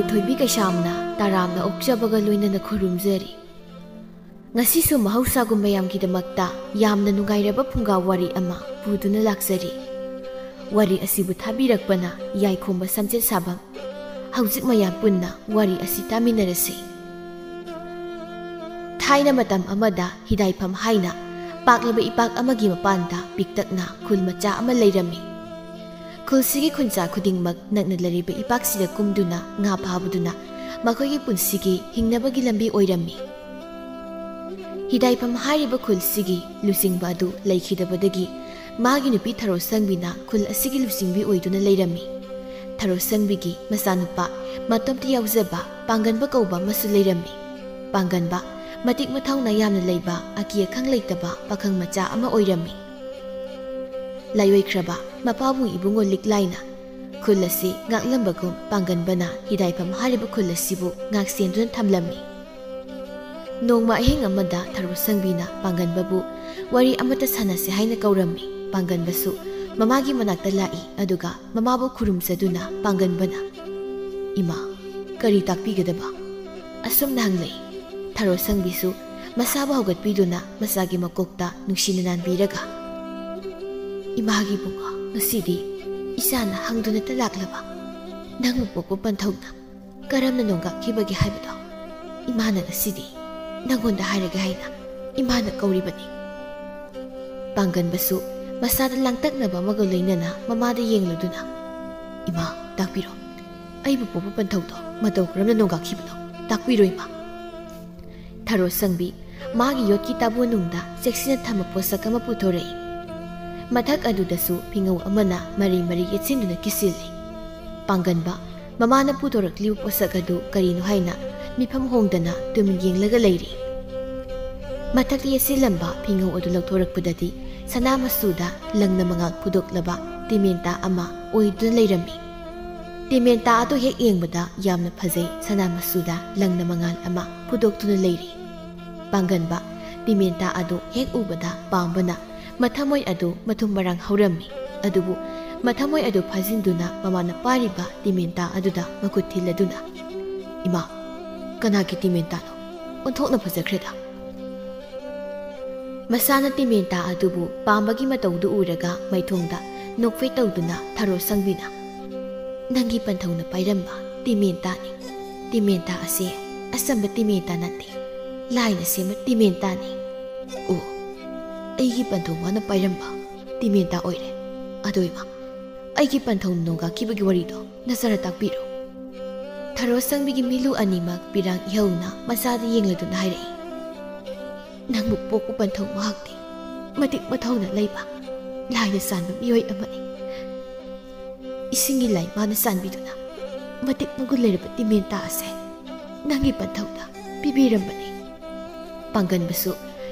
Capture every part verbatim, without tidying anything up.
ꯊꯣꯏꯕꯤ ꯀꯩꯁꯥꯝꯅ ꯇꯔꯥꯝꯅ ꯑꯣꯛꯆꯕꯒ ꯂꯣꯏꯅꯅ ꯈꯨꯔꯨꯝꯖꯔꯤ꯫ ꯉꯁꯤꯁꯨ ꯃꯍꯧꯁꯥꯒꯨꯝ ꯃꯌꯥꯝꯒꯤꯗꯃꯛꯇ ꯌꯥꯝꯅ ꯅꯨꯡꯉꯥꯏꯔꯕ ꯐꯨꯡꯒꯥ ꯋꯥꯔꯤ ꯑꯃ ꯄꯨꯗꯨꯅ ꯂꯥꯛꯆꯔꯤ꯫ ꯋꯥꯔꯤ ꯑꯁꯤꯕꯨ ꯊꯥꯕꯤꯔꯛꯄꯅ ꯌꯥꯏꯈꯣꯝꯕ ꯁꯝꯆꯦꯠ ꯁꯥꯕꯝ꯫ ꯍꯧꯖꯤꯛ ꯃꯌꯥꯝ ꯄꯨꯟꯅ ꯋꯥꯔꯤ ꯑꯁꯤ ꯇꯥꯃꯤꯟꯅꯔꯁꯤ꯫ ꯊꯥꯏꯅ ꯃꯇꯝ ꯑꯃꯗ ꯍꯤꯗꯥꯏꯐꯝ ꯍꯥꯏꯅ ꯄꯥꯛꯂꯕ ꯏꯄꯥꯛ ꯑꯃꯒꯤ ꯃꯄꯥꯟꯗ ꯄꯤꯛꯇꯛꯅ ꯈꯨꯜ ꯃꯆꯥ ꯑꯃ ꯂꯩꯔꯝꯃꯤ꯫ ꯈꯨꯜꯁꯤꯒꯤ ꯈꯨꯟꯖꯥ ꯈꯨꯗꯤꯡꯃꯛ ꯅꯛꯅ ꯂꯩꯔꯤꯕ ꯏꯄꯥꯛꯁꯤꯗ ꯀꯨꯝꯗꯨꯅ ꯉꯥ ꯐꯥꯕꯗꯨꯅ ꯃꯈꯣꯏꯒꯤ ꯄꯨꯟꯁꯤꯒꯤ ꯍꯤꯡꯅꯕꯒꯤ ꯂꯝꯕꯤ ꯑꯣꯏꯔꯝꯃꯤ꯫ ꯍꯤꯗꯥꯏꯐꯝ ꯍꯥꯏꯔꯤꯕ ꯈꯨꯜꯁꯤꯒꯤ ꯂꯨꯆꯤꯡꯕ ꯑꯗꯨ ꯂꯩꯈꯤꯗꯕꯗꯒꯤ ꯃꯥꯒꯤ ꯅꯨꯄꯤ ꯊꯔꯣꯁꯪꯕꯤꯅ ꯈꯨꯜ ꯑꯁꯤꯒꯤ ꯂꯨꯆꯤꯡꯕꯤ ꯑꯣꯏꯗꯨꯅ ꯂꯩꯔꯝꯃꯤ꯫ ꯊꯔꯣꯁꯪꯕꯤꯒꯤ ꯃꯆꯥꯅꯨꯄꯥ ꯃꯇꯣꯝꯇ ꯌꯥꯎꯖꯕ ꯄꯥꯡꯒꯟꯕ ꯀꯧꯕ ꯑꯃꯁꯨ ꯂꯩꯔꯝꯃꯤ꯫ ꯄꯥꯡꯒꯟꯕ ꯃꯇꯤꯛ ꯃꯊꯧꯅꯥ ꯌꯥꯝꯅ ꯂꯩꯕ, ꯑꯀꯤ ꯑꯈꯪ ꯂꯩꯇꯕ ꯄꯥꯈꯪ ꯃꯆꯥ ꯑꯃ ꯑꯣꯏꯔꯝꯃꯤ꯫ ꯂꯥꯏꯑꯣꯏꯈ꯭ꯔꯕ ꯃꯄꯥꯕꯨꯡ ꯏꯕꯨꯡꯉꯣ ꯂꯤꯛꯂꯥꯏꯅ ꯈꯨꯜ ꯑꯁꯤ ꯉꯥꯛꯂꯝꯕꯒꯨꯝ ꯄꯥꯡꯒꯟꯕꯅ ꯍꯤꯗꯥꯏꯐꯝ ꯍꯥꯏꯔꯤꯕ ꯈꯨꯜ ꯑꯁꯤꯕꯨ ꯉꯥꯛꯁꯦꯟꯗꯨꯅ ꯊꯝꯂꯝꯃꯤ꯫ ꯅꯣꯡꯃ ꯑꯍꯤꯡ ꯑꯃꯗ ꯊꯔꯣꯁꯪꯕꯤꯅ ꯄꯥꯡꯒꯟꯕꯕꯨ ꯋꯥꯔꯤ ꯑꯃꯠꯇ ꯁꯥꯟꯅꯁꯤ ꯍꯥꯏꯅ ꯀꯧꯔꯝꯃꯤ꯫ ꯄꯥꯡꯒꯟꯕꯁꯨ ꯃꯃꯥꯒꯤ ꯃꯅꯥꯛꯇ ꯂꯥꯛꯏ, ꯑꯗꯨꯒ ꯃꯃꯥꯕꯨ ꯈꯨꯔꯨꯝꯖꯗꯨꯅ ꯄꯥꯡꯒꯟꯕꯅ, "ꯏꯃꯥ, ꯀꯔꯤ ꯇꯥꯛꯄꯤꯒꯗꯕ?" ꯑꯁꯨꯝꯅ ꯍꯪꯂꯛꯏ꯫ ꯊꯔꯣꯁꯪꯕꯤꯁꯨ ꯃꯁꯥꯕꯨ ꯍꯧꯒꯠꯄꯤꯗꯨꯅ ꯃꯆꯥꯒꯤ ꯃꯀꯣꯛꯇ ꯅꯨꯡꯁꯤꯅ ꯅꯥꯟꯕꯤꯔꯒ, "ꯏꯃꯥꯒꯤ ꯏꯕꯨꯡꯉꯣ, ꯉꯁꯤꯗꯤ ꯏꯆꯥꯅ ꯍꯪꯗꯨꯅꯇ ꯂꯥꯛꯂꯕ ꯅꯪꯕꯨ ꯄꯣꯛꯄ ꯄꯟꯊꯧꯅ ꯀꯔꯝꯅ ꯅꯣꯡꯒꯥꯛꯈꯤꯕꯒꯦ ꯍꯥꯏꯕꯗꯣ ꯏꯃꯥꯅ ꯉꯁꯤꯗꯤ ꯅꯪꯉꯣꯟꯗ ꯍꯥꯏꯔꯒꯦ ꯍꯥꯏꯅ ꯏꯃꯥꯅ ꯀꯧꯔꯤꯕꯅꯤ꯫" ꯄꯥꯡꯒꯟꯕꯁꯨ ꯃꯁꯥꯗ ꯂꯥꯡꯇꯛꯅꯕ ꯑꯃꯒ ꯂꯣꯏꯅꯅ ꯃꯃꯥꯗ ꯌꯦꯡꯂꯗꯨꯅ, "ꯏꯃꯥ, ꯇꯥꯛꯄꯤꯔꯣ꯫ ꯑꯩꯕꯨ ꯄꯣꯛꯄ ꯄꯟꯊꯧꯗꯣ ꯃꯇꯧ ꯀꯔꯝꯅ ꯅꯣꯡꯒꯥꯛꯈꯤꯕꯅꯣ ꯇꯥꯛꯄꯤꯔꯣ, ꯏꯃꯥ꯫" ꯊꯔꯣꯁꯪꯕꯤ ꯃꯥꯒꯤ ꯌꯣꯠꯀꯤ ꯇꯥꯕꯣꯟꯅꯨꯡꯗ ꯆꯦꯛꯁꯤꯟꯅ ꯊꯝꯕ ꯄꯣꯠꯁꯛ ꯑꯃ ꯄꯨꯊꯣꯔꯛꯏ꯫ ꯃꯊꯛ ꯑꯗꯨꯗꯁꯨ ꯐꯤꯉꯧ ꯑꯃꯅ ꯃꯔꯩ ꯃꯔꯩ ꯌꯦꯠꯁꯤꯟꯗꯨꯅ ꯀꯤꯁꯤꯜꯂꯤ꯫ ꯄꯥꯡꯒꯟꯕ ꯃꯃꯥꯅ ꯄꯨꯊꯣꯔꯛꯂꯤꯕ ꯄꯣꯠꯁꯛ ꯑꯗꯨ ꯀꯔꯤꯅꯣ ꯍꯥꯏꯅ ꯃꯤꯐꯝ ꯍꯣꯡꯗꯅ ꯇꯨꯃꯤꯟ ꯌꯦꯡꯂꯒ ꯂꯩꯔꯤ꯫ ꯃꯊꯛꯇ ꯌꯦꯠꯁꯤꯜꯂꯝꯕ ꯐꯤꯉꯧ ꯑꯗꯨ ꯂꯧꯊꯣꯔꯛꯄꯗꯗꯤ ꯁꯅꯥ ꯃꯆꯨꯗ ꯂꯪꯅ ꯃꯉꯥꯜ ꯐꯨꯗꯣꯛꯂꯕ ꯇꯤꯃꯦꯟꯇꯥ ꯑꯃ ꯑꯣꯏꯗꯨꯅ ꯂꯩꯔꯝꯃꯤ꯫ ꯇꯤꯃꯦꯟꯇꯥ ꯑꯗꯨ ꯍꯦꯛ ꯌꯦꯡꯕꯗ ꯌꯥꯝꯅ ꯐꯖꯩ, ꯁꯅꯥ ꯃꯆꯨꯗ ꯂꯪꯅ ꯃꯉꯥꯜ ꯑꯃ ꯐꯨꯗꯣꯛꯇꯨꯅ ꯂꯩꯔꯤ꯫ ꯄꯥꯡꯒꯟꯕ ꯇꯤꯃꯦꯟꯇꯥ ꯑꯗꯨ ꯍꯦꯛ ꯎꯕꯗ ꯄꯥꯝꯕꯅ ꯃꯊꯃꯣꯏ ꯑꯗꯨ ꯃꯊꯨꯝ ꯃꯔꯥꯡ ꯍꯧꯔꯝꯃꯤ꯫ ꯑꯗꯨꯕꯨ ꯃꯊꯃꯣꯏ ꯑꯗꯨ ꯐꯥꯖꯤꯟꯗꯨꯅ ꯃꯃꯥꯅ ꯄꯥꯏꯔꯤꯕ ꯇꯤꯃꯦꯟꯇꯥ ꯑꯗꯨꯗ ꯃꯈꯨꯠ ꯊꯤꯜꯂꯗꯨꯅ, "ꯏꯃꯥ, ꯀꯅꯥꯒꯤ ꯇꯤꯃꯦꯟꯇꯥꯅꯣ? ꯑꯣꯟꯊꯣꯛꯅ ꯐꯖꯈ꯭ꯔꯦꯗ!" ꯃꯁꯥꯅ ꯇꯤꯃꯦꯟꯇꯥ ꯑꯗꯨꯕꯨ ꯄꯥꯝꯕꯒꯤ ꯃꯇꯧꯗꯨ ꯎꯔꯒ ꯃꯥꯏꯊꯣꯡꯗ ꯅꯣꯛꯐꯦꯠ ꯇꯧꯗꯨꯅ ꯊꯔꯣ ꯁꯪꯕꯤꯅ, "ꯅꯪꯒꯤ ꯄꯟꯊꯧꯅ ꯄꯥꯏꯔꯝꯕ ꯇꯤꯃꯦꯟꯇꯥꯅꯤ꯫ ꯇꯤꯃꯦꯟꯇꯥ ꯑꯁꯦ ꯑꯆꯝꯕ ꯇꯤꯃꯦꯟꯇꯥ ꯅꯠꯇꯦ, ꯂꯥꯏꯅ ꯁꯦꯝꯕ ꯇꯤꯃꯦꯟꯇꯥꯅꯤ꯫ ꯑꯣ, ꯑꯩꯒꯤ ꯄꯟꯊꯧ ꯃꯥꯅ ꯄꯥꯏꯔꯝꯕ ꯇꯤꯃꯦꯟꯇꯥ ꯑꯣꯏꯔꯦ꯫ ꯑꯗꯣ ꯏꯃꯥ, ꯑꯩꯒꯤ ꯄꯟꯊꯧ ꯅꯣꯡꯒꯥꯈꯤꯕꯒꯤ ꯋꯥꯔꯤꯗꯣ ꯅꯆꯥꯅ ꯇꯥꯛꯄꯤꯔꯣ꯫" ꯊꯔꯣ ꯁꯪꯕꯤꯒꯤ ꯃꯤꯠꯂꯨ ꯑꯅꯤꯃꯛ ꯄꯤꯔꯥꯡ ꯏꯍꯧꯅ ꯃꯆꯥꯗ ꯌꯦꯡꯂꯗꯨꯅ ꯍꯥꯏꯔꯛꯏ, "ꯅꯪꯕꯨ ꯄꯣꯛꯄ ꯄꯟꯊꯧ ꯃꯍꯥꯛꯇꯤ ꯃꯇꯤꯛ ꯃꯊꯧꯅ ꯂꯩꯕ, ꯂꯥꯏꯅ ꯆꯥꯟꯕ ꯃꯤꯑꯣꯏ ꯑꯃꯅꯤ꯫ ꯏꯁꯤꯡꯒꯤ ꯂꯥꯏ ꯃꯥꯅ ꯆꯥꯟꯕꯤꯗꯨꯅ ꯃꯇꯤꯛ ꯃꯒꯨꯟ ꯂꯩꯔꯕ ꯇꯤꯃꯦꯟꯇꯥ ꯑꯁꯦ ꯅꯪꯒꯤ ꯄꯟꯊꯧꯗ ꯄꯤꯕꯤꯔꯝꯕꯅꯤ꯫" ꯄꯥꯡꯒꯟꯕꯁꯨ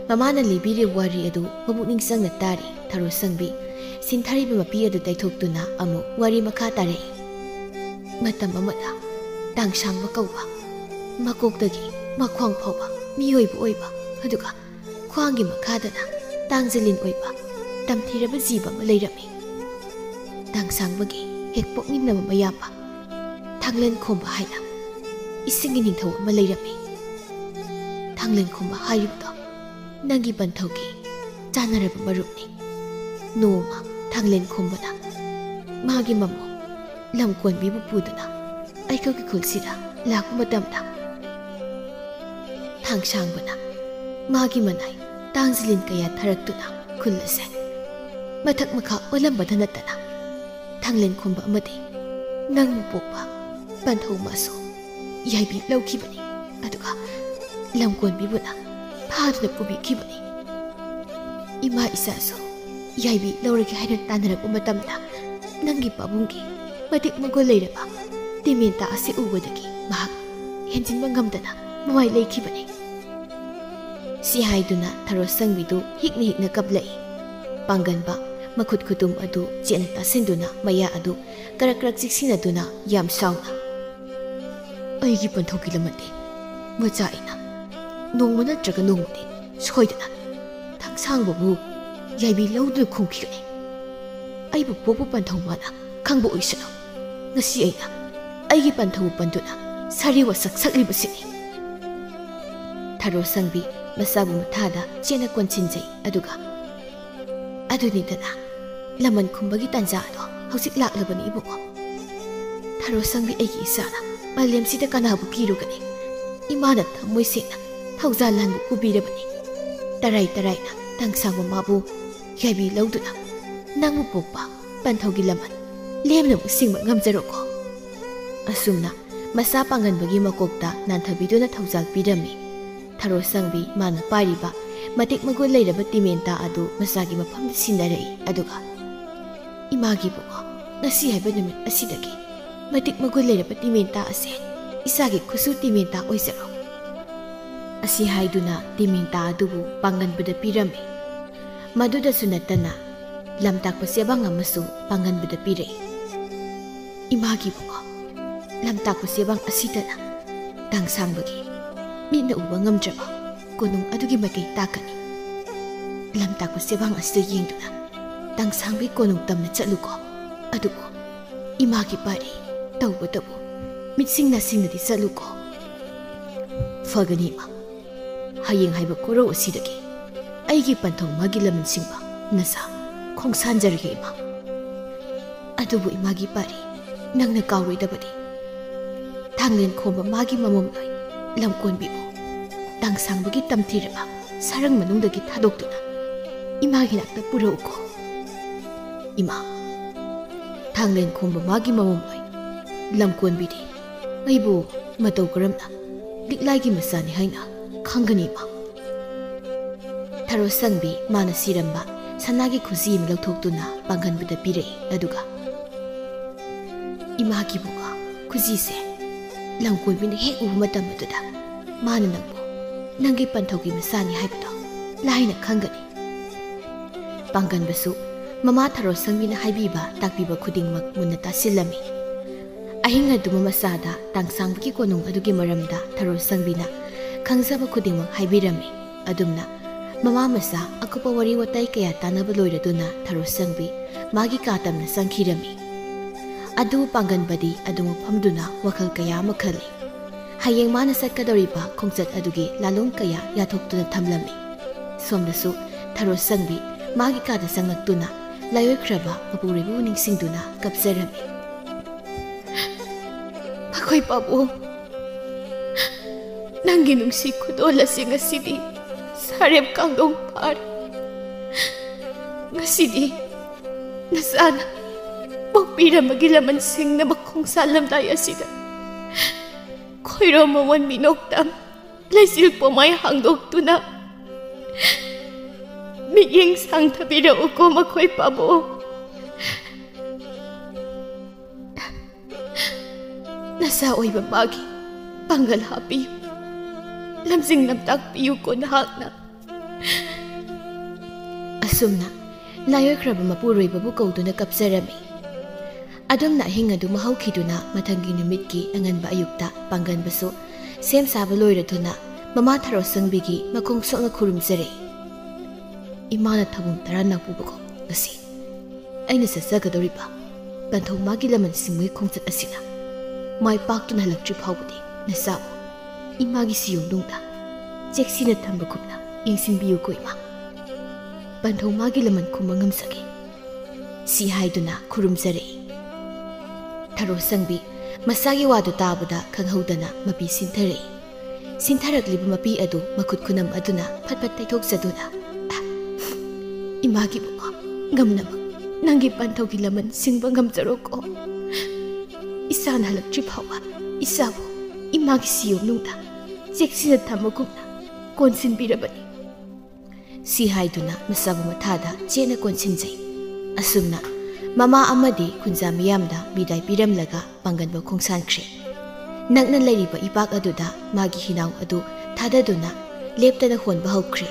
ꯃꯃꯥꯅ ꯂꯤꯕꯤꯔꯤꯕ ꯋꯥꯔꯤ ꯑꯗꯨ ꯃꯄꯨꯛꯅꯤꯡ ꯆꯪꯅ ꯇꯥꯔꯤ꯫ ꯊꯔꯣ ꯁꯪꯕꯤ ꯁꯤꯟꯊꯔꯤꯕ ꯃꯄꯤ ꯑꯗꯨ ꯇꯩꯊꯣꯛꯇꯨꯅ ꯑꯃꯨꯛ ꯋꯥꯔꯤ ꯃꯈꯥ ꯇꯥꯔꯛꯏ꯫ ꯃꯇꯝ ꯑꯃꯗ ꯇꯥꯡꯁꯥꯡꯕ ꯀꯧꯕ, ꯃꯀꯣꯛꯇꯒꯤ ꯃꯈ꯭ꯋꯥꯡ ꯐꯥꯎꯕ ꯃꯤꯑꯣꯏꯕ ꯑꯣꯏꯕ, ꯑꯗꯨꯒ ꯈ꯭ꯋꯥꯡꯒꯤ ꯃꯈꯥꯗꯅ ꯇꯥꯡꯖꯂꯤꯟ ꯑꯣꯏꯕ ꯇꯝꯊꯤꯔꯕ ꯖꯤꯕ ꯑꯃ ꯂꯩꯔꯝꯃꯤ꯫ ꯇꯥꯡꯁꯥꯡꯕꯒꯤ ꯍꯦꯛ ꯄꯣꯛꯃꯤꯟꯅꯕ ꯃꯌꯥꯝꯕ ꯊꯥꯡꯂꯦꯟ ꯈꯣꯝꯕ ꯍꯥꯏꯅ ꯏꯁꯤꯡꯒꯤ ꯅꯤꯡꯊꯧ ꯑꯃ ꯂꯩꯔꯝꯃꯤ꯫ ꯊꯥꯡꯂꯦꯟ ꯈꯣꯝꯕ ꯍꯥꯏꯔꯤꯕꯗꯣ ꯅꯪꯒꯤ ꯄꯟꯊꯧꯒꯤ ꯆꯥꯟꯅꯔꯕ ꯃꯔꯨꯞꯅꯤ꯫ ꯅꯣꯡꯃ ꯊꯥꯡꯂꯦꯟ ꯈꯣꯝꯕꯅ ꯃꯥꯒꯤ ꯃꯃꯧ ꯂꯝꯀꯣꯟꯕꯤꯕꯨ ꯄꯨꯗꯨꯅ ꯑꯩꯈꯣꯏꯒꯤ ꯈꯨꯜꯁꯤꯗ ꯂꯥꯛꯄ ꯃꯇꯝꯗ, ꯊꯥꯡꯁꯥꯡꯕꯅ ꯃꯥꯒꯤ ꯃꯅꯥꯏ ꯇꯥꯡꯖꯂꯤꯟ ꯀꯌꯥ ꯊꯥꯔꯛꯇꯨꯅ ꯈꯨꯜ ꯑꯁꯦ ꯃꯊꯛ ꯃꯈꯥ ꯑꯣꯜꯂꯝꯕꯗ ꯅꯠꯇꯅ, ꯊꯥꯡꯂꯦꯟ ꯈꯣꯝꯕ ꯑꯃꯗꯤ ꯅꯪꯕꯨ ꯄꯣꯛꯄ ꯄꯟꯊꯧ ꯃꯥꯁꯨ ꯌꯥꯏꯕꯤ ꯂꯧꯈꯤꯕꯅꯤ꯫ ꯑꯗꯨꯒ ꯂꯝꯀꯣꯟꯕꯤꯕꯨꯅ ꯐꯥꯗꯨꯅ ꯄꯨꯕꯤꯈꯤꯕꯅꯤ꯫ ꯏꯃꯥ ꯏꯆꯥꯁꯨ ꯌꯥꯏꯕꯤ ꯂꯧꯔꯒꯦ ꯍꯥꯏꯅ ꯇꯥꯟꯅꯔꯛꯄ ꯃꯇꯝꯗ, ꯅꯪꯒꯤ ꯄꯥꯕꯨꯡꯒꯤ ꯃꯇꯤꯛ ꯃꯒꯨꯟ ꯂꯩꯔꯕ ꯇꯤꯃꯦꯟꯇꯥ ꯑꯁꯤ ꯎꯕꯗꯒꯤ ꯃꯍꯥꯛ ꯍꯦꯟꯖꯤꯟꯕ ꯉꯝꯗꯅ ꯃꯃꯥꯏ ꯂꯩꯈꯤꯕꯅꯤ꯫" ꯁꯤ ꯍꯥꯏꯗꯨꯅ ꯊꯔꯣ ꯁꯪꯕꯤꯗꯨ ꯍꯤꯛꯅ ꯍꯤꯛꯅ ꯀꯞꯂꯛꯏ꯫ ꯄꯥꯡꯒꯟꯕ ꯃꯈꯨꯠ ꯈꯨꯇꯨꯝ ꯑꯗꯨ ꯆꯦꯠꯅ ꯇꯥꯁꯤꯟꯗꯨꯅ ꯃꯌꯥ ꯑꯗꯨ ꯀꯔꯛ ꯀꯔꯛ ꯆꯤꯛꯁꯤꯟꯅꯗꯨꯅ ꯌꯥꯝ ꯁꯥꯎꯅ, "ꯑꯩꯒꯤ ꯄꯟꯊꯧꯒꯤ ꯂꯃꯟꯗꯤ ꯃꯆꯥ ꯑꯩꯅ ꯅꯣꯡꯃ ꯅꯠꯇ꯭ꯔꯒ ꯅꯣꯡꯃꯗꯤ ꯁꯣꯏꯗꯅ ꯊꯥꯡꯁꯥꯡꯕꯕꯨ ꯌꯥꯏꯕꯤ ꯂꯧꯗꯨꯅ ꯈꯣꯡꯈꯤꯒꯅꯤ꯫ ꯑꯩꯕꯨ ꯄꯣꯛꯄ ꯄꯟꯊꯧ ꯃꯥꯅ ꯈꯪꯕ ꯑꯣꯏꯁꯅꯨ꯫ ꯉꯁꯤ ꯑꯩꯅ ꯑꯩꯒꯤ ꯄꯟꯊꯧ ꯄꯟꯗꯨꯅ ꯁꯥꯔꯤ ꯋꯥꯁꯛ ꯁꯛꯂꯤꯕꯁꯤꯅꯤ꯫ ꯊꯔꯣ ꯁꯪꯕꯤ ꯃꯁꯥꯕꯨ ꯃꯊꯥꯗ ꯆꯦꯠꯅ ꯀꯣꯟꯁꯤꯟꯖꯩ, ꯑꯗꯨꯒ, "ꯑꯗꯨꯅꯤꯗꯅ, ꯂꯃꯟ ꯈꯨꯝꯕꯒꯤ ꯇꯥꯟꯖꯥ ꯑꯗꯣ ꯍꯧꯖꯤꯛ ꯂꯥꯛꯂꯕꯅꯤ ꯏꯕꯨꯡꯉꯣ꯫ ꯊꯔꯣ ꯁꯪꯕꯤ ꯑꯩꯒꯤ ꯏꯆꯥꯅ ꯃꯥꯂꯦꯝꯁꯤꯗ ꯀꯅꯥꯕꯨ ꯀꯤꯔꯨꯒꯅꯤ? ꯏꯃꯥꯅ ꯊꯃꯣꯏ ꯁꯦꯡꯅ ꯊꯧꯖꯥꯜ ꯂꯥꯟꯕ ꯄꯨꯕꯤꯔꯕꯅꯤ꯫ ꯇꯔꯥꯏ ꯇꯔꯥꯏꯅ ꯇꯥꯡꯁꯥꯡꯕ ꯃꯥꯕꯨ ꯌꯥꯏꯕꯤ ꯂꯧꯗꯨꯅ ꯅꯪꯕꯨ ꯄꯣꯛꯄ ꯄꯟꯊꯧꯒꯤ ꯂꯃꯟ ꯂꯦꯝꯅ ꯑꯃꯨꯛ ꯁꯤꯡꯕ ꯉꯝꯖꯔꯣꯀꯣ꯫" ꯑꯁꯨꯝꯅ ꯃꯁꯥ ꯄꯥꯡꯒꯟꯕꯒꯤ ꯃꯀꯣꯛꯇ ꯅꯥꯟꯊꯕꯤꯗꯨꯅ ꯊꯧꯖꯥꯜ ꯄꯤꯔꯝꯃꯤ꯫ ꯊꯔꯣ ꯁꯪꯕꯤ ꯃꯥꯅ ꯄꯥꯏꯔꯤꯕ ꯃꯇꯤꯛ ꯃꯒꯨꯟ ꯂꯩꯔꯕ ꯇꯤꯃꯦꯟꯇꯥ ꯑꯗꯨ ꯃꯆꯥꯒꯤ ꯃꯐꯝꯗ ꯁꯤꯟꯅꯔꯛꯏ, ꯑꯗꯨꯒ, "ꯏꯃꯥꯒꯤ ꯏꯕꯨꯡꯉꯣ, ꯉꯁꯤ ꯍꯥꯏꯕ ꯅꯨꯃꯤꯠ ꯑꯁꯤꯗꯒꯤ ꯃꯇꯤꯛ ꯃꯒꯨꯟ ꯂꯩꯔꯕ ꯇꯤꯃꯦꯟꯇꯥ ꯑꯁꯦ ꯏꯆꯥꯒꯤ ꯈꯨꯠꯁꯨ ꯇꯤꯃꯦꯟꯇꯥ ꯑꯣꯏꯖꯔꯣ꯫" ꯑꯁꯤ ꯍꯥꯏꯗꯨꯅ ꯇꯤꯃꯦꯟꯇꯥ ꯑꯗꯨꯕꯨ ꯄꯥꯡꯒꯟꯕꯗ ꯄꯤꯔꯝꯃꯤ꯫ ꯃꯗꯨꯗꯁꯨ ꯅꯠꯇꯅ ꯂꯝꯇꯥꯛꯄ ꯆꯦꯕꯥꯡ ꯑꯃꯁꯨ ꯄꯥꯡꯒꯟꯕꯗ ꯄꯤꯔꯛꯏ꯫ "ꯏꯃꯥꯒꯤ ꯏꯕꯨꯡꯉꯣ, ꯂꯝꯇꯥꯛꯄ ꯆꯦꯕꯥꯡ ꯑꯁꯤꯗꯅ ꯇꯥꯡꯁꯥꯡꯕꯒꯤ ꯃꯤꯠꯅ ꯎꯕ ꯉꯝꯗ꯭ꯔꯕ ꯀꯣꯅꯨꯡ ꯑꯗꯨꯒꯤ ꯃꯥꯏꯀꯩ ꯇꯥꯛꯀꯅꯤ꯫ ꯂꯝꯇꯥꯛꯄ ꯆꯦꯕꯥꯡ ꯑꯁꯤꯗ ꯌꯦꯡꯗꯨꯅ ꯇꯥꯡꯁꯥꯡꯕꯒꯤ ꯀꯣꯅꯨꯡ ꯇꯝꯅ ꯆꯠꯂꯨꯀꯣ꯫ ꯑꯗꯨꯕꯨ ꯏꯃꯥꯒꯤ ꯄꯥꯔꯤ ꯇꯧꯕꯇꯕꯨ ꯃꯤꯠꯁꯤꯡ ꯅꯥꯁꯤꯡꯅꯗꯤ ꯆꯠꯂꯨꯀꯣ꯫" "ꯐꯒꯅꯤ ꯏꯃꯥ꯫ ꯍꯌꯦꯡ ꯍꯥꯏꯕ ꯈꯨꯔꯧ ꯑꯁꯤꯗꯒꯤ ꯑꯩꯒꯤ ꯄꯟꯊꯧ ꯃꯥꯒꯤ ꯂꯃꯟ ꯁꯤꯡꯕ ꯅꯆꯥ ꯈꯣꯡꯁꯥꯟꯖꯔꯒꯦ ꯏꯃꯥ꯫ ꯑꯗꯨꯕꯨ ꯏꯃꯥꯒꯤ ꯄꯥꯔꯤ ꯅꯪꯅ ꯀꯥꯎꯔꯣꯏꯗꯕꯗꯤ, ꯊꯥꯡꯂꯦꯟ ꯈꯣꯝꯕ ꯃꯥꯒꯤ ꯃꯃꯣꯝꯂꯣꯏ ꯂꯝꯀꯣꯟꯕꯤꯕꯨ ꯇꯥꯡꯁꯥꯡꯕꯒꯤ ꯇꯝꯊꯤꯔꯕ ꯁꯔꯪ ꯃꯅꯨꯡꯗꯒꯤ ꯊꯥꯗꯣꯛꯇꯨꯅ ꯏꯃꯥꯒꯤ ꯅꯥꯛꯇ ꯄꯨꯔꯛꯎꯀꯣ ꯏꯃꯥ꯫ ꯊꯥꯡꯂꯦꯟ ꯈꯣꯝꯕ ꯃꯥꯒꯤ ꯃꯃꯣꯝꯂꯣꯏ ꯂꯝꯀꯣꯟꯕꯤꯗꯤ ꯑꯩꯕꯨ ꯃꯇꯧ ꯀꯔꯝꯅ ꯂꯤꯛꯂꯥꯏꯒꯤ ꯃꯆꯥꯅꯤ ꯍꯥꯏꯅ ꯈꯪꯒꯅꯤ ꯏꯃꯥ?" ꯊꯔꯣ ꯁꯪꯕꯤ ꯃꯥꯅ ꯁꯤꯔꯝꯕ ꯁꯅꯥꯒꯤ ꯈꯨꯖꯤ ꯑꯃ ꯂꯧꯊꯣꯛꯇꯨꯅ ꯄꯥꯡꯒꯟꯕꯗ ꯄꯤꯔꯛꯏ, ꯑꯗꯨꯒ, "ꯏꯃꯥꯒꯤ ꯏꯕꯨꯡꯉꯣ, ꯈꯨꯖꯤꯁꯦ ꯂꯝꯀꯣꯏꯕꯤꯅ ꯍꯦꯛ ꯎꯕ ꯃꯇꯝ ꯑꯗꯨꯗ ꯃꯥꯅ ꯅꯪꯕꯨ ꯅꯪꯒꯤ ꯄꯟꯊꯧꯒꯤ ꯃꯆꯥꯅꯤ ꯍꯥꯏꯕꯗꯣ ꯂꯥꯏꯅ ꯈꯪꯒꯅꯤ꯫" ꯄꯥꯡꯒꯟꯕꯁꯨ ꯃꯃꯥ ꯊꯔꯣ ꯁꯪꯕꯤꯅ ꯍꯥꯏꯕꯤꯕ ꯇꯥꯛꯄꯤꯕ ꯈꯨꯗꯤꯡꯃꯛ ꯃꯨꯟꯅ ꯇꯥꯁꯤꯜꯂꯝꯃꯤ꯫ ꯑꯍꯤꯡ ꯑꯗꯨꯃ ꯃꯆꯥꯗ ꯇꯥꯡꯁꯥꯡꯕꯒꯤ ꯀꯣꯅꯨꯡ ꯑꯗꯨꯒꯤ ꯃꯔꯝꯗ ꯊꯔꯣ ꯁꯪꯕꯤꯅ ꯈꯪꯖꯕ ꯈꯨꯗꯤꯡꯃꯛ ꯍꯥꯏꯕꯤꯔꯝꯃꯤ꯫ ꯑꯗꯨꯝꯅ ꯃꯃꯥ ꯃꯆꯥ ꯑꯀꯨꯞꯄ ꯋꯥꯔꯤ ꯋꯥꯇꯥꯏ ꯀꯌꯥ ꯇꯥꯟꯅꯕ ꯂꯣꯏꯔꯗꯨꯅ ꯊꯔꯣ ꯁꯪꯕꯤ ꯃꯥꯒꯤ ꯀꯥ ꯇꯝꯅ ꯆꯪꯈꯤꯔꯝꯃꯤ꯫ ꯑꯗꯨ ꯄꯥꯡꯒꯟꯕꯗꯤ ꯑꯗꯨꯃꯛ ꯐꯝꯗꯨꯅ ꯋꯥꯈꯜ ꯀꯌꯥ ꯑꯃ ꯈꯜꯂꯤ꯫ ꯍꯌꯦꯡ ꯃꯥꯅ ꯆꯠꯀꯗꯧꯔꯤꯕ ꯈꯣꯡꯆꯠ ꯑꯗꯨꯒꯤ ꯂꯥꯂꯣꯡ ꯀꯌꯥ ꯌꯥꯊꯣꯛꯇꯨꯅ ꯊꯝꯂꯝꯃꯤ꯫ ꯁꯣꯝꯗꯁꯨ ꯊꯔꯣ ꯁꯪꯕꯤ ꯃꯥꯒꯤ ꯀꯥꯗ ꯆꯪꯂꯛꯇꯨꯅ ꯂꯥꯏꯑꯣꯏꯈ꯭ꯔꯕ ꯃꯄꯨꯔꯣꯏꯕꯕꯨ ꯅꯤꯡꯁꯤꯡꯗꯨꯅ ꯀꯞꯆꯔꯝꯃꯤ꯫ ꯃꯈꯣꯏ ꯄꯥꯕꯨꯡ, ꯅꯪꯒꯤ ꯅꯨꯡꯁꯤ ꯈꯨꯗꯣꯜ ꯑꯁꯤ ꯉꯁꯤꯗꯤ ꯁꯥꯔꯦꯞ ꯀꯥꯡꯗꯣꯡ ꯐꯥꯔꯦ꯫ ꯉꯁꯤꯗꯤ ꯅꯆꯥꯅ ꯄꯣꯛꯄꯤꯔꯝꯕꯒꯤ ꯂꯃꯟ ꯁꯤꯡꯅꯕ ꯈꯣꯡꯁꯥꯜꯂꯝꯗꯥꯏ ꯑꯁꯤꯗ ꯈꯣꯏꯔꯣꯝ ꯃꯋꯣꯟ ꯃꯤꯅꯣꯛꯇ ꯂꯩꯆꯤꯜ ꯄꯣꯃꯥꯏ ꯍꯥꯡꯗꯣꯛꯇꯨꯅ ꯃꯤꯠꯌꯦꯡ ꯁꯥꯡꯊꯕꯤꯔꯛꯎꯀꯣ ꯃꯈꯣꯏ ꯄꯥꯕꯨꯡ꯫ ꯅꯆꯥ ꯑꯣꯏꯕ ꯃꯥꯒꯤ ꯄꯥꯡꯒꯜ ꯍꯥꯞꯄꯤꯌꯨ, ꯂꯝꯖꯤꯡ ꯂꯝꯇꯥꯛꯄꯤꯌꯨꯀꯣ ꯅꯍꯥꯛꯅ꯫ ꯑꯁꯨꯝꯅ ꯂꯥꯏꯑꯣꯏꯈ꯭ꯔꯕ ꯃꯄꯨꯔꯣꯏꯕꯕꯨ ꯀꯧꯗꯨꯅ ꯀꯞꯆꯔꯝꯃꯤ꯫ ꯑꯗꯨꯝꯅ ꯑꯍꯤꯡ ꯑꯗꯨ ꯃꯍꯧꯈꯤꯗꯨꯅ ꯃꯊꯪꯒꯤ ꯅꯨꯃꯤꯠꯀꯤ ꯑꯉꯟꯕ ꯑꯌꯨꯛꯇ ꯄꯥꯡꯒꯟꯕꯁꯨ ꯁꯦꯝ ꯁꯥꯕ ꯂꯣꯏꯔꯗꯨꯅ ꯃꯃꯥ ꯊꯔꯣ ꯁꯪꯕꯤꯒꯤ ꯃꯈꯣꯡ ꯁꯣꯛꯅ ꯈꯨꯔꯨꯝꯖꯔꯛꯏ꯫ ꯏꯃꯥꯅ ꯊꯕꯨꯡ ꯇꯔꯥ ꯅꯥꯛꯄꯨꯕꯒꯨꯝ ꯉꯁꯤ ꯑꯩꯅ ꯆꯠꯆꯒꯗꯧꯔꯤꯕ ꯄꯟꯊꯧ ꯃꯥꯒꯤ ꯂꯃꯟ ꯁꯤꯡꯕꯒꯤ ꯈꯣꯡꯆꯠ ꯑꯁꯤꯅ ꯃꯥꯏ ꯄꯥꯛꯇꯨꯅ ꯍꯜꯂꯛꯇ꯭ꯔꯤ ꯐꯥꯎꯕꯗꯤ ꯅꯆꯥꯕꯨ ꯏꯃꯥꯒꯤ ꯁꯤꯌꯣꯝꯅꯨꯡꯗ ꯆꯦꯛꯁꯤꯟꯅ ꯊꯝꯕꯒꯨꯝꯅ ꯌꯦꯡꯁꯤꯟꯕꯤꯌꯨꯀꯣ ꯏꯃꯥ꯫ ꯄꯟꯊꯧ ꯃꯥꯒꯤ ꯂꯃꯟ ꯈꯨꯝꯕ ꯉꯝꯖꯒꯦ꯫ ꯁꯤ ꯍꯥꯏꯗꯨꯅ ꯈꯨꯔꯨꯝꯖꯔꯛꯏ꯫ ꯊꯔꯣ ꯁꯪꯕꯤ ꯃꯆꯥꯒꯤ ꯋꯥꯗꯨ ꯇꯥꯕꯗ ꯈꯪꯍꯧꯗꯅ ꯃꯄꯤ ꯁꯤꯟꯊꯔꯛꯏ꯫ ꯁꯤꯟꯊꯔꯛꯂꯤꯕ ꯃꯄꯤ ꯑꯗꯨ ꯃꯈꯨꯠ ꯈꯨꯅꯝ ꯑꯗꯨꯅ ꯐꯠ ꯐꯠ ꯇꯩꯊꯣꯛꯆꯗꯨꯅ, "ꯑ, ꯏꯃꯥꯒꯤ ꯏꯕꯨꯡꯉꯣ, ꯉꯝꯅꯕ ꯅꯪꯒꯤ ꯄꯟꯊꯧꯒꯤ ꯂꯃꯟ ꯁꯤꯡꯕ ꯉꯝꯖꯔꯣꯀꯣ꯫ ꯏꯆꯥꯅ ꯍꯜꯂꯛꯇ꯭ꯔꯤ ꯐꯥꯎꯕ ꯏꯆꯥꯕꯨ ꯏꯃꯥꯒꯤ ꯁꯤꯌꯣꯝꯅꯨꯡꯗ ꯆꯦꯛꯁꯤꯟꯅ ꯊꯝꯕꯒꯨꯝꯅ ꯀꯣꯟꯁꯤꯟꯕꯤꯔꯕꯅꯤ"꯫ ꯁꯤ ꯍꯥꯏꯗꯨꯅ ꯃꯆꯥꯕꯨ ꯃꯊꯥꯗ ꯆꯦꯠꯅ ꯀꯣꯟꯁꯤꯟꯖꯩ꯫ ꯑꯁꯨꯝꯅ ꯃꯃꯥ ꯑꯃꯗꯤ ꯈꯨꯟꯖꯥ ꯃꯤꯌꯥꯝꯗ ꯕꯤꯗꯥꯏ ꯄꯤꯔꯝꯂꯒ ꯄꯥꯡꯒꯟꯕ ꯈꯣꯡꯁꯥꯟꯈ꯭ꯔꯦ꯫ ꯅꯛꯅ ꯂꯩꯔꯤꯕ ꯏꯄꯥꯛ ꯑꯗꯨꯗ ꯃꯥꯒꯤ ꯍꯤꯅꯥꯎ ꯑꯗꯨ ꯊꯥꯗꯗꯨꯅ ꯂꯦꯞꯇꯅ ꯍꯣꯟꯕ ꯍꯧꯈ꯭ꯔꯦ꯫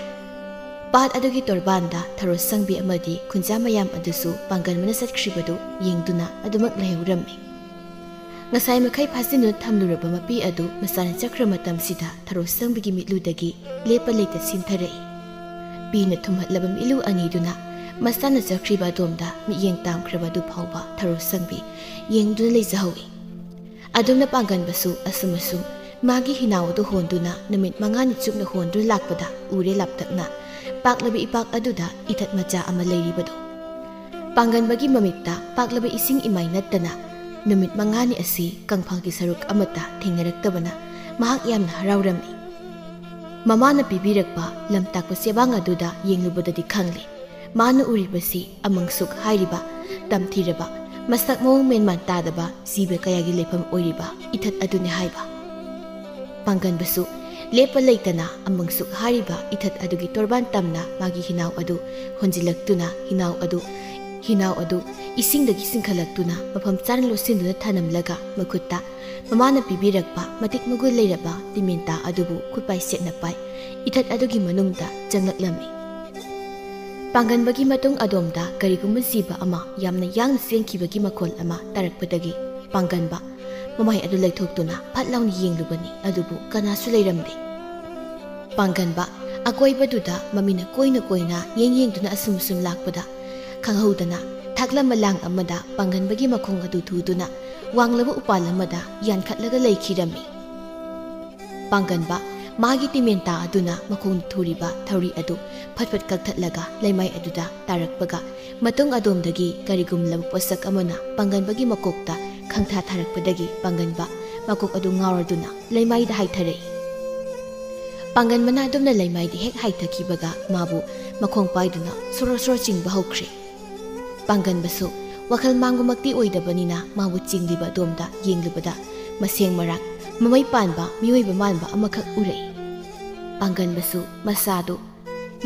ꯄꯥꯠ ꯑꯗꯨꯒꯤ ꯇꯣꯔꯕꯥꯟꯗ ꯊꯔꯣ ꯁꯪꯕꯤ ꯑꯃꯗꯤ ꯈꯨꯟꯖꯥ ꯃꯌꯥꯝ ꯑꯗꯨꯁꯨ ꯄꯥꯡꯒꯟꯕꯅ ꯆꯠꯈ꯭ꯔꯤꯕꯗꯨ ꯌꯦꯡꯗꯨꯅ ꯑꯗꯨꯃꯛ ꯂꯩꯍꯧꯔꯝꯃꯤ꯫ ꯉꯁꯥꯏ ꯃꯈꯩ ꯐꯥꯖꯤꯟꯗꯨꯅ ꯊꯝꯂꯨꯔꯕ ꯃꯄꯤ ꯑꯗꯨ ꯃꯆꯥꯅ ꯆꯠꯈ꯭ꯔ ꯃꯇꯝꯁꯤꯗ ꯊꯔꯣ ꯁꯪꯕꯤꯒꯤ ꯃꯤꯠꯂꯨꯗꯒꯤ ꯂꯦꯞꯄ ꯂꯩꯇ ꯁꯤꯟꯊꯔꯛꯏ꯫ ꯐꯤꯅ ꯊꯨꯝꯍꯠꯂꯕ ꯃꯤꯠꯂꯨ ꯑꯅꯤꯗꯨꯅ ꯃꯁꯥꯅ ꯆꯠꯈ꯭ꯔꯤꯕ ꯑꯗꯣꯝꯗ ꯃꯤꯠꯌꯦꯡ ꯇꯥꯝꯈ꯭ꯔꯕ ꯑꯗꯨ ꯐꯥꯎꯕ ꯊꯔꯣ ꯁꯪꯕꯤ ꯌꯦꯡꯗꯨꯅ ꯂꯩꯖꯍꯧꯏ꯫ ꯑꯗꯨꯝꯅ ꯄꯥꯡꯒꯟꯕꯁꯨ ꯑꯁꯨꯝ ꯑꯁꯨꯝ ꯃꯥꯒꯤ ꯍꯤꯅꯥꯎ ꯑꯗꯨ ꯍꯣꯟꯗꯨꯅ ꯅꯨꯃꯤꯠ ꯃꯉꯥꯅꯤ ꯆꯨꯞꯅ ꯍꯣꯟꯗꯨꯅ ꯂꯥꯛꯄꯗ ꯎꯔꯦ ꯂꯥꯞꯇꯛꯅ ꯄꯥꯛꯂꯕ ꯏꯄꯥꯛ ꯑꯗꯨꯗ ꯏꯊꯠ ꯃꯆꯥ ꯑꯃ ꯂꯩꯔꯤꯕꯗꯨ꯫ ꯄꯥꯡꯒꯟꯕꯒꯤ ꯃꯃꯤꯠꯇ ꯄꯥꯛꯂꯕ ꯏꯁꯤꯡ ꯏꯃꯥꯏ ꯅꯠꯇꯅ ꯅꯨꯃꯤꯠ ꯃꯉꯥꯅꯤ ꯑꯁꯤ ꯀꯪꯐꯥꯜꯒꯤ ꯁꯔꯨꯛ ꯑꯃꯠꯇ ꯊꯦꯡꯅꯔꯛꯇꯕꯅ ꯃꯍꯥꯛ ꯌꯥꯝꯅ ꯍꯔꯥꯎꯔꯝꯃꯤ꯫ ꯃꯃꯥꯅ ꯄꯤꯕꯤꯔꯛꯄ ꯂꯝꯇꯥꯛꯄ ꯆꯦꯕꯥꯡ ꯑꯗꯨꯗ ꯌꯦꯡꯂꯨꯕꯗꯗꯤ ꯈꯪꯂꯦ, ꯃꯥꯅ ꯎꯔꯤꯕꯁꯤ ꯑꯃꯪꯁꯨꯛ ꯍꯥꯏꯔꯤꯕ, ꯇꯝꯊꯤꯔꯕ, ꯃꯁꯛ ꯃꯑꯣꯡ ꯃꯦꯟꯃꯥꯟ ꯇꯥꯗꯕ ꯖꯤꯕ ꯀꯌꯥꯒꯤ ꯂꯩꯐꯝ ꯑꯣꯏꯔꯤꯕ ꯏꯊꯠ ꯑꯗꯨꯅꯤ ꯍꯥꯏꯕ꯫ ꯄꯥꯡꯒꯟꯕꯁꯨ ꯂꯦꯞꯄ ꯂꯩꯇꯅ ꯑꯃꯪꯁꯨꯛ ꯍꯥꯏꯔꯤꯕ ꯏꯊꯠ ꯑꯗꯨꯒꯤ ꯇꯣꯔꯕꯥꯟ ꯇꯝꯅ ꯃꯥꯒꯤ ꯍꯤꯅꯥꯎ ꯑꯗꯨ ꯍꯣꯟꯖꯤꯜꯂꯛꯇꯨꯅ ꯍꯤꯅꯥꯎ ꯑꯗꯨ, ꯍꯤꯅꯥꯎ ꯑꯗꯨ ꯏꯁꯤꯡꯗꯒꯤ ꯆꯤꯡꯈꯠꯂꯛꯇꯨꯅ ꯃꯐꯝ ꯆꯥꯅ ꯂꯣꯠꯁꯤꯟꯗꯨꯅ ꯊꯅꯝꯂꯒ ꯃꯈꯨꯠꯇ ꯃꯃꯥꯅ ꯄꯤꯕꯤꯔꯛꯄ ꯃꯇꯤꯛ ꯃꯒꯨꯟ ꯂꯩꯔꯕ ꯇꯤꯃꯦꯟꯇꯥ ꯑꯗꯨꯕꯨ ꯈꯨꯠꯄꯥꯏ ꯁꯦꯠꯅ ꯄꯥꯏ ꯏꯊꯠ ꯑꯗꯨꯒꯤ ꯃꯅꯨꯡꯗ ꯆꯪꯂꯛꯂꯝꯃꯤ꯫ ꯄꯥꯡꯒꯟꯕꯒꯤ ꯃꯇꯨꯡ ꯑꯗꯣꯝꯗ ꯀꯔꯤꯒꯨꯝꯕ ꯖꯤꯕ ꯑꯃ ꯌꯥꯝꯅ ꯌꯥꯡꯅ ꯆꯦꯟꯈꯤꯕꯒꯤ ꯃꯈꯣꯜ ꯑꯃ ꯇꯥꯔꯛꯄꯗꯒꯤ ꯄꯥꯡꯒꯟꯕ ꯃꯃꯥꯏ ꯑꯗꯨ ꯂꯩꯊꯣꯛꯇꯨꯅ ꯐꯠ ꯂꯥꯎꯅ ꯌꯦꯡꯂꯨꯕꯅꯤ, ꯑꯗꯨꯕꯨ ꯀꯅꯥꯁꯨ ꯂꯩꯔꯝꯗꯦ꯫ ꯄꯥꯡꯒꯟꯕ ꯑꯀꯣꯏꯕꯗꯨꯗ ꯃꯃꯤꯅ ꯀꯣꯏꯅ ꯀꯣꯏꯅ ꯌꯦꯡ ꯌꯦꯡꯗꯨꯅ ꯑꯁꯨꯝ ꯑꯁꯨꯝ ꯂꯥꯛꯄꯗ ꯈꯪꯍꯧꯗꯅ ꯊꯥꯛꯂꯝꯕ ꯂꯥꯡ ꯑꯃꯗ ꯄꯥꯡꯒꯟꯕꯒꯤ ꯃꯈꯣꯡ ꯑꯗꯨ ꯊꯨꯗꯨꯅ ꯋꯥꯡꯂꯕ ꯎꯄꯥꯜ ꯑꯃꯗ ꯌꯥꯟꯈꯠꯂꯒ ꯂꯩꯈꯤꯔꯝꯃꯤ꯫ ꯄꯥꯡꯒꯟꯕ ꯃꯥꯒꯤ ꯇꯤꯃꯦꯟꯇꯥ ꯑꯗꯨꯅ ꯃꯈꯣꯡꯗ ꯊꯨꯔꯤꯕ ꯊꯧꯔꯤ ꯑꯗꯨ ꯐꯠ ꯐꯠ ꯀꯛꯊꯠꯂꯒ ꯂꯩꯃꯥꯏ ꯑꯗꯨꯗ ꯇꯥꯔꯛꯄꯒ ꯃꯇꯨꯡ ꯑꯗꯣꯝꯗꯒꯤ ꯀꯔꯤꯒꯨꯝꯂꯕ ꯄꯣꯠꯁꯛ ꯑꯃꯅ ꯄꯥꯡꯒꯟꯕꯒꯤ ꯃꯀꯣꯛꯇ ꯈꯪꯊꯥ ꯊꯥꯔꯛꯄꯗꯒꯤ ꯄꯥꯡꯒꯟꯕ ꯃꯀꯣꯛ ꯑꯗꯨ ꯉꯥꯎꯔꯗꯨꯅ ꯂꯩꯃꯥꯏꯗ ꯍꯥꯏꯊꯔꯛꯏ꯫ ꯄꯥꯡꯒꯟꯕꯅ ꯑꯗꯨꯝꯅ ꯂꯩꯃꯥꯏꯗ ꯍꯦꯛ ꯍꯥꯏꯊꯈꯤꯕꯒ ꯃꯥꯕꯨ ꯃꯈꯣꯡ ꯄꯥꯏꯗꯨꯅ ꯁꯣꯔꯣ ꯁꯣꯔꯣ ꯆꯤꯡꯕ ꯍꯧꯈ꯭ꯔꯦ꯫ ꯄꯥꯡꯒꯟꯕꯁꯨ ꯋꯥꯈꯜ ꯃꯥꯡꯕꯃꯛꯇꯤ ꯑꯣꯏꯗꯕꯅꯤꯅ ꯃꯥꯕꯨ ꯆꯤꯡꯂꯤꯕ ꯑꯗꯣꯝꯗ ꯌꯦꯡꯂꯨꯕꯗ ꯃꯁꯦꯡ ꯃꯔꯥꯡ ꯃꯃꯩ ꯄꯥꯟꯕ ꯃꯤꯑꯣꯏꯕ ꯃꯥꯟꯕ ꯑꯃꯈꯛ ꯎꯔꯛꯏ꯫ ꯄꯥꯡꯒꯟꯕꯁꯨ ꯃꯁꯥꯗꯨ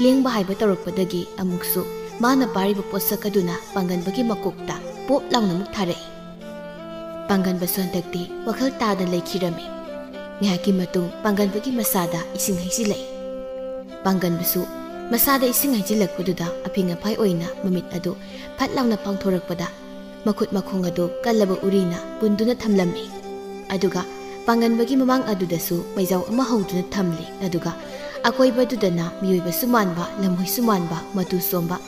ꯂꯦꯡꯕ ꯍꯥꯏꯕ ꯇꯧꯔꯛꯄꯗꯒꯤ ꯑꯃꯨꯛꯁꯨ ꯃꯥꯅ ꯄꯥꯏꯔꯤꯕ ꯄꯣꯠꯁꯛ ꯑꯗꯨꯅ ꯄꯥꯡꯒꯟꯕꯒꯤ ꯃꯀꯣꯛꯇ ꯄꯣꯞ ꯂꯥꯎꯅ ꯑꯃꯨꯛ ꯊꯥꯔꯛꯏ꯫ ꯄꯥꯡꯒꯟꯕꯁꯨ ꯍꯟꯗꯛꯇꯤ ꯋꯥꯈꯜ ꯇꯥꯗ ꯂꯩꯈꯤꯔꯝꯃꯤ꯫ ꯉꯥꯏꯍꯥꯛꯀꯤ ꯃꯇꯨꯡ ꯄꯥꯡꯒꯟꯕꯒꯤ ꯃꯁꯥꯗ ꯏꯁꯤꯡ ꯍꯩꯖꯤꯜꯂꯛꯏ꯫ ꯄꯥꯡꯒꯟꯕꯁꯨ ꯃꯁꯥꯗ ꯏꯁꯤꯡ ꯍꯩꯖꯤꯜꯂꯛꯄꯗꯨꯗ ꯑꯐꯤꯡ ꯑꯐꯥꯏ ꯑꯣꯏꯅ ꯃꯃꯤꯠ ꯑꯗꯨ ꯐꯠ ꯂꯥꯎꯅ ꯄꯥꯡꯊꯣꯔꯛꯄꯗ ꯃꯈꯨꯠ ꯃꯈꯣꯡ ꯑꯗꯨ ꯀꯜꯂꯕ ꯎꯔꯤꯅ ꯄꯨꯟꯗꯨꯅ ꯊꯝꯂꯝꯃꯤ꯫ ꯑꯗꯨꯒ ꯄꯥꯡꯒꯟꯕꯒꯤ ꯃꯃꯥꯡ ꯑꯗꯨꯗꯁꯨ ꯃꯩꯖꯥꯎ ꯑꯃ ꯍꯧꯗꯨꯅ ꯊꯝꯂꯤ꯫ ꯑꯗꯨꯒ ꯑꯀꯣꯏꯕꯗꯨꯗꯅ ꯃꯤꯑꯣꯏꯕꯁꯨ ꯃꯥꯟꯕ, ꯂꯝꯍꯨꯏꯁꯨ ꯃꯥꯟꯕ, ꯃꯇꯨ ꯁꯣꯝꯕ,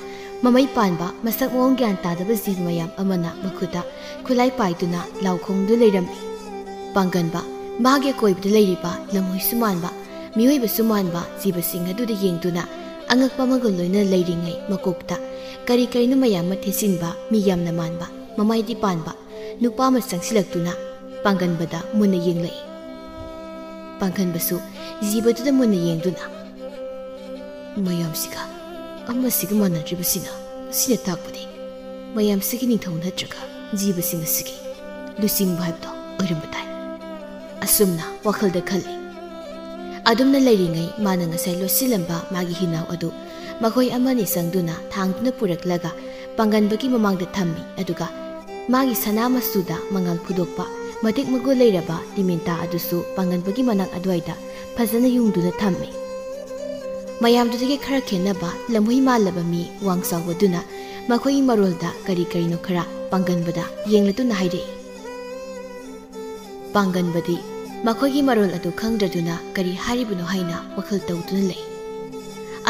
ꯃꯃꯩ ꯄꯥꯟꯕ, ꯃꯁꯛ ꯃꯑꯣꯡ ꯒ꯭ꯌꯥꯟ ꯇꯥꯗꯕ ꯖꯤꯕ ꯃꯌꯥꯝ ꯑꯃꯅ ꯃꯈꯨꯠꯇ ꯈꯨꯠꯂꯥꯏ ꯄꯥꯏꯗꯨꯅ ꯂꯥꯎꯈꯣꯡꯗꯨ ꯂꯩꯔꯝꯃꯤ꯫ ꯄꯥꯡꯒꯟꯕ, ꯃꯥꯒꯤ ꯑꯀꯣꯏꯕꯗ ꯂꯩꯔꯤꯕ ꯂꯝꯍꯨꯏꯁꯨ ꯃꯥꯟꯕ, ꯃꯤꯑꯣꯏꯕꯁꯨ ꯃꯥꯟꯕ ꯖꯤꯕꯁꯤꯡ ꯑꯗꯨꯗ ꯌꯦꯡꯗꯨꯅ ꯑꯉꯛꯄ ꯑꯃꯒ ꯂꯣꯏꯅꯅ ꯂꯩꯔꯤꯉꯩ ꯃꯀꯣꯛꯇ ꯀꯔꯤ ꯀꯔꯤꯅꯣ ꯃꯌꯥꯝ ꯑꯃ ꯊꯦꯠꯆꯤꯟꯕ, ꯃꯤ ꯌꯥꯝꯅ ꯃꯥꯟꯕ, ꯃꯃꯥꯏꯗꯤ ꯄꯥꯟꯕ ꯅꯨꯄꯥ ꯑꯃ ꯆꯪꯁꯤꯜꯂꯛꯇꯨꯅ ꯄꯥꯡꯒꯟꯕꯗ ꯃꯨꯟꯅ ꯌꯦꯡꯂꯛꯏ꯫ ꯄꯥꯡꯒꯟꯕꯁꯨ ꯖꯤꯕꯗꯨꯗ ꯃꯨꯟꯅ ꯌꯦꯡꯗꯨꯅ, "ꯃꯌꯥꯝꯁꯤꯒ ꯑꯃꯁꯤꯒ ꯃꯥꯟꯅꯗ꯭ꯔꯤꯕꯁꯤꯅ, ꯑꯁꯤꯅ ꯇꯥꯛꯄꯗꯤ ꯃꯌꯥꯝꯁꯤꯒꯤ ꯅꯤꯡꯊꯧ ꯅꯠꯇ꯭ꯔꯒ ꯖꯤꯕꯁꯤꯡ ꯑꯁꯤꯒꯤ ꯂꯨꯆꯤꯡꯕ ꯍꯥꯏꯕꯗꯣ ꯑꯣꯏꯔꯝꯕ ꯇꯥꯏ," ꯑꯁꯨꯝꯅ ꯋꯥꯈꯜꯗ ꯈꯜꯂꯤ꯫ ꯑꯗꯨꯝꯅ ꯂꯩꯔꯤꯉꯩ ꯃꯥꯅ ꯉꯁꯥꯏ ꯂꯣꯠꯁꯤꯜꯂꯝꯕ ꯃꯥꯒꯤ ꯍꯤꯅꯥꯎ ꯑꯗꯨ ꯃꯈꯣꯏ ꯑꯃꯅꯤ ꯆꯪꯗꯨꯅ ꯊꯥꯡꯗꯨꯅ ꯄꯨꯔꯛꯂꯒ ꯄꯥꯡꯒꯟꯕꯒꯤ ꯃꯃꯥꯡꯗ ꯊꯝꯃꯤ꯫ ꯑꯗꯨꯒ ꯃꯥꯒꯤ ꯁꯅꯥ ꯃꯆꯨꯗ ꯃꯉꯥꯜ ꯐꯨꯗꯣꯛꯄ ꯃꯇꯤꯛ ꯃꯒꯨꯟ ꯂꯩꯔꯕ ꯇꯤꯃꯤꯟꯇꯥ ꯑꯗꯨꯁꯨ ꯄꯥꯡꯒꯟꯕꯒꯤ ꯃꯅꯥꯛ ꯑꯗꯨꯋꯥꯏꯗ ꯐꯖꯅ ꯌꯨꯡꯗꯨꯅ ꯊꯝꯃꯤ꯫ ꯃꯌꯥꯝꯗꯨꯗꯒꯤ ꯈꯔ ꯈꯦꯟꯅꯕ ꯂꯝꯍꯨꯏ ꯃꯥꯜꯂꯕ ꯃꯤ ꯋꯥꯡ ꯆꯥꯎꯕꯗꯨꯅ ꯃꯈꯣꯏꯒꯤ ꯃꯔꯣꯜꯗ ꯀꯔꯤ ꯀꯔꯤꯅꯣ ꯈꯔ ꯄꯥꯡꯒꯟꯕꯗ ꯌꯦꯡꯂꯗꯨꯅ ꯍꯥꯏꯔꯛꯏ꯫ ꯄꯥꯡꯒꯟꯕꯗꯤ ꯃꯈꯣꯏꯒꯤ ꯃꯔꯣꯜ ꯑꯗꯨ ꯈꯪꯗ꯭ꯔꯗꯨꯅ ꯀꯔꯤ ꯍꯥꯏꯔꯤꯕꯅꯣ ꯍꯥꯏꯅ ꯋꯥꯈꯜ ꯇꯧꯗꯨꯅ ꯂꯩ꯫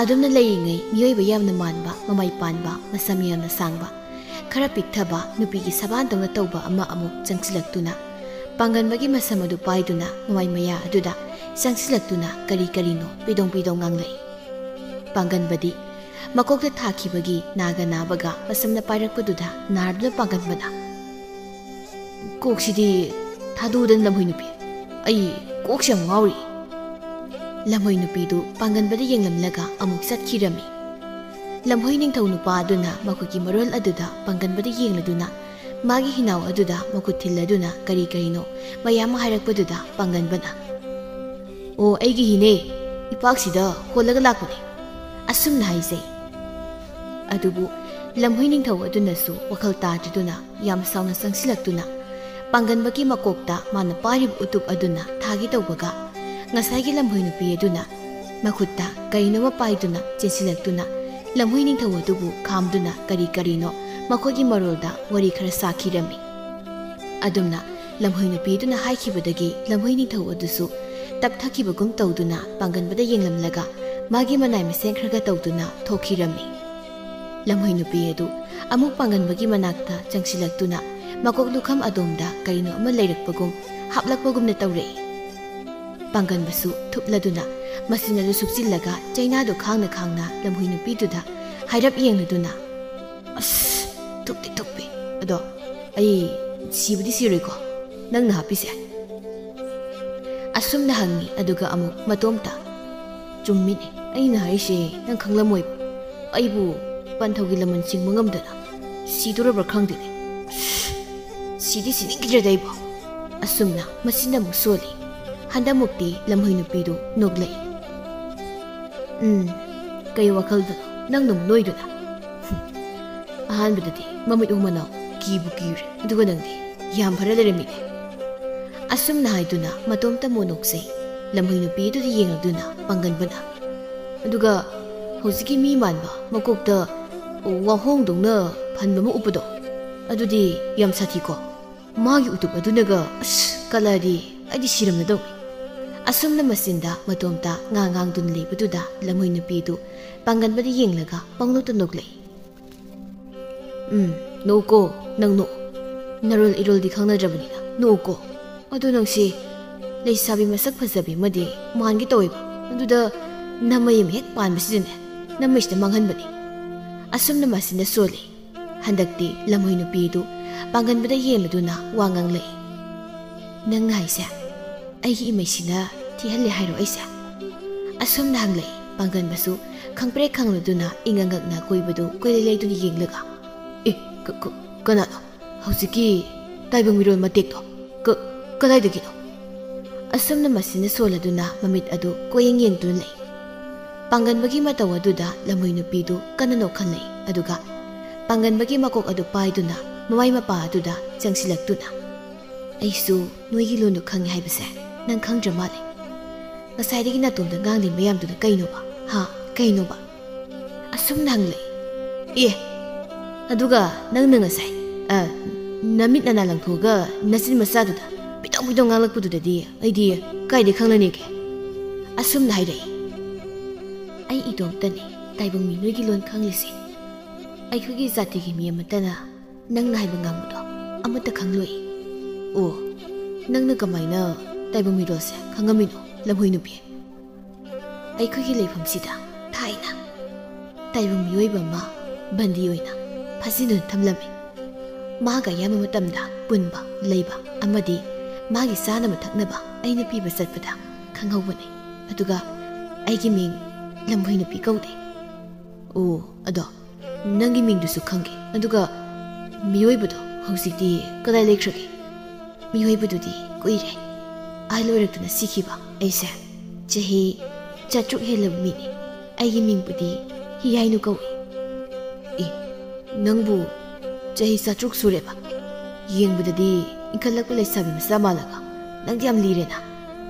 ꯑꯗꯨꯝꯅ ꯂꯩꯔꯤꯉꯩ ꯃꯤꯑꯣꯏꯕ ꯌꯥꯝꯅ ꯃꯥꯟꯕ, ꯃꯃꯥꯏ ꯄꯥꯟꯕ, ꯃꯁꯝ ꯌꯥꯝꯅ ꯁꯥꯡꯕ, ꯈꯔ ꯄꯤꯛꯊꯕ, ꯅꯨꯄꯤꯒꯤ ꯁꯕꯥꯟꯗꯧꯅ ꯇꯧꯕ ꯑꯃ ꯑꯃꯨꯛ ꯆꯪꯁꯤꯜꯂꯛꯇꯨꯅ ꯄꯥꯡꯒꯟꯕꯒꯤ ꯃꯁꯝ ꯑꯗꯨ ꯄꯥꯏꯗꯨꯅ ꯃꯃꯥꯏ ꯃꯌꯥ ꯑꯗꯨꯗ ꯆꯪꯁꯤꯜꯂꯛꯇꯨꯅ ꯀꯔꯤ ꯀꯔꯤꯅꯣ ꯄꯤꯗꯣꯡ ꯄꯤꯗꯣꯡ ꯉꯥꯡꯂꯛꯏ꯫ ꯄꯥꯡꯒꯟꯕꯗꯤ ꯃꯀꯣꯛꯇ ꯊꯥꯈꯤꯕꯒꯤ ꯅꯥꯒ ꯅꯥꯕꯒ ꯃꯁꯝꯅ ꯄꯥꯏꯔꯛꯄꯗꯨꯗ ꯅꯥꯔꯗꯨꯅ ꯄꯥꯡꯒꯟꯕꯅ, "ꯀꯣꯛꯁꯤꯗꯤ ꯊꯥꯗꯣꯛꯎꯗꯅ, ꯂꯝꯍꯨꯏ ꯅꯨꯄꯤ, ꯑꯩ ꯀꯣꯛꯁꯦ ꯌꯥꯝ ꯉꯥꯎꯔꯤ꯫" ꯂꯝꯍꯨꯏ ꯅꯨꯄꯤꯗꯨ ꯄꯥꯡꯒꯟꯕꯗ ꯌꯦꯡꯂꯝꯂꯒ ꯑꯃꯨꯛ ꯆꯠꯈꯤꯔꯝꯃꯤ꯫ ꯂꯝꯍꯨꯏ ꯅꯤꯡꯊꯧ ꯅꯨꯄꯥ ꯑꯗꯨꯅ ꯃꯈꯨꯠꯀꯤ ꯃꯔꯣꯜ ꯑꯗꯨꯗ ꯄꯥꯡꯒꯟꯕꯗ ꯌꯦꯡꯂꯗꯨꯅ ꯃꯥꯒꯤ ꯍꯤꯅꯥꯎ ꯑꯗꯨꯗ ꯃꯈꯨꯠ ꯊꯤꯜꯂꯗꯨꯅ ꯀꯔꯤ ꯀꯔꯤꯅꯣ ꯃꯌꯥꯝ ꯑꯃ ꯍꯥꯏꯔꯛꯄꯗꯨꯗ ꯄꯥꯡꯒꯟꯕꯅ, "ꯑꯣ, ꯑꯩꯒꯤ ꯍꯤꯅꯦ, ꯏꯄꯥꯛꯁꯤꯗ ꯍꯣꯜꯂꯒ ꯂꯥꯛꯄꯅꯦ," ꯑꯁꯨꯝꯅ ꯍꯥꯏꯖꯩ꯫ ꯑꯗꯨꯕꯨ ꯂꯝꯍꯨꯏ ꯅꯤꯡꯊꯧ ꯑꯗꯨꯅꯁꯨ ꯋꯥꯈꯜ ꯇꯥꯗ꯭ꯔꯗꯨꯅ ꯌꯥꯝ ꯁꯥꯎꯅ ꯆꯪꯁꯤꯜꯂꯛꯇꯨꯅ ꯄꯥꯡꯒꯟꯕꯒꯤ ꯃꯀꯣꯛꯇ ꯃꯥꯅ ꯄꯥꯏꯔꯤꯕ ꯎꯇꯨꯞ ꯑꯗꯨꯅ ꯊꯥꯒꯦ ꯇꯧꯕꯒ, ꯉꯁꯥꯏꯒꯤ ꯂꯝꯍꯨꯏ ꯅꯨꯄꯤ ꯑꯗꯨꯅ ꯃꯈꯨꯠꯇ ꯀꯩꯅꯣꯃ ꯄꯥꯏꯗꯨꯅ ꯆꯦꯟꯁꯤꯜꯂꯛꯇꯨꯅ ꯂꯝꯍꯨꯏ ꯅꯤꯡꯊꯧ ꯑꯗꯨꯕꯨ ꯈꯥꯝꯗꯨꯅ ꯀꯔꯤ ꯀꯔꯤꯅꯣ ꯃꯈꯣꯏꯒꯤ ꯃꯔꯣꯜꯗ ꯋꯥꯔꯤ ꯈꯔ ꯁꯥꯈꯤꯔꯝꯃꯤ꯫ ꯑꯗꯨꯝꯅ ꯂꯝꯍꯨꯏ ꯅꯨꯄꯤ ꯑꯗꯨꯅ ꯍꯥꯏꯈꯤꯕꯗꯒꯤ ꯂꯝꯍꯨꯏ ꯅꯤꯡꯊꯧ ꯑꯗꯨꯁꯨ ꯇꯞꯊꯈꯤꯕꯒꯨꯝ ꯇꯧꯗꯨꯅ ꯄꯥꯡꯒꯟꯕꯗ ꯌꯦꯡꯂꯝꯂꯒ ꯃꯥꯒꯤ ꯃꯅꯥꯏ ꯃꯁꯦꯟ ꯈꯔꯒ ꯇꯧꯗꯨꯅ ꯊꯣꯛꯈꯤꯔꯝꯃꯤ꯫ ꯂꯝꯍꯨꯏ ꯅꯨꯄꯤ ꯑꯗꯨ ꯑꯃꯨꯛ ꯄꯥꯡꯒꯟꯕꯒꯤ ꯃꯅꯥꯛꯇ ꯆꯪꯁꯤꯜꯂꯛꯇꯨꯅ ꯃꯀꯣꯛ ꯂꯨꯈꯝ ꯑꯗꯣꯝꯗ ꯀꯔꯤꯅꯣ ꯑꯃ ꯂꯩꯔꯛꯄꯒꯨꯝ ꯍꯥꯞꯂꯛꯄꯒꯨꯝꯅ ꯇꯧꯔꯛꯏ꯫ ꯄꯥꯡꯒꯟꯕꯁꯨ ꯊꯨꯞꯂꯗꯨꯅ ꯃꯁꯤꯟ ꯑꯗꯨ ꯁꯨꯞꯆꯤꯜꯂꯒ ꯆꯩꯅꯥꯗꯨ ꯈꯥꯡꯅ ꯈꯥꯡꯅ ꯂꯝꯍꯨꯏ ꯅꯨꯄꯤꯗꯨꯗ ꯍꯥꯏꯔꯞ ꯌꯦꯡꯂꯗꯨꯅ, "ꯑꯁ, ꯊꯨꯞꯇꯤ ꯊꯨꯞꯄꯤ꯫ ꯑꯗꯣ ꯑꯩ ꯁꯤꯕꯨꯗꯤ ꯁꯤꯔꯣꯏꯀꯣ, ꯅꯪꯅ ꯍꯥꯞꯄꯤꯁꯦ?" ꯑꯁꯨꯝꯅ ꯍꯪꯉꯤ, ꯑꯗꯨꯒ ꯑꯃꯨꯛ ꯃꯇꯣꯝꯇ, "ꯆꯨꯝꯃꯤꯅꯦ, ꯑꯩꯅ ꯍꯥꯏꯔꯤꯁꯦ ꯅꯪ ꯈꯪꯂꯝꯃꯣꯏꯕ꯫ ꯑꯩꯕꯨ ꯄꯟꯊꯧꯒꯤ ꯂꯃꯟ ꯆꯤꯡꯕ ꯉꯝꯗꯅ ꯁꯤꯗꯣꯔꯕ꯭ꯔꯥ ꯈꯪꯗꯦꯅꯦ꯫ ꯁꯤꯗꯤ ꯁꯤꯅꯤꯡꯈꯤꯗ꯭ꯔꯦꯗ ꯑꯩꯕꯨ꯫" ꯑꯁꯨꯝꯅ ꯃꯁꯤꯅ ꯑꯃꯨꯛ ꯁꯣꯜꯂꯤ꯫ ꯍꯟꯗꯛꯃꯨꯛꯇꯤ ꯂꯝꯍꯨꯏ ꯅꯨꯄꯤꯗꯨ ꯅꯣꯛꯂꯛꯏ꯫ "ꯎꯝ, ꯀꯩ ꯋꯥꯈꯜꯗꯅꯣ ꯅꯪꯅ ꯑꯃꯨꯛ ꯅꯣꯏꯗꯨꯅ?" "ꯑꯍꯥꯟꯕꯗꯗꯤ ꯃꯃꯤꯠ ꯎ ꯃꯅꯥꯎ ꯀꯤꯕꯨ ꯀꯤꯔꯦ, ꯑꯗꯨꯒ ꯅꯪꯗꯤ ꯌꯥꯝ ꯐꯔ ꯂꯩꯔꯝꯃꯤꯅꯦ꯫" ꯑꯁꯨꯝꯅ ꯍꯥꯏꯗꯨꯅ ꯃꯇꯣꯝꯇ ꯑꯃꯨꯛ ꯅꯣꯛꯆꯩ꯫ ꯂꯝꯍꯨꯏ ꯅꯨꯄꯤ ꯑꯗꯨꯗ ꯌꯦꯡꯂꯗꯨꯅ ꯄꯥꯡꯒꯟꯕꯅ, "ꯑꯗꯨꯒ ꯍꯧꯖꯤꯛꯀꯤ ꯃꯤ ꯃꯥꯟꯕ ꯃꯀꯣꯛꯇ ꯋꯥꯍꯣꯡꯗꯧꯅ ꯐꯟꯕ ꯑꯃ ꯎꯞꯄꯗꯣ, ꯑꯗꯨꯗꯤ ꯌꯥꯝ ꯁꯥꯊꯤꯀꯣ꯫ ꯃꯥꯒꯤ ꯎꯇꯨꯞ ꯑꯗꯨꯅꯒ ꯑꯁ ꯀꯜꯂꯗꯤ ꯑꯩꯗꯤ ꯁꯤꯔꯝꯂꯗꯧꯅꯤ꯫" ꯑꯁꯨꯝꯅ ꯃꯆꯤꯟꯗ ꯃꯇꯣꯝꯇ ꯉꯥꯡ ꯉꯥꯡꯗꯨꯅ ꯂꯩꯕꯗꯨꯗ ꯂꯝꯍꯨꯏ ꯅꯨꯄꯤꯗꯨ ꯄꯥꯡꯒꯟꯕꯗ ꯌꯦꯡꯂꯒ ꯄꯪꯅꯣꯛꯇ ꯅꯣꯛꯂꯛꯏ꯫ "ꯎꯝ, ꯅꯣꯛꯎꯀꯣ, ꯅꯪ ꯅꯣꯛꯎ꯫ ꯅꯔꯣꯜ ꯏꯔꯣꯜꯗꯤ ꯈꯪꯅꯗ꯭ꯔꯕꯅꯤꯅ ꯅꯣꯛꯎꯀꯣ꯫ ꯑꯗꯣ ꯅꯪꯁꯤ ꯂꯩꯁꯥꯕꯤ ꯃꯁꯛ ꯐꯖꯕꯤ ꯑꯃꯗꯤ ꯃꯥꯟꯒꯦ ꯇꯧꯋꯦꯕ꯫ ꯑꯗꯨꯗ ꯅꯃꯩ ꯑꯃ ꯍꯦꯛ ꯄꯥꯟꯕꯁꯤꯗꯅꯦ, ꯅꯃꯩꯁꯤꯗ ꯃꯥꯡꯍꯟꯕꯅꯤ꯫" ꯑꯁꯨꯝꯅ ꯃꯆꯤꯟꯗ ꯁꯣꯜꯂꯤ꯫ ꯍꯟꯗꯛꯇꯤ ꯂꯝꯍꯨꯏ ꯅꯨꯄꯤꯗꯨ ꯄꯥꯡꯒꯟꯕꯗ ꯌꯦꯡꯂꯗꯨꯅ ꯋꯥ ꯉꯥꯡꯂꯛꯏ꯫ "ꯅꯪꯅ ꯍꯥꯏꯁꯦ ꯑꯩꯒꯤ ꯏꯃꯩꯁꯤꯅ ꯊꯤꯍꯜꯂꯦ ꯍꯥꯏꯔꯣ ꯑꯩꯁꯦ?" ꯑꯁꯨꯝꯅ ꯍꯪꯂꯛꯏ꯫ ꯄꯥꯡꯒꯟꯕꯁꯨ ꯈꯪꯄ꯭ꯔꯦꯛ ꯈꯪꯂꯗꯨꯅ ꯏꯉꯛ ꯉꯛꯅ ꯀꯣꯏꯕꯗꯨ ꯀꯣꯏꯂꯩ ꯂꯩꯗꯨꯅ ꯌꯦꯡꯂꯒ, "ꯑꯦ, ꯀ-, ꯀ-, ꯀꯅꯥꯅꯣ? ꯍꯧꯖꯤꯛꯀꯤ ꯇꯥꯏꯕꯪ ꯃꯤꯔꯣꯜ ꯃꯇꯦꯛꯇꯣ ꯀ-, ꯀꯗꯥꯏꯗꯒꯤꯅꯣ?" ꯑꯁꯨꯝꯅ ꯃꯁꯤꯅ ꯁꯣꯜꯂꯗꯨꯅ ꯃꯃꯤꯠ ꯑꯗꯨ ꯀꯣꯏꯌꯦꯡ ꯌꯦꯡꯗꯨꯅ ꯂꯩ꯫ ꯄꯥꯡꯒꯟꯕꯒꯤ ꯃꯇꯧ ꯑꯗꯨꯗ ꯂꯝꯍꯨꯏ ꯅꯨꯄꯤꯗꯨ ꯀꯟꯅ ꯅꯣꯛꯍꯜꯂꯛꯏ, ꯑꯗꯨꯒ ꯄꯥꯡꯒꯟꯕꯒꯤ ꯃꯀꯣꯛ ꯑꯗꯨ ꯄꯥꯏꯗꯨꯅ ꯃꯃꯥꯏ ꯃꯄꯥ ꯑꯗꯨꯗ ꯆꯪꯁꯤꯜꯂꯛꯇꯨꯅ, "ꯑꯩꯁꯨ ꯅꯣꯏꯒꯤ ꯂꯣꯟꯗꯨ ꯈꯪꯉꯤ ꯍꯥꯏꯕꯁꯦ ꯅꯪ ꯈꯪꯗ꯭ꯔ ꯃꯥꯜꯂꯦ꯫ ꯉꯁꯥꯏꯗꯒꯤ ꯅꯥꯇꯣꯝꯗ ꯉꯥꯡꯂꯤ ꯃꯌꯥꯝꯗꯨꯅ ꯀꯩꯅꯣꯕ? ꯍꯥ? ꯀꯩꯅꯣꯕ?" ꯑꯁꯨꯝꯅ ꯍꯪꯂꯛꯏ꯫ "ꯑꯦ, ꯑꯗꯨꯒ ꯅꯪꯅ ꯉꯁꯥꯏ, ꯑ, ꯅꯃꯤꯠ ꯅꯅꯥ ꯂꯪꯊꯣꯛꯑꯒ ꯅꯆꯤꯟ ꯃꯆꯥꯗꯨꯗ ꯄꯤꯇꯧ ꯑꯩꯈꯣꯏꯗꯣ ꯉꯥꯡꯂꯛꯄꯗꯨꯗꯗꯤ ꯑꯩꯗꯤ ꯀꯥꯏꯗꯩ ꯈꯪꯂꯅꯤꯒꯦ? ꯑꯁꯨꯝꯅ ꯍꯥꯏꯔꯛꯏ꯫ ꯑꯩ ꯏꯇꯣꯝꯇꯅꯤ ꯇꯥꯏꯕꯪ ꯃꯤꯑꯣꯏꯒꯤ ꯂꯣꯟ ꯈꯪꯂꯤꯁꯦ꯫ ꯑꯩꯈꯣꯏꯒꯤ ꯖꯥꯇꯤꯒꯤ ꯃꯤ ꯑꯃꯠꯇꯅ ꯅꯪꯅ ꯍꯥꯏꯕ ꯉꯥꯡꯕꯗꯣ ꯑꯃꯠꯇ ꯈꯪꯂꯣꯏ꯫ ꯑꯣ, ꯅꯪꯅ ꯀꯃꯥꯏꯅ ꯇꯥꯏꯕꯪ ꯃꯤꯔꯣꯜꯁꯦ ꯈꯪꯉꯝꯃꯤꯅꯣ, ꯂꯝꯍꯨꯏ ꯅꯨꯄꯤ? ꯑꯩꯈꯣꯏꯒꯤ ꯂꯩꯐꯝꯁꯤꯗ ꯊꯥꯏꯅ ꯇꯥꯏꯕꯪ ꯃꯤꯑꯣꯏꯕ ꯑꯃ ꯕꯟꯗꯤ ꯑꯣꯏꯅ ꯐꯥꯖꯤꯟꯗꯨꯅ ꯊꯝꯂꯝꯃꯤ꯫ ꯃꯍꯥꯛ ꯑꯌꯥꯝꯕ ꯃꯇꯝꯗ ꯄꯨꯟꯕ, ꯂꯩꯕ ꯑꯃꯗꯤ ꯃꯥꯒꯤ ꯆꯥꯅꯕ ꯊꯛꯅꯕ ꯑꯩꯅ ꯄꯤꯕ ꯆꯠꯄꯗ ꯈꯪꯍꯧꯕꯅꯤ꯫ ꯑꯗꯨꯒ ꯑꯩꯒꯤ ꯃꯤꯡ ꯂꯝꯍꯨꯏ ꯅꯨꯄꯤ ꯀꯧꯗꯦ꯫ ꯑꯣ, ꯑꯗꯣ ꯅꯪꯒꯤ ꯃꯤꯡꯗꯨꯁꯨ ꯈꯪꯒꯦ꯫ ꯑꯗꯨꯒ ꯃꯤꯑꯣꯏꯕꯗꯣ ꯍꯧꯖꯤꯛꯇꯤ ꯀꯗꯥꯏ ꯂꯩꯈ꯭ꯔꯒꯦ? ꯃꯤꯑꯣꯏꯕꯗꯨꯗꯤ ꯀꯨꯏꯔꯦ ꯑꯍꯜ ꯑꯣꯏꯔꯛꯇꯨꯅ ꯁꯤꯈꯤꯕ꯫ ꯑꯩꯁꯦ ꯆꯍꯤ ꯆꯥꯇ꯭ꯔꯨꯛ ꯍꯦꯜꯂꯕ ꯃꯤꯅꯤ꯫ ꯑꯩꯒꯤ ꯃꯤꯡꯕꯨꯗꯤ ꯍꯤꯌꯥꯏꯅꯨ ꯀꯧꯏ꯫ ꯑꯦ, ꯅꯪꯕꯨ ꯆꯍꯤ ꯆꯥꯇ꯭ꯔꯨꯛ ꯁꯨꯔꯦꯕ? ꯌꯦꯡꯕꯗꯗꯤ ꯏꯟꯈꯠꯂꯛꯄ ꯂꯩꯁꯥꯕꯤ ꯃꯆꯥ ꯃꯥꯜꯂꯒ ꯅꯪꯗꯤ ꯌꯥꯝ ꯂꯤꯔꯦꯅ꯫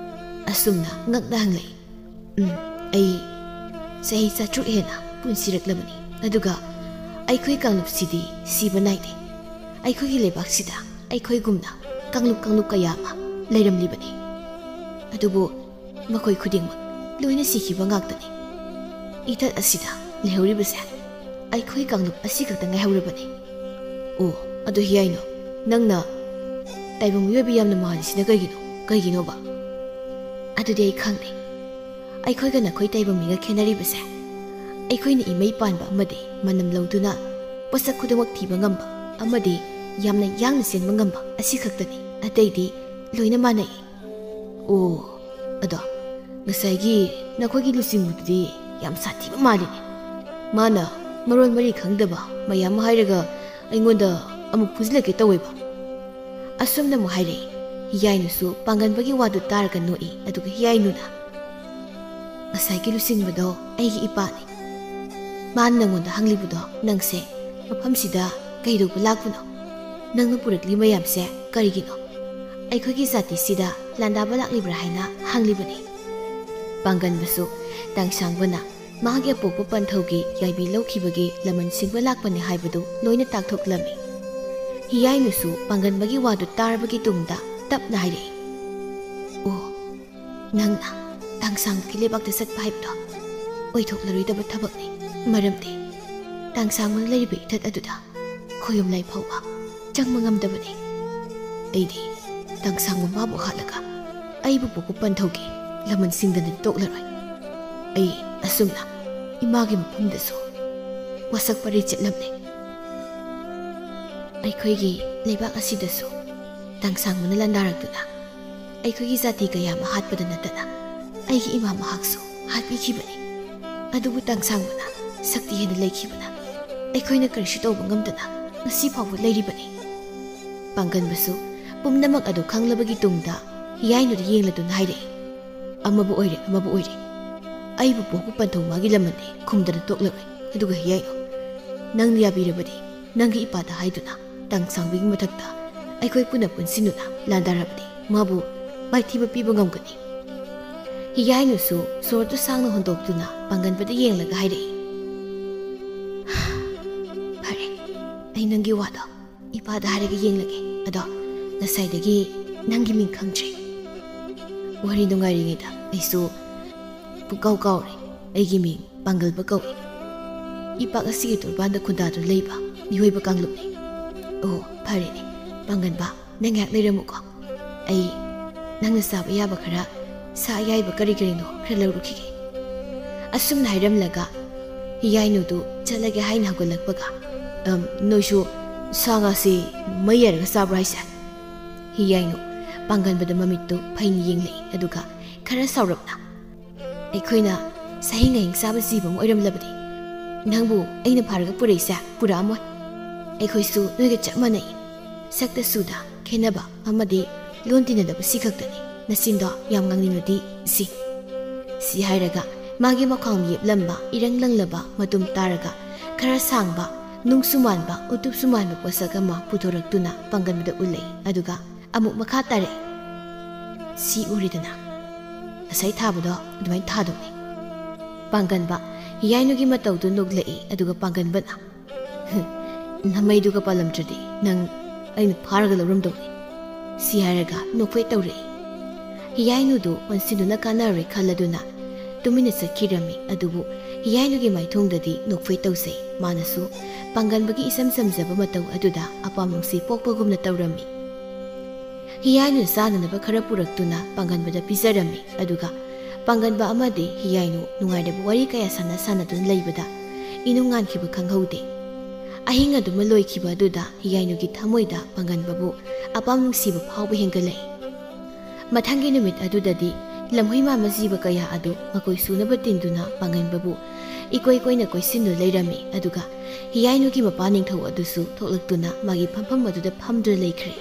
ꯑꯁꯨꯝꯅ ꯉꯛꯅ ꯍꯪꯂꯛꯏ꯫ ꯎꯝ, ꯑꯩ ꯆꯍꯤ ꯆꯥꯇ꯭ꯔꯨꯛ ꯍꯦꯟꯅ ꯄꯨꯟꯁꯤꯔꯛꯂꯕꯅꯤ꯫ ꯑꯗꯨꯒ ꯑꯩꯈꯣꯏ ꯀꯥꯡꯂꯨꯞꯁꯤꯗꯤ ꯁꯤꯕ ꯅꯥꯏꯗꯦ꯫ ꯑꯩꯈꯣꯏꯒꯤ ꯂꯩꯕꯥꯛꯁꯤꯗ ꯑꯩꯈꯣꯏꯒꯨꯝꯅ ꯀꯥꯡꯂꯨꯞ ꯀꯥꯡꯂꯨꯞ ꯀꯌꯥ ꯑꯃ ꯂꯩꯔꯝꯂꯤꯕꯅꯤ꯫ ꯑꯗꯨꯕꯨ ꯃꯈꯣꯏ ꯈꯨꯗꯤꯡꯃꯛ ꯂꯣꯏꯅ ꯁꯤꯈꯤꯕ ꯉꯥꯛꯇꯅꯤ꯫ ꯏꯊꯠ ꯑꯁꯤꯗ ꯂꯩꯍꯧꯔꯤꯕꯁꯦ ꯑꯩꯈꯣꯏ ꯀꯥꯡꯂꯨꯞ ꯑꯁꯤꯈꯛꯇ ꯉꯥꯏꯍꯧꯔꯕꯅꯤ꯫ ꯑꯣ, ꯑꯗꯨ ꯍꯤꯌꯥꯏꯅꯣ, ꯅꯪꯅ ꯇꯥꯏꯕꯪ ꯃꯤꯑꯣꯏꯕ ꯌꯥꯝꯅ ꯃꯥꯜꯂꯤꯁꯤꯅ ꯀꯩꯒꯤꯅꯣ? ꯀꯩꯒꯤꯅꯣꯕ? ꯑꯗꯨꯗꯤ ꯑꯩ ꯈꯪꯗꯦ꯫ ꯑꯩꯈꯣꯏꯒ ꯅꯈꯣꯏ ꯇꯥꯏꯕꯪ ꯃꯤꯒ ꯈꯦꯠꯅꯔꯤꯕꯁꯦ, ꯑꯩꯈꯣꯏꯅ ꯏꯃꯩ ꯄꯥꯟꯕ ꯑꯃꯗꯤ ꯃꯅꯝ ꯂꯧꯗꯨꯅ ꯄꯣꯠꯁꯛ ꯈꯨꯗꯤꯡꯃꯛ ꯊꯤꯕ ꯉꯝꯕ ꯑꯃꯗꯤ ꯌꯥꯝꯅ ꯌꯥꯡꯅ ꯆꯦꯟꯕ ꯉꯝꯕ ꯑꯁꯤ ꯈꯛꯇꯅꯤ꯫ ꯑꯇꯩꯗꯤ ꯂꯣꯏꯅ ꯃꯥꯟꯅꯩ꯫ ꯑꯣ, ꯑꯗꯣ ꯉꯁꯥꯏꯒꯤ ꯅꯈꯣꯏꯒꯤ ꯂꯨꯆꯤꯡꯕꯗꯨꯗꯤ ꯌꯥꯝ ꯁꯥꯊꯤꯕ ꯃꯥꯜꯂꯤꯅꯦ꯫ ꯃꯥꯅ ꯃꯔꯣꯟ ꯃꯔꯤ ꯈꯪꯗꯕ ꯃꯌꯥꯝ ꯑꯃ ꯍꯥꯏꯔꯒ ꯑꯩꯉꯣꯟꯗ ꯑꯃꯨꯛ ꯐꯨꯖꯤꯜꯂꯛꯀꯦ ꯇꯧꯋꯦꯕ꯫ ꯑꯁꯨꯝꯅ ꯑꯃꯨꯛ ꯍꯥꯏꯔꯛꯏ꯫ ꯍꯤꯌꯥꯏꯅꯨꯁꯨ ꯄꯥꯡꯒꯟꯕꯒꯤ ꯋꯥꯗꯨ ꯇꯥꯔꯒ ꯅꯣꯛꯏ꯫ ꯑꯗꯨꯒ ꯍꯤꯌꯥꯏꯅꯨꯅ, "ꯉꯁꯥꯏꯒꯤ ꯂꯨꯆꯤꯡꯕꯗꯣ ꯑꯩꯒꯤ ꯏꯄꯥꯅꯤ꯫ ꯃꯥꯅ ꯅꯪꯉꯣꯟꯗ ꯍꯪꯂꯤꯕꯗꯣ ꯅꯪꯁꯦ ꯃꯐꯝꯁꯤꯗ ꯀꯩꯗꯧꯕ ꯂꯥꯛꯄꯅꯣ? ꯅꯪꯅ ꯄꯨꯔꯛꯂꯤ ꯃꯌꯥꯝꯁꯦ ꯀꯔꯤꯒꯤꯅꯣ? ꯑꯩꯈꯣꯏꯒꯤ ꯖꯥꯇꯤꯁꯤꯗ ꯂꯥꯟꯗꯥꯕ ꯂꯥꯛꯂꯤꯕ꯭ꯔꯥ ꯍꯥꯏꯅ ꯍꯪꯂꯤꯕꯅꯤ꯫" ꯄꯥꯡꯒꯟꯕꯁꯨ ꯇꯥꯡꯁꯥꯡꯕꯅ ꯃꯍꯥꯛꯀꯤ ꯑꯄꯣꯛꯄ ꯄꯟꯊꯧꯒꯤ ꯌꯥꯏꯕꯤ ꯂꯧꯈꯤꯕꯒꯤ ꯂꯃꯟ ꯁꯤꯡꯕ ꯂꯥꯛꯄꯅꯤ ꯍꯥꯏꯕꯗꯨ ꯂꯣꯏꯅ ꯇꯥꯛꯊꯣꯛꯂꯝꯃꯤ꯫ ꯍꯤꯌꯥꯏꯅꯨꯁꯨ ꯄꯥꯡꯒꯟꯕꯒꯤ ꯋꯥꯗꯨ ꯇꯥꯔꯕꯒꯤ ꯇꯨꯡꯗ ꯇꯞꯅ ꯍꯥꯏꯔꯛꯏ, "ꯑꯣ, ꯅꯪꯅ ꯇꯥꯡꯁꯥꯡꯕꯒꯤ ꯂꯩꯕꯥꯛꯇ ꯆꯠꯄ ꯍꯥꯏꯕꯗꯣ ꯑꯣꯏꯊꯣꯛꯂꯔꯣꯏꯗꯕ ꯊꯕꯛꯅꯤ꯫ ꯃꯔꯝꯗꯤ ꯇꯥꯡꯁꯥꯡꯕꯅ ꯂꯩꯔꯤꯕ ꯏꯊꯠ ꯑꯗꯨꯗ ꯈꯣꯌꯨꯝ ꯂꯥꯏꯐꯥꯎꯕ ꯆꯪꯕ ꯉꯝꯗꯕꯅꯤ꯫ ꯑꯩꯗꯤ ꯇꯥꯡꯁꯥꯡꯕ ꯃꯥꯕꯨ ꯍꯥꯠꯂꯒ ꯑꯩꯕꯨ ꯄꯣꯛꯄ ꯄꯟꯊꯧꯒꯤ ꯂꯃꯟ ꯁꯤꯡꯗꯅꯗꯤ ꯇꯣꯛꯂꯔꯣꯏ꯫ ꯑꯩ ꯑꯁꯨꯝꯅ ꯏꯃꯥꯒꯤ ꯃꯐꯝꯗꯁꯨ ꯋꯥꯁꯛ ꯄꯔꯤ ꯆꯠꯂꯝꯂꯦ꯫ ꯑꯩꯈꯣꯏꯒꯤ ꯂꯩꯕꯥꯛ ꯑꯁꯤꯗꯁꯨ ꯇꯥꯡꯁꯥꯡꯕꯅ ꯂꯥꯟꯗꯥꯔꯛꯇꯨꯅ ꯑꯩꯈꯣꯏꯒꯤ ꯖꯥꯇꯤ ꯀꯌꯥ ꯑꯃ ꯍꯥꯠꯄꯗ ꯅꯠꯇꯅ ꯑꯩꯒꯤ ꯏꯃꯥ ꯃꯍꯥꯛꯁꯨ ꯍꯥꯠꯄꯤꯈꯤꯕꯅꯤ꯫ ꯑꯗꯨꯕꯨ ꯇꯥꯡꯁꯥꯡꯕꯅ ꯁꯛꯇꯤ ꯍꯦꯟꯅ ꯂꯩꯈꯤꯕꯅ ꯑꯩꯈꯣꯏꯅ ꯀꯔꯤꯁꯨ ꯇꯧꯕ ꯉꯝꯗꯅ ꯉꯁꯤ ꯐꯥꯎꯕ ꯂꯩꯔꯤꯕꯅꯤ꯫" ꯄꯥꯡꯒꯟꯕꯁꯨ ꯄꯨꯝꯅꯃꯛ ꯑꯗꯨ ꯈꯪꯂꯕꯒꯤ ꯇꯨꯡꯗ ꯍꯤꯌꯥꯏꯅꯨꯗ ꯌꯦꯡꯂꯗꯨꯅ ꯍꯥꯏꯔꯛꯏ, "ꯑꯃꯕꯨ ꯑꯣꯏꯔꯦ, ꯑꯃꯕꯨ ꯑꯣꯏꯔꯦ, ꯑꯩꯕꯨ ꯄꯣꯛꯄ ꯄꯟꯊꯧ ꯃꯥꯒꯤ ꯂꯃꯟꯗꯤ ꯈꯨꯝꯗꯅ ꯇꯣꯛꯂꯔꯣꯏ꯫ ꯑꯗꯨꯒ ꯍꯤꯌꯥꯏꯅꯨ, ꯅꯪꯅ ꯌꯥꯕꯤꯔꯕꯗꯤ ꯅꯪꯒꯤ ꯏꯄꯥꯗ ꯍꯥꯏꯗꯨꯅ ꯇꯥꯡꯁꯥꯡꯕꯤꯒꯤ ꯃꯊꯛꯇ ꯑꯩꯈꯣꯏ ꯄꯨꯟꯅ ꯄꯨꯟꯁꯤꯟꯗꯨꯅ ꯂꯥꯟꯗꯥꯔꯕꯗꯤ ꯃꯥꯕꯨ ꯃꯥꯏꯊꯤꯕ ꯄꯤꯕ ꯉꯝꯒꯅꯤ꯫" ꯍꯤꯌꯥꯏꯅꯨꯁꯨ ꯁꯣꯔꯗꯨ ꯁꯥꯡꯅ ꯍꯣꯟꯗꯣꯛꯇꯨꯅ ꯄꯥꯡꯒꯟꯕꯗ ꯌꯦꯡꯂꯒ ꯍꯥꯏꯔꯛꯏ, "ꯐꯔꯦ, ꯑꯩ ꯅꯪꯒꯤ ꯋꯥꯗꯣ ꯏꯄꯥꯗ ꯍꯥꯏꯔꯒ ꯌꯦꯡꯂꯒꯦ꯫ ꯑꯗꯣ ꯉꯁꯥꯏꯗꯒꯤ ꯅꯪꯒꯤ ꯃꯤꯡ ꯈꯪꯗ꯭ꯔꯦ꯫ ꯋꯥꯔꯤ ꯅꯨꯡꯉꯥꯏꯔꯤꯉꯩꯗ ꯑꯩꯁꯨ ꯄꯨꯡꯀꯥꯎ ꯀꯥꯎꯔꯦ꯫ ꯑꯩꯒꯤ ꯃꯤꯡ ꯄꯥꯡꯒꯜꯕ ꯀꯧꯏ꯫ ꯏꯄꯥꯛ ꯑꯁꯤꯒꯤ ꯇꯣꯔꯕꯥꯟꯗ ꯈꯨꯟꯗꯥꯗꯨꯅ ꯂꯩꯕ ꯃꯤꯑꯣꯏꯕ ꯀꯥꯡꯂꯨꯞꯅꯤ꯫" "ꯑꯣ, ꯐꯔꯦꯅꯦ꯫ ꯄꯥꯡꯒꯟꯕ, ꯅꯪ ꯉꯥꯏꯍꯥꯛ ꯂꯩꯔꯝꯃꯨꯀꯣ꯫ ꯑꯩ ꯅꯪꯅ ꯆꯥꯕ ꯌꯥꯕ ꯈꯔ, ꯁꯥ ꯑꯌꯥꯏꯕ ꯀꯔꯤ ꯀꯔꯤꯅꯣ ꯈꯔ ꯂꯧꯔꯨꯈꯤꯒꯦ꯫" ꯑꯁꯨꯝꯅ ꯍꯥꯏꯔꯝꯂꯒ ꯍꯤꯌꯥꯏꯅꯨꯗꯨ ꯆꯠꯂꯒꯦ ꯍꯥꯏꯅ ꯍꯧꯒꯠꯂꯛꯄꯒ, "ꯑꯝ, ꯅꯣꯏꯁꯨ ꯁꯥ ꯉꯥꯁꯤ ꯃꯩ ꯌꯥꯏꯔꯒ ꯆꯥꯕ꯭ꯔꯥ ꯍꯥꯏꯁꯦ?" ꯍꯤꯌꯥꯏꯅꯨ ꯄꯥꯡꯒꯟꯕꯗ ꯃꯃꯤꯠꯇꯨ ꯐꯩꯅ ꯌꯦꯡꯂꯛꯏ, ꯑꯗꯨꯒ ꯈꯔ ꯁꯥꯎꯔꯞꯅ, "ꯑꯩꯈꯣꯏꯅ ꯁꯥꯍꯤꯡ ꯉꯥꯍꯤꯡ ꯆꯥꯕ ꯖꯤꯕ ꯑꯃ ꯑꯣꯏꯔꯝꯂꯕꯗꯤ ꯅꯪꯕꯨ ꯑꯩꯅ ꯐꯥꯔꯒ ꯄꯨꯔꯛꯏꯁꯦ ꯄꯨꯔꯛꯑꯝꯃꯣꯏ꯫ ꯑꯩꯈꯣꯏꯁꯨ ꯅꯣꯏꯒ ꯆꯞ ꯃꯥꯟꯅꯩ꯫ ꯁꯛꯇ ꯆꯨꯗ ꯈꯦꯠꯅꯕ ꯑꯃꯗꯤ ꯂꯣꯟ ꯇꯤꯟꯅꯗꯕ ꯁꯤ ꯈꯛꯇꯅꯤ꯫ ꯅꯆꯤꯟꯗꯣ ꯌꯥꯝ ꯉꯥꯡꯅꯤꯡꯂꯗꯤ ꯁꯤ꯫" ꯁꯤ ꯍꯥꯏꯔꯒ ꯃꯥꯒꯤ ꯃꯈ꯭ꯋꯥꯡ ꯌꯦꯞꯂꯝꯕ ꯏꯔꯪ ꯂꯪꯂꯕ ꯃꯇꯨꯝ ꯇꯥꯔꯒ ꯈꯔ ꯁꯥꯡꯕ ꯅꯨꯡꯁꯨ ꯃꯥꯟꯕ ꯎꯇꯨꯞꯁꯨ ꯃꯥꯟꯕ ꯄꯣꯠꯁꯛ ꯑꯃ ꯄꯨꯊꯣꯔꯛꯇꯨꯅ ꯄꯥꯡꯒꯟꯕꯗ ꯎꯠꯂꯛꯏ꯫ ꯑꯗꯨꯒ ꯑꯃꯨꯛ ꯃꯈꯥ ꯇꯥꯔꯛꯏ, "ꯁꯤ ꯎꯔꯤꯗꯅ? ꯉꯁꯥꯏ ꯊꯥꯕꯗꯣ ꯑꯗꯨꯃꯥꯏꯅ ꯊꯥꯗꯧꯅꯤ꯫" ꯄꯥꯡꯒꯟꯕ ꯍꯤꯌꯥꯏꯅꯨꯒꯤ ꯃꯇꯧꯗꯨ ꯅꯣꯛꯂꯛꯏ, ꯑꯗꯨꯒ ꯄꯥꯡꯒꯟꯕꯅ, "ꯅꯃꯩꯗꯨꯒ ꯄꯥꯜꯂꯝꯗ꯭ꯔꯗꯤ ꯅꯪ ꯑꯩꯅ ꯐꯥꯔꯒ ꯂꯧꯔꯝꯗꯧꯅꯤ꯫ ꯁꯤ ꯍꯥꯏꯔꯒ ꯅꯣꯛꯐꯦꯠ ꯇꯧꯔꯛꯏ꯫ ꯍꯤꯌꯥꯏꯅꯨꯗꯨ ꯑꯣꯟꯁꯤꯟꯗꯨꯅ ꯀꯥꯟꯅꯔꯣꯏ ꯈꯜꯂꯗꯨꯅ ꯇꯨꯃꯤꯟꯅ ꯆꯠꯈꯤꯔꯝꯃꯤ꯫ ꯑꯗꯨꯕꯨ ꯍꯤꯌꯥꯏꯅꯨꯒꯤ ꯃꯥꯏꯊꯣꯡꯗꯗꯤ ꯅꯣꯛꯐꯦꯠ ꯇꯧꯖꯩ꯫ ꯃꯥꯅꯁꯨ ꯄꯥꯡꯒꯟꯕꯒꯤ ꯏꯆꯝ ꯆꯝꯖꯕ ꯃꯇꯧ ꯑꯗꯨꯗ ꯑꯄꯥꯝ ꯅꯨꯡꯁꯤ ꯄꯣꯛꯄꯒꯨꯝꯅ ꯇꯧꯔꯝꯃꯤ꯫ ꯍꯤꯌꯥꯏꯅꯨ ꯆꯥꯅꯅꯕ ꯈꯔ ꯄꯨꯔꯛꯇꯨꯅ ꯄꯥꯡꯒꯟꯕꯗ ꯄꯤꯖꯔꯝꯃꯤ꯫ ꯑꯗꯨꯒ ꯄꯥꯡꯒꯟꯕ ꯑꯃꯗꯤ ꯍꯤꯌꯥꯏꯅꯨ ꯅꯨꯡꯉꯥꯏꯔꯕ ꯋꯥꯔꯤ ꯀꯌꯥ ꯁꯥꯟꯅ ꯁꯥꯟꯅꯗꯨꯅ ꯂꯩꯕꯗ ꯏꯅꯨꯡ ꯉꯥꯟꯈꯤꯕ ꯈꯪꯍꯧꯗꯦ꯫ ꯑꯍꯤꯡ ꯑꯗꯨꯃ ꯂꯣꯏꯈꯤꯕ ꯑꯗꯨꯗ ꯍꯤꯌꯥꯏꯅꯨꯒꯤ ꯊꯃꯣꯏꯗ ꯄꯥꯡꯒꯟꯕꯕꯨ ꯑꯄꯥꯝ ꯅꯨꯡꯁꯤꯕ ꯐꯥꯎꯕ ꯍꯦꯟꯒꯠꯂꯛꯏ꯫ ꯃꯊꯪꯒꯤ ꯅꯨꯃꯤꯠ ꯑꯗꯨꯗꯗꯤ ꯂꯝꯍꯨꯏ ꯃꯥꯟꯕ ꯖꯤꯕ ꯀꯌꯥ ꯑꯗꯨ ꯃꯀꯣꯏ ꯁꯨꯅꯕ ꯇꯤꯟꯗꯨꯅ ꯄꯥꯡꯒꯟꯕꯕꯨ ꯏꯀꯣꯏ ꯀꯣꯏꯅ ꯀꯣꯏꯁꯤꯟꯗꯨꯅ ꯂꯩꯔꯝꯃꯤ꯫ ꯑꯗꯨꯒ ꯍꯤꯌꯥꯏꯅꯨꯒꯤ ꯃꯄꯥ ꯅꯤꯡꯊꯧ ꯑꯗꯨꯁꯨ ꯊꯣꯛꯂꯛꯇꯨꯅ ꯃꯥꯒꯤ ꯐꯝꯐꯝ ꯑꯗꯨꯗ ꯐꯝꯗꯨꯅ ꯂꯩꯈ꯭ꯔꯦ꯫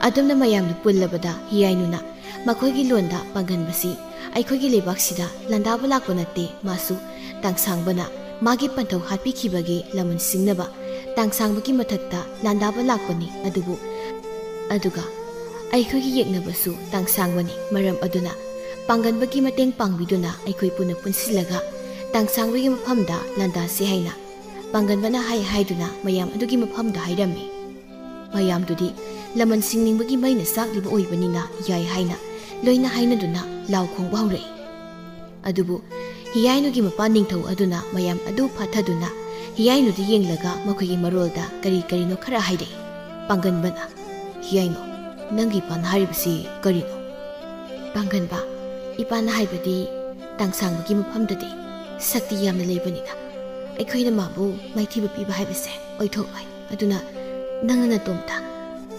ꯑꯗꯨꯝꯅ ꯃꯌꯥꯝꯗꯨ ꯄꯨꯜꯂꯕꯗ ꯍꯤꯌꯥꯏꯅꯨꯅ ꯃꯈꯣꯏꯒꯤ ꯂꯣꯟꯗ ꯄꯥꯡꯒꯟꯕꯁꯤ ꯑꯩꯈꯣꯏꯒꯤ ꯂꯩꯕꯥꯛꯁꯤꯗ ꯂꯥꯟꯗꯥꯕ ꯂꯥꯛꯄ ꯅꯠꯇꯦ, ꯃꯥꯁꯨ ꯇꯥꯡꯁꯥꯡꯕꯅ ꯃꯥꯒꯤ ꯄꯟꯊꯧ ꯍꯥꯠꯄꯤꯈꯤꯕꯒꯤ ꯂꯃꯟ ꯁꯤꯡꯅꯕ ꯇꯥꯡꯁꯥꯡꯕꯒꯤ ꯃꯊꯛꯇ ꯂꯥꯟꯗꯥꯕ ꯂꯥꯛꯄꯅꯤ꯫ ꯑꯗꯨꯕꯨ, ꯑꯗꯨꯒ ꯑꯩꯈꯣꯏꯒꯤ ꯌꯦꯛꯅꯕꯁꯨ ꯇꯥꯡꯁꯥꯡꯕꯅꯤ꯫ ꯃꯔꯝ ꯑꯗꯨꯅ ꯄꯥꯡꯒꯟꯕꯒꯤ ꯃꯇꯦꯡ ꯄꯥꯡꯕꯤꯗꯨꯅ ꯑꯩꯈꯣꯏ ꯄꯨꯟꯅ ꯄꯨꯟꯁꯤꯜꯂꯒ ꯇꯥꯡꯁꯥꯡꯕꯒꯤ ꯃꯐꯝꯗ ꯂꯥꯟꯗꯥꯁꯤ ꯍꯥꯏꯅ ꯄꯥꯡꯒꯟꯕꯅ ꯍꯥꯏ ꯍꯥꯏꯗꯨꯅ ꯃꯌꯥꯝ ꯑꯗꯨꯒꯤ ꯃꯐꯝꯗ ꯍꯥꯏꯔꯝꯃꯤ꯫ ꯃꯌꯥꯝꯗꯨꯗꯤ ꯂꯃꯟ ꯁꯤꯡꯅꯤꯡꯕꯒꯤ ꯃꯩꯅ ꯆꯥꯛꯂꯤꯕ ꯑꯣꯏꯕꯅꯤꯅ ꯌꯥꯏ ꯍꯥꯏꯅ ꯂꯣꯏꯅ ꯍꯥꯏꯅꯗꯨꯅ ꯂꯥꯎ ꯈꯣꯡꯕ ꯍꯧꯔꯛꯏ꯫ ꯑꯗꯨꯕꯨ ꯍꯤꯌꯥꯏꯅꯨꯒꯤ ꯃꯄꯥ ꯅꯤꯡꯊꯧ ꯑꯗꯨꯅ ꯃꯌꯥꯝ ꯑꯗꯨ ꯐꯥꯊꯗꯨꯅ ꯍꯤꯌꯥꯏꯅꯨꯗ ꯌꯦꯡꯂꯒ ꯃꯈꯣꯏꯒꯤ ꯃꯔꯣꯜꯗ ꯀꯔꯤ ꯀꯔꯤꯅꯣ ꯈꯔ ꯍꯥꯏꯔꯛꯏ꯫ ꯄꯥꯡꯒꯟꯕꯅ, "ꯍꯤꯌꯥꯏꯅꯨ, ꯅꯪꯒꯤ ꯏꯄꯥꯅ ꯍꯥꯏꯔꯤꯕꯁꯤ ꯀꯔꯤꯅꯣ?" ꯄꯥꯡꯒꯟꯕ, "ꯏꯄꯥꯅ ꯍꯥꯏꯕꯗꯤ ꯇꯥꯡꯁꯥꯡꯕꯒꯤ ꯃꯐꯝꯗꯗꯤ ꯁꯛꯇꯤ ꯌꯥꯝꯅ ꯂꯩꯕꯅꯤꯅ ꯑꯩꯈꯣꯏꯅ ꯃꯥꯕꯨ ꯃꯥꯏꯊꯤꯕ ꯄꯤꯕ ꯍꯥꯏꯕꯁꯦ ꯑꯣꯏꯊꯣꯛꯂꯣꯏ꯫ ꯑꯗꯨꯅ ꯅꯪꯅ ꯅꯇꯣꯝꯇ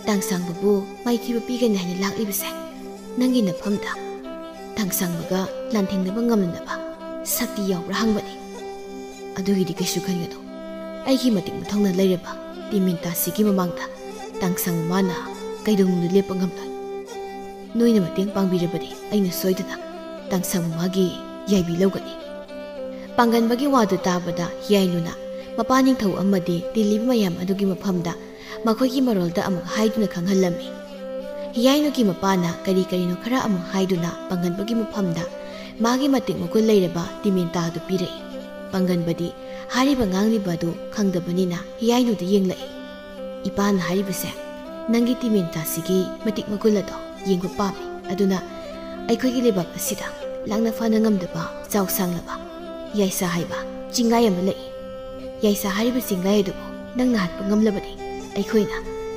ꯇꯥꯡꯁꯥꯡꯕꯕꯨ ꯃꯥꯏꯊꯤꯕ ꯄꯤꯒꯅꯤ ꯍꯥꯏꯅ ꯂꯥꯛꯂꯤꯕꯁꯦ ꯅꯪꯒꯤ ꯅꯐꯝꯗ ꯇꯥꯡꯁꯥꯡꯕꯒ ꯂꯥꯟꯊꯦꯡꯅꯕ ꯉꯝꯅꯅꯕ ꯁꯛꯇꯤ ꯌꯥꯎꯕ꯭ꯔꯥ ꯍꯪꯕꯅꯤ꯫ ꯑꯗꯨꯒꯤꯗꯤ ꯀꯩꯁꯨ ꯈꯟꯒꯅꯨ꯫ ꯑꯩꯒꯤ ꯃꯇꯤꯛ ꯃꯊꯧꯅ ꯂꯩꯔꯕ ꯇꯤꯃꯤꯟꯇꯥꯁꯤꯒꯤ ꯃꯃꯥꯡꯗ ꯇꯥꯡꯁꯥꯡꯕ ꯃꯥꯅ ꯀꯩꯗꯧꯅꯨꯡꯗ ꯂꯦꯞꯄ ꯉꯝꯂꯣꯏ꯫ ꯅꯣꯏꯅ ꯃꯇꯦꯡ ꯄꯥꯡꯕꯤꯔꯕꯗꯤ ꯑꯩꯅ ꯁꯣꯏꯗꯅ ꯇꯥꯡꯁꯥꯡꯕ ꯃꯥꯒꯤ ꯌꯥꯏꯕꯤ ꯂꯧꯒꯅꯤ꯫" ꯄꯥꯡꯒꯟꯕꯒꯤ ꯋꯥꯗꯨ ꯇꯥꯕꯗ ꯍꯤꯌꯥꯏꯅꯨꯅ ꯃꯄꯥ ꯅꯤꯡꯊꯧ ꯑꯃꯗꯤ ꯇꯤꯜꯂꯤꯕ ꯃꯌꯥꯝ ꯑꯗꯨꯒꯤ ꯃꯐꯝꯗ ꯃꯈꯣꯏꯒꯤ ꯃꯔꯣꯜꯗ ꯑꯃꯨꯛ ꯍꯥꯏꯗꯨꯅ ꯈꯪꯍꯜꯂꯝꯃꯤ꯫ ꯍꯤꯌꯥꯏꯅꯨꯒꯤ ꯃꯄꯥꯅ ꯀꯔꯤ ꯀꯔꯤꯅꯣ ꯈꯔ ꯑꯃꯨꯛ ꯍꯥꯏꯗꯨꯅ ꯄꯥꯡꯒꯟꯕꯒꯤ ꯃꯐꯝꯗ ꯃꯥꯒꯤ ꯃꯇꯤꯛ ꯃꯒꯨꯟ ꯂꯩꯔꯕ ꯇꯤꯃꯤꯟꯇꯥꯗꯨ ꯄꯤꯔꯛꯏ꯫ ꯄꯥꯡꯒꯟꯕꯗꯤ ꯍꯥꯏꯔꯤꯕ ꯉꯥꯡꯂꯤꯕ ꯑꯗꯨ ꯈꯪꯗꯕꯅꯤꯅ ꯍꯤꯌꯥꯏꯅꯨꯗ ꯌꯦꯡꯂꯛꯏ꯫ "ꯏꯄꯥꯅ ꯍꯥꯏꯔꯤꯕꯁꯦ "ꯅꯪꯒꯤ ꯇꯤꯃꯦꯟꯇꯥꯁꯤꯒꯤ ꯃꯇꯤꯛ ꯃꯒꯨꯟ ꯑꯗꯣ ꯌꯦꯡꯕ ꯄꯥꯝꯃꯤ꯫ ꯑꯗꯨꯅ ꯑꯩꯈꯣꯏꯒꯤ ꯂꯩꯕꯥꯛ ꯑꯁꯤꯗ ꯂꯥꯛꯅ ꯐꯥꯅ ꯉꯝꯗꯕ ꯆꯥꯎ ꯁꯥꯡꯂꯕ ꯌꯥꯏꯁꯥ ꯍꯥꯏꯕ ꯆꯤꯡꯂꯥꯏ ꯑꯃ ꯂꯩ꯫ ꯌꯥꯏꯁꯥ ꯍꯥꯏꯔꯤꯕ ꯆꯤꯡꯂꯥꯏ ꯑꯗꯨꯕꯨ ꯅꯪꯅ ꯍꯥꯠꯄ ꯉꯝꯂꯕꯗꯤ ꯑꯩꯈꯣꯏꯅ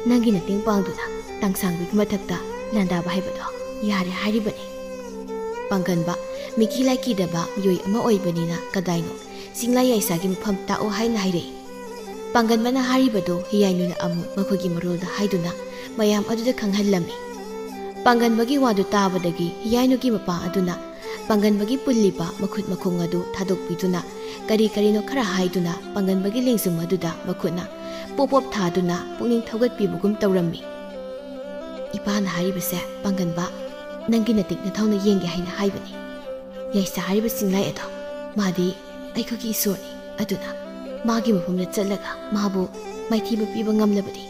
ꯅꯪꯒꯤ ꯃꯇꯦꯡ ꯄꯥꯡꯗꯨꯅ ꯇꯥꯡꯁꯥꯡꯕꯒꯤ ꯃꯊꯛꯇ ꯂꯥꯟꯗꯥꯕ ꯍꯥꯏꯕꯗꯣ ꯌꯥꯔꯦ" ꯍꯥꯏꯔꯤꯕꯅꯤ꯫ ꯄꯥꯡꯒꯟꯕ ꯃꯤꯀꯤ ꯂꯥꯏꯀꯤꯗꯕ ꯃꯤꯑꯣꯏ ꯑꯃ ꯑꯣꯏꯕꯅꯤꯅ ꯀꯗꯥꯏꯅꯣ ꯆꯤꯡꯂꯥꯏ ꯌꯥꯏꯁꯥꯒꯤ ꯃꯐꯝ ꯇꯥꯛꯑꯣ ꯍꯥꯏꯅ ꯍꯥꯏꯔꯛꯏ꯫ ꯄꯥꯡꯒꯟꯕꯅ ꯍꯥꯏꯔꯤꯕꯗꯨ ꯍꯤꯌꯥꯏꯅꯨꯅ ꯑꯃꯨꯛ ꯃꯈꯣꯏꯒꯤ ꯃꯔꯣꯜꯗ ꯍꯥꯏꯗꯨꯅ ꯃꯌꯥꯝ ꯑꯗꯨꯗ ꯈꯪꯍꯜꯂꯝꯃꯤ꯫ ꯄꯥꯡꯒꯟꯕꯒꯤ ꯋꯥꯗꯨ ꯇꯥꯕꯗꯒꯤ ꯍꯤꯌꯥꯏꯅꯨꯒꯤ ꯃꯄꯥ ꯑꯗꯨꯅ ꯄꯥꯡꯒꯟꯕꯒꯤ ꯄꯨꯜꯂꯤꯕ ꯃꯈꯨꯠ ꯃꯈꯣꯡ ꯑꯗꯨ ꯊꯥꯗꯣꯛꯄꯤꯗꯨꯅ ꯀꯔꯤ ꯀꯔꯤꯅꯣ ꯈꯔ ꯍꯥꯏꯗꯨꯅ ꯄꯥꯡꯒꯟꯕꯒꯤ ꯂꯦꯡꯖꯨꯝ ꯑꯗꯨꯗ ꯃꯈꯨꯠꯅ ꯄꯣꯞ ꯄꯣꯞ ꯊꯥꯗꯨꯅ ꯄꯨꯛꯅꯤꯡ ꯊꯧꯒꯠꯄꯤꯕꯒꯨꯝ ꯇꯧꯔꯝꯃꯤ꯫ "ꯏꯄꯥꯅ ꯍꯥꯏꯔꯤꯕꯁꯦ, ꯄꯥꯡꯒꯟꯕ, ꯅꯪꯒꯤ ꯅꯇꯤꯛ ꯅꯊꯧꯅ ꯌꯦꯡꯒꯦ ꯍꯥꯏꯅ ꯍꯥꯏꯕꯅꯤ꯫ ꯌꯥꯏꯁꯥ ꯍꯥꯏꯔꯤꯕ ꯆꯤꯡꯂꯥꯏ ꯑꯗꯣ, ꯃꯥꯗꯤ ꯑꯩꯈꯣꯏꯒꯤ ꯏꯁꯣꯔꯅꯤ꯫ ꯑꯗꯨꯅ ꯃꯥꯒꯤ ꯃꯐꯝꯗ ꯆꯠꯂꯒ ꯃꯥꯕꯨ ꯃꯥꯏꯊꯤꯕ ꯄꯤꯕ ꯉꯝꯂꯕꯗꯤ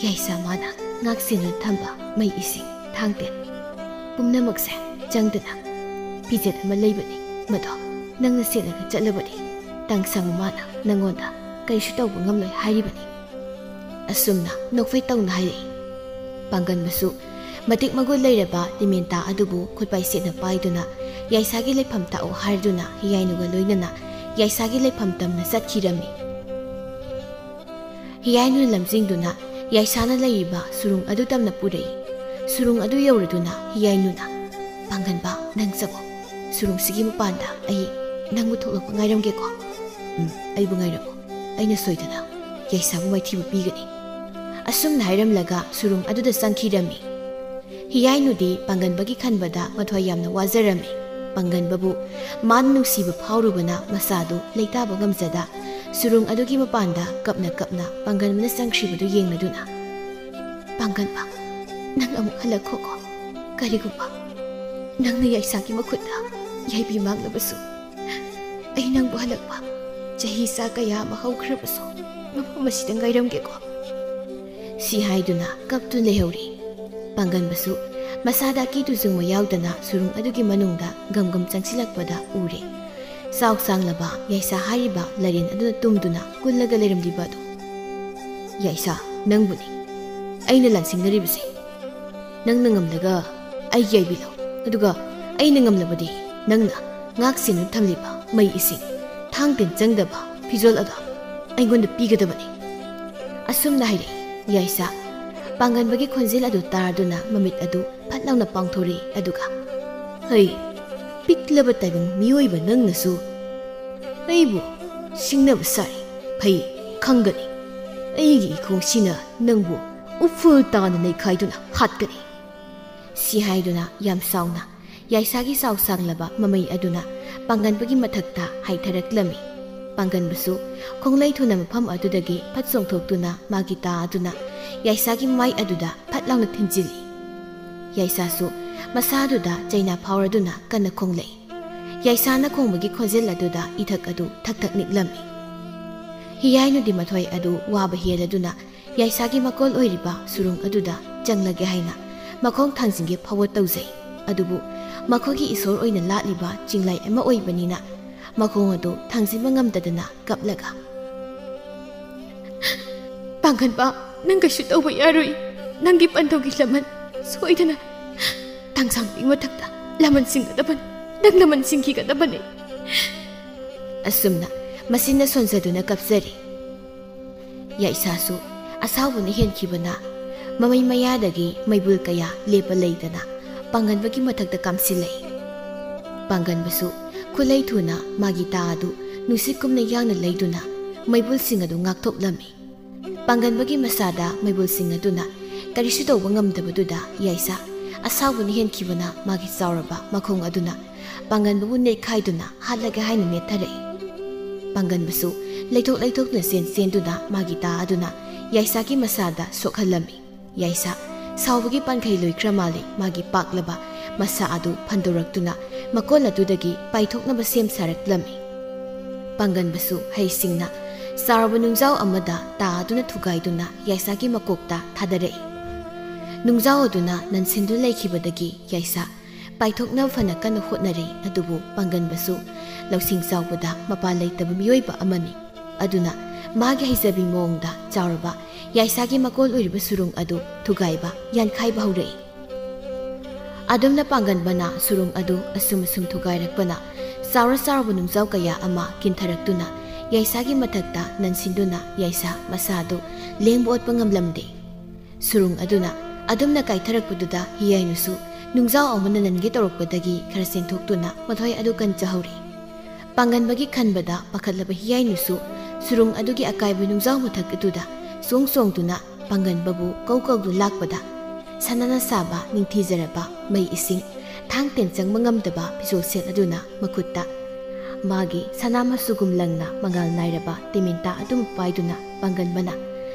ꯌꯥꯏꯁꯥ ꯃꯥꯅ ꯉꯥꯛ ꯁꯦꯟꯗꯨꯅ ꯊꯝꯕ ꯃꯩ, ꯏꯁꯤꯡ, ꯊꯥꯡ ꯇꯦꯟ ꯄꯨꯝꯅꯃꯛꯁꯦ ꯆꯪꯗꯅ ꯐꯤꯖꯦꯠ ꯑꯃ ꯂꯩꯕꯅꯤ꯫ ꯃꯗꯣ ꯅꯪꯅ ꯁꯦꯠꯂꯒ ꯆꯠꯂꯕꯗꯤ ꯇꯥꯡꯁꯥꯡꯕ ꯃꯥꯅ ꯅꯪꯉꯣꯟꯗ ꯀꯔꯤꯁꯨ ꯇꯧꯕ ꯉꯝꯂꯣꯏ" ꯍꯥꯏꯔꯤꯕꯅꯤ꯫ ꯑꯁꯨꯝꯅ ꯅꯣꯛꯐꯦꯠ ꯇꯧꯅ ꯍꯥꯏꯔꯛꯏ꯫ ꯄꯥꯡꯒꯟꯕꯁꯨ ꯃꯇꯤꯛ ꯃꯒꯨꯟ ꯂꯩꯔꯕ ꯇꯤꯃꯦꯟꯇꯥ ꯑꯗꯨꯕꯨ ꯈꯨꯠꯄꯥꯏ ꯁꯦꯠꯅ ꯄꯥꯏꯗꯨꯅ ꯌꯥꯏꯁꯥꯒꯤ ꯂꯩꯐꯝ ꯇꯥꯛꯑꯣ ꯍꯥꯏꯗꯨꯅ ꯍꯤꯌꯥꯏꯅꯨꯒ ꯂꯣꯏꯅꯅ ꯌꯥꯏꯁꯥꯒꯤ ꯂꯩꯐꯝ ꯇꯝꯅ ꯆꯠꯈꯤꯔꯝꯃꯤ꯫ ꯍꯤꯌꯥꯏꯅꯨ ꯂꯝꯖꯤꯡꯗꯨꯅ ꯌꯥꯏꯁꯥꯅ ꯂꯩꯔꯤꯕ ꯁꯨꯔꯨꯡ ꯑꯗꯨ ꯇꯝꯅ ꯄꯨꯔꯛꯏ꯫ ꯁꯨꯔꯨꯡ ꯑꯗꯨ ꯌꯧꯔꯗꯨꯅ ꯍꯤꯌꯥꯏꯅꯨꯅ, "ꯄꯥꯡꯒꯟꯕ, ꯅꯪ ꯆꯪꯉꯣ꯫ ꯁꯨꯔꯨꯡꯁꯤꯒꯤ ꯃꯄꯥꯟꯗ ꯑꯩ ꯅꯪꯕꯨ ꯊꯣꯛꯂꯛꯄ ꯉꯥꯏꯔꯝꯒꯦꯀꯣ꯫" "ꯎꯝ, ꯑꯩꯕꯨ ꯉꯥꯏꯔꯝꯃꯨ꯫ ꯑꯩꯅ ꯁꯣꯏꯗꯅ ꯌꯥꯏꯁꯥꯕꯨ ꯃꯥꯏꯊꯤꯕ ꯄꯤꯒꯅꯤ꯫" ꯑꯁꯨꯝꯅ ꯍꯥꯏꯔꯝꯂꯒ ꯁꯨꯔꯨꯡ ꯑꯗꯨꯗ ꯆꯪꯈꯤꯔꯝꯃꯤ꯫ ꯍꯤꯌꯥꯏꯅꯨꯗꯤ ꯄꯥꯡꯒꯟꯕꯒꯤ ꯈꯟꯕꯗ ꯃꯊ꯭ꯋꯥꯏ ꯌꯥꯝꯅ ꯋꯥꯖꯔꯝꯃꯤ꯫ ꯄꯥꯡꯒꯟꯕꯕꯨ ꯃꯥꯅ ꯅꯨꯡꯁꯤꯕ ꯐꯥꯎꯔꯨꯕꯅ ꯃꯁꯥꯗꯨ ꯂꯩꯇꯥꯕ ꯉꯝꯖꯗ ꯁꯨꯔꯨꯡ ꯑꯗꯨꯒꯤ ꯃꯄꯥꯟꯗ ꯀꯞꯅ ꯀꯞꯅ ꯄꯥꯡꯒꯟꯕꯅ ꯆꯪꯈ꯭ꯔꯤꯕꯗꯨ ꯌꯦꯡꯂꯗꯨꯅ, "ꯄꯥꯡꯒꯟꯕ, ꯅꯪ ꯑꯃꯨꯛ ꯍꯜꯂꯛꯈꯣꯀꯣ꯫ ꯀꯔꯤꯒꯨꯝꯕ ꯅꯪꯅ ꯌꯥꯏꯁꯥꯒꯤ ꯃꯈꯨꯠꯇ ꯌꯥꯏꯕꯤ ꯃꯥꯡꯂꯕꯁꯨ, ꯑꯩ ꯅꯪꯕꯨ ꯍꯜꯂꯛꯄ ꯆꯍꯤ ꯆꯥ ꯀꯌꯥ ꯑꯃ ꯍꯧꯈ꯭ꯔꯕꯁꯨ ꯃꯐꯝ ꯑꯁꯤꯗ ꯉꯥꯏꯔꯝꯒꯦꯀꯣ꯫" ꯁꯤ ꯍꯥꯏꯗꯨꯅ ꯀꯞꯇꯨꯅ ꯂꯩꯍꯧꯔꯤ꯫ ꯄꯥꯡꯒꯟꯕꯁꯨ ꯃꯁꯥꯗ ꯑꯀꯤ ꯇꯨꯖꯨꯡꯕ ꯌꯥꯎꯗꯅ ꯁꯨꯔꯨꯡ ꯑꯗꯨꯒꯤ ꯃꯅꯨꯡꯗ ꯒꯝ ꯒꯝ ꯆꯪꯁꯤꯜꯂꯛꯄꯗ ꯎꯔꯦ꯫ ꯆꯥꯎ ꯁꯥꯡꯂꯕ ꯌꯥꯏꯁꯥ ꯍꯥꯏꯔꯤꯕ ꯂꯥꯏꯔꯦꯟ ꯑꯗꯨꯅ ꯇꯨꯝꯗꯨꯅ ꯀꯨꯜꯂꯒ ꯂꯩꯔꯝꯂꯤꯕ ꯑꯗꯨ꯫ "ꯌꯥꯏꯁꯥ, ꯅꯪꯕꯨꯅꯤ꯫" ꯑꯩꯅ ꯂꯥꯟꯁꯤꯡꯅꯔꯤꯕꯁꯦ꯫ ꯅꯪꯅ ꯉꯝꯂꯒ ꯑꯩ ꯌꯥꯏꯕꯤꯔꯣ, ꯑꯗꯨꯒ ꯑꯩꯅ ꯉꯝꯂꯕꯗꯤ ꯅꯪꯅ ꯉꯥꯛ ꯁꯦꯟꯗꯨꯅ ꯊꯝꯂꯤꯕ ꯃꯩ ꯏꯁꯤꯡ, ꯊꯥꯡ ꯇꯤꯟ ꯆꯪꯗꯕ ꯐꯤꯖꯣꯜ ꯑꯗꯣ ꯑꯩꯉꯣꯟꯗ ꯄꯤꯒꯗꯕꯅꯤ꯫ ꯑꯁꯨꯝꯅ ꯍꯥꯏꯔꯛꯏ ꯌꯥꯏꯁꯥ꯫ ꯄꯥꯡꯒꯟꯕꯒꯤ ꯈꯣꯟꯖꯦꯜ ꯑꯗꯨ ꯇꯥꯔꯗꯨꯅ ꯃꯃꯤꯠ ꯑꯗꯨ ꯐꯠ ꯂꯥꯎꯅ ꯄꯥꯡꯊꯣꯔꯛꯏ, ꯑꯗꯨꯒ, "ꯍꯩ, ꯄꯤꯛꯂꯕ ꯇꯥꯏꯕꯪ ꯃꯤꯑꯣꯏꯕ ꯅꯪꯅꯁꯨ ꯑꯩꯕꯨ ꯁꯤꯡꯅꯕ ꯁꯥꯔꯤ꯫ ꯐꯩ, ꯈꯪꯒꯅꯤ꯫ ꯑꯩꯒꯤ ꯏꯈꯣꯡꯁꯤꯅ ꯅꯪꯕꯨ ꯎꯐꯨꯜ ꯇꯥꯅ ꯅꯩꯈꯥꯏꯗꯨꯅ ꯍꯥꯠꯀꯅꯤ"꯫ ꯁꯤ ꯍꯥꯏꯗꯨꯅ ꯌꯥꯝ ꯁꯥꯎꯅ ꯌꯥꯏꯁꯥꯒꯤ ꯆꯥꯎ ꯁꯥꯡꯂꯕ ꯃꯃꯩ ꯑꯗꯨꯅ ꯄꯥꯡꯒꯟꯕꯒꯤ ꯃꯊꯛꯇ ꯍꯥꯏꯊꯔꯛꯂꯝꯃꯤ꯫ ꯄꯥꯡꯒꯟꯕꯁꯨ ꯈꯣꯡꯂꯩ ꯊꯨꯅ ꯃꯐꯝ ꯑꯗꯨꯗꯒꯤ ꯐꯠ ꯆꯣꯡꯊꯣꯛꯇꯨꯅ ꯃꯥꯒꯤ ꯇꯥ ꯑꯗꯨꯅ ꯌꯥꯏꯁꯥꯒꯤ ꯃꯥꯏ ꯑꯗꯨꯗ ꯐꯠ ꯂꯥꯎꯅ ꯊꯤꯟꯖꯤꯜꯂꯤ꯫ ꯌꯥꯏꯁꯥꯁꯨ ꯃꯁꯥꯗꯨꯗ ꯆꯩꯅꯥ ꯐꯥꯎꯔꯗꯨꯅ ꯀꯟꯅ ꯈꯣꯡꯂꯛꯏ꯫ ꯌꯥꯏꯁꯥꯅ ꯈꯣꯡꯕꯒꯤ ꯈꯣꯟꯖꯦꯜ ꯑꯗꯨꯗ ꯏꯊꯛ ꯑꯗꯨ ꯊꯛ ꯊꯛ ꯅꯤꯛꯂꯝꯃꯤ꯫ ꯍꯤꯌꯥꯏ ꯅꯨꯗꯤ ꯃꯊꯣꯏ ꯑꯗꯨ ꯋꯥꯕ ꯍꯦꯜꯂꯗꯨꯅ ꯌꯥꯏꯁꯥꯒꯤ ꯃꯀꯣꯜ ꯑꯣꯏꯔꯤꯕ ꯁꯨꯔꯨꯡ ꯑꯗꯨꯗ ꯆꯪꯂꯒꯦ ꯍꯥꯏꯅ ꯃꯈꯣꯡ ꯊꯥꯡꯖꯤꯟꯒꯦ ꯐꯥꯎꯕ ꯇꯧꯖꯩ꯫ ꯑꯗꯨꯕꯨ ꯃꯈꯣꯏꯒꯤ ꯏꯁꯣꯔ ꯑꯣꯏꯅ ꯂꯥꯠꯂꯤꯕ ꯆꯤꯡꯂꯥꯏ ꯑꯃ ꯑꯣꯏꯕꯅꯤꯅ ꯃꯈꯣꯡ ꯑꯗꯨ ꯊꯥꯡꯖꯤꯟꯕ ꯉꯝꯗꯗꯅ ꯀꯞꯂꯒ, "ꯄꯥꯡꯒꯟꯕ, ꯅꯪ ꯀꯩꯁꯨ ꯇꯧꯕ ꯌꯥꯔꯣꯏ꯫ ꯅꯪꯒꯤ ꯄꯟꯊꯧꯒꯤ ꯂꯃꯟ ꯁꯣꯏꯗꯅ ꯇꯥꯡꯁꯥꯡꯕꯤ ꯃꯊꯛꯇ ꯂꯃꯟ ꯁꯤꯡꯒꯗꯕꯅꯤ꯫ ꯅꯪ ꯂꯃꯟ ꯁꯤꯡꯈꯤꯒꯗꯕꯅꯤ"꯫ ꯑꯁꯨꯝꯅ ꯃꯁꯤꯅ ꯁꯣꯟꯖꯗꯨꯅ ꯀꯞꯆꯔꯤ꯫ ꯌꯥꯏꯁꯥꯁꯨ ꯑꯁꯥꯎꯕꯅ ꯍꯦꯟꯈꯤꯕꯅ ꯃꯃꯩ ꯃꯌꯥꯗꯒꯤ ꯃꯩꯕꯨꯜ ꯀꯌꯥ ꯂꯦꯞꯄ ꯂꯩꯇꯅ ꯄꯥꯡꯒꯟꯕꯒꯤ ꯃꯊꯛꯇ ꯀꯥꯝꯁꯤꯜꯂꯛꯏ꯫ ꯄꯥꯡꯒꯟꯕꯁꯨ ꯈꯨꯠꯂꯩ ꯊꯨꯅ ꯃꯥꯒꯤ ꯇꯥ ꯑꯗꯨ ꯅꯨꯡꯁꯤꯠ ꯀꯨꯝꯅ ꯌꯥꯡꯅ ꯂꯩꯗꯨꯅ ꯃꯩꯕꯨꯜꯁꯤꯡ ꯑꯗꯨ ꯉꯥꯛꯊꯣꯛꯂꯝꯃꯤ꯫ ꯄꯥꯡꯒꯟꯕꯒꯤ ꯃꯁꯥꯗ ꯃꯩꯕꯨꯜꯁꯤꯡ ꯑꯗꯨꯅ ꯀꯔꯤꯁꯨ ꯇꯧꯕ ꯉꯝꯗꯕꯗꯨꯗ ꯌꯥꯏꯁꯥ ꯑꯁꯥꯎꯕꯅ ꯍꯦꯟꯈꯤꯕꯅ ꯃꯥꯒꯤ ꯆꯥꯎꯔꯕ ꯃꯈꯣꯡ ꯑꯗꯨꯅ ꯄꯥꯡꯒꯟꯕꯕꯨ ꯅꯦꯠꯈꯥꯏꯗꯨꯅ ꯍꯥꯠꯂꯒꯦ ꯍꯥꯏꯅ ꯅꯦꯠꯊꯔꯛꯏ꯫ ꯄꯥꯡꯒꯟꯕꯁꯨ ꯂꯩꯊꯣꯛ ꯂꯩꯊꯣꯛꯅ ꯆꯦꯟ ꯆꯦꯟꯗꯨꯅ ꯃꯥꯒꯤ ꯇꯥ ꯑꯗꯨꯅ ꯌꯥꯏꯁꯥꯒꯤ ꯃꯁꯥꯗ ꯁꯣꯛꯍꯜꯂꯝꯃꯤ꯫ ꯌꯥꯏꯁꯥ ꯁꯥꯎꯕꯒꯤ ꯄꯥꯟꯈꯩ ꯂꯣꯏꯈ꯭ꯔ ꯃꯥꯜꯂꯦ꯫ ꯃꯥꯒꯤ ꯄꯥꯛꯂꯕ ꯃꯁꯥ ꯑꯗꯨ ꯐꯟꯗꯣꯔꯛꯇꯨꯅ ꯃꯀꯣꯜ ꯑꯗꯨꯗꯒꯤ ꯄꯥꯏꯊꯣꯛꯅꯕ ꯁꯦꯝ ꯁꯥꯔꯛꯂꯝꯃꯤ꯫ ꯄꯥꯡꯒꯟꯕꯁꯨ ꯍꯩꯁꯤꯡꯅ ꯆꯥꯎꯔꯕ ꯅꯨꯡꯖꯥꯎ ꯑꯃꯗ ꯇꯥꯗꯨꯅ ꯊꯨꯒꯥꯏꯗꯨꯅ ꯌꯥꯏꯁꯥꯒꯤ ꯃꯀꯣꯛꯇ ꯊꯥꯗꯔꯛꯏ꯫ ꯅꯨꯡꯖꯥꯎ ꯑꯗꯨꯅ ꯅꯟꯁꯤꯟꯗꯨꯅ ꯂꯩꯈꯤꯕꯗꯒꯤ ꯌꯥꯏꯁꯥ ꯄꯥꯏꯊꯣꯛꯅꯕ ꯐꯅ ꯀꯟꯅ ꯍꯣꯠꯅꯔꯤ꯫ ꯑꯗꯨꯕꯨ ꯄꯥꯡꯒꯟꯕꯁꯨ ꯂꯧꯁꯤꯡ ꯆꯥꯎꯕꯗ ꯃꯄꯥ ꯂꯩꯇꯕ ꯃꯤꯑꯣꯏꯕ ꯑꯃꯅꯤ꯫ ꯑꯗꯨꯅ ꯃꯥꯒꯤ ꯍꯩꯖꯕꯤ ꯃꯑꯣꯡꯗ ꯆꯥꯎꯔꯕ ꯌꯥꯏꯁꯥꯒꯤ ꯃꯀꯣꯜ ꯑꯣꯏꯔꯤꯕ ꯁꯨꯔꯨꯡ ꯑꯗꯨ ꯊꯨꯒꯥꯏꯕ ꯌꯥꯟꯈꯥꯏꯕ ꯍꯧꯔꯛꯏ꯫ ꯑꯗꯨꯝꯅ ꯄꯥꯡꯒꯟꯕꯅ ꯁꯨꯔꯨꯡ ꯑꯗꯨ ꯑꯁꯨꯝ ꯑꯁꯨꯝ ꯊꯨꯒꯥꯏꯔꯛꯄꯅ ꯆꯥꯎꯔ ꯆꯥꯎꯔꯕ ꯅꯨꯡꯖꯥꯎ ꯀꯌꯥ ꯑꯃ ꯀꯤꯟꯊꯔꯛꯇꯨꯅ ꯌꯥꯏꯁꯥꯒꯤ ꯃꯊꯛꯇ ꯅꯟꯁꯤꯟꯗꯨꯅ ꯌꯥꯏꯁꯥ ꯃꯁꯥꯗꯨ ꯂꯦꯡꯕ ꯑꯣꯠꯄ ꯉꯝꯂꯝꯗꯦ꯫ ꯁꯨꯔꯨꯡ ꯑꯗꯨꯅ ꯑꯗꯨꯝꯅ ꯀꯥꯏꯊꯔꯛꯄꯗꯨꯗ ꯍꯤꯌꯥꯏꯅꯨꯁꯨ ꯅꯨꯡꯖꯥꯎ ꯑꯃꯅ ꯅꯟꯒꯦ ꯇꯧꯔꯛꯄꯗꯒꯤ ꯈꯔ ꯆꯦꯟꯊꯣꯛꯇꯨꯅ ꯃꯊꯣꯏ ꯑꯗꯨ ꯀꯟꯖꯍꯧꯔꯤ꯫ ꯄꯥꯡꯒꯟꯕꯒꯤ ꯈꯟꯕꯗ ꯄꯥꯈꯠꯂꯕ ꯍꯤꯌꯥꯏꯅꯨꯁꯨ ꯁꯨꯔꯨꯡ ꯑꯗꯨꯒꯤ ꯑꯀꯥꯏꯕ ꯅꯨꯡꯖꯥꯎ ꯃꯊꯛ ꯑꯗꯨꯗ ꯆꯣꯡ ꯆꯣꯡꯗꯨꯅ ꯄꯥꯡꯒꯟꯕꯕꯨ ꯀꯧ ꯀꯧꯗꯨ ꯂꯥꯛꯄꯗ, ꯁꯅꯥꯅ ꯁꯥꯕ ꯅꯤꯡꯊꯤꯖꯔꯕ ꯃꯩ ꯏꯁꯤꯡ ꯊꯥꯡ ꯇꯦꯟ ꯆꯪꯕ ꯉꯝꯗꯕ ꯐꯤꯖꯣꯜ ꯁꯦꯠ ꯑꯗꯨꯅ ꯃꯈꯨꯠꯇ ꯃꯥꯒꯤ ꯁꯅꯥ ꯃꯆꯨꯒꯨꯝ ꯂꯪꯅ ꯃꯉꯥꯜ ꯅꯥꯏꯔꯕ ꯇꯦꯃꯤꯟꯇꯥ ꯑꯗꯨꯃꯛ ꯄꯥꯏꯗꯨꯅ ꯄꯥꯡꯒꯟꯕꯅ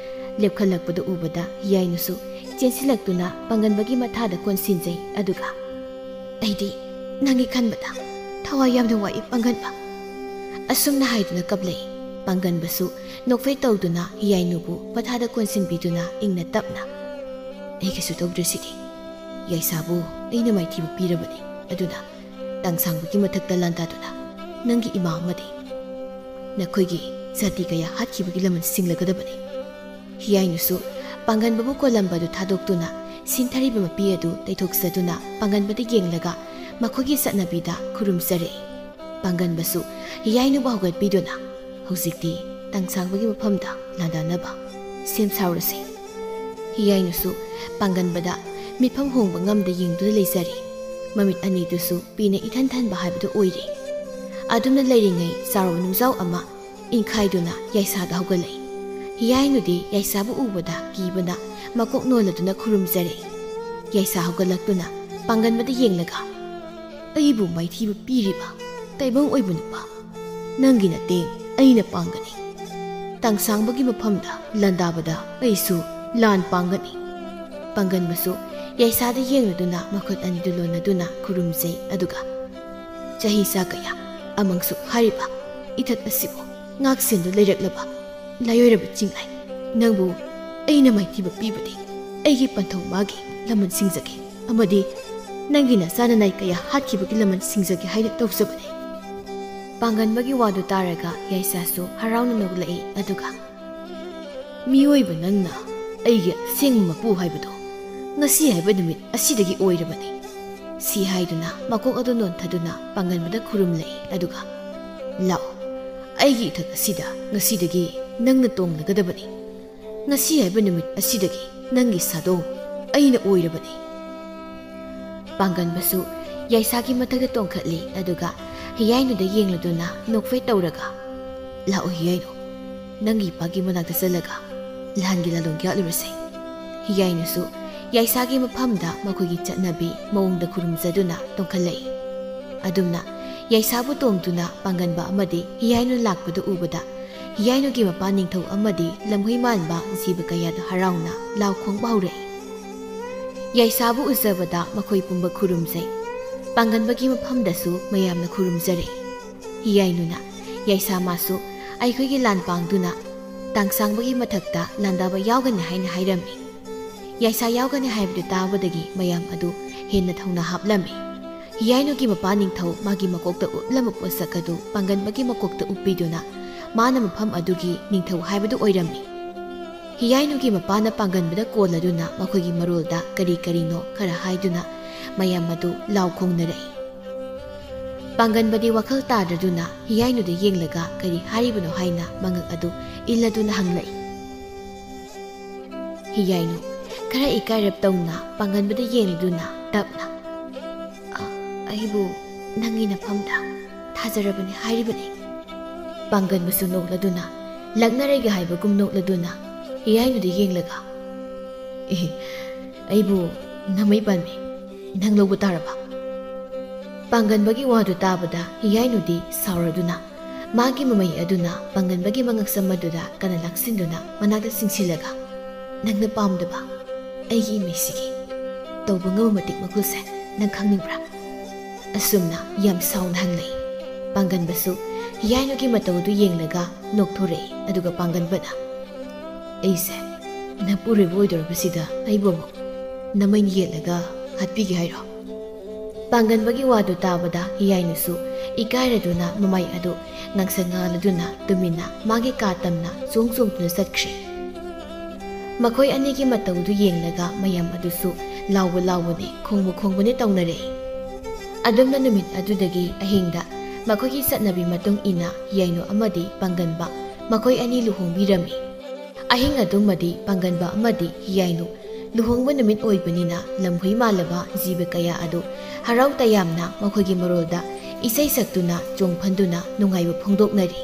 ꯂꯦꯞꯈꯠꯂꯛꯄꯗꯨ ꯎꯕꯗ ꯍꯤꯌꯥꯏꯅꯨꯁꯨ ꯆꯦꯟꯁꯤꯜꯂꯛꯇꯨꯅ ꯄꯥꯡꯒꯟꯕꯒꯤ ꯃꯊꯥꯗ ꯀꯣꯟꯁꯤꯟꯖꯩ꯫ ꯑꯗꯨꯒ, "ꯑꯩꯗꯤ ꯅꯪꯒꯤ ꯈꯟꯕꯗ ꯊꯋꯥꯏ ꯌꯥꯝꯅ ꯋꯥꯏ, ꯄꯥꯡꯒꯟꯕ," ꯑꯁꯨꯝꯅ ꯍꯥꯏꯗꯨꯅ ꯀꯞꯂꯛꯏ꯫ ꯄꯥꯡꯒꯟꯕꯁꯨ ꯅꯣꯛꯐꯦꯠ ꯇꯧꯗꯨꯅ ꯍꯤꯌꯥꯏꯅꯨꯕꯨ ꯃꯊꯥꯗ ꯀꯣꯟꯁꯤꯟꯕꯤꯗꯨꯅ ꯏꯪꯅ ꯇꯞꯅ, "ꯑꯩ ꯀꯩꯁꯨ ꯇꯧꯗ꯭ꯔꯤꯁꯤꯗꯤ꯫ ꯌꯥꯏꯁꯥꯕꯨ ꯑꯩꯅ ꯃꯥꯏꯊꯤꯕ ꯄꯤꯔꯕꯅꯤ꯫ ꯑꯗꯨꯅ ꯇꯥꯡꯁꯥꯡꯕꯒꯤ ꯃꯊꯛꯇ ꯂꯥꯟꯗꯥꯗꯨꯅ ꯅꯪꯒꯤ ꯏꯃꯥ ꯑꯃꯗꯤ ꯅꯈꯣꯏꯒꯤ ꯖꯥꯇꯤ ꯀꯌꯥ ꯍꯥꯠꯈꯤꯕꯒꯤ ꯂꯃꯟ ꯁꯤꯡꯂꯒꯗꯕꯅꯤ꯫" ꯍꯤꯌꯥꯏꯅꯨꯁꯨ ꯄꯥꯡꯒꯟꯕꯕꯨ ꯀꯣꯜꯂꯝꯕꯗꯨ ꯊꯥꯗꯣꯛꯇꯨꯅ ꯁꯤꯟꯊꯔꯤꯕ ꯃꯄꯤ ꯑꯗꯨ ꯇꯩꯊꯣꯛꯆꯗꯨꯅ ꯄꯥꯡꯒꯟꯕꯗ ꯌꯦꯡꯂꯒ ꯃꯈꯣꯏꯒꯤ ꯆꯠꯅꯕꯤꯗ ꯈꯨꯔꯨꯝꯖꯔꯛꯏ꯫ ꯄꯥꯡꯒꯟꯕꯁꯨ ꯍꯤꯌꯥꯏꯅꯨꯕꯨ ꯍꯧꯒꯠꯄꯤꯗꯨꯅ, "ꯍꯧꯖꯤꯛꯇꯤ ꯇꯥꯡꯁꯥꯡꯕꯒꯤ ꯃꯐꯝꯗ ꯂꯥꯟꯗꯥꯅꯕ ꯁꯦꯝ ꯁꯥꯔꯨꯁꯤ꯫" ꯍꯤꯌꯥꯏꯅꯨꯁꯨ ꯄꯥꯡꯒꯟꯕꯗ ꯃꯤꯠꯐꯝ ꯍꯣꯡꯕ ꯉꯝꯗ ꯌꯦꯡꯗꯨꯅ ꯂꯩꯖꯔꯤ꯫ ꯃꯃꯤꯠ ꯑꯅꯤꯗꯨꯁꯨ ꯄꯤꯅ ꯏꯊꯟ ꯊꯟꯕ ꯍꯥꯏꯕꯗꯨ ꯑꯣꯏꯔꯤ꯫ ꯑꯗꯨꯝꯅ ꯂꯩꯔꯤꯉꯩ ꯆꯥꯎꯔꯕ ꯅꯨꯡꯖꯥꯎ ꯑꯃ ꯏꯟꯈꯥꯏꯗꯨꯅ ꯌꯥꯏꯁꯥꯗ ꯍꯧꯒꯠꯂꯛꯏ꯫ ꯍꯤꯌꯥꯏꯅꯨꯗꯤ ꯌꯥꯏꯁꯥꯕꯨ ꯎꯕꯗ ꯀꯤꯕꯅ ꯃꯀꯣꯛ ꯅꯣꯜꯂꯗꯨꯅ ꯈꯨꯔꯨꯝꯖꯔꯛꯏ꯫ ꯌꯥꯏꯁꯥ ꯍꯧꯒꯠꯂꯛꯇꯨꯅ ꯄꯥꯡꯒꯟꯕꯗ ꯌꯦꯡꯂꯒ, "ꯑꯩꯕꯨ ꯃꯥꯏꯊꯤꯕ ꯄꯤꯔꯤꯕ ꯇꯥꯏꯕꯪ ꯑꯣꯏꯕ ꯅꯨꯄꯥ, ꯅꯪꯒꯤ ꯅꯇꯦꯡ ꯑꯩꯅ ꯄꯥꯡꯒꯅꯤ꯫ ꯇꯥꯡꯁꯥꯡꯕꯒꯤ ꯃꯐꯝꯗ ꯂꯥꯟꯗꯥꯕꯗ ꯑꯩꯁꯨ ꯂꯥꯟ ꯄꯥꯡꯒꯅꯤ꯫" ꯄꯥꯡꯒꯟꯕꯁꯨ ꯌꯥꯏꯁꯥꯗ ꯌꯦꯡꯂꯗꯨꯅ ꯃꯈꯨꯠ ꯑꯅꯤꯗꯨ ꯂꯣꯟꯅꯗꯨꯅ ꯈꯨꯔꯨꯝꯖꯩ꯫ ꯑꯗꯨꯒ, "ꯆꯍꯤ ꯆꯥ ꯀꯌꯥ ꯑꯃꯪꯁꯨ ꯍꯥꯏꯔꯤꯕ ꯏꯊꯠ ꯑꯁꯤꯕꯨ ꯉꯥꯛꯁꯦꯟꯗꯨ ꯂꯩꯔꯛꯂꯕ ꯂꯥꯏꯑꯣꯏꯔꯕ ꯆꯤꯡꯂꯩ, ꯅꯪꯕꯨ ꯑꯩꯅ ꯃꯥꯏꯊꯤꯕ ꯄꯤꯕꯗꯤ ꯑꯩꯒꯤ ꯄꯟꯊꯧ ꯃꯥꯒꯤ ꯂꯃꯟ ꯁꯤꯡꯖꯒꯦ ꯑꯃꯗꯤ ꯅꯪꯒꯤ ꯅꯆꯥ ꯅꯅꯥꯏ ꯀꯌꯥ ꯍꯥꯠꯈꯤꯕꯒꯤ ꯂꯃꯟ ꯁꯤꯡꯖꯒꯦ ꯍꯥꯏꯅ ꯇꯧꯖꯕꯅꯤ꯫ ꯄꯥꯡꯒꯟꯕꯒꯤ ꯋꯥꯗꯨ ꯇꯥꯔꯒ ꯌꯥꯏꯁꯥꯁꯨ ꯍꯔꯥꯎꯅ ꯅꯣꯛꯂꯛꯏ, ꯑꯗꯨꯒ "ꯃꯤꯑꯣꯏꯕ ꯅꯪꯅ ꯑꯩꯒꯤ ꯑꯁꯦꯡꯕ ꯃꯄꯨ ꯍꯥꯏꯕꯗꯣ ꯉꯁꯤ ꯍꯥꯏꯕ ꯅꯨꯃꯤꯠ ꯑꯁꯤꯗꯒꯤ ꯑꯣꯏꯔꯕꯅꯤ" ꯁꯤ ꯍꯥꯏꯗꯨꯅ ꯃꯀꯣꯛ ꯑꯗꯨ ꯅꯣꯟꯊꯗꯨꯅ ꯄꯥꯡꯒꯟꯕꯗ ꯈꯨꯔꯨꯝꯂꯛꯏ, ꯑꯗꯨꯒ "ꯂꯥꯛꯑꯣ, ꯑꯩꯒꯤ ꯏꯊꯛ ꯑꯁꯤꯗ ꯉꯁꯤꯗꯒꯤ ꯅꯪꯅ ꯇꯣꯡꯂꯒꯗꯕꯅꯤ꯫ ꯉꯁꯤ ꯍꯥꯏꯕ ꯅꯨꯃꯤꯠ ꯑꯁꯤꯗꯒꯤ ꯅꯪꯒꯤ ꯁꯥꯗꯣꯡ ꯑꯩꯅ ꯑꯣꯏꯔꯕꯅꯤ"꯫ ꯄꯥꯡꯒꯟꯕꯁꯨ ꯌꯥꯏꯁꯥꯒꯤ ꯃꯊꯛꯇ ꯇꯣꯡꯈꯠꯂꯤ, ꯑꯗꯨꯒ ꯍꯤꯌꯥꯏꯅꯨꯗ ꯌꯦꯡꯂꯗꯨꯅ ꯅꯣꯛꯐꯦꯠ ꯇꯧꯔꯒ, "ꯂꯥꯛꯑꯣ ꯍꯤꯌꯥꯏꯅꯨ, ꯅꯪꯒꯤ ꯏꯄꯥꯒꯤ ꯃꯅꯥꯛꯇ ꯆꯠꯂꯒ ꯂꯥꯟꯒꯤ ꯂꯥꯂꯣꯡ ꯌꯥꯠꯂꯨꯔꯁꯦ"꯫ ꯍꯤꯌꯥꯏꯅꯨꯁꯨ ꯌꯥꯏꯁꯥꯒꯤ ꯃꯐꯝꯗ ꯃꯈꯣꯏꯒꯤ ꯆꯠꯅꯕꯤ ꯃꯑꯣꯡꯗ ꯈꯨꯔꯨꯝꯖꯗꯨꯅ ꯇꯣꯡꯈꯠꯂꯛꯏ꯫ ꯑꯗꯨꯝꯅ ꯌꯥꯏꯁꯥꯕꯨ ꯇꯣꯡꯗꯨꯅ ꯄꯥꯡꯒꯟꯕ ꯑꯃꯗꯤ ꯍꯤꯌꯥꯏꯅꯨ ꯂꯥꯛꯄꯗꯨ ꯎꯕꯗ, ꯍꯤꯌꯥꯏꯅꯨꯒꯤ ꯃꯄꯥ ꯅꯤꯡꯊꯧ ꯑꯃꯗꯤ ꯂꯝꯍꯨꯏ ꯃꯥꯟꯕ ꯖꯤꯕ ꯀꯌꯥꯗ ꯍꯔꯥꯎꯅ ꯂꯥꯎ ꯈꯣꯡꯕ ꯍꯧꯔꯛꯏ꯫ ꯌꯥꯏꯁꯥꯕꯨ ꯎꯖꯕꯗ ꯃꯈꯣꯏ ꯄꯨꯝꯕ ꯈꯨꯔꯨꯝꯖꯩ꯫ ꯄꯥꯡꯒꯟꯕꯒꯤ ꯃꯐꯝꯗꯁꯨ ꯃꯌꯥꯝꯅ ꯈꯨꯔꯨꯝꯖꯔꯛꯏ꯫ ꯍꯤꯌꯥꯏꯅꯨꯅ ꯌꯥꯏꯁꯥ ꯃꯥꯁꯨ ꯑꯩꯈꯣꯏꯒꯤ ꯂꯥꯟ ꯄꯥꯡꯗꯨꯅ ꯇꯥꯡꯁꯥꯡꯕꯒꯤ ꯃꯊꯛꯇ ꯂꯥꯟꯗꯥꯕ ꯌꯥꯎꯒꯅꯤ ꯍꯥꯏꯅ ꯍꯥꯏꯔꯝꯃꯤ꯫ ꯌꯥꯏꯁꯥ ꯌꯥꯎꯒꯅꯤ ꯍꯥꯏꯕꯗꯨ ꯇꯥꯕꯗꯒꯤ ꯃꯌꯥꯝ ꯑꯗꯨ ꯍꯦꯟꯅ ꯊꯧꯅꯥ ꯍꯥꯞꯂꯝꯃꯤ꯫ ꯍꯤꯌꯥꯏꯅꯨꯒꯤ ꯃꯄꯥ ꯅꯤꯡꯊꯧ ꯃꯥꯒꯤ ꯃꯀꯣꯛꯇ ꯎꯞꯂꯝꯕ ꯄꯣꯠꯁꯛ ꯑꯗꯨ ꯄꯥꯡꯒꯟꯕꯒꯤ ꯃꯀꯣꯛꯇ ꯎꯞꯄꯤꯗꯨꯅ ꯃꯥꯅ ꯃꯐꯝ ꯑꯗꯨꯒꯤ ꯅꯤꯡꯊꯧ ꯍꯥꯏꯕꯗꯨ ꯑꯣꯏꯔꯝꯃꯤ꯫ ꯍꯤꯌꯥꯏꯅꯨꯒꯤ ꯃꯄꯥꯅ ꯄꯥꯡꯒꯟꯕꯗ ꯀꯣꯜꯂꯗꯨꯅ ꯃꯈꯣꯏꯒꯤ ꯃꯔꯣꯜꯗ ꯀꯔꯤ ꯀꯔꯤꯅꯣ ꯈꯔ ꯍꯥꯏꯗꯨꯅ ꯃꯌꯥꯝ ꯑꯗꯨ ꯂꯥꯎ ꯈꯣꯡꯅꯔꯛꯏ꯫ ꯄꯥꯡꯒꯟꯕꯗꯤ ꯋꯥꯈꯜ ꯇꯥꯗ꯭ꯔꯗꯨꯅ ꯍꯤꯌꯥꯏꯅꯨꯗ ꯌꯦꯡꯂꯒ ꯀꯔꯤ ꯍꯥꯏꯔꯤꯕꯅꯣ ꯍꯥꯏꯅ ꯃꯉꯛ ꯑꯗꯨ ꯏꯜꯂꯗꯨꯅ ꯍꯪꯂꯛꯏ꯫ ꯍꯤꯌꯥꯏꯅꯨ ꯈꯔ ꯏꯀꯥꯏꯔꯞ ꯇꯧꯅ ꯄꯥꯡꯒꯟꯕꯗ ꯌꯦꯡꯂꯗꯨꯅ ꯇꯞꯅ, "ꯑ, ꯑꯩꯕꯨ ꯅꯪꯒꯤ ꯅꯐꯝꯗ ꯊꯥꯖꯔꯕꯅꯤ ꯍꯥꯏꯔꯤꯕꯅꯤ"꯫ ꯄꯥꯡꯒꯟꯕꯁꯨ ꯅꯣꯛꯂꯗꯨꯅ, ꯂꯛꯅꯔꯒꯦ ꯍꯥꯏꯕꯒꯨꯝ ꯅꯣꯛꯂꯗꯨꯅ ꯍꯤꯌꯥꯏꯅꯨꯗ ꯌꯦꯡꯂꯒ, "ꯑꯦ, ꯑꯩꯕꯨ ꯅꯃꯩ ꯄꯥꯟꯕꯤ ꯅꯪ ꯂꯧꯕ ꯇꯥꯔꯕ?" ꯄꯥꯡꯒꯟꯕꯒꯤ ꯋꯥꯗꯨ ꯇꯥꯕꯗ ꯍꯤꯌꯥꯏꯅꯨꯗꯤ ꯁꯥꯎꯔꯗꯨꯅ ꯃꯥꯒꯤ ꯃꯃꯩ ꯑꯗꯨꯅ ꯄꯥꯡꯒꯟꯕꯒꯤ ꯃꯉꯛꯁꯝ ꯑꯗꯨꯗ ꯀꯟꯅ ꯂꯥꯛꯁꯤꯟꯗꯨꯅ ꯃꯅꯥꯛꯇ ꯆꯤꯡꯁꯤꯜꯂꯒ, "ꯅꯪꯅ ꯄꯥꯝꯗꯕ ꯑꯩꯒꯤ ꯏꯃꯩꯁꯤꯒꯤ ꯇꯧꯕ ꯉꯝꯕ ꯃꯇꯤꯛ ꯃꯒꯨꯜꯁꯦ ꯅꯪ ꯈꯪꯅꯤꯡꯕ꯭ꯔꯥ?" ꯑꯁꯨꯝꯅ ꯌꯥꯝ ꯁꯥꯎꯅ ꯍꯪꯂꯛꯏ꯫ ꯄꯥꯡꯒꯟꯕꯁꯨ ꯍꯤꯌꯥꯏꯅꯨꯒꯤ ꯃꯇꯧ ꯑꯗꯨ ꯌꯦꯡꯂꯒ ꯅꯣꯛꯊꯣꯔꯛꯏ, ꯑꯗꯨꯒ ꯄꯥꯡꯒꯟꯕꯅ, "ꯑꯩꯁꯦ ꯅꯄꯨꯔꯣꯏꯕ ꯑꯣꯏꯗꯧꯔꯕꯁꯤꯗ ꯑꯩꯕꯨ ꯑꯃꯨꯛ ꯅꯃꯩꯅ ꯌꯦꯠꯂꯒ ꯍꯥꯠꯄꯤꯒꯦ ꯍꯥꯏꯔꯣ?" ꯄꯥꯡꯒꯟꯕꯒꯤ ꯋꯥꯗꯨ ꯇꯥꯕꯗ ꯍꯤꯌꯥꯏꯅꯨꯁꯨ ꯏꯀꯥꯏꯔꯗꯨꯅ ꯃꯃꯥꯏ ꯑꯗꯨ ꯉꯥꯡꯁꯪ ꯉꯥꯜꯂꯗꯨꯅ ꯇꯨꯃꯤꯟꯅ ꯃꯥꯒꯤ ꯀꯥ ꯇꯝꯅ ꯆꯣꯡ ꯆꯣꯡꯗꯨꯅ ꯆꯠꯈ꯭ꯔꯦ꯫ ꯃꯈꯣꯏ ꯑꯅꯤꯒꯤ ꯃꯇꯧꯗꯨ ꯌꯦꯡꯂꯒ ꯃꯌꯥꯝ ꯑꯗꯨꯁꯨ ꯂꯥꯎꯕ ꯂꯥꯎꯕꯅꯦ, ꯈꯣꯡꯕ ꯈꯣꯡꯕꯅꯦ ꯇꯧꯅꯔꯛꯏ꯫ ꯑꯗꯨꯝꯅ ꯅꯨꯃꯤꯠ ꯑꯗꯨꯗꯒꯤ ꯑꯍꯤꯡꯗ ꯃꯈꯣꯏꯒꯤ ꯆꯠꯅꯕꯤ ꯃꯇꯨꯡ ꯏꯟꯅ ꯍꯤꯌꯥꯏꯅꯨ ꯑꯃꯗꯤ ꯄꯥꯡꯒꯟꯕ ꯃꯈꯣꯏ ꯑꯅꯤ ꯂꯨꯍꯣꯡꯕꯤꯔꯝꯃꯤ꯫ ꯑꯍꯤꯡ ꯑꯗꯨꯃꯗꯤ ꯄꯥꯡꯒꯟꯕ ꯑꯃꯗꯤ ꯍꯤꯌꯥꯏꯅꯨ ꯂꯨꯍꯣꯡꯕ ꯅꯨꯃꯤꯠ ꯑꯣꯏꯕꯅꯤꯅ ꯂꯝꯍꯨꯏ ꯃꯥꯜꯂꯕ ꯖꯤꯕ ꯀꯌꯥ ꯑꯗꯨ ꯍꯔꯥꯎ ꯇꯌꯥꯝꯅ ꯃꯈꯣꯏꯒꯤ ꯃꯔꯣꯜꯗ ꯏꯁꯩ ꯁꯛꯇꯨꯅ ꯆꯣꯡꯐꯟꯗꯨꯅ ꯅꯨꯡꯉꯥꯏꯕ ꯐꯣꯡꯗꯣꯛꯅꯔꯤ꯫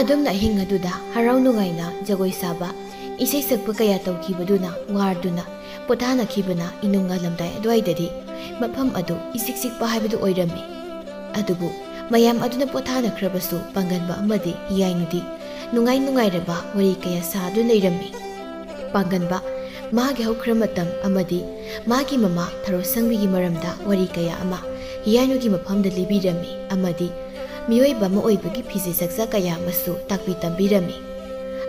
ꯑꯗꯨꯝꯅ ꯑꯍꯤꯡ ꯑꯗꯨꯗ ꯍꯔꯥꯎ ꯅꯨꯡꯉꯥꯏꯅ ꯖꯒꯣꯏ ꯁꯥꯕ, ꯏꯁꯩ ꯁꯛꯄ ꯀꯌꯥ ꯇꯧꯈꯤꯕꯗꯨꯅ ꯋꯥꯔꯗꯨꯅ ꯄꯣꯊꯥꯅꯈꯤꯕꯅ ꯏꯅꯨꯡ ꯉꯥꯜꯂꯝꯗꯥꯏ ꯑꯗꯨꯋꯥꯏꯗꯗꯤ ꯃꯐꯝ ꯑꯗꯨ ꯏꯆꯤꯛ ꯆꯤꯛꯄ ꯍꯥꯏꯕꯗꯨ ꯑꯣꯏꯔꯝꯃꯤ꯫ ꯑꯗꯨꯕꯨ ꯃꯌꯥꯝ ꯑꯗꯨꯅ ꯄꯣꯊꯥꯅꯈ꯭ꯔꯕꯁꯨ ꯄꯥꯡꯒꯟꯕ ꯑꯃꯗꯤ ꯍꯤꯌꯥꯏꯅꯨꯗꯤ ꯅꯨꯡꯉꯥꯏ ꯅꯨꯡꯉꯥꯏꯔꯕ ꯋꯥꯔꯤ ꯀꯌꯥ ꯁꯥꯗꯨꯅ ꯂꯩꯔꯝꯃꯤ꯫ ꯄꯥꯡꯒꯟꯕ ꯃꯥꯒꯤ ꯍꯧꯈ꯭ꯔ ꯃꯇꯝ ꯑꯃꯗꯤ ꯃꯥꯒꯤ ꯃꯃꯥ ꯊꯔꯣ ꯁꯪꯕꯤꯒꯤ ꯃꯔꯝꯗ ꯋꯥꯔꯤ ꯀꯌꯥ ꯑꯃ ꯍꯤꯌꯥꯏꯅꯨꯒꯤ ꯃꯐꯝꯗ ꯂꯤꯕꯤꯔꯝꯃꯤ ꯑꯃꯗꯤ ꯃꯤꯑꯣꯏꯕ ꯑꯃ ꯑꯣꯏꯕꯒꯤ ꯐꯤꯖꯦ ꯆꯥꯛꯆꯥ ꯀꯌꯥ ꯑꯃꯁꯨ ꯇꯥꯛꯄꯤ ꯇꯝꯕꯤꯔꯝꯃꯤ꯫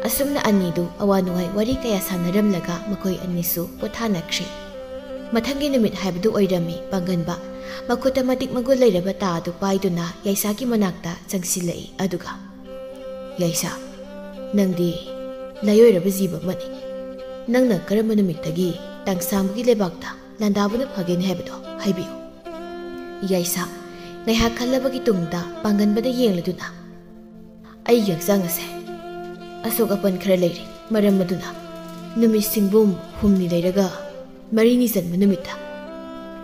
ꯑꯁꯨꯝꯅ ꯑꯅꯤꯗꯨ ꯑꯋꯥ ꯅꯨꯡꯉꯥꯏ ꯋꯥꯔꯤ ꯀꯌꯥ ꯁꯥꯟꯅꯔꯝꯂꯒ ꯃꯈꯣꯏ ꯑꯅꯤꯁꯨ ꯄꯣꯊꯥꯅꯈ꯭ꯔꯦ꯫ ꯃꯊꯪꯒꯤ ꯅꯨꯃꯤꯠ ꯍꯥꯏꯕꯗꯨ ꯑꯣꯏꯔꯝꯃꯤ꯫ ꯄꯥꯡꯒꯟꯕ ꯃꯈꯨꯠꯇ ꯃꯇꯤꯛ ꯃꯒꯨꯟ ꯂꯩꯔꯕ ꯇꯥ ꯑꯗꯨ ꯄꯥꯏꯗꯨꯅ ꯌꯥꯏꯁꯥꯒꯤ ꯃꯅꯥꯛꯇ ꯆꯪꯁꯤꯜꯂꯛꯏ꯫ ꯑꯗꯨꯒ, "ꯌꯥꯏꯁꯥ, ꯅꯪꯗꯤ ꯂꯥꯏꯑꯣꯏꯔꯕ ꯖꯤꯕ ꯑꯃꯅꯤ꯫ ꯅꯪꯅ ꯀꯔꯝꯕ ꯅꯨꯃꯤꯠꯇꯒꯤ ꯇꯥꯡꯁꯥꯡꯕꯒꯤ ꯂꯩꯕꯥꯛꯇ ꯂꯥꯟꯗꯥꯕꯅ ꯐꯒꯦꯅꯤ ꯍꯥꯏꯕꯗꯣ ꯍꯥꯏꯕꯤꯌꯨ꯫" ꯌꯥꯏꯁꯥ ꯉꯥꯏꯍꯥꯛ ꯈꯜꯂꯕꯒꯤ ꯇꯨꯡꯗ ꯄꯥꯡꯒꯟꯕꯗ ꯌꯦꯡꯂꯗꯨꯅ, "ꯑꯩꯒꯤ ꯍꯛꯆꯥꯡ ꯑꯁꯦ ꯑꯁꯣꯛ ꯑꯄꯟ ꯈꯔ ꯂꯩꯔꯤ꯫ ꯃꯔꯝ ꯑꯗꯨꯅ ꯅꯨꯃꯤꯠ ꯁꯤꯡꯕꯨꯝ ꯍꯨꯝꯅꯤ ꯂꯩꯔꯒ ꯃꯔꯤꯅꯤ ꯆꯟꯕ ꯅꯨꯃꯤꯠꯇ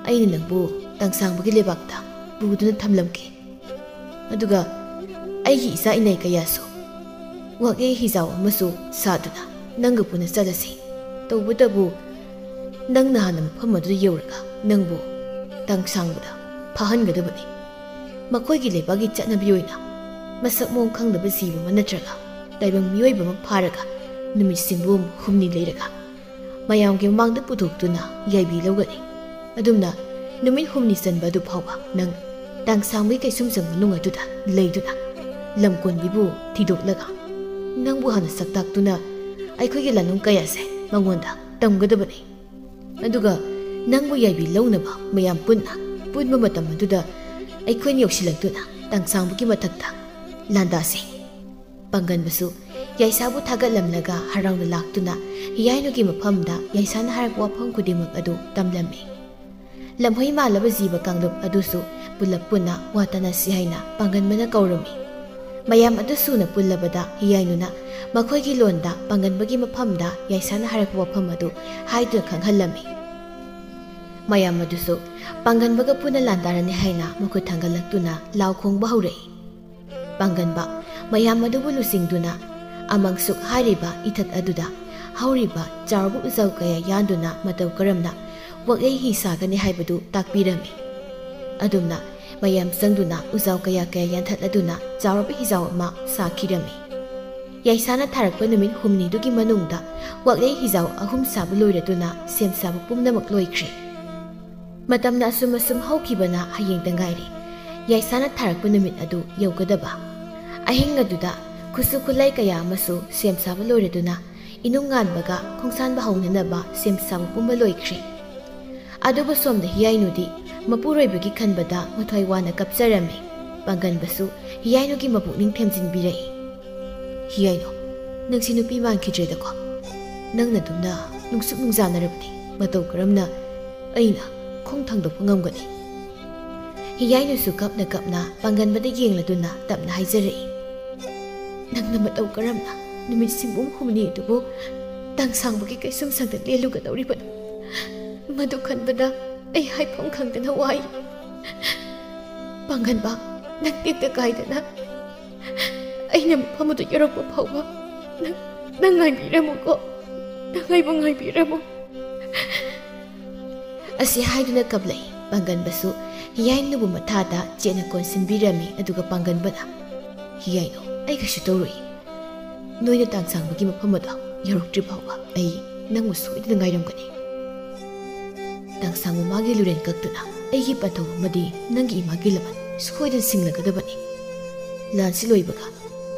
ꯑꯩꯅ ꯅꯪꯕꯨ ꯇꯥꯡꯁꯥꯡꯕꯒꯤ ꯂꯩꯕꯥꯛꯇ ꯄꯨꯗꯨꯅ ꯊꯝꯂꯝꯒꯦ꯫ ꯑꯗꯨꯒ ꯑꯩꯒꯤ ꯏꯆꯥ ꯏꯅꯥꯏ ꯀꯌꯥꯁꯨ ꯋꯥꯛꯌꯦ ꯍꯤꯖꯥꯎ ꯑꯃꯁꯨ ꯁꯥꯗꯨꯅ ꯅꯪꯒ ꯄꯨꯟꯅ ꯆꯠꯂꯁꯤ꯫ ꯇꯧꯕꯇꯕꯨ ꯅꯪꯅ ꯍꯥꯟꯅ ꯃꯐꯝ ꯑꯗꯨꯗ ꯌꯧꯔꯒ ꯅꯪꯕꯨ ꯇꯥꯡꯁꯥꯡꯕꯗ ꯐꯥꯍꯟꯒꯗꯕꯅꯤ꯫ ꯃꯈꯣꯏꯒꯤ ꯂꯩꯕꯥꯛꯀꯤ ꯆꯠꯅꯕꯤ ꯑꯣꯏꯅ ꯃꯁꯛ ꯃꯑꯣꯡ ꯈꯪꯗꯕ ꯖꯤꯕ ꯑꯃ ꯅꯠꯇ꯭ꯔꯒ ꯇꯥꯏꯕꯪ ꯃꯤꯑꯣꯏꯕ ꯑꯃ ꯐꯥꯔꯒ ꯅꯨꯃꯤꯠ ꯁꯤꯡꯕꯨꯝ ꯍꯨꯝꯅꯤ ꯂꯩꯔꯒ ꯃꯌꯥꯝꯒꯤ ꯃꯃꯥꯡꯗ ꯄꯨꯊꯣꯛꯇꯨꯅ ꯌꯥꯏꯕꯤ ꯂꯧꯒꯅꯤ꯫ ꯑꯗꯨꯝꯅ ꯅꯨꯃꯤꯠ ꯍꯨꯝꯅꯤ ꯆꯟꯕ ꯑꯗꯨ ꯐꯥꯎꯕ ꯅꯪ ꯇꯥꯡꯁꯥꯡꯕꯒꯤ ꯀꯩꯁꯨꯝꯁꯪ ꯃꯅꯨꯡ ꯑꯗꯨꯗ ꯂꯩꯗꯨꯅ ꯂꯝꯀꯣꯟꯕꯤꯕꯨ ꯊꯤꯗꯣꯛꯂꯒ ꯅꯪꯕꯨ ꯍꯥꯟꯅ ꯁꯛꯇꯥꯛꯇꯨꯅ ꯑꯩꯈꯣꯏꯒꯤ ꯂꯥꯟꯂꯨꯡ ꯀꯌꯥꯁꯦ ꯃꯉꯣꯟꯗ ꯇꯝꯒꯗꯕꯅꯤ꯫ ꯑꯗꯨꯒ ꯅꯪꯕꯨ ꯌꯥꯏꯕꯤ ꯂꯧꯅꯕ ꯃꯌꯥꯝ ꯄꯨꯟꯅ ꯄꯨꯟꯕ ꯃꯇꯝ ꯑꯗꯨꯗ ꯑꯩꯈꯣꯏꯅ ꯌꯧꯁꯤꯜꯂꯛꯇꯨꯅ ꯇꯥꯡꯁꯥꯡꯕꯒꯤ ꯃꯊꯛꯇ ꯂꯥꯟꯗꯥꯁꯤ꯫ ꯄꯥꯡꯒꯟꯕꯁꯨ ꯌꯥꯏꯁꯥꯕꯨ ꯊꯥꯒꯠꯂꯝꯂꯒ ꯍꯔꯥꯎꯅ ꯂꯥꯛꯇꯨꯅ ꯍꯤꯌꯥꯏꯅꯨꯒꯤ ꯃꯐꯝꯗ ꯌꯥꯏꯁꯥꯅ ꯍꯥꯏꯔꯛꯄ ꯋꯥꯐꯝ ꯈꯨꯗꯤꯡꯃꯛ ꯑꯗꯨ ꯇꯝꯂꯝꯃꯤ꯫ ꯂꯝꯍꯩ ꯃꯥꯜꯂꯕ ꯖꯤꯕ ꯀꯥꯡꯂꯨꯞ ꯑꯗꯨꯁꯨ ꯄꯨꯂꯞ ꯄꯨꯟꯅ ꯋꯥ ꯇꯥꯅꯁꯤ ꯍꯥꯏꯅ ꯄꯥꯡꯒꯟꯕꯅ ꯀꯧꯔꯝꯃꯤ꯫ ꯃꯌꯥꯝ ꯑꯗꯨ ꯁꯨꯅ ꯄꯨꯜꯂꯕꯗ ꯍꯤꯌꯥꯏꯅꯨꯅ ꯃꯈꯣꯏꯒꯤ ꯂꯣꯟꯗ ꯄꯥꯡꯒꯟꯕꯒꯤ ꯃꯐꯝꯗ ꯌꯥꯏꯁꯥꯅ ꯍꯥꯏꯔꯛꯄ ꯋꯥꯐꯝ ꯑꯗꯨ ꯍꯥꯏꯗꯨꯅ ꯈꯪꯍꯜꯂꯝꯃꯤ꯫ ꯃꯌꯥꯝ ꯑꯗꯨꯁꯨ ꯄꯥꯡꯒꯟꯕꯒ ꯄꯨꯟꯅ ꯂꯥꯟꯗꯥꯔꯅꯤ ꯍꯥꯏꯅ ꯃꯈꯨꯠ ꯊꯥꯡꯒꯠꯂꯛꯇꯨꯅ ꯂꯥꯎ ꯈꯣꯡꯕ ꯍꯧꯔꯛꯏ꯫ ꯄꯥꯡꯒꯟꯕ ꯃꯌꯥꯝ ꯑꯗꯨꯕꯨ ꯂꯨꯆꯤꯡꯗꯨꯅ ꯑꯃꯪꯁꯨꯛ ꯍꯥꯏꯔꯤꯕ ꯏꯊꯠ ꯑꯗꯨꯗ ꯍꯧꯔꯤꯕ ꯆꯥꯎꯔꯕ ꯎꯖꯥꯎ ꯀꯌꯥ ꯌꯥꯟꯗꯨꯅ ꯃꯇꯧ ꯀꯔꯝꯅ ꯋꯥꯛꯂꯩ ꯍꯤ ꯁꯥꯒꯅꯤ ꯍꯥꯏꯕꯗꯨ ꯇꯥꯛꯄꯤꯔꯝꯃꯤ꯫ ꯑꯗꯨꯝꯅ ꯃꯌꯥꯝ ꯆꯪꯗꯨꯅ ꯎꯖꯥꯎ ꯀꯌꯥ ꯀꯌꯥ ꯌꯥꯟꯊꯠꯂꯗꯨꯅ ꯆꯥꯎꯔꯕ ꯍꯤꯖꯥꯎ ꯑꯃ ꯁꯥꯈꯤꯔꯝꯃꯤ꯫ ꯌꯥꯏꯁꯥꯅ ꯊꯥꯔꯛꯄ ꯅꯨꯃꯤꯠ ꯍꯨꯝꯅꯤꯗꯨꯒꯤ ꯃꯅꯨꯡꯗ ꯋꯥꯛꯂꯩ ꯍꯤꯖꯥꯎ ꯑꯍꯨꯝ ꯁꯥꯕ ꯂꯣꯏꯔꯗꯨꯅ ꯁꯦꯝ ꯁꯥꯕ ꯄꯨꯝꯅꯃꯛ ꯂꯣꯏꯈ꯭ꯔꯦ꯫ ꯃꯇꯝꯅ ꯑꯁꯨꯝ ꯑꯁꯨꯝ ꯍꯧꯈꯤꯕꯅ ꯍꯌꯦꯡꯗ ꯉꯥꯏꯔꯦ꯫ ꯌꯥꯏꯁꯥꯅ ꯊꯥꯔꯛꯄ ꯅꯨꯃꯤꯠ ꯑꯗꯨ ꯌꯧꯒꯗꯕ꯫ ꯑꯍꯤꯡ ꯑꯗꯨꯗ ꯈꯨꯠꯁꯨ ꯈꯨꯠꯂꯥꯏ ꯀꯌꯥ ꯑꯃꯁꯨ ꯁꯦꯝ ꯁꯥꯕ ꯂꯣꯏꯔꯗꯨꯅ ꯏꯅꯨꯡ ꯉꯥꯟꯕꯒ ꯈꯣꯡꯁꯥꯟꯕ ꯍꯧꯅꯅꯕ ꯁꯦꯝ ꯁꯥꯕ ꯄꯨꯝꯕ ꯂꯣꯏꯈ꯭ꯔꯦ꯫ ꯑꯗꯨꯕꯨ ꯁꯣꯝꯗ ꯍꯤꯌꯥꯏꯅꯨꯗꯤ ꯃꯄꯨꯔꯣꯏꯕꯒꯤ ꯈꯟꯕꯗ ꯃꯊ꯭ꯋꯥꯏ ꯋꯥꯅ ꯀꯞꯆꯔꯝꯃꯤ꯫ ꯄꯥꯡꯒꯟꯕꯁꯨ ꯍꯤꯌꯥꯏꯅꯨꯒꯤ ꯃꯄꯨꯛꯅꯤꯡ ꯊꯦꯝꯖꯤꯟꯕꯤꯔꯛꯏ꯫ "ꯍꯤꯌꯥꯏꯅꯨ, ꯅꯪꯁꯤ ꯅꯨꯄꯤ ꯃꯥꯟꯈꯤꯗ꯭ꯔꯦꯗꯀꯣ꯫ ꯅꯪꯅ ꯑꯗꯨꯝꯅ ꯅꯨꯡꯁꯨꯛ ꯅꯨꯡꯖꯥꯅꯔꯕꯗꯤ ꯃꯇꯧ ꯀꯔꯝꯅ ꯑꯩꯅ ꯈꯣꯡ ꯊꯥꯡꯗꯣꯛꯄ ꯉꯝꯒꯅꯤ?" ꯍꯤꯌꯥꯏꯅꯨꯁꯨ ꯀꯞꯅ ꯀꯞꯅ ꯄꯥꯡꯒꯟꯕꯗ ꯌꯦꯡꯂꯗꯨꯅ ꯇꯞꯅ ꯍꯥꯏꯖꯔꯛꯏ꯫ "ꯅꯪꯅ ꯃꯇꯧ ꯀꯔꯝꯅ ꯅꯨꯃꯤꯠ ꯁꯤꯡꯕꯨꯝ ꯍꯨꯝꯅꯤ ꯑꯗꯨꯕꯨ ꯇꯥꯡꯁꯥꯡꯕꯒꯤ ꯀꯩꯁꯨꯝꯁꯪꯗ ꯂꯦꯜꯂꯨꯒꯗꯧꯔꯤꯕꯅꯣ? ꯃꯗꯨ ꯈꯟꯕꯗ ꯑꯩ ꯍꯥꯏꯐꯝ ꯈꯪꯗꯅ ꯋꯥꯏ꯫ ꯄꯥꯡꯒꯟꯕ, ꯅꯪ ꯇꯦꯛꯇ ꯀꯥꯏꯗꯅ ꯑꯩꯅ ꯃꯐꯝ ꯑꯗꯨ ꯌꯧꯔꯛꯄ ꯐꯥꯎꯕ ꯅꯪ, ꯅꯪ ꯉꯥꯏꯕꯤꯔꯝꯃꯨꯀꯣ꯫ ꯅꯪ ꯑꯩꯕꯨ ꯉꯥꯏꯕꯤꯔꯝꯃꯨ꯫" ꯑꯁꯤ ꯍꯥꯏꯗꯨꯅ ꯀꯞꯂꯛꯏ꯫ ꯄꯥꯡꯒꯟꯕꯁꯨ ꯍꯤꯌꯥꯏꯅꯨꯕꯨ ꯃꯊꯥꯗ ꯆꯦꯠꯅ ꯀꯣꯟꯁꯤꯟꯕꯤꯔꯝꯃꯤ꯫ ꯑꯗꯨꯒ ꯄꯥꯡꯒꯟꯕꯅ, "ꯍꯤꯌꯥꯏꯅꯨ, ꯑꯩ ꯀꯩꯁꯨ ꯇꯧꯔꯣꯏ꯫ ꯅꯣꯏꯅ ꯇꯥꯡꯁꯥꯡꯕꯒꯤ ꯃꯐꯝ ꯑꯗꯨ ꯌꯧꯔꯛꯇ꯭ꯔꯤ ꯐꯥꯎꯕ ꯑꯩ ꯅꯪꯕꯨ ꯁꯣꯏꯗꯅ ꯉꯥꯏꯔꯝꯒꯅꯤ꯫ ꯇꯥꯡꯁꯥꯡꯕ ꯃꯥꯒꯤ ꯂꯨꯔꯦꯟ ꯀꯛꯇꯨꯅ ꯑꯩꯒꯤ ꯄꯟꯊꯧ ꯑꯃꯗꯤ ꯅꯪꯒꯤ ꯏꯃꯥꯒꯤ ꯂꯃꯟ ꯁꯣꯏꯗꯅ ꯁꯤꯡꯂꯒꯗꯕꯅꯤ꯫ ꯂꯥꯟꯁꯤ ꯂꯣꯏꯕꯒ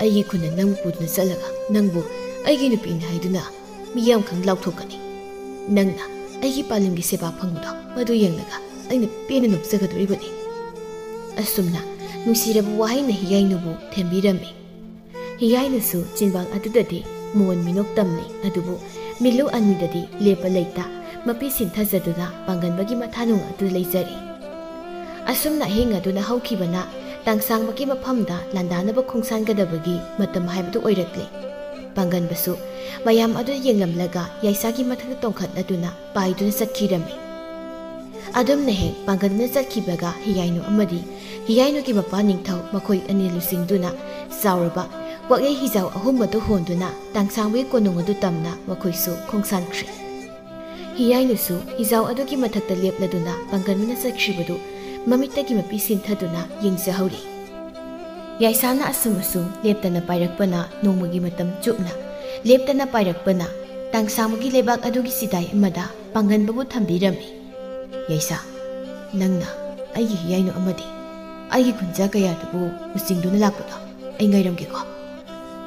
ꯑꯩꯒꯤ ꯈꯨꯟꯗ ꯅꯪꯕꯨ ꯄꯨꯗꯨꯅ ꯆꯠꯂꯒ ꯅꯪꯕꯨ ꯑꯩꯒꯤ ꯅꯨꯄꯤꯅꯤ ꯍꯥꯏꯗꯨꯅ ꯃꯤꯌꯥꯝ ꯈꯪ ꯂꯥꯎꯊꯣꯛꯀꯅꯤ꯫ ꯅꯪꯅ ꯑꯩꯒꯤ ꯄꯥꯂꯤꯝꯒꯤ ꯁꯦꯕꯥ ꯐꯪꯕꯗꯣ, ꯃꯗꯨ ꯌꯦꯡꯂꯒ ꯑꯩꯅ ꯄꯦꯟꯅ ꯅꯣꯛꯆꯒꯗꯣꯔꯤꯕꯅꯤ꯫ ꯑꯁꯨꯝꯅ ꯅꯨꯡꯁꯤꯔꯕ ꯋꯥꯍꯩꯅ ꯍꯤꯌꯥꯏꯅꯨꯕꯨ ꯊꯦꯝꯕꯤꯔꯝꯃꯤ꯫ ꯍꯤꯌꯥꯏꯅꯨꯁꯨ ꯆꯤꯟꯕꯥꯡ ꯑꯗꯨꯗꯗꯤ ꯃꯣꯟ ꯃꯤꯅꯣꯛ ꯇꯝꯂꯤ, ꯑꯗꯨꯕꯨ ꯃꯤꯠꯂꯨ ꯑꯅꯤꯗꯗꯤ ꯂꯦꯞꯄ ꯂꯩꯇ ꯃꯄꯤ ꯁꯤꯟꯊꯖꯗꯨꯅ ꯄꯥꯡꯒꯟꯕꯒꯤ ꯃꯊꯥꯅꯨꯡ ꯑꯗꯨ ꯂꯩꯖꯔꯤ꯫ ꯑꯁꯨꯝꯅ ꯑꯍꯤꯡ ꯑꯗꯨꯅ ꯍꯧꯈꯤꯕꯅ ꯇꯥꯡꯁꯥꯡꯕꯒꯤ ꯃꯐꯝꯗ ꯂꯥꯟꯗꯥꯅꯕ ꯈꯣꯡꯁꯥꯟꯒꯗꯕꯒꯤ ꯃꯇꯝ ꯍꯥꯏꯕꯗꯨ ꯑꯣꯏꯔꯛꯂꯦ꯫ ꯄꯥꯡꯒꯟꯕꯁꯨ ꯃꯌꯥꯝ ꯑꯗꯨ ꯌꯦꯡꯂꯝꯂꯒ ꯌꯥꯏꯁꯥꯒꯤ ꯃꯊꯛꯇ ꯇꯣꯡꯈꯠꯂꯗꯨꯅ ꯄꯥꯏꯗꯨꯅ ꯆꯠꯈꯤꯔꯝꯃꯤ꯫ ꯑꯗꯨꯝꯅ ꯍꯦꯛ ꯄꯥꯡꯒꯟꯕꯅ ꯆꯠꯈꯤꯕꯒ ꯍꯤꯌꯥꯏꯅꯨ ꯑꯃꯗꯤ ꯍꯤꯌꯥꯏꯅꯨꯒꯤ ꯃꯄꯥ ꯅꯤꯡꯊꯧ ꯃꯈꯣꯏ ꯑꯅꯤ ꯂꯨꯆꯤꯡꯗꯨꯅ ꯆꯥꯎꯔꯕ ꯋꯥꯌꯩ ꯍꯤꯖꯥꯎ ꯑꯍꯨꯝ ꯑꯗꯨ ꯍꯣꯟꯗꯨꯅ ꯇꯥꯡꯁꯥꯡꯕꯒꯤ ꯀꯣꯅꯨꯡ ꯑꯗꯨ ꯇꯝꯅ ꯃꯈꯣꯏꯁꯨ ꯈꯣꯡꯁꯥꯟꯈ꯭ꯔꯦ꯫ ꯍꯤꯌꯥꯏꯅꯨꯁꯨ ꯍꯤꯖꯥꯎ ꯑꯗꯨꯒꯤ ꯃꯊꯛꯇ ꯂꯦꯞꯂꯗꯨꯅ ꯄꯥꯡꯒꯟꯕꯅ ꯆꯠꯈ꯭ꯔꯤꯕꯗꯨ ꯃꯃꯤꯠꯇꯒꯤ ꯃꯄꯤ ꯁꯤꯟꯊꯗꯨꯅ ꯌꯦꯡꯖꯍꯧꯔꯤ꯫ ꯌꯥꯏꯁꯥꯅ ꯑꯁꯨꯝ ꯑꯁꯨꯝ ꯂꯦꯞꯇꯅ ꯄꯥꯏꯔꯛꯄꯅ ꯅꯣꯡꯃꯒꯤ ꯃꯇꯝ ꯆꯨꯞꯅ ꯂꯦꯞꯇꯅ ꯄꯥꯏꯔꯛꯄꯅ ꯇꯥꯡꯁꯥꯡꯕꯒꯤ ꯂꯩꯕꯥꯛ ꯑꯗꯨꯒꯤ ꯆꯤꯗꯥꯏ ꯑꯃꯗ ꯄꯥꯡꯒꯟꯕꯕꯨ ꯊꯝꯕꯤꯔꯝꯃꯤ꯫ "ꯌꯥꯏꯁꯥ, ꯅꯪꯅ ꯑꯩꯒꯤ ꯍꯤꯌꯥꯏꯅꯨ ꯑꯃꯗꯤ ꯑꯩꯒꯤ ꯈꯨꯟꯖꯥ ꯀꯌꯥꯗꯨꯕꯨ ꯂꯨꯆꯤꯡꯗꯨꯅ ꯂꯥꯛꯄꯗꯣ ꯑꯩ ꯉꯥꯏꯔꯝꯒꯦꯀꯣ?"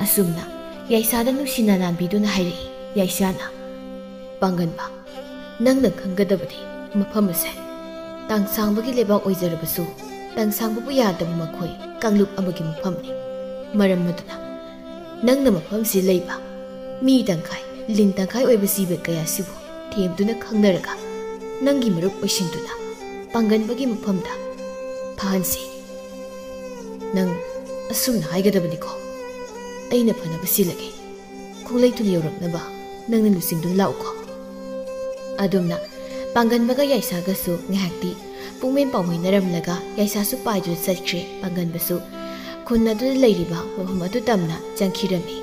ꯑꯁꯨꯝꯅ ꯌꯥꯏꯁꯥꯗ ꯅꯨꯡꯁꯤꯅ ꯅꯥꯟꯕꯤꯗꯨꯅ ꯍꯥꯏꯔꯛꯏ꯫ ꯌꯥꯏꯁꯥꯅ, "ꯄꯥꯡꯒꯟꯕ, ꯅꯪꯅ ꯈꯪꯒꯗꯕꯗꯤ ꯃꯐꯝ ꯑꯁꯦ ꯇꯥꯡꯁꯥꯡꯕꯒꯤ ꯂꯩꯕꯥꯛ ꯑꯣꯏꯖꯔꯕꯁꯨ ꯇꯥꯡꯁꯥꯡꯕꯕꯨ ꯌꯥꯗꯕ ꯃꯈꯣꯏ ꯀꯥꯡꯂꯨꯞ ꯑꯃꯒꯤ ꯃꯐꯝꯅꯤ꯫ ꯃꯔꯝ ꯑꯗꯨꯅ ꯅꯪꯅ ꯃꯐꯝꯁꯤ ꯂꯩꯕ ꯃꯤ ꯇꯪꯈꯥꯏ, ꯂꯤꯟ ꯇꯪꯈꯥꯏ ꯑꯣꯏꯕ ꯖꯤꯕ ꯀꯌꯥꯁꯤꯕꯨ ꯊꯦꯝꯗꯨꯅ ꯈꯪꯅꯔꯒ ꯅꯪꯒꯤ ꯃꯔꯨꯞ ꯑꯣꯏꯁꯤꯟꯗꯨꯅ ꯄꯥꯡꯒꯟꯕꯒꯤ ꯃꯐꯝꯗ ꯐꯥꯍꯟꯁꯤ꯫ ꯅꯪ ꯑꯁꯨꯝꯅ ꯍꯥꯏꯒꯗꯕꯅꯤꯀꯣ, ꯑꯩꯅ ꯐꯅꯕ ꯁꯤꯜꯂꯒꯦ꯫ ꯈꯣꯡꯂꯩ ꯇꯨꯔꯦꯜ ꯌꯧꯔꯛꯅꯕ ꯅꯪꯅ ꯂꯨꯆꯤꯡꯗꯨꯅ ꯂꯥꯛꯎꯀꯣ꯫" ꯑꯗꯨꯝꯅ ꯄꯥꯡꯒꯟꯕꯒ ꯌꯥꯏꯁꯥꯒꯁꯨ ꯉꯥꯏꯍꯥꯛꯇꯤ ꯄꯨꯛꯃꯦꯟ ꯄꯥꯎꯃꯤꯟꯅꯔꯝꯂꯒ ꯌꯥꯏꯁꯥꯁꯨ ꯄꯥꯏꯗꯨꯅ ꯆꯠꯈ꯭ꯔꯦ꯫ ꯄꯥꯡꯒꯟꯕꯁꯨ ꯈꯨꯟ ꯑꯗꯨꯗ ꯂꯩꯔꯤꯕ ꯃꯐꯝ ꯑꯗꯨ ꯇꯝꯅ ꯆꯪꯈꯤꯔꯝꯃꯤ꯫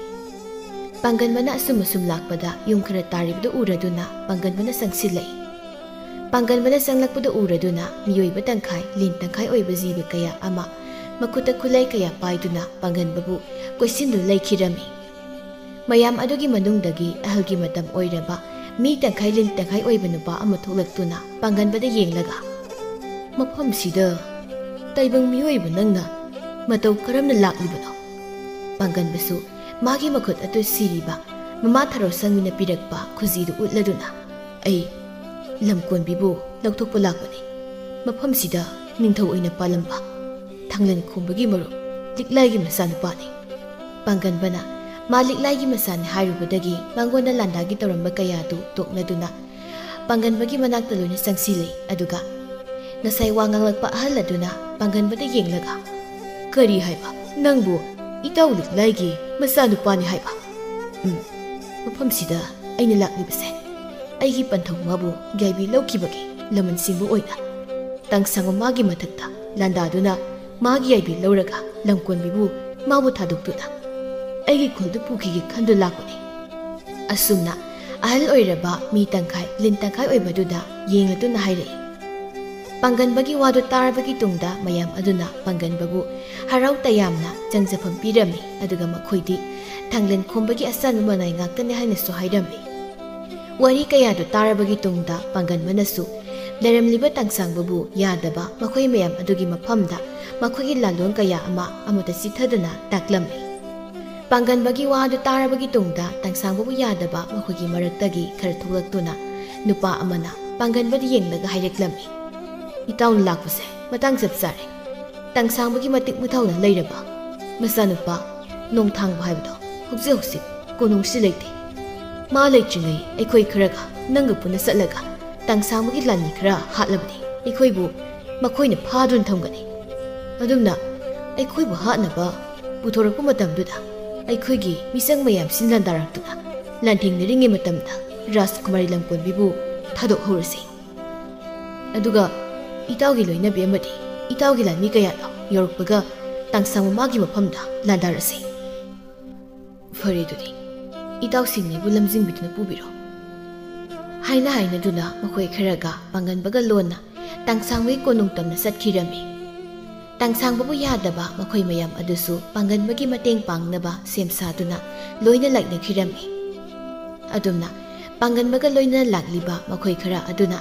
ꯄꯥꯡꯒꯟꯕꯅ ꯑꯁꯨꯝ ꯑꯁꯨꯝ ꯂꯥꯛꯄꯗ ꯌꯨꯝ ꯈꯔ ꯇꯥꯔꯤꯕꯗꯨ ꯎꯔꯗꯨꯅ ꯄꯥꯡꯒꯟꯕꯅ ꯆꯪꯁꯤꯜꯂꯛꯏ꯫ ꯄꯥꯡꯒꯟꯕꯅ ꯆꯪꯂꯛꯄꯗꯨ ꯎꯔꯗꯨꯅ ꯃꯤꯑꯣꯏꯕ ꯇꯪꯈꯥꯏ, ꯂꯤꯟ ꯇꯪꯈꯥꯏ ꯑꯣꯏꯕ ꯖꯤꯕ ꯀꯌꯥ ꯑꯃ ꯃꯈꯨꯠꯇ ꯈꯨꯠꯂꯩ ꯀꯌꯥ ꯄꯥꯏꯗꯨꯅ ꯄꯥꯡꯒꯟꯕꯕꯨ ꯀꯣꯏꯁꯤꯟꯗꯨꯅ ꯂꯩꯈꯤꯔꯝꯃꯤ꯫ ꯃꯌꯥꯝ ꯑꯗꯨꯒꯤ ꯃꯅꯨꯡꯗꯒꯤ ꯑꯍꯜꯒꯤ ꯃꯇꯝ ꯑꯣꯏꯔꯕ ꯃꯤ ꯇꯪꯈꯥꯏ, ꯂꯤꯟ ꯇꯪꯈꯥꯏ ꯑꯣꯏꯕ ꯅꯨꯄꯥ ꯑꯃ ꯊꯣꯛꯂꯛꯇꯨꯅ ꯄꯥꯡꯒꯟꯕꯗ ꯌꯦꯡꯂꯒ, "ꯃꯐꯝꯁꯤꯗ ꯇꯥꯏꯕꯪ ꯃꯤꯑꯣꯏꯕ ꯅꯪꯅ ꯃꯇꯧ ꯀꯔꯝꯅ ꯂꯥꯛꯂꯤꯕꯅꯣ?" ꯄꯥꯡꯒꯟꯕꯁꯨ ꯃꯥꯒꯤ ꯃꯈꯨꯠ ꯑꯗꯨ ꯁꯤꯔꯤꯕ ꯃꯃꯥ ꯊꯔꯣ ꯁꯪꯕꯤꯅ ꯄꯤꯔꯛꯄ ꯈꯨꯖꯤꯗꯨ ꯎꯠꯂꯗꯨꯅ, "ꯑꯩ ꯂꯝꯀꯣꯟꯕꯤꯕꯨ ꯂꯧꯊꯣꯛꯄ ꯂꯥꯛꯄꯅꯤ꯫ ꯃꯐꯝꯁꯤꯗ ꯅꯤꯡꯊꯧ ꯑꯣꯏꯅ ꯄꯥꯜꯂꯝꯕ ꯊꯥꯡꯂꯦꯟ ꯈꯣꯝꯕꯒꯤ ꯃꯔꯨꯞ ꯂꯤꯛꯂꯥꯏꯒꯤ ꯃꯆꯥꯅꯨꯄꯥꯅꯤ꯫ ꯄꯥꯡꯒꯟꯕꯅ ꯃꯥ ꯂꯤꯛꯂꯥꯏꯒꯤ ꯃꯆꯥꯅꯤ ꯍꯥꯏꯔꯨꯕꯗꯒꯤ ꯃꯉꯣꯟꯗ ꯂꯥꯟꯗꯥꯒꯤ ꯇꯧꯔꯝꯕ ꯀꯌꯥꯗꯨ ꯇꯣꯛꯅꯗꯨꯅ ꯄꯥꯡꯒꯟꯕꯒꯤ ꯃꯅꯥꯛꯇ ꯂꯣꯏꯅ ꯆꯪꯁꯤꯜꯂꯤ꯫ ꯑꯗꯨꯒ ꯉꯁꯥꯏ ꯋꯥ ꯉꯥꯡꯂꯛꯄ ꯑꯍꯜ ꯑꯗꯨꯅ ꯄꯥꯡꯒꯟꯕꯗ ꯌꯦꯡꯂꯒ, "ꯀꯔꯤ ꯍꯥꯏꯕ? ꯅꯪꯕꯨ ꯏꯇꯥꯎ ꯂꯤꯛꯂꯥꯏꯒꯤ ꯃꯆꯥꯅꯨꯄꯥꯅꯤ ꯍꯥꯏꯕ?" "ꯎꯝ, ꯃꯐꯝꯁꯤꯗ ꯑꯩꯅ ꯂꯥꯛꯂꯤꯕꯁꯦ ꯑꯩꯒꯤ ꯄꯟꯊꯧ ꯃꯥꯕꯨ ꯌꯥꯏꯕꯤ ꯂꯧꯈꯤꯕꯒꯤ ꯂꯃꯟ ꯁꯤꯡꯕ ꯑꯣꯏꯅ ꯇꯥꯡꯁꯥꯡꯕ ꯃꯥꯒꯤ ꯃꯊꯛꯇ ꯂꯥꯟꯗꯥꯗꯨꯅ ꯃꯥꯒꯤ ꯌꯥꯏꯕꯤ ꯂꯧꯔꯒ ꯂꯝꯀꯣꯟꯕꯤꯕꯨ ꯃꯥꯕꯨ ꯊꯥꯗꯣꯛꯇꯨꯅ ꯑꯩꯒꯤ ꯈꯨꯜꯗ ꯄꯨꯈꯤꯒꯦ ꯈꯟꯗꯨ ꯂꯥꯛꯄꯅꯤ꯫" ꯑꯁꯨꯝꯅ ꯑꯍꯜ ꯑꯣꯏꯔꯕ ꯃꯤ ꯇꯪꯈꯥꯏ ꯂꯤꯟ ꯇꯪꯈꯥꯏ ꯑꯣꯏꯕꯗꯨꯗ ꯌꯦꯡꯂꯗꯨꯅ ꯍꯥꯏꯔꯛꯏ꯫ ꯄꯥꯡꯒꯟꯕꯒꯤ ꯋꯥꯗꯨ ꯇꯥꯔꯕꯒꯤ ꯇꯨꯡꯗ ꯃꯌꯥꯝ ꯑꯗꯨꯅ ꯄꯥꯡꯒꯟꯕꯕꯨ ꯍꯔꯥꯎ ꯇꯌꯥꯝꯅ ꯆꯪꯖꯐꯝ ꯄꯤꯔꯝꯃꯤ꯫ ꯑꯗꯨꯒ ꯃꯈꯣꯏꯗꯤ ꯊꯥꯡꯂꯦꯟ ꯈꯣꯝꯕꯒꯤ ꯑꯆꯥꯟꯕ ꯃꯅꯥꯏ ꯉꯥꯛꯇꯅꯤ ꯍꯥꯏꯅꯁꯨ ꯍꯥꯏꯔꯝꯃꯤ꯫ ꯋꯥꯔꯤ ꯀꯌꯥꯗꯨ ꯇꯥꯔꯕꯒꯤ ꯇꯨꯡꯗ ꯄꯥꯡꯒꯟꯕꯅꯁꯨ ꯂꯩꯔꯝꯂꯤꯕ ꯇꯥꯡꯁꯥꯡꯕꯕꯨ ꯌꯥꯗꯕ ꯃꯈꯣꯏ ꯃꯌꯥꯝ ꯑꯗꯨꯒꯤ ꯃꯐꯝꯗ ꯃꯈꯣꯏꯒꯤ ꯂꯥꯂꯣꯡ ꯀꯌꯥ ꯑꯃ ꯑꯃꯠꯇ ꯆꯤꯊꯗꯅ ꯇꯥꯛꯂꯝꯃꯤ꯫ ꯄꯥꯡꯒꯟꯕꯒꯤ ꯋꯥꯗꯨ ꯇꯥꯔꯕꯒꯤ ꯇꯨꯡꯗ ꯇꯥꯡꯁꯥꯡꯕꯕꯨ ꯌꯥꯗꯕ ꯃꯈꯣꯏꯒꯤ ꯃꯔꯛꯇꯒꯤ ꯈꯔ ꯊꯣꯛꯂꯛꯇꯨꯅ ꯅꯨꯄꯥ ꯑꯃꯅ ꯄꯥꯡꯒꯟꯕꯗ ꯌꯦꯡꯂꯒ ꯍꯥꯏꯔꯛꯂꯝꯃꯤ, "ꯏꯇꯥꯎꯅ ꯂꯥꯛꯄꯁꯦ ꯃꯇꯥꯡ ꯆꯞ ꯆꯥꯔꯦ꯫ ꯇꯥꯡꯁꯥꯡꯕꯒꯤ ꯃꯇꯤꯛ ꯃꯊꯧꯅ ꯂꯩꯔꯕ ꯃꯆꯥꯅꯨꯄꯥ ꯅꯣꯡꯊꯥꯡꯕ ꯍꯥꯏꯕꯗꯣ ꯍꯧꯖꯤꯛ ꯍꯧꯖꯤꯛ ꯀꯣꯅꯨꯡꯁꯤ ꯂꯩꯇꯦ꯫ ꯃꯥ ꯂꯩꯇ꯭ꯔꯤꯉꯩ ꯑꯩꯈꯣꯏ ꯈꯔꯒ ꯅꯪꯒ ꯄꯨꯟꯅ ꯆꯠꯂꯒ ꯇꯥꯡꯁꯥꯡꯕꯒꯤ ꯂꯥꯟꯃꯤ ꯈꯔ ꯍꯥꯠꯂꯕꯗꯤ ꯑꯩꯈꯣꯏꯕꯨ ꯃꯈꯣꯏꯅ ꯐꯥꯗꯨꯅ ꯊꯝꯒꯅꯤ꯫ ꯑꯗꯨꯝꯅ ꯑꯩꯈꯣꯏꯕꯨ ꯍꯥꯠꯅꯕ ꯄꯨꯊꯣꯔꯛꯄ ꯃꯇꯝꯗꯨꯗ ꯑꯩꯈꯣꯏꯒꯤ ꯃꯤꯆꯪ ꯃꯌꯥꯝꯁꯤꯅ ꯂꯥꯟꯗꯥꯔꯛꯇꯨꯅ ꯂꯥꯟꯊꯦꯡꯅꯔꯤꯉꯩ ꯃꯇꯝꯗ ꯔꯥꯖꯀꯨꯃꯥꯔꯤ ꯂꯝꯀꯣꯟꯕꯤꯕꯨ ꯊꯥꯗꯣꯛꯍꯧꯔꯁꯤ꯫ ꯑꯗꯨꯒ ꯏꯇꯥꯎꯒꯤ ꯂꯣꯏꯅꯕꯤ ꯑꯃꯗꯤ ꯏꯇꯥꯎꯒꯤ ꯂꯥꯟꯃꯤ ꯀꯌꯥꯗꯣ ꯌꯧꯔꯛꯄꯒ ꯇꯥꯡꯁꯥꯡꯕ ꯃꯥꯒꯤ ꯃꯐꯝꯗ ꯂꯥꯟꯗꯥꯔꯁꯤ꯫ ꯐꯔꯦ ꯑꯗꯨꯗꯤ, ꯏꯇꯥꯎꯁꯤꯡꯅꯤꯕꯨ ꯂꯝꯖꯤꯡꯕꯤꯗꯨꯅ ꯄꯨꯕꯤꯔꯣ꯫" ꯍꯥꯏꯅ ꯍꯥꯏꯅꯗꯨꯅ ꯃꯈꯣꯏ ꯈꯔꯒ ꯄꯥꯡꯒꯟꯕꯒ ꯂꯣꯟꯅ ꯇꯥꯡꯁꯥꯡꯕꯒꯤ ꯀꯣꯅꯨꯡ ꯇꯝꯅ ꯆꯠꯈꯤꯔꯝꯃꯤ꯫ ꯇꯥꯡꯁꯥꯡꯕꯕꯨ ꯌꯥꯗꯕ ꯃꯈꯣꯏ ꯃꯌꯥꯝ ꯑꯗꯨꯁꯨ ꯄꯥꯡꯒꯟꯕꯒꯤ ꯃꯇꯦꯡ ꯄꯥꯡꯅꯕ ꯁꯦꯝ ꯁꯥꯗꯨꯅ ꯂꯣꯏꯅ ꯂꯥꯛꯅꯈꯤꯔꯝꯃꯤ꯫ ꯑꯗꯨꯝꯅ ꯄꯥꯡꯒꯟꯕꯒ ꯂꯣꯏꯅꯅ ꯂꯥꯛꯂꯤꯕ ꯃꯈꯣꯏ ꯈꯔ ꯑꯗꯨꯅ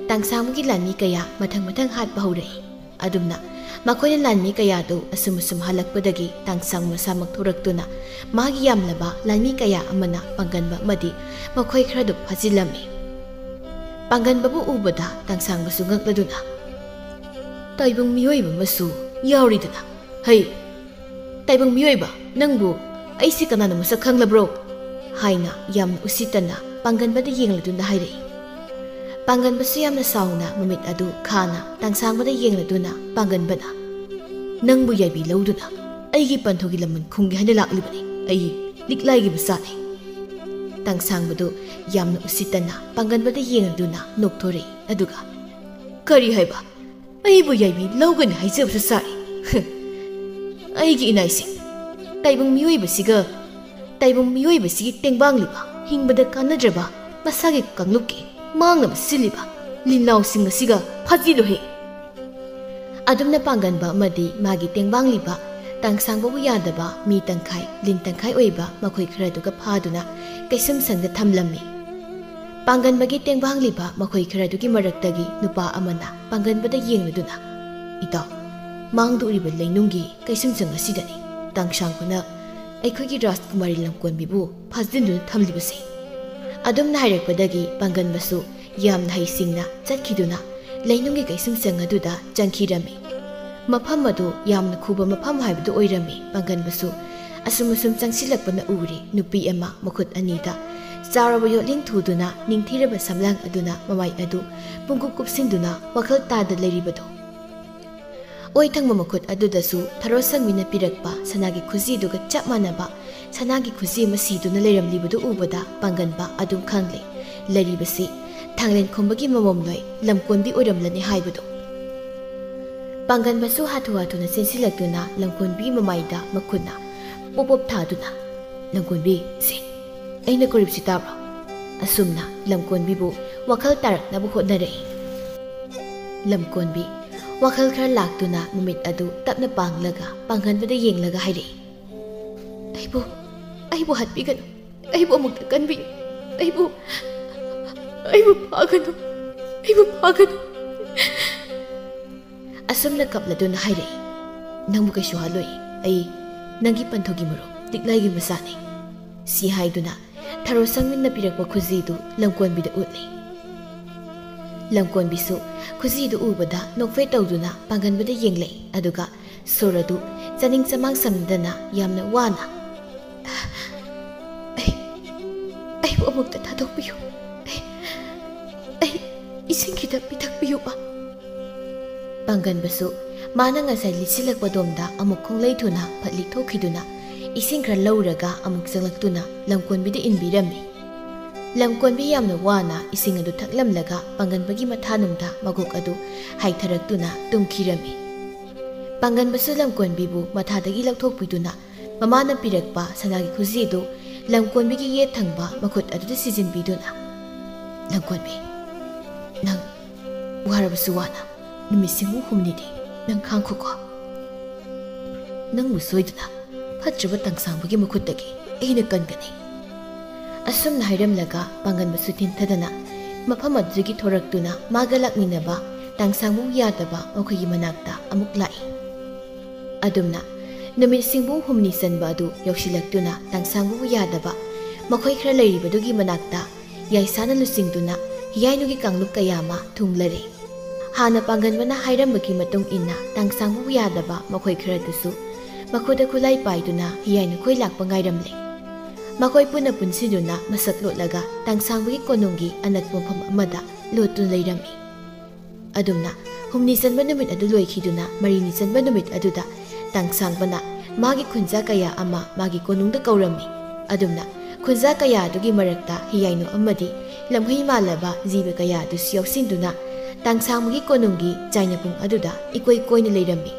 ꯇꯥꯡꯁꯥꯡꯕꯒꯤ ꯂꯥꯟꯃꯤ ꯀꯌꯥ ꯃꯊꯪ ꯃꯊꯪ ꯍꯥꯠꯄ ꯍꯧꯔꯛꯏ꯫ ꯑꯗꯨꯝꯅ ꯃꯈꯣꯏꯅ ꯂꯥꯟꯃꯤ ꯀꯌꯥꯗꯨ ꯑꯁꯨꯝ ꯑꯁꯨꯝ ꯍꯜꯂꯛꯄꯗꯒꯤ ꯇꯥꯡꯁꯥꯡ ꯃꯁꯥꯃꯛ ꯊꯣꯔꯛꯇꯨꯅ ꯃꯥꯒꯤ ꯌꯥꯝꯂꯕ ꯂꯥꯟꯃꯤ ꯀꯌꯥ ꯑꯃꯅ ꯄꯥꯡꯒꯟꯕ ꯑꯃꯗꯤ ꯃꯈꯣꯏ ꯈꯔꯗꯨ ꯐꯥꯖꯤꯜꯂꯝꯃꯤ꯫ ꯄꯥꯡꯒꯟꯕꯕꯨ ꯎꯕꯗ ꯇꯥꯡꯁꯥꯡꯕꯁꯨ ꯉꯛꯂꯗꯨꯅ, "ꯇꯥꯏꯕꯪ ꯃꯤꯑꯣꯏꯕ ꯑꯃꯁꯨ ꯌꯥꯎꯔꯤꯗꯅ꯫ ꯍꯩ, ꯇꯥꯏꯕꯪ ꯃꯤꯑꯣꯏꯕ, ꯅꯪꯕꯨ ꯑꯩꯁꯤ ꯀꯅꯥꯅ ꯃꯁꯛ ꯈꯪꯂꯕ꯭ꯔꯣ?" ꯍꯥꯏꯅ ꯌꯥꯝꯅ ꯎꯁꯤꯠꯇꯅ ꯄꯥꯡꯒꯟꯕꯗ ꯌꯦꯡꯂꯗꯨꯅ ꯍꯥꯏꯔꯛꯏ꯫ ꯄꯥꯡꯒꯟꯕꯁꯨ ꯌꯥꯝꯅ ꯁꯥꯎꯅ ꯃꯃꯤꯠ ꯑꯗꯨ ꯈꯥꯅ ꯇꯥꯡꯁꯥꯡꯕꯗ ꯌꯦꯡꯂꯗꯨꯅ ꯄꯥꯡꯒꯟꯕꯅ, "ꯅꯪꯕꯨ ꯌꯥꯏꯕꯤ ꯂꯧꯗꯨꯅ ꯑꯩꯒꯤ ꯄꯟꯊꯨꯒꯤ ꯂꯃꯟ ꯈꯨꯝꯒꯦ ꯍꯥꯏꯅ ꯂꯥꯛꯂꯤꯕꯅꯤ꯫ ꯑꯩ ꯂꯤꯛꯂꯥꯏꯒꯤ ꯃꯆꯥꯅꯤ꯫" ꯇꯥꯡꯁꯥꯡꯕꯗꯨ ꯌꯥꯝꯅ ꯎꯁꯤꯠꯇꯅ ꯄꯥꯡꯒꯟꯕꯗ ꯌꯦꯡꯂꯗꯨꯅ ꯅꯣꯛꯊꯣꯔꯛꯏ꯫ ꯑꯗꯨꯒ, "ꯀꯔꯤ ꯍꯥꯏꯕ? ꯑꯩꯕꯨ ꯌꯥꯏꯕꯤ ꯂꯧꯒꯅꯤ ꯍꯥꯏꯖꯕꯁꯨ ꯁꯥꯔꯤ꯫ ꯑꯩꯒꯤ ꯏꯅꯥꯏꯁꯤꯡ, ꯇꯥꯏꯕꯪ ꯃꯤꯑꯣꯏꯕꯁꯤꯒ, ꯇꯥꯏꯕꯪ ꯃꯤꯑꯣꯏꯕꯁꯤꯒꯤ ꯇꯦꯡꯕꯥꯡꯂꯤꯕ, ꯍꯤꯡꯕꯗ ꯀꯥꯟꯅꯗ꯭ꯔꯕ, ꯃꯁꯥꯒꯤ ꯀꯥꯡꯂꯨꯞꯀꯤ ꯃꯥꯡꯅꯕ ꯁꯤꯜꯂꯤꯕ ꯂꯤꯟꯅꯥꯎꯁꯤꯡ ꯑꯁꯤꯒ ꯐꯥꯖꯤꯜꯂꯨꯍꯦ!" ꯑꯗꯨꯝꯅ ꯄꯥꯡꯒꯟꯕ ꯑꯃꯗꯤ ꯃꯥꯒꯤ ꯇꯦꯡꯕꯥꯡꯂꯤꯕ, ꯇꯥꯡꯁꯥꯡꯕꯕꯨ ꯌꯥꯗꯕ ꯃꯤ ꯇꯪꯈꯥꯏ, ꯂꯤꯟ ꯇꯪꯈꯥꯏ ꯑꯣꯏꯕ ꯃꯈꯣꯏ ꯈꯔꯗꯨꯒ ꯐꯥꯗꯨꯅ ꯀꯩꯁꯨꯝꯁꯪꯗ ꯊꯝꯂꯝꯃꯤ꯫ ꯄꯥꯡꯒꯟꯕꯒꯤ ꯇꯦꯡꯕꯥꯡꯂꯤꯕ ꯃꯈꯣꯏ ꯈꯔꯗꯨꯒꯤ ꯃꯔꯛꯇꯒꯤ ꯅꯨꯄꯥ ꯑꯃꯅ ꯄꯥꯡꯒꯟꯕꯗ ꯌꯦꯡꯂꯗꯨꯅ, "ꯏꯇꯥꯎ, ꯃꯥꯡꯗ ꯎꯔꯤꯕ ꯂꯩꯅꯨꯡꯒꯤ ꯀꯩꯁꯨꯝꯁꯪ ꯑꯁꯤꯗꯅꯤ ꯇꯥꯡꯁꯥꯡꯕꯅ ꯑꯩꯈꯣꯏꯒꯤ ꯔꯥꯖꯀꯨꯃꯥꯔꯤ ꯂꯝꯀꯣꯟꯕꯤꯕꯨ ꯐꯥꯖꯤꯟꯗꯨꯅ ꯊꯝꯂꯤꯕꯁꯦ꯫" ꯑꯗꯨꯝꯅ ꯍꯥꯏꯔꯛꯄꯗꯒꯤ ꯄꯥꯡꯒꯟꯕꯁꯨ ꯌꯥꯝꯅ ꯍꯩꯁꯤꯡꯅ ꯆꯠꯈꯤꯗꯨꯅ ꯂꯩꯅꯨꯡꯒꯤ ꯀꯩꯁꯨꯝꯁꯪ ꯑꯗꯨꯗ ꯆꯪꯈꯤꯔꯝꯃꯤ꯫ ꯃꯐꯝ ꯑꯗꯨ ꯌꯥꯝꯅ ꯈꯨꯕ ꯃꯐꯝ ꯍꯥꯏꯕꯗꯨ ꯑꯣꯏꯔꯝꯃꯤ꯫ ꯄꯥꯡꯒꯟꯕꯁꯨ ꯑꯁꯨꯝ ꯑꯁꯨꯝ ꯆꯪꯁꯤꯜꯂꯛꯄꯅ ꯎꯔꯦ ꯅꯨꯄꯤ ꯑꯃ ꯃꯈꯨꯠ ꯑꯅꯤꯗ ꯆꯥꯎꯔꯕ ꯌꯣꯠꯂꯤꯡ ꯊꯨꯗꯨꯅ ꯅꯤꯡꯊꯤꯔꯕ ꯁꯝꯂꯥꯡ ꯑꯗꯨꯅ ꯃꯃꯥꯏ ꯑꯗꯨ ꯄꯨꯡꯀꯨꯞ ꯀꯨꯞꯁꯤꯟꯗꯨꯅ ꯋꯥꯈꯜ ꯇꯥꯗ ꯂꯩꯔꯤꯕꯗꯨ꯫ ꯑꯣꯏ ꯊꯪꯕ ꯃꯈꯨꯠ ꯑꯗꯨꯗꯁꯨ ꯊꯔꯣ ꯁꯪꯃꯤꯅ ꯄꯤꯔꯛꯄ ꯁꯅꯥꯒꯤ ꯈꯨꯖꯤꯗꯨꯒ ꯆꯞ ꯃꯥꯟꯅꯕ ꯁꯅꯥꯒꯤ ꯈꯨꯖꯤ ꯑꯃ ꯁꯤꯗꯨꯅ ꯂꯩꯔꯝꯂꯤꯕꯗꯨ ꯎꯕꯗ ꯄꯥꯡꯒꯟꯕ ꯑꯗꯨꯝ ꯈꯪꯂꯦ꯫ ꯂꯩꯔꯤꯕꯁꯤ ꯊꯥꯡꯂꯦꯟ ꯈꯨꯝꯕꯒꯤ ꯃꯃꯣꯝꯂꯣꯏ ꯂꯝꯀꯣꯟꯕꯤ ꯑꯣꯏꯔꯝꯂꯅꯤ ꯍꯥꯏꯕꯗꯨ꯫ ꯄꯥꯡꯒꯟꯕꯁꯨ ꯍꯥꯊꯨ ꯍꯥꯊꯨꯅ ꯆꯦꯟꯁꯤꯜꯂꯛꯇꯨꯅ ꯂꯝꯀꯣꯟꯕꯤ ꯃꯃꯥꯏꯗ ꯃꯈꯨꯠꯅ ꯄꯣꯞ ꯄꯣꯞ ꯊꯥꯗꯨꯅ, "ꯂꯝꯀꯣꯟꯕꯤ, ꯁꯦ, ꯑꯩꯅ ꯀꯧꯔꯤꯕꯁꯤ ꯇꯥꯕ꯭ꯔꯣ?" ꯑꯁꯨꯝꯅ ꯂꯝꯀꯣꯟꯕꯤꯕꯨ ꯋꯥꯈꯜ ꯇꯥꯔꯛꯅꯕ ꯍꯣꯠꯅꯔꯛꯏ꯫ ꯂꯝꯀꯣꯟꯕꯤ ꯋꯥꯈꯜ ꯈꯔ ꯂꯥꯛꯇꯨꯅ ꯃꯃꯤꯠ ꯑꯗꯨ ꯇꯞꯅ ꯄꯥꯡꯂꯒ ꯄꯥꯡꯒꯟꯕꯗ ꯌꯦꯡꯂꯒ ꯍꯥꯏꯔꯛꯏ, "ꯑꯩꯕꯨ, ꯑꯩꯕꯨ ꯍꯥꯠꯄꯤꯒꯅꯨ꯫ ꯑꯩꯕꯨ ꯑꯃꯨꯛꯇ ꯀꯟꯕꯤꯌꯨ꯫ ꯑꯩꯕꯨ, ꯑꯩꯕꯨ ꯐꯥꯒꯅꯨ꯫ ꯑꯩꯕꯨ ꯐꯥꯒꯅꯨ꯫" ꯑꯁꯨꯝꯅ ꯀꯞꯂꯗꯨꯅ ꯍꯥꯏꯔꯛꯏ, "ꯅꯪꯕꯨ ꯀꯩꯁꯨ ꯍꯥꯠꯂꯣꯏ꯫ ꯑꯩ ꯅꯪꯒꯤ ꯄꯟꯊꯨꯒꯤ ꯃꯔꯨꯞ ꯂꯤꯛꯂꯥꯏꯒꯤ ꯃꯆꯥꯅꯤ꯫" ꯁꯤ ꯍꯥꯏꯗꯨꯅ ꯊꯔꯣ ꯁꯪꯃꯤꯟꯅ ꯄꯤꯔꯛꯄ ꯈꯨꯖꯤꯗꯨ ꯂꯝꯀꯣꯟꯕꯤꯗ ꯎꯠꯂꯤ꯫ ꯂꯝꯀꯣꯟꯕꯤꯁꯨ ꯈꯨꯖꯤꯗꯨ ꯎꯕꯗ ꯅꯣꯛꯐꯦꯠ ꯇꯧꯗꯨꯅ ꯄꯥꯡꯒꯟꯕꯗ ꯌꯦꯡꯂꯛꯏ, ꯑꯗꯨꯒ ꯁꯣꯔ ꯑꯗꯨ ꯆꯥꯅꯤꯡ ꯆꯃꯥꯡ ꯁꯝꯅꯗꯅ ꯌꯥꯝꯅ ꯋꯥꯅ, "ꯑꯩ, ꯑꯩꯕꯨ ꯑꯃꯨꯛꯇ ꯊꯥꯗꯣꯛꯄꯤꯌꯨ꯫ ꯑꯩ, ꯑꯩ ꯏꯁꯤꯡ ꯈꯤꯇ ꯄꯤꯊꯛꯄꯤꯌꯨꯕ꯫" ꯄꯥꯡꯒꯟꯕꯁꯨ ꯃꯥꯅ ꯉꯁꯥꯏ ꯂꯤꯠꯁꯤꯜꯂꯛꯄꯗꯣꯝꯗ ꯑꯃꯨꯛ ꯈꯣꯡꯂꯩ ꯊꯨꯅ ꯐꯠ ꯂꯤꯛꯊꯣꯛꯈꯤꯗꯨꯅ ꯏꯁꯤꯡ ꯈꯔ ꯂꯧꯔꯒ ꯑꯃꯨꯛ ꯆꯪꯂꯛꯇꯨꯅ ꯂꯝꯀꯣꯟꯕꯤꯗ ꯏꯟꯕꯤꯔꯝꯃꯤ꯫ ꯂꯝꯀꯣꯟꯕꯤ ꯌꯥꯝꯅ ꯋꯥꯅ ꯏꯁꯤꯡ ꯑꯗꯨ ꯊꯛꯂꯝꯂꯒ ꯄꯥꯡꯒꯟꯕꯒꯤ ꯃꯊꯥꯅꯨꯡꯗ ꯃꯀꯣꯛ ꯑꯗꯨ ꯍꯥꯏꯊꯔꯛꯇꯨꯅ ꯇꯨꯝꯈꯤꯔꯝꯃꯤ꯫ ꯄꯥꯡꯒꯟꯕꯁꯨ ꯂꯝꯀꯣꯟꯕꯤꯕꯨ ꯃꯊꯥꯗꯒꯤ ꯂꯧꯊꯣꯛꯄꯤꯗꯨꯅ ꯃꯃꯥꯅ ꯄꯤꯔꯛꯄ ꯁꯅꯥꯒꯤ ꯈꯨꯖꯤꯗꯨ ꯂꯝꯀꯣꯟꯕꯤꯒꯤ ꯌꯦꯠ ꯊꯪꯕ ꯃꯈꯨꯠ ꯑꯗꯨꯗ ꯁꯤꯖꯤꯟꯕꯤꯗꯨꯅ, "ꯂꯝꯀꯣꯟꯕꯤ, ꯅꯪ ꯋꯥꯔꯕꯁꯨ ꯋꯥꯅ ꯅꯨꯃꯤꯠ ꯁꯤꯡꯕꯨ ꯍꯨꯝꯅꯤꯗꯤ ꯅꯪ ꯈꯥꯡꯈꯣꯀꯣ꯫ ꯅꯪꯕꯨ ꯁꯣꯏꯗꯅ ꯐꯠꯇ꯭ꯔꯕ ꯇꯥꯡꯁꯥꯡꯕꯒꯤ ꯃꯈꯨꯠꯇꯒꯤ ꯑꯩꯅ ꯀꯟꯒꯅꯤ꯫" ꯑꯁꯨꯝꯅ ꯍꯥꯏꯔꯝꯂꯒ ꯄꯥꯡꯒꯟꯕꯁꯨ ꯊꯤꯟꯊꯗꯅ ꯃꯐꯝ ꯑꯗꯨꯗꯒꯤ ꯊꯣꯔꯛꯇꯨꯅ ꯃꯥꯒ ꯂꯥꯛꯃꯤꯟꯅꯕ ꯇꯥꯡꯁꯥꯡꯕꯨ ꯌꯥꯗꯕ ꯃꯈꯣꯏꯒꯤ ꯃꯅꯥꯛꯇ ꯑꯃꯨꯛ ꯂꯥꯛꯏ꯫ ꯑꯗꯨꯝꯅ ꯅꯨꯃꯤꯠ ꯁꯤꯡꯕꯨ ꯍꯨꯝꯅꯤ ꯆꯟꯕ ꯑꯗꯨ ꯌꯧꯁꯤꯜꯂꯛꯇꯨꯅ ꯇꯥꯡꯁꯥꯡꯕꯨ ꯌꯥꯗꯕ ꯃꯈꯣꯏ ꯈꯔ ꯂꯩꯔꯤꯕꯗꯨꯒꯤ ꯃꯅꯥꯛꯇ ꯌꯥꯏꯁꯥꯅ ꯂꯨꯆꯤꯡꯗꯨꯅ ꯍꯤꯌꯥꯏꯅꯨꯒꯤ ꯀꯥꯡꯂꯨꯞ ꯀꯌꯥ ꯑꯃ ꯊꯨꯡꯂꯔꯦ꯫ ꯍꯥꯟꯅ ꯄꯥꯡꯒꯟꯕꯅ ꯍꯥꯏꯔꯝꯕꯒꯤ ꯃꯇꯨꯡ ꯏꯟꯅ ꯇꯥꯡꯁꯥꯡꯕꯨ ꯌꯥꯗꯕ ꯃꯈꯣꯏ ꯈꯔꯗꯨꯁꯨ ꯃꯈꯨꯠꯇ ꯈꯨꯠꯂꯥꯏ ꯄꯥꯏꯗꯨꯅ ꯍꯤꯌꯥꯏꯅꯨ ꯈꯣꯏ ꯂꯥꯛꯄ ꯉꯥꯏꯔꯝꯂꯦ꯫ ꯃꯈꯣꯏ ꯄꯨꯟꯅ ꯄꯨꯟꯁꯤꯟꯗꯨꯅ ꯃꯁꯛ ꯂꯣꯠꯂꯒ ꯇꯥꯡꯁꯥꯡꯕꯒꯤ ꯀꯣꯅꯨꯡꯒꯤ ꯑꯅꯛꯄ ꯃꯐꯝ ꯑꯃꯗ ꯂꯣꯠꯇꯨꯅ ꯂꯩꯔꯝꯃꯤ꯫ ꯑꯗꯨꯝꯅ ꯍꯨꯝꯅꯤ ꯆꯟꯕ ꯅꯨꯃꯤꯠ ꯑꯗꯨ ꯂꯣꯏꯈꯤꯗꯨꯅ ꯃꯔꯤꯅꯤ ꯆꯟꯕ ꯅꯨꯃꯤꯠ ꯑꯗꯨꯗ ꯇꯥꯡꯁꯥꯡꯕꯅ ꯃꯥꯒꯤ ꯈꯨꯟꯖꯥ ꯀꯌꯥ ꯑꯃ ꯃꯥꯒꯤ ꯀꯣꯅꯨꯡꯗ ꯀꯧꯔꯝꯃꯤ꯫ ꯑꯗꯨꯝꯅ ꯈꯨꯟꯖꯥ ꯀꯌꯥ ꯑꯗꯨꯒꯤ ꯃꯔꯛꯇ ꯍꯤꯌꯥꯏꯅꯨ ꯑꯃꯗꯤ ꯂꯝꯍꯨꯏ ꯃꯥꯜꯂꯕ ꯖꯤꯕ ꯀꯌꯥ ꯑꯗꯨꯁꯨ ꯌꯥꯎꯁꯤꯟꯗꯨꯅ ꯇꯥꯡꯁꯥꯡꯕꯒꯤ ꯀꯣꯅꯨꯡꯒꯤ ꯆꯥꯏꯅꯄꯨꯡ ꯑꯗꯨꯗ ꯏꯀꯣꯏ ꯀꯣꯏꯅ ꯂꯩꯔꯝꯃꯤ꯫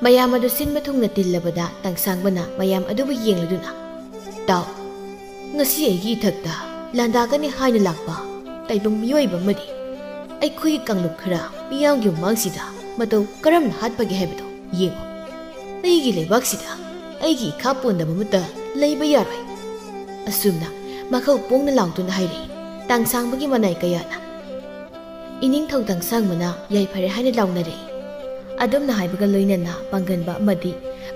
ꯃꯌꯥꯝ ꯑꯗꯨ ꯁꯤꯟꯕ ꯊꯨꯡꯅ ꯇꯤꯜꯂꯕꯗ ꯇꯥꯡꯁꯥꯡꯕꯅ ꯃꯌꯥꯝ ꯑꯗꯨꯕꯨ ꯌꯦꯡꯂꯗꯨꯅ, "ꯇꯥꯎ, ꯉꯁꯤ ꯑꯩꯒꯤ ꯏꯊꯛꯇ ꯂꯥꯟꯗꯥꯒꯅꯤ ꯍꯥꯏꯅ ꯂꯥꯛꯄ ꯇꯥꯏꯕꯪ ꯃꯤꯑꯣꯏꯕ ꯑꯃꯗꯤ ꯑꯩꯈꯣꯏꯒꯤ ꯀꯥꯡꯂꯨꯞ ꯈꯔ ꯃꯤꯌꯥꯝꯒꯤ ꯃꯃꯥꯡꯁꯤꯗ ꯃꯇꯧ ꯀꯔꯝꯅ ꯍꯥꯠꯄꯒꯦ ꯍꯥꯏꯕꯗꯨ ꯌꯦꯡꯉꯨ꯫ ꯑꯩꯒꯤ ꯂꯩꯕꯥꯛꯁꯤꯗ ꯑꯩꯒꯤ ꯏꯈꯥ ꯄꯣꯟꯗꯕ ꯑꯃꯠꯇ ꯂꯩꯕ ꯌꯥꯔꯣꯏ꯫" ꯑꯁꯨꯝꯅ ꯃꯈꯧ ꯄꯣꯡꯅ ꯂꯥꯎꯗꯨꯅ ꯍꯥꯏꯔꯛꯏ꯫ ꯇꯥꯡꯁꯥꯡꯕꯒꯤ ꯃꯅꯥꯏ ꯀꯌꯥꯅ ꯏꯅꯤꯡꯊꯧ ꯇꯥꯡꯁꯥꯡꯕꯅ ꯌꯥꯏꯐꯔꯦ ꯍꯥꯏꯅ ꯂꯥꯎꯅꯔꯛꯏ꯫ ꯑꯗꯨꯝꯅ ꯍꯥꯏꯕꯒ ꯂꯣꯏꯅꯅ ꯄꯥꯡꯒꯟꯕ ꯑꯃꯗꯤ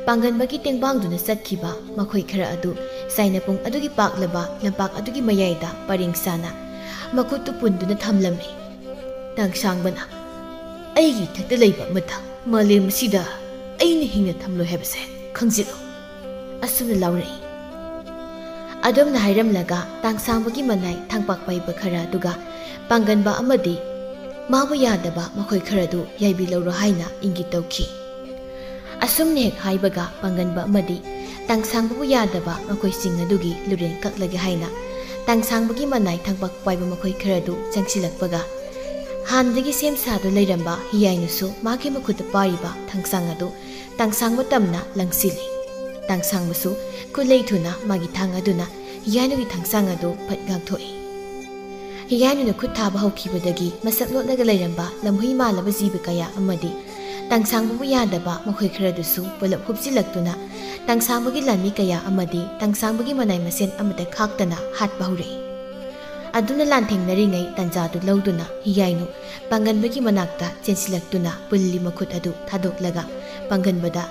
ꯄꯥꯡꯒꯟꯕꯒꯤ ꯇꯦꯡꯕꯥꯡꯗꯨꯅ ꯆꯠꯈꯤꯕ ꯃꯈꯣꯏ ꯈꯔ ꯑꯗꯨ ꯆꯥꯏꯅꯄꯨꯡ ꯑꯗꯨꯒꯤ ꯄꯥꯛꯂꯕ ꯂꯝꯄꯥꯛ ꯑꯗꯨꯒꯤ ꯃꯌꯥꯏꯗ ꯄꯔꯦꯡ ꯁꯥꯅ ꯃꯈꯨꯠꯇꯨ ꯄꯨꯟꯗꯨꯅ ꯊꯝꯂꯝꯃꯤ꯫ ꯇꯥꯡꯁꯥꯡꯕꯅ, "ꯑꯩꯒꯤ ꯏꯊꯛꯇ ꯂꯩꯕ ꯑꯃꯠꯇ ꯃꯥꯂꯦꯝ ꯑꯁꯤꯗ ꯑꯩꯅ ꯍꯤꯡꯅ ꯊꯝꯂꯣꯏ ꯍꯥꯏꯕꯁꯦ ꯈꯪꯖꯤꯜꯂꯨ," ꯑꯁꯨꯝꯅ ꯂꯥꯎꯔꯛꯏ꯫ ꯑꯗꯨꯝꯅ ꯍꯥꯏꯔꯝꯂꯒ ꯇꯥꯡꯁꯥꯡꯕꯒꯤ ꯃꯅꯥꯏ ꯊꯥꯡꯄꯥꯛ ꯄꯥꯏꯕ ꯈꯔ ꯑꯗꯨꯒ ꯄꯥꯡꯒꯟꯕ ꯑꯃꯗꯤ ꯃꯥꯕꯨ ꯌꯥꯗꯕ ꯃꯈꯣꯏ ꯈꯔꯗꯨ ꯌꯥꯏꯕꯤꯔꯧꯔꯣ ꯍꯥꯏꯅ ꯏꯪꯒꯤꯠ ꯇꯧꯈꯤ꯫ ꯑꯁꯨꯝꯅ ꯍꯦꯛ ꯍꯥꯏꯕꯒ ꯄꯥꯡꯒꯟꯕ ꯑꯃꯗꯤ ꯇꯥꯡꯁꯥꯡꯕꯕꯨ ꯌꯥꯗꯕ ꯃꯈꯣꯏꯁꯤꯡ ꯑꯗꯨꯒꯤ ꯂꯨꯔꯦꯟ ꯀꯛꯂꯒꯦ ꯍꯥꯏꯅ ꯇꯥꯡꯁꯥꯡꯕꯒꯤ ꯃꯅꯥꯏ ꯊꯥꯡꯄꯥꯛ ꯄꯥꯏꯕ ꯃꯈꯣꯏ ꯈꯔꯗꯨ ꯆꯪꯁꯤꯜꯂꯛꯄꯒ ꯍꯥꯟꯅꯗꯒꯤ ꯁꯦꯝ ꯁꯥꯗꯨꯅ ꯂꯩꯔꯝꯕ ꯍꯤꯌꯥꯏꯅꯨꯁꯨ ꯃꯥꯒꯤ ꯃꯈꯨꯠꯇ ꯄꯥꯏꯔꯤꯕ ꯊꯥꯡꯁꯥꯡ ꯑꯗꯨ ꯇꯥꯡꯁꯥꯡꯕ ꯇꯝꯅ ꯂꯪꯁꯤꯜꯂꯤ꯫ ꯇꯥꯡꯁꯥꯡꯕꯁꯨ ꯈꯨꯠꯂꯩ ꯊꯨꯅ ꯃꯥꯒꯤ ꯊꯥꯡ ꯑꯗꯨꯅ ꯍꯤꯌꯥꯏꯅꯨꯒꯤ ꯊꯥꯡꯁꯥꯡ ꯑꯗꯨ ꯐꯠ ꯉꯥꯛꯊꯣꯛꯏ꯫ ꯍꯤꯌꯥꯏꯅꯨꯅ ꯈꯨꯠ ꯊꯥꯕ ꯍꯧꯈꯤꯕꯗꯒꯤ ꯃꯁꯛ ꯂꯣꯠꯂꯒ ꯂꯩꯔꯝꯕ ꯂꯝꯍꯨꯏ ꯃꯥꯜꯂꯕ ꯖꯤꯕ ꯀꯌꯥ ꯑꯃꯗꯤ ꯇꯥꯡꯁꯥꯡꯕꯕꯨ ꯌꯥꯗꯕ ꯃꯈꯣꯏ ꯈꯔꯗꯨꯁꯨ ꯄꯨꯂꯞ ꯍꯨꯞꯆꯤꯜꯂꯛꯇꯨꯅ ꯇꯥꯡꯁꯥꯡꯕꯒꯤ ꯂꯥꯟꯃꯤ ꯀꯌꯥ ꯑꯃꯗꯤ ꯇꯥꯡꯁꯥꯡꯕꯒꯤ ꯃꯅꯥꯏ ꯃꯁꯦꯟ ꯑꯃꯠꯇ ꯈꯥꯛꯇꯅ ꯍꯥꯠꯄ ꯍꯧꯔꯛꯏ꯫ ꯑꯗꯨꯅ ꯂꯥꯟꯊꯦꯡꯅꯔꯤꯉꯩ ꯇꯥꯟꯖꯥꯗꯨ ꯂꯧꯗꯨꯅ ꯍꯤꯌꯥꯏꯅꯨ ꯄꯥꯡꯒꯟꯕꯒꯤ ꯃꯅꯥꯛꯇ ꯆꯦꯟꯁꯤꯜꯂꯛꯇꯨꯅ ꯄꯨꯜꯂꯤ ꯃꯈꯨꯠ ꯑꯗꯨ ꯊꯥꯗꯣꯛꯂꯒ ꯄꯥꯡꯒꯟꯕꯗ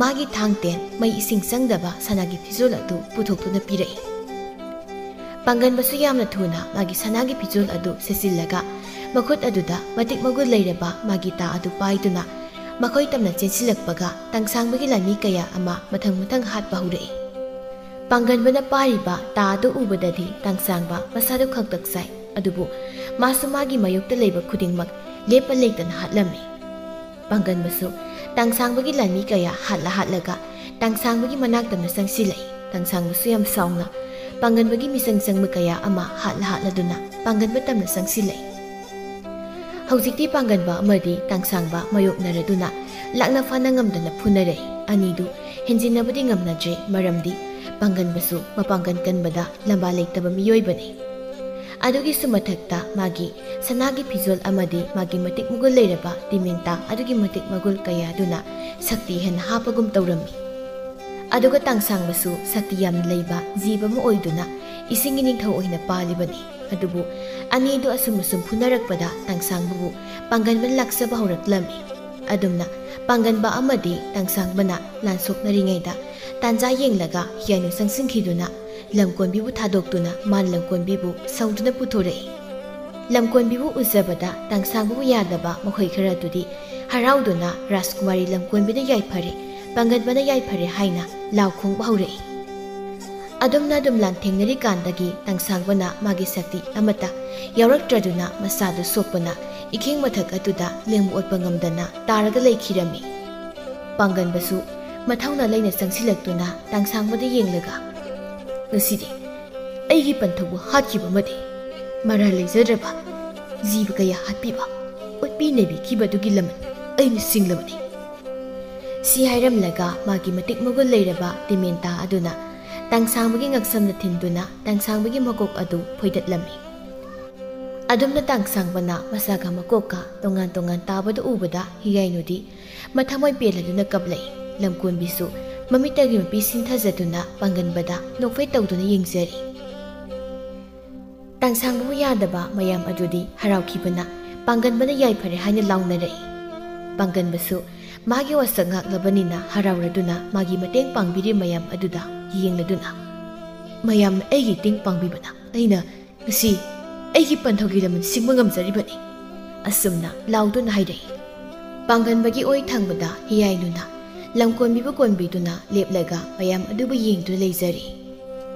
ꯃꯥꯒꯤ ꯊꯥꯡ ꯇꯦꯟ ꯃꯩ ꯏꯁꯤꯡ ꯆꯪꯗꯕ ꯁꯅꯥꯒꯤ ꯐꯤꯖꯣꯜ ꯑꯗꯨ ꯄꯨꯊꯣꯛꯇꯨꯅ ꯄꯤꯔꯛꯏ꯫ ꯄꯥꯡꯒꯟꯕꯁꯨ ꯌꯥꯝꯅ ꯊꯨꯅ ꯃꯥꯒꯤ ꯁꯅꯥꯒꯤ ꯐꯤꯖꯣꯜ ꯑꯗꯨ ꯁꯦꯠꯆꯤꯜꯂꯒ ꯃꯈꯨꯠ ꯑꯗꯨꯗ ꯃꯇꯤꯛ ꯃꯒꯨꯟ ꯂꯩꯔꯕ ꯃꯥꯒꯤ ꯇꯥ ꯑꯗꯨ ꯄꯥꯏꯗꯨꯅ ꯃꯈꯣꯏ ꯇꯝꯅ ꯆꯦꯟꯁꯤꯜꯂꯛꯄꯒ ꯇꯥꯡꯁꯥꯡꯕꯒꯤ ꯂꯥꯟꯃꯤ ꯀꯌꯥ ꯑꯃ ꯃꯊꯪ ꯃꯊꯪ ꯍꯥꯠꯄ ꯍꯧꯔꯛꯏ꯫ ꯄꯥꯡꯒꯟꯕꯅ ꯄꯥꯏꯔꯤꯕ ꯇꯥ ꯑꯗꯨ ꯎꯕꯗꯗꯤ ꯇꯥꯡꯁꯥꯡꯕ ꯃꯁꯥꯗꯨ ꯈꯛꯇꯛ ꯆꯥꯏ꯫ ꯑꯗꯨꯕꯨ ꯃꯥꯁꯨ ꯃꯥꯒꯤ ꯃꯥꯌꯣꯛꯇ ꯂꯩꯕ ꯈꯨꯗꯤꯡꯃꯛ ꯂꯦꯞꯄ ꯂꯩꯇꯅ ꯍꯥꯠꯂꯝꯃꯤ꯫ ꯄꯥꯡꯒꯟꯕꯁꯨ ꯇꯥꯡꯁꯥꯡꯕꯒꯤ ꯂꯥꯟꯃꯤ ꯀꯌꯥ ꯍꯥꯠꯂ ꯍꯥꯠꯂꯒ ꯇꯥꯡꯁꯥꯡꯕꯒꯤ ꯃꯅꯥꯛꯇ ꯑꯃ ꯆꯪꯁꯤꯜꯂꯛꯏ꯫ ꯇꯥꯡꯁꯥꯡꯕꯁꯨ ꯌꯥꯝ ꯁꯥꯎꯅ ꯄꯥꯡꯒꯟꯕꯒꯤ ꯃꯤꯆꯪ ꯆꯪꯕ ꯀꯌꯥ ꯑꯃ ꯍꯥꯠꯂ ꯍꯥꯠꯂꯗꯨꯅ ꯄꯥꯡꯒꯟꯕ ꯇꯝꯅ ꯆꯪꯁꯤꯜꯂꯛꯏ꯫ ꯍꯧꯖꯤꯛꯇꯤ ꯄꯥꯡꯒꯟꯕ ꯑꯃꯗꯤ ꯇꯥꯡꯁꯥꯡꯕ ꯃꯥꯌꯣꯛꯅꯔꯗꯨꯅ ꯂꯥꯛꯅ ꯐꯥꯅ ꯉꯝꯗꯅ ꯐꯨꯅꯔꯛꯏ꯫ ꯑꯅꯤꯗꯨ ꯍꯦꯟꯖꯤꯟꯅꯕꯗꯤ ꯉꯝꯅꯗ꯭ꯔꯦ, ꯃꯔꯝꯗꯤ ꯄꯥꯡꯒꯟꯕꯁꯨ ꯃꯄꯥꯡꯒꯜ ꯀꯟꯕꯗ ꯂꯝꯕꯥ ꯂꯩꯇꯕ ꯃꯤꯑꯣꯏꯕꯅꯤ꯫ ꯑꯗꯨꯒꯤꯁꯨ ꯃꯊꯛꯇ ꯃꯥꯒꯤ ꯁꯅꯥꯒꯤ ꯐꯤꯖꯣꯜ ꯑꯃꯗꯤ ꯃꯥꯒꯤ ꯃꯇꯤꯛ ꯃꯒꯨꯟ ꯂꯩꯔꯕ ꯇꯤꯃꯦꯟꯇꯥ ꯑꯗꯨꯒꯤ ꯃꯇꯤꯛ ꯃꯒꯨꯟ ꯀꯌꯥ ꯑꯗꯨꯅ ꯁꯛꯇꯤ ꯍꯦꯟꯅ ꯍꯥꯞꯄꯒꯨꯝ ꯇꯧꯔꯝꯃꯤ꯫ ꯑꯗꯨꯒ ꯇꯥꯡꯁꯥꯡꯕꯁꯨ ꯁꯛꯇꯤ ꯌꯥꯝꯅ ꯂꯩꯕ ꯖꯤꯕ ꯑꯃ ꯑꯣꯏꯗꯨꯅ ꯏꯁꯤꯡꯒꯤ ꯅꯤꯡꯊꯧ ꯑꯣꯏꯅ ꯄꯥꯜꯂꯤꯕꯅꯤ꯫ ꯑꯗꯨꯕꯨ ꯑꯅꯤꯗꯨ ꯑꯁꯨꯝ ꯑꯁꯨꯝ ꯐꯨꯅꯔꯛꯄꯗ ꯇꯥꯡꯁꯥꯡꯕꯕꯨ ꯄꯥꯡꯒꯟꯕꯅ ꯂꯥꯛꯆꯕ ꯍꯧꯔꯛꯂꯝꯃꯤ꯫ ꯑꯗꯨꯝꯅ ꯄꯥꯡꯒꯟꯕ ꯑꯃꯗꯤ ꯇꯥꯡꯁꯥꯡꯕꯅ ꯂꯥꯟ ꯁꯣꯛꯅꯔꯤꯉꯩꯗ ꯇꯥꯟꯖꯥ ꯌꯦꯡꯂꯒ ꯍꯤꯌꯥꯏꯅꯨ ꯆꯪꯁꯤꯟꯈꯤꯗꯨꯅ ꯂꯝꯀꯣꯟꯕꯤꯕꯨ ꯊꯥꯗꯣꯛꯇꯨꯅ ꯃꯥꯅ ꯂꯝꯀꯣꯟꯕꯤꯕꯨ ꯁꯧꯗꯨꯅ ꯄꯨꯊꯣꯔꯛꯏ꯫ ꯂꯝꯀꯣꯟꯕꯤꯕꯨ ꯎꯖꯕꯗ ꯇꯥꯡꯁꯥꯡꯕꯕꯨ ꯌꯥꯗꯕ ꯃꯈꯣꯏ ꯈꯔ ꯑꯗꯨꯗꯤ ꯍꯔꯥꯎꯗꯨꯅ ꯔꯥꯖꯀꯨꯃꯥꯔꯤ ꯂꯝꯀꯣꯟꯕꯤꯗ ꯌꯥꯏꯐꯔꯦ, ꯄꯥꯡꯒꯟꯕꯅ ꯌꯥꯏꯐꯔꯦ ꯍꯥꯏꯅ ꯂꯥꯎ ꯈꯣꯡꯕ ꯍꯧꯔꯛꯏ꯫ ꯑꯗꯨꯝꯅ ꯑꯗꯨꯝ ꯂꯥꯟꯊꯦꯡꯅꯔꯤꯀꯥꯟꯗꯒꯤ ꯇꯥꯡꯁꯥꯡꯕꯅ ꯃꯥꯒꯤ ꯁꯛꯇꯤ ꯑꯃꯠꯇ ꯌꯥꯎꯔꯛꯇ꯭ꯔꯗꯨꯅ ꯃꯁꯥꯗꯨ ꯁꯣꯛꯄꯅ ꯏꯈꯤꯡ ꯃꯊꯛ ꯑꯗꯨꯗ ꯂꯦꯡꯕ ꯑꯣꯠꯄ ꯉꯝꯗꯅ ꯇꯥꯔꯒ ꯂꯩꯈꯤꯔꯝꯃꯤ꯫ ꯄꯥꯡꯒꯟꯕꯁꯨ ꯃꯊꯧꯅꯥ ꯂꯩꯅ ꯆꯪꯁꯤꯜꯂꯛꯇꯨꯅ ꯇꯥꯡꯁꯥꯡꯕꯗ ꯌꯦꯡꯂꯒ, "ꯉꯁꯤꯗꯤ ꯑꯩꯒꯤ ꯄꯟꯊꯧꯕꯨ ꯍꯥꯠꯈꯤꯕ ꯑꯃꯗꯤ ꯃꯔꯥꯜ ꯂꯩꯖꯗ꯭ꯔꯕ ꯖꯤꯕ ꯀꯌꯥ ꯍꯥꯠꯄꯤꯕ, ꯑꯣꯠꯄꯤ ꯅꯩꯕꯤꯈꯤꯕ ꯑꯗꯨꯒꯤ ꯂꯃꯟ ꯑꯩꯅ ꯁꯤꯡꯂꯕꯅꯤ꯫" ꯁꯤ ꯍꯥꯏꯔꯝꯂꯒ ꯃꯥꯒꯤ ꯃꯇꯤꯛ ꯃꯒꯨꯟ ꯂꯩꯔꯕ ꯇꯤꯃꯦꯟꯇꯥ ꯑꯗꯨꯅ ꯇꯥꯡꯁꯥꯡꯕꯒꯤ ꯉꯛꯁꯝꯗ ꯊꯤꯟꯗꯨꯅ ꯇꯥꯡꯁꯥꯡꯕꯒꯤ ꯃꯀꯣꯛ ꯑꯗꯨ ꯐꯣꯏꯗꯠꯂꯝꯃꯤ꯫ ꯑꯗꯨꯝꯅ ꯇꯥꯡꯁꯥꯡꯕꯅ ꯃꯁꯥꯒ ꯃꯀꯣꯛꯀ ꯇꯣꯉꯥꯟ ꯇꯣꯉꯥꯟ ꯇꯥꯕꯗꯨ ꯎꯕꯗ ꯍꯤꯌꯥꯏꯅꯨꯗꯤ ꯃꯊꯃꯣꯏ ꯄꯦꯜꯂꯗꯨꯅ ꯀꯞꯂꯛꯏ꯫ ꯂꯝꯀꯣꯟꯕꯤꯁꯨ ꯃꯃꯤꯠꯇꯒꯤ ꯃꯄꯤ ꯁꯤꯟꯊꯖꯗꯨꯅ ꯄꯥꯡꯒꯟꯕꯗ ꯅꯣꯛꯐꯦꯠ ꯇꯧꯗꯨꯅ ꯌꯦꯡꯖꯔꯤ꯫ ꯇꯥꯡꯁꯥꯡꯕꯕꯨ ꯌꯥꯗꯕ ꯃꯌꯥꯝ ꯑꯗꯨꯗꯤ ꯍꯔꯥꯎꯈꯤꯕꯅ ꯄꯥꯡꯒꯟꯕꯅ ꯌꯥꯏꯐꯔꯦ ꯍꯥꯏꯅ ꯂꯥꯎꯅꯔꯛꯏ꯫ ꯄꯥꯡꯒꯟꯕꯁꯨ ꯃꯥꯒꯤ ꯋꯥꯁꯛ ꯉꯥꯛꯂꯕꯅꯤꯅ ꯍꯔꯥꯎꯔꯗꯨꯅ ꯃꯥꯒꯤ ꯃꯇꯦꯡ ꯄꯥꯡꯕꯤꯔꯤ ꯃꯌꯥꯝ ꯑꯗꯨꯗ ꯌꯦꯡꯂꯗꯨꯅ, "ꯃꯌꯥꯝꯅ ꯑꯩꯒꯤ ꯃꯇꯦꯡ ꯄꯥꯡꯕꯤꯕꯅ ꯑꯩꯅ ꯉꯁꯤ ꯑꯩꯒꯤ ꯄꯟꯊꯧꯒꯤ ꯂꯃꯟ ꯁꯤꯡꯕ ꯉꯝꯖꯔꯤꯕꯅꯤ," ꯑꯁꯨꯝꯅ ꯂꯥꯎꯗꯨꯅ ꯍꯥꯏꯔꯛꯏ꯫ ꯄꯥꯡꯒꯟꯕꯒꯤ ꯑꯣꯏ ꯊꯪꯕꯗ ꯍꯤꯌꯥꯏꯅꯨꯅ ꯂꯝꯀꯣꯟꯕꯤꯕꯨ ꯀꯣꯟꯕꯤꯗꯨꯅ ꯂꯦꯞꯂꯒ ꯃꯌꯥꯝ ꯑꯗꯨꯕꯨ ꯌꯦꯡꯗꯨꯅ ꯂꯩꯖꯔꯤ꯫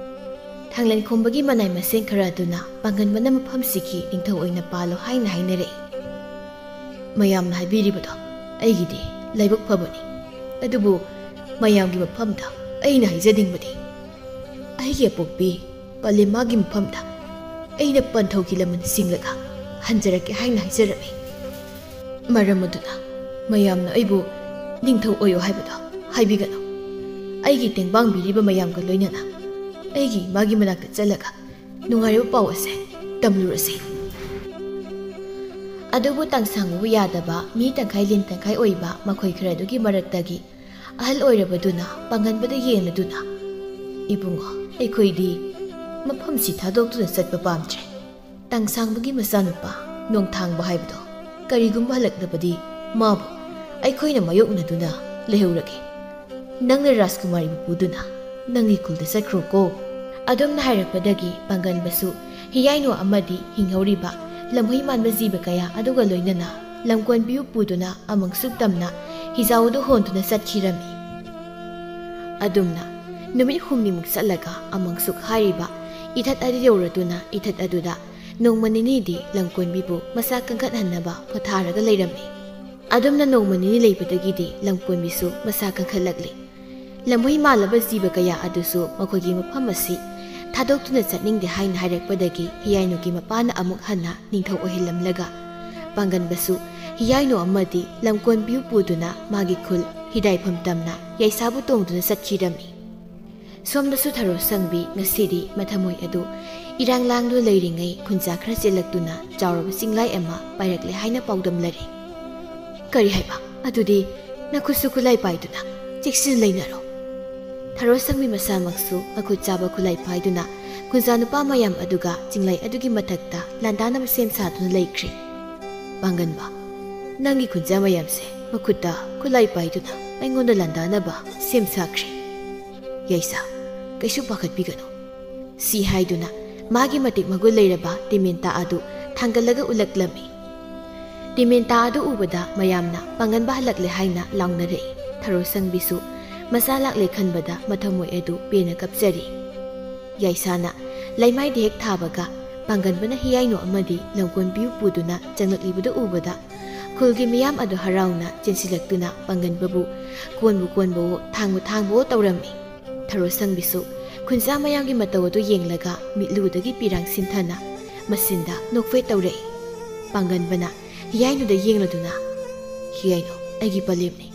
ꯊꯥꯡꯂꯦꯟ ꯈꯣꯝꯕꯒꯤ ꯃꯅꯥꯏ ꯃꯁꯦꯟ ꯈꯔ ꯑꯗꯨꯅ ꯄꯥꯡꯒꯟꯕꯅ ꯃꯐꯝꯁꯤꯒꯤ ꯅꯤꯡꯊꯧ ꯑꯣꯏꯅ ꯄꯥꯜꯂꯣ ꯍꯥꯏꯅ ꯍꯥꯏꯅꯔꯛꯏ꯫ "ꯃꯌꯥꯝꯅ ꯍꯥꯏꯕꯤꯔꯤꯕꯗꯣ ꯑꯩꯒꯤꯗꯤ ꯂꯥꯏꯕꯛ ꯐꯕꯅꯤ, ꯑꯗꯨꯕꯨ ꯃꯌꯥꯝꯒꯤ ꯃꯐꯝꯗ ꯑꯩꯅ ꯍꯥꯏꯖꯅꯤꯡꯕꯗꯤ, ꯑꯩꯒꯤ ꯑꯄꯣꯛꯄꯤ ꯄꯂꯦꯃꯥꯒꯤ ꯃꯐꯝꯗ ꯑꯩꯅ ꯄꯟꯊꯧꯒꯤ ꯂꯃꯟ ꯁꯤꯡꯂꯒ ꯍꯟꯖꯔꯛꯀꯦ ꯍꯥꯏꯅ ꯍꯥꯏꯖꯔꯝꯃꯤ꯫ ꯃꯔꯝ ꯑꯗꯨꯅ ꯃꯌꯥꯝꯅ ꯑꯩꯕꯨ ꯅꯤꯡꯊꯧ ꯑꯣꯏꯌꯣ ꯍꯥꯏꯕꯗꯣ ꯍꯥꯏꯕꯤꯒꯅꯨ꯫ ꯑꯩꯒꯤ ꯇꯦꯡꯕꯥꯡꯕꯤꯔꯤꯕ ꯃꯌꯥꯝꯒ ꯂꯣꯏꯅꯅ ꯑꯩꯒꯤ ꯏꯃꯥꯒꯤ ꯃꯅꯥꯛꯇ ꯆꯠꯂꯒ ꯅꯨꯡꯉꯥꯏꯔꯕ ꯄꯥꯎ ꯑꯁꯦ ꯇꯝꯂꯨꯔꯁꯤ꯫" ꯑꯗꯨꯕꯨ ꯇꯥꯡꯁꯥꯡꯕꯕꯨ ꯌꯥꯗꯕ ꯃꯤ ꯇꯪꯈꯥꯏ ꯂꯤꯟ ꯇꯪꯈꯥꯏ ꯑꯣꯏꯕ ꯃꯈꯣꯏ ꯈꯔꯗꯨꯒꯤ ꯃꯔꯛꯇꯒꯤ ꯑꯍꯜ ꯑꯣꯏꯔꯕꯗꯨꯅ ꯄꯥꯡꯒꯟꯕꯗ ꯌꯦꯡꯂꯗꯨꯅ, "ꯏꯕꯨꯡꯉꯣ, ꯑꯩꯈꯣꯏꯗꯤ ꯃꯐꯝꯁꯤ ꯊꯥꯗꯣꯛꯇꯨꯅ ꯆꯠꯄ ꯄꯥꯝꯗ꯭ꯔꯦ꯫ ꯇꯥꯡꯁꯥꯡꯕꯒꯤ ꯃꯆꯥꯅꯨꯄꯥ ꯅꯣꯡꯊꯥꯡꯕ ꯍꯥꯏꯕꯗꯣ ꯀꯔꯤꯒꯨꯝꯕ ꯍꯜꯂꯛꯂꯕꯗꯤ ꯃꯥꯕꯨ ꯑꯩꯈꯣꯏꯅ ꯃꯥꯌꯣꯛꯅꯗꯨꯅ ꯂꯩꯍꯧꯔꯒꯦ꯫ ꯅꯪꯅ ꯔꯥꯖꯀꯨꯃꯥꯔꯤꯕꯨ ꯄꯨꯗꯨꯅ ꯅꯪꯒꯤ ꯈꯨꯜꯗ ꯆꯠꯈ꯭ꯔꯣꯀꯣ꯫" ꯑꯗꯨꯝꯅ ꯍꯥꯏꯔꯛꯄꯗꯒꯤ ꯄꯥꯡꯒꯟꯕꯁꯨ ꯍꯤꯌꯥꯏꯅꯨ ꯑꯃꯗꯤ ꯍꯤꯡꯍꯧꯔꯤꯕ ꯂꯝꯍꯨꯏ ꯃꯥꯟꯕ ꯖꯤꯕ ꯀꯌꯥ ꯑꯗꯨꯒ ꯂꯣꯏꯅꯅ ꯂꯝꯀꯣꯟꯕꯤꯕꯨ ꯄꯨꯗꯨꯅ ꯑꯃꯪꯁꯨꯛ ꯇꯝꯅ ꯍꯤꯖꯥꯎ ꯑꯗꯨ ꯍꯣꯟꯗꯨꯅ ꯆꯠꯈꯤꯔꯝꯃꯤ꯫ ꯑꯗꯨꯝꯅ ꯅꯨꯃꯤꯠ ꯍꯨꯝꯅꯤꯃꯨꯛ ꯆꯠꯂꯒ ꯑꯃꯪꯁꯨꯛ ꯍꯥꯏꯔꯤꯕ ꯏꯊꯠ ꯑꯗꯨ ꯌꯧꯔꯗꯨꯅ ꯏꯊꯠ ꯑꯗꯨꯗ ꯅꯣꯡꯃ ꯅꯤꯅꯤꯗꯤ ꯂꯝꯀꯣꯟꯕꯤꯕꯨ ꯃꯁꯥ ꯀꯟꯈꯠꯍꯟꯅꯕ ꯄꯣꯊꯥꯔꯒ ꯂꯩꯔꯝꯃꯤ꯫ ꯑꯗꯨꯝꯅ ꯅꯣꯡꯃ ꯅꯤꯅꯤ ꯂꯩꯕꯗꯒꯤꯗꯤ ꯂꯝꯀꯣꯟꯕꯤꯁꯨ ꯃꯁꯥ ꯀꯟꯈꯠꯂꯛꯂꯤ꯫ ꯂꯝꯍꯨꯏ ꯃꯥꯜꯂꯕ ꯖꯤꯕ ꯀꯌꯥ ꯑꯗꯨꯁꯨ ꯃꯈꯣꯏꯒꯤ ꯃꯐꯝ ꯑꯁꯤ ꯊꯥꯗꯣꯛꯇꯨꯅ ꯆꯠꯅꯤꯡꯗꯦ ꯍꯥꯏꯅ ꯍꯥꯏꯔꯛꯄꯗꯒꯤ ꯍꯤꯌꯥꯏꯅꯨꯒꯤ ꯃꯄꯥꯅ ꯑꯃꯨꯛ ꯍꯟꯅ ꯅꯤꯡꯊꯧ ꯑꯣꯏꯍꯜꯂꯝꯂꯒ ꯄꯥꯡꯒꯟꯕꯁꯨ ꯍꯤꯌꯥꯏꯅꯨ ꯑꯃꯗꯤ ꯂꯝꯀꯣꯟꯕꯤꯕꯨ ꯄꯨꯗꯨꯅ ꯃꯥꯒꯤ ꯈꯨꯜ ꯍꯤꯗꯥꯏꯐꯝ ꯇꯝꯅ ꯌꯥꯏꯁꯥꯕꯨ ꯇꯣꯡꯗꯨꯅ ꯆꯠꯈꯤꯔꯝꯃꯤ꯫ ꯁꯣꯝꯗꯁꯨ ꯊꯔꯣ ꯁꯪꯕꯤ ꯉꯁꯤꯗꯤ ꯃꯊꯃꯣꯏ ꯑꯗꯨ ꯏꯔꯥꯡ ꯂꯥꯡꯗꯨꯅ ꯂꯩꯔꯤꯉꯩ ꯈꯨꯟꯖꯥ ꯈꯔ ꯆꯦꯜꯂꯛꯇꯨꯅ ꯆꯥꯎꯔꯕ ꯆꯤꯡꯂꯥꯏ ꯑꯃ ꯄꯥꯏꯔꯛꯂꯦ ꯍꯥꯏꯅ ꯄꯥꯎꯗꯝꯂꯔꯦ꯫ "ꯀꯔꯤ ꯍꯥꯏꯕ? ꯑꯗꯨꯗꯤ ꯅꯈꯨꯠꯁꯨ ꯈꯨꯠꯂꯥꯏ ꯄꯥꯏꯗꯨꯅ ꯆꯦꯛꯁꯤꯟ ꯂꯩꯅꯔꯣ꯫" ꯊꯔꯣ ꯁꯪꯕꯤ ꯃꯁꯥꯃꯛꯁꯨ ꯃꯈꯨꯠ ꯆꯥꯕ ꯈꯨꯠꯂꯥꯏ ꯄꯥꯏꯗꯨꯅ ꯈꯨꯟꯖꯥ ꯅꯨꯄꯥ ꯃꯌꯥꯝ ꯑꯗꯨꯒ ꯆꯤꯡꯂꯥꯏ ꯑꯗꯨꯒꯤ ꯃꯊꯛꯇ ꯂꯥꯟꯗꯥꯅꯕ ꯁꯦꯝ ꯁꯥꯗꯨꯅ ꯂꯩꯈ꯭ꯔꯦ꯫ "ꯄꯥꯡꯒꯟꯕ, ꯅꯪꯒꯤ ꯈꯨꯟꯖꯥ ꯃꯌꯥꯝꯁꯦ ꯃꯈꯨꯠꯇ ꯈꯨꯠꯂꯥꯏ ꯄꯥꯏꯗꯨꯅ ꯑꯩꯉꯣꯟꯗ ꯂꯥꯟꯗꯥꯅꯕ ꯁꯦꯝ ꯁꯥꯈ꯭ꯔꯦ꯫ ꯌꯥꯏꯁꯥ, ꯀꯩꯁꯨ ꯄꯥꯈꯠꯄꯤꯒꯅꯨ꯫" ꯁꯤ ꯍꯥꯏꯗꯨꯅ ꯃꯥꯒꯤ ꯃꯇꯤꯛ ꯃꯒꯨꯟ ꯂꯩꯔꯕ ꯇꯤꯃꯦꯟꯇꯥ ꯑꯗꯨ ꯊꯥꯡꯒꯠꯂꯒ ꯎꯠꯂꯛꯂꯝꯃꯤ꯫ ꯇꯤꯃꯦꯟꯇꯥ ꯑꯗꯨ ꯎꯕꯗ ꯃꯌꯥꯝꯅ ꯄꯥꯡꯒꯟꯕ ꯍꯜꯂꯛꯂꯦ ꯍꯥꯏꯅ ꯂꯥꯎꯅꯔꯛꯏ꯫ ꯊꯔꯣ ꯁꯪꯕꯤꯁꯨ ꯃꯆꯥ ꯂꯥꯛꯂꯦ ꯈꯟꯕꯗ ꯃꯊꯃꯣꯏ ꯑꯗꯨ ꯄꯦꯟꯅ ꯀꯞꯆꯔꯤ꯫ ꯌꯥꯏꯁꯥꯅ ꯂꯩꯃꯥꯏꯗ ꯍꯦꯛ ꯊꯥꯕꯒ ꯄꯥꯡꯒꯟꯕꯅ ꯍꯤꯌꯥꯏꯅꯨ ꯑꯃꯗꯤ ꯂꯝꯀꯣꯟꯕꯤꯕꯨ ꯄꯨꯗꯨꯅ ꯆꯪꯂꯛꯂꯤꯕꯗꯨ ꯎꯕꯗ ꯈꯨꯜꯒꯤ ꯃꯤꯌꯥꯝ ꯑꯗꯨ ꯍꯔꯥꯎꯅ ꯆꯦꯟꯁꯤꯜꯂꯛꯇꯨꯅ ꯄꯥꯡꯒꯟꯕꯕꯨ ꯀꯣꯟꯕꯨ ꯀꯣꯟꯕꯋꯣ ꯊꯥꯡꯕꯨ ꯊꯥꯡꯕꯋꯣ ꯇꯧꯔꯝꯃꯤ꯫ ꯊꯔꯣ ꯁꯪꯕꯤꯁꯨ ꯈꯨꯟꯖꯥ ꯃꯌꯥꯝꯒꯤ ꯃꯇꯧ ꯑꯗꯨ ꯌꯦꯡꯂꯒ ꯃꯤꯠꯂꯨꯗꯒꯤ ꯄꯤꯔꯥꯡ ꯁꯤꯟꯊꯅ ꯃꯆꯤꯟꯗ ꯅꯣꯛꯐꯦꯠ ꯇꯧꯔꯛꯏ꯫ ꯄꯥꯡꯒꯟꯕꯅ ꯍꯤꯌꯥꯏꯅꯨꯗ ꯌꯦꯡꯂꯗꯨꯅ, "ꯍꯤꯌꯥꯏꯅꯨ, ꯑꯩꯒꯤ ꯄꯂꯦꯝꯅꯤ꯫"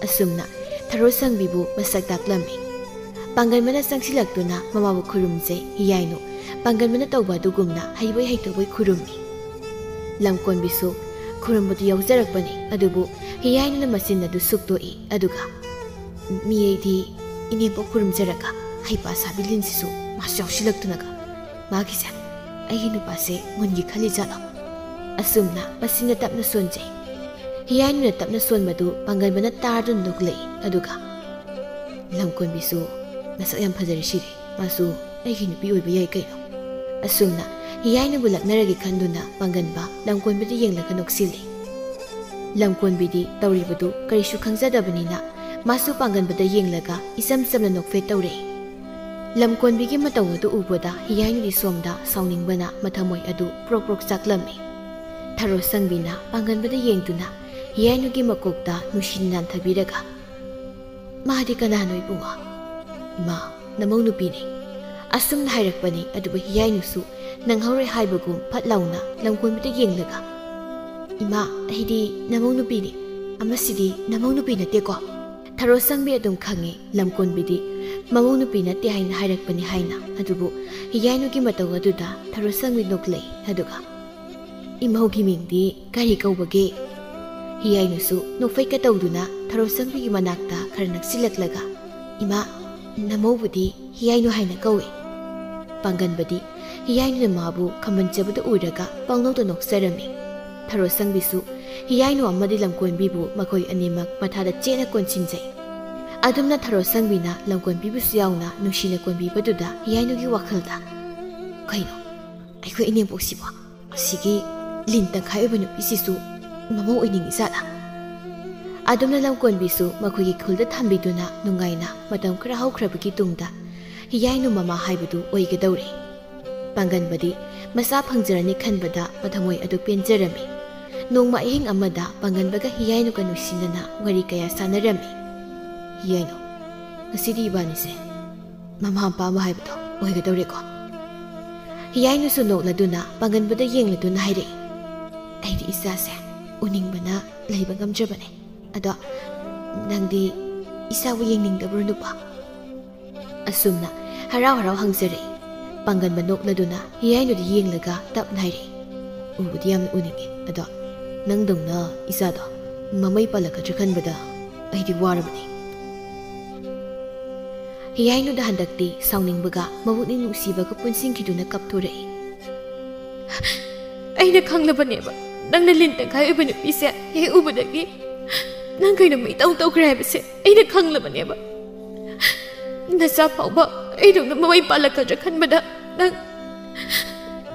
ꯑꯁꯨꯝꯅ ꯊꯔꯣ ꯁꯪꯕꯤꯕꯨ ꯃꯁꯛ ꯇꯥꯛꯂꯝꯃꯤ꯫ ꯄꯥꯡꯒꯟꯕꯅ ꯆꯪꯁꯤꯜꯂꯛꯇꯨꯅ ꯃꯃꯥꯕꯨ ꯈꯨꯔꯨꯝꯖꯩ꯫ ꯍꯤꯌꯥꯏꯅꯨ ꯄꯥꯡꯒꯟꯕꯅ ꯇꯧꯕ ꯑꯗꯨꯒꯨꯝꯅ ꯍꯩꯕꯣꯏ ꯍꯩꯇꯕꯣꯏ ꯈꯨꯔꯨꯝꯃꯤ꯫ ꯂꯝꯀꯣꯟꯕꯤꯁꯨ ꯈꯨꯔꯨꯝꯕꯗꯨ ꯌꯥꯎꯖꯔꯛꯄꯅꯤ, ꯑꯗꯨꯕꯨ ꯍꯤꯌꯥꯏꯅꯨꯅ ꯃꯆꯤꯟ ꯑꯗꯨ ꯁꯨꯛꯇꯣꯛꯏ, ꯑꯗꯨꯒ, "ꯃꯤ ꯑꯩꯗꯤ ꯏꯅꯦꯝꯕꯣꯛ ꯈꯨꯔꯨꯝꯖꯔꯒ ꯍꯩꯄꯥ ꯁꯥꯕꯤ ꯂꯤꯟꯁꯤꯁꯨ ꯃꯥꯁꯨ ꯌꯥꯎꯁꯤꯜꯂꯛꯇꯨꯅꯒ꯫ ꯃꯥꯒꯤꯁꯦ ꯑꯩꯒꯤ ꯅꯨꯄꯥꯁꯦ ꯃꯨꯟꯒꯤ ꯈꯜꯂꯤ ꯖꯥꯠꯂꯣ?" ꯑꯁꯨꯝꯅ ꯃꯆꯤꯟꯅ ꯇꯞꯅ ꯁꯣꯟꯖꯩ꯫ ꯍꯤꯌꯥꯏꯅꯨꯅ ꯇꯞꯅ ꯁꯣꯟꯕꯗꯨ ꯄꯥꯡꯒꯟꯕꯅ ꯇꯥꯔꯗꯨꯅ ꯅꯣꯛꯂꯛꯏ, ꯑꯗꯨꯒ, "ꯂꯝꯀꯣꯟꯕꯤꯁꯨ ꯃꯁꯛ ꯌꯥꯝ ꯐꯖꯔꯤꯁꯤꯗꯤ, ꯃꯥꯁꯨ ꯑꯩꯒꯤ ꯅꯨꯄꯤ ꯑꯣꯏꯕ ꯌꯥꯏ ꯀꯩꯅꯣ?" ꯑꯁꯨꯝꯅ ꯍꯤꯌꯥꯏꯅꯨꯕꯨ ꯂꯛꯅꯔꯒꯦ ꯈꯟꯗꯨꯅ ꯄꯥꯡꯒꯟꯕ ꯂꯝꯀꯣꯟꯕꯤꯗ ꯌꯦꯡꯂꯒ ꯅꯣꯛꯁꯤꯜꯂꯤ꯫ ꯂꯝꯀꯣꯟꯕꯤꯗꯤ ꯇꯧꯔꯤꯕꯗꯨ ꯀꯔꯤꯁꯨ ꯈꯪꯖꯗꯕꯅꯤꯅ ꯃꯥꯁꯨ ꯄꯥꯡꯒꯟꯕꯗ ꯌꯦꯡꯂꯒ ꯏꯆꯝ ꯆꯝꯅ ꯅꯣꯛꯐꯦꯠ ꯇꯧꯔꯛꯏ꯫ ꯂꯝꯀꯣꯟꯕꯤꯒꯤ ꯃꯇꯧ ꯑꯗꯨ ꯎꯕꯗ ꯍꯤꯌꯥꯏꯅꯨꯗꯤ ꯁꯣꯝꯗ ꯁꯥꯎꯅꯤꯡꯕꯅ ꯃꯊꯃꯣꯏ ꯑꯗꯨ ꯄ꯭ꯔꯣꯛ ꯄ꯭ꯔꯣꯛ ꯆꯥꯛꯂꯝꯃꯤ꯫ ꯊꯔꯣ ꯁꯪꯕꯤꯅ ꯄꯥꯡꯒꯟꯕꯗ ꯌꯦꯡꯗꯨꯅ ꯍꯤꯌꯥꯏꯅꯨꯒꯤ ꯃꯀꯣꯛꯇ ꯅꯨꯡꯁꯤꯅ ꯅꯥꯟꯊꯕꯤꯔꯒ, "ꯃꯥꯗꯤ ꯀꯅꯥꯅꯣ ꯏꯕꯨꯡꯉꯣ?" "ꯏꯃꯥ, ꯅꯃꯧ ꯅꯨꯄꯤꯅꯤ꯫ ꯑꯁꯨꯝꯅ ꯍꯥꯏꯔꯛꯄꯅꯤ, ꯑꯗꯨꯕꯨ ꯍꯤꯌꯥꯏꯅꯨꯁꯨ ꯅꯪꯍꯧꯔꯦ ꯍꯥꯏꯕꯒꯨꯝ ꯐꯠ ꯂꯥꯎꯅ ꯂꯝꯀꯣꯟꯕꯤꯗ ꯌꯦꯡꯂꯒ, "ꯏꯃꯥ, ꯑꯩꯗꯤ ꯅꯃꯧ ꯅꯨꯄꯤꯅꯤ꯫ ꯑꯃꯁꯤꯗꯤ ꯅꯃꯧ ꯅꯨꯄꯤ ꯅꯠꯇꯦꯀꯣ?" ꯊꯔꯣ ꯁꯪꯕꯤ ꯑꯗꯨꯝ ꯈꯪꯉꯤ ꯂꯝꯀꯣꯟꯕꯤꯗꯤ ꯃꯃꯧ ꯅꯨꯄꯤ ꯅꯠꯇꯦ ꯍꯥꯏꯅ ꯍꯥꯏꯔꯛꯄꯅꯤ ꯍꯥꯏꯅ꯫ ꯑꯗꯨꯕꯨ ꯍꯤꯌꯥꯏꯅꯨꯒꯤ ꯃꯇꯧ ꯑꯗꯨꯗ ꯊꯔꯣ ꯁꯪꯕꯤ ꯅꯣꯛꯂꯛꯏ꯫ ꯑꯗꯨꯒ, "ꯏꯃꯧꯒꯤ ꯃꯤꯡꯗꯤ ꯀꯔꯤ ꯀꯧꯕꯒꯦ?" ꯍꯤꯌꯥꯏꯅꯨꯁꯨ ꯅꯣꯛꯐꯦꯠꯀ ꯇꯧꯗꯨꯅ ꯊꯔꯣ ꯁꯪꯕꯤꯒꯤ ꯃꯅꯥꯛꯇ ꯈꯔ ꯅꯛꯁꯤꯜꯂꯛꯂꯒ, "ꯏꯃꯥ, ꯅꯃꯧꯕꯨꯗꯤ ꯍꯤꯌꯥꯏꯅꯨ ꯍꯥꯏꯅ ꯀꯧꯏ꯫" ꯄꯥꯡꯒꯟꯕꯗꯤ ꯍꯤꯌꯥꯏꯅꯨꯅ ꯃꯥꯕꯨ ꯈꯝꯕꯟꯖꯕꯗꯨ ꯎꯔꯒ ꯄꯪꯅꯣꯛꯇ ꯅꯣꯛꯆꯔꯝꯃꯤ꯫ ꯊꯔꯣ ꯁꯪꯕꯤꯁꯨ ꯍꯤꯌꯥꯏꯅꯨ ꯑꯃꯗꯤ ꯂꯝꯀꯣꯟꯕꯤꯕꯨ ꯃꯈꯣꯏ ꯑꯅꯤꯃꯛ ꯃꯊꯥꯗ ꯆꯦꯠꯅ ꯀꯣꯟꯁꯤꯟꯖꯩ꯫ ꯑꯗꯨꯝꯅ ꯊꯔꯣ ꯁꯪꯕꯤꯅ ꯂꯝꯀꯣꯟꯕꯤꯕꯨꯁꯨ ꯌꯥꯎꯅ ꯅꯨꯡꯁꯤꯅ ꯀꯣꯟꯕꯤꯕꯗꯨꯗ ꯍꯤꯌꯥꯏꯅꯨꯒꯤ ꯋꯥꯈꯜꯗ, "ꯀꯩꯅꯣ, ꯑꯩꯈꯣꯏ ꯏꯅꯦꯝꯄꯣꯛꯁꯤꯕꯣ? ꯑꯁꯤꯒꯤ ꯂꯤꯟ ꯇꯪꯈꯥꯏ ꯑꯣꯏꯕ ꯅꯨꯄꯤꯁꯤꯁꯨ ꯃꯃꯧ ꯑꯣꯏꯅꯤꯡꯉꯤꯖꯥꯠꯂꯥ?" ꯑꯗꯨꯝꯅ ꯂꯝꯀꯣꯟꯕꯤꯁꯨ ꯃꯈꯣꯏꯒꯤ ꯈꯨꯜꯗ ꯊꯝꯕꯤꯗꯨꯅ ꯅꯨꯡꯉꯥꯏꯅ ꯃꯇꯝ ꯈꯔ ꯍꯧꯈ꯭ꯔꯕꯒꯤ ꯇꯨꯡꯗ ꯍꯤꯌꯥꯏꯅꯨ ꯃꯃꯥ ꯍꯥꯏꯕꯗꯨ ꯑꯣꯏꯒꯗꯧꯔꯦ꯫ ꯄꯥꯡꯒꯟꯕꯗꯤ ꯃꯆꯥ ꯐꯪꯖꯔꯅꯤ ꯈꯟꯕꯗ ꯃꯊꯃꯣꯏ ꯑꯗꯨ ꯄꯦꯟꯖꯔꯝꯃꯤ꯫ ꯅꯣꯡꯃ ꯑꯍꯤꯡ ꯑꯃꯗ ꯄꯥꯡꯒꯟꯕꯒ ꯍꯤꯌꯥꯏꯅꯨꯒ ꯅꯨꯡꯁꯤꯅꯅ ꯋꯥꯔꯤ ꯀꯌꯥ ꯁꯥꯟꯅꯔꯝꯃꯤ꯫ "ꯍꯤꯌꯥꯏꯅꯨ, ꯉꯁꯤꯗꯤ ꯏꯕꯥꯅꯤꯁꯦ ꯃꯃꯥ ꯃꯄꯥ ꯑꯃ ꯍꯥꯏꯕꯗꯣ ꯑꯣꯏꯒꯗꯧꯔꯦꯀꯣ?" ꯍꯤꯌꯥꯏꯅꯨꯁꯨ ꯅꯣꯛꯂꯗꯨꯅ ꯄꯥꯡꯒꯟꯕꯗ ꯌꯦꯡꯂꯗꯨꯅ ꯍꯥꯏꯔꯛꯏ, "ꯑꯩꯗꯤ ꯏꯆꯥꯁꯦ ꯎꯅꯤꯡꯕꯅ ꯂꯩꯕ ꯉꯝꯗ꯭ꯔꯕꯅꯦ꯫ ꯑꯗꯣ ꯅꯪꯗꯤ ꯏꯆꯥꯕꯨ ꯌꯦꯡꯅꯤꯡꯗꯕ꯭ꯔꯣ ꯅꯨꯄꯥ?" ꯑꯁꯨꯝꯅ ꯍꯔꯥꯎ ꯍꯔꯥꯎ ꯍꯪꯖꯔꯛꯏ꯫ ꯄꯥꯡꯒꯟꯕ ꯅꯣꯛꯂꯗꯨꯅ ꯍꯤꯌꯥꯏꯅꯨꯗ ꯌꯦꯡꯂꯒ ꯇꯞꯅ ꯍꯥꯏꯔꯛꯏ, "ꯎꯕꯨꯗꯤ ꯌꯥꯝꯅ ꯎꯅꯤꯡꯉꯤ, ꯑꯗꯣ ꯅꯪꯗꯧꯅ ꯏꯆꯥꯗꯣ ꯃꯃꯩ ꯄꯥꯜꯂꯛꯀꯗ꯭ꯔꯥ ꯈꯟꯕꯗ ꯑꯩꯗꯤ ꯋꯥꯔꯕꯅꯤ꯫" ꯍꯤꯌꯥꯏꯅꯨꯗ ꯍꯟꯗꯛꯇꯤ ꯁꯥꯎꯅꯤꯡꯕꯒ ꯃꯕꯨꯛꯅꯤꯡ ꯅꯨꯡꯁꯤꯕꯒ ꯄꯨꯟꯁꯤꯟꯈꯤꯗꯨꯅ ꯀꯞꯊꯣꯔꯛꯏ꯫ "ꯑꯩꯅ ꯈꯪꯂꯕꯅꯦꯕ, ꯅꯪꯅ ꯂꯤꯟ ꯇꯪꯈꯥꯏ ꯑꯣꯏꯕ ꯅꯨꯄꯤꯁꯦ ꯍꯦꯛ ꯎꯕꯗꯒꯤ ꯅꯪ ꯀꯩꯅꯣꯝꯃ ꯏꯇꯧ ꯇꯧꯈ꯭ꯔꯦ ꯍꯥꯏꯕꯁꯦ ꯑꯩꯅ ꯈꯪꯂꯕꯅꯦꯕ꯫ ꯅꯆꯥ ꯐꯥꯎꯕ ꯑꯩꯗꯧꯅ ꯃꯃꯩ ꯄꯥꯜꯂꯛꯀꯗ꯭ꯔꯥ ꯈꯟꯕꯗ ꯅꯪ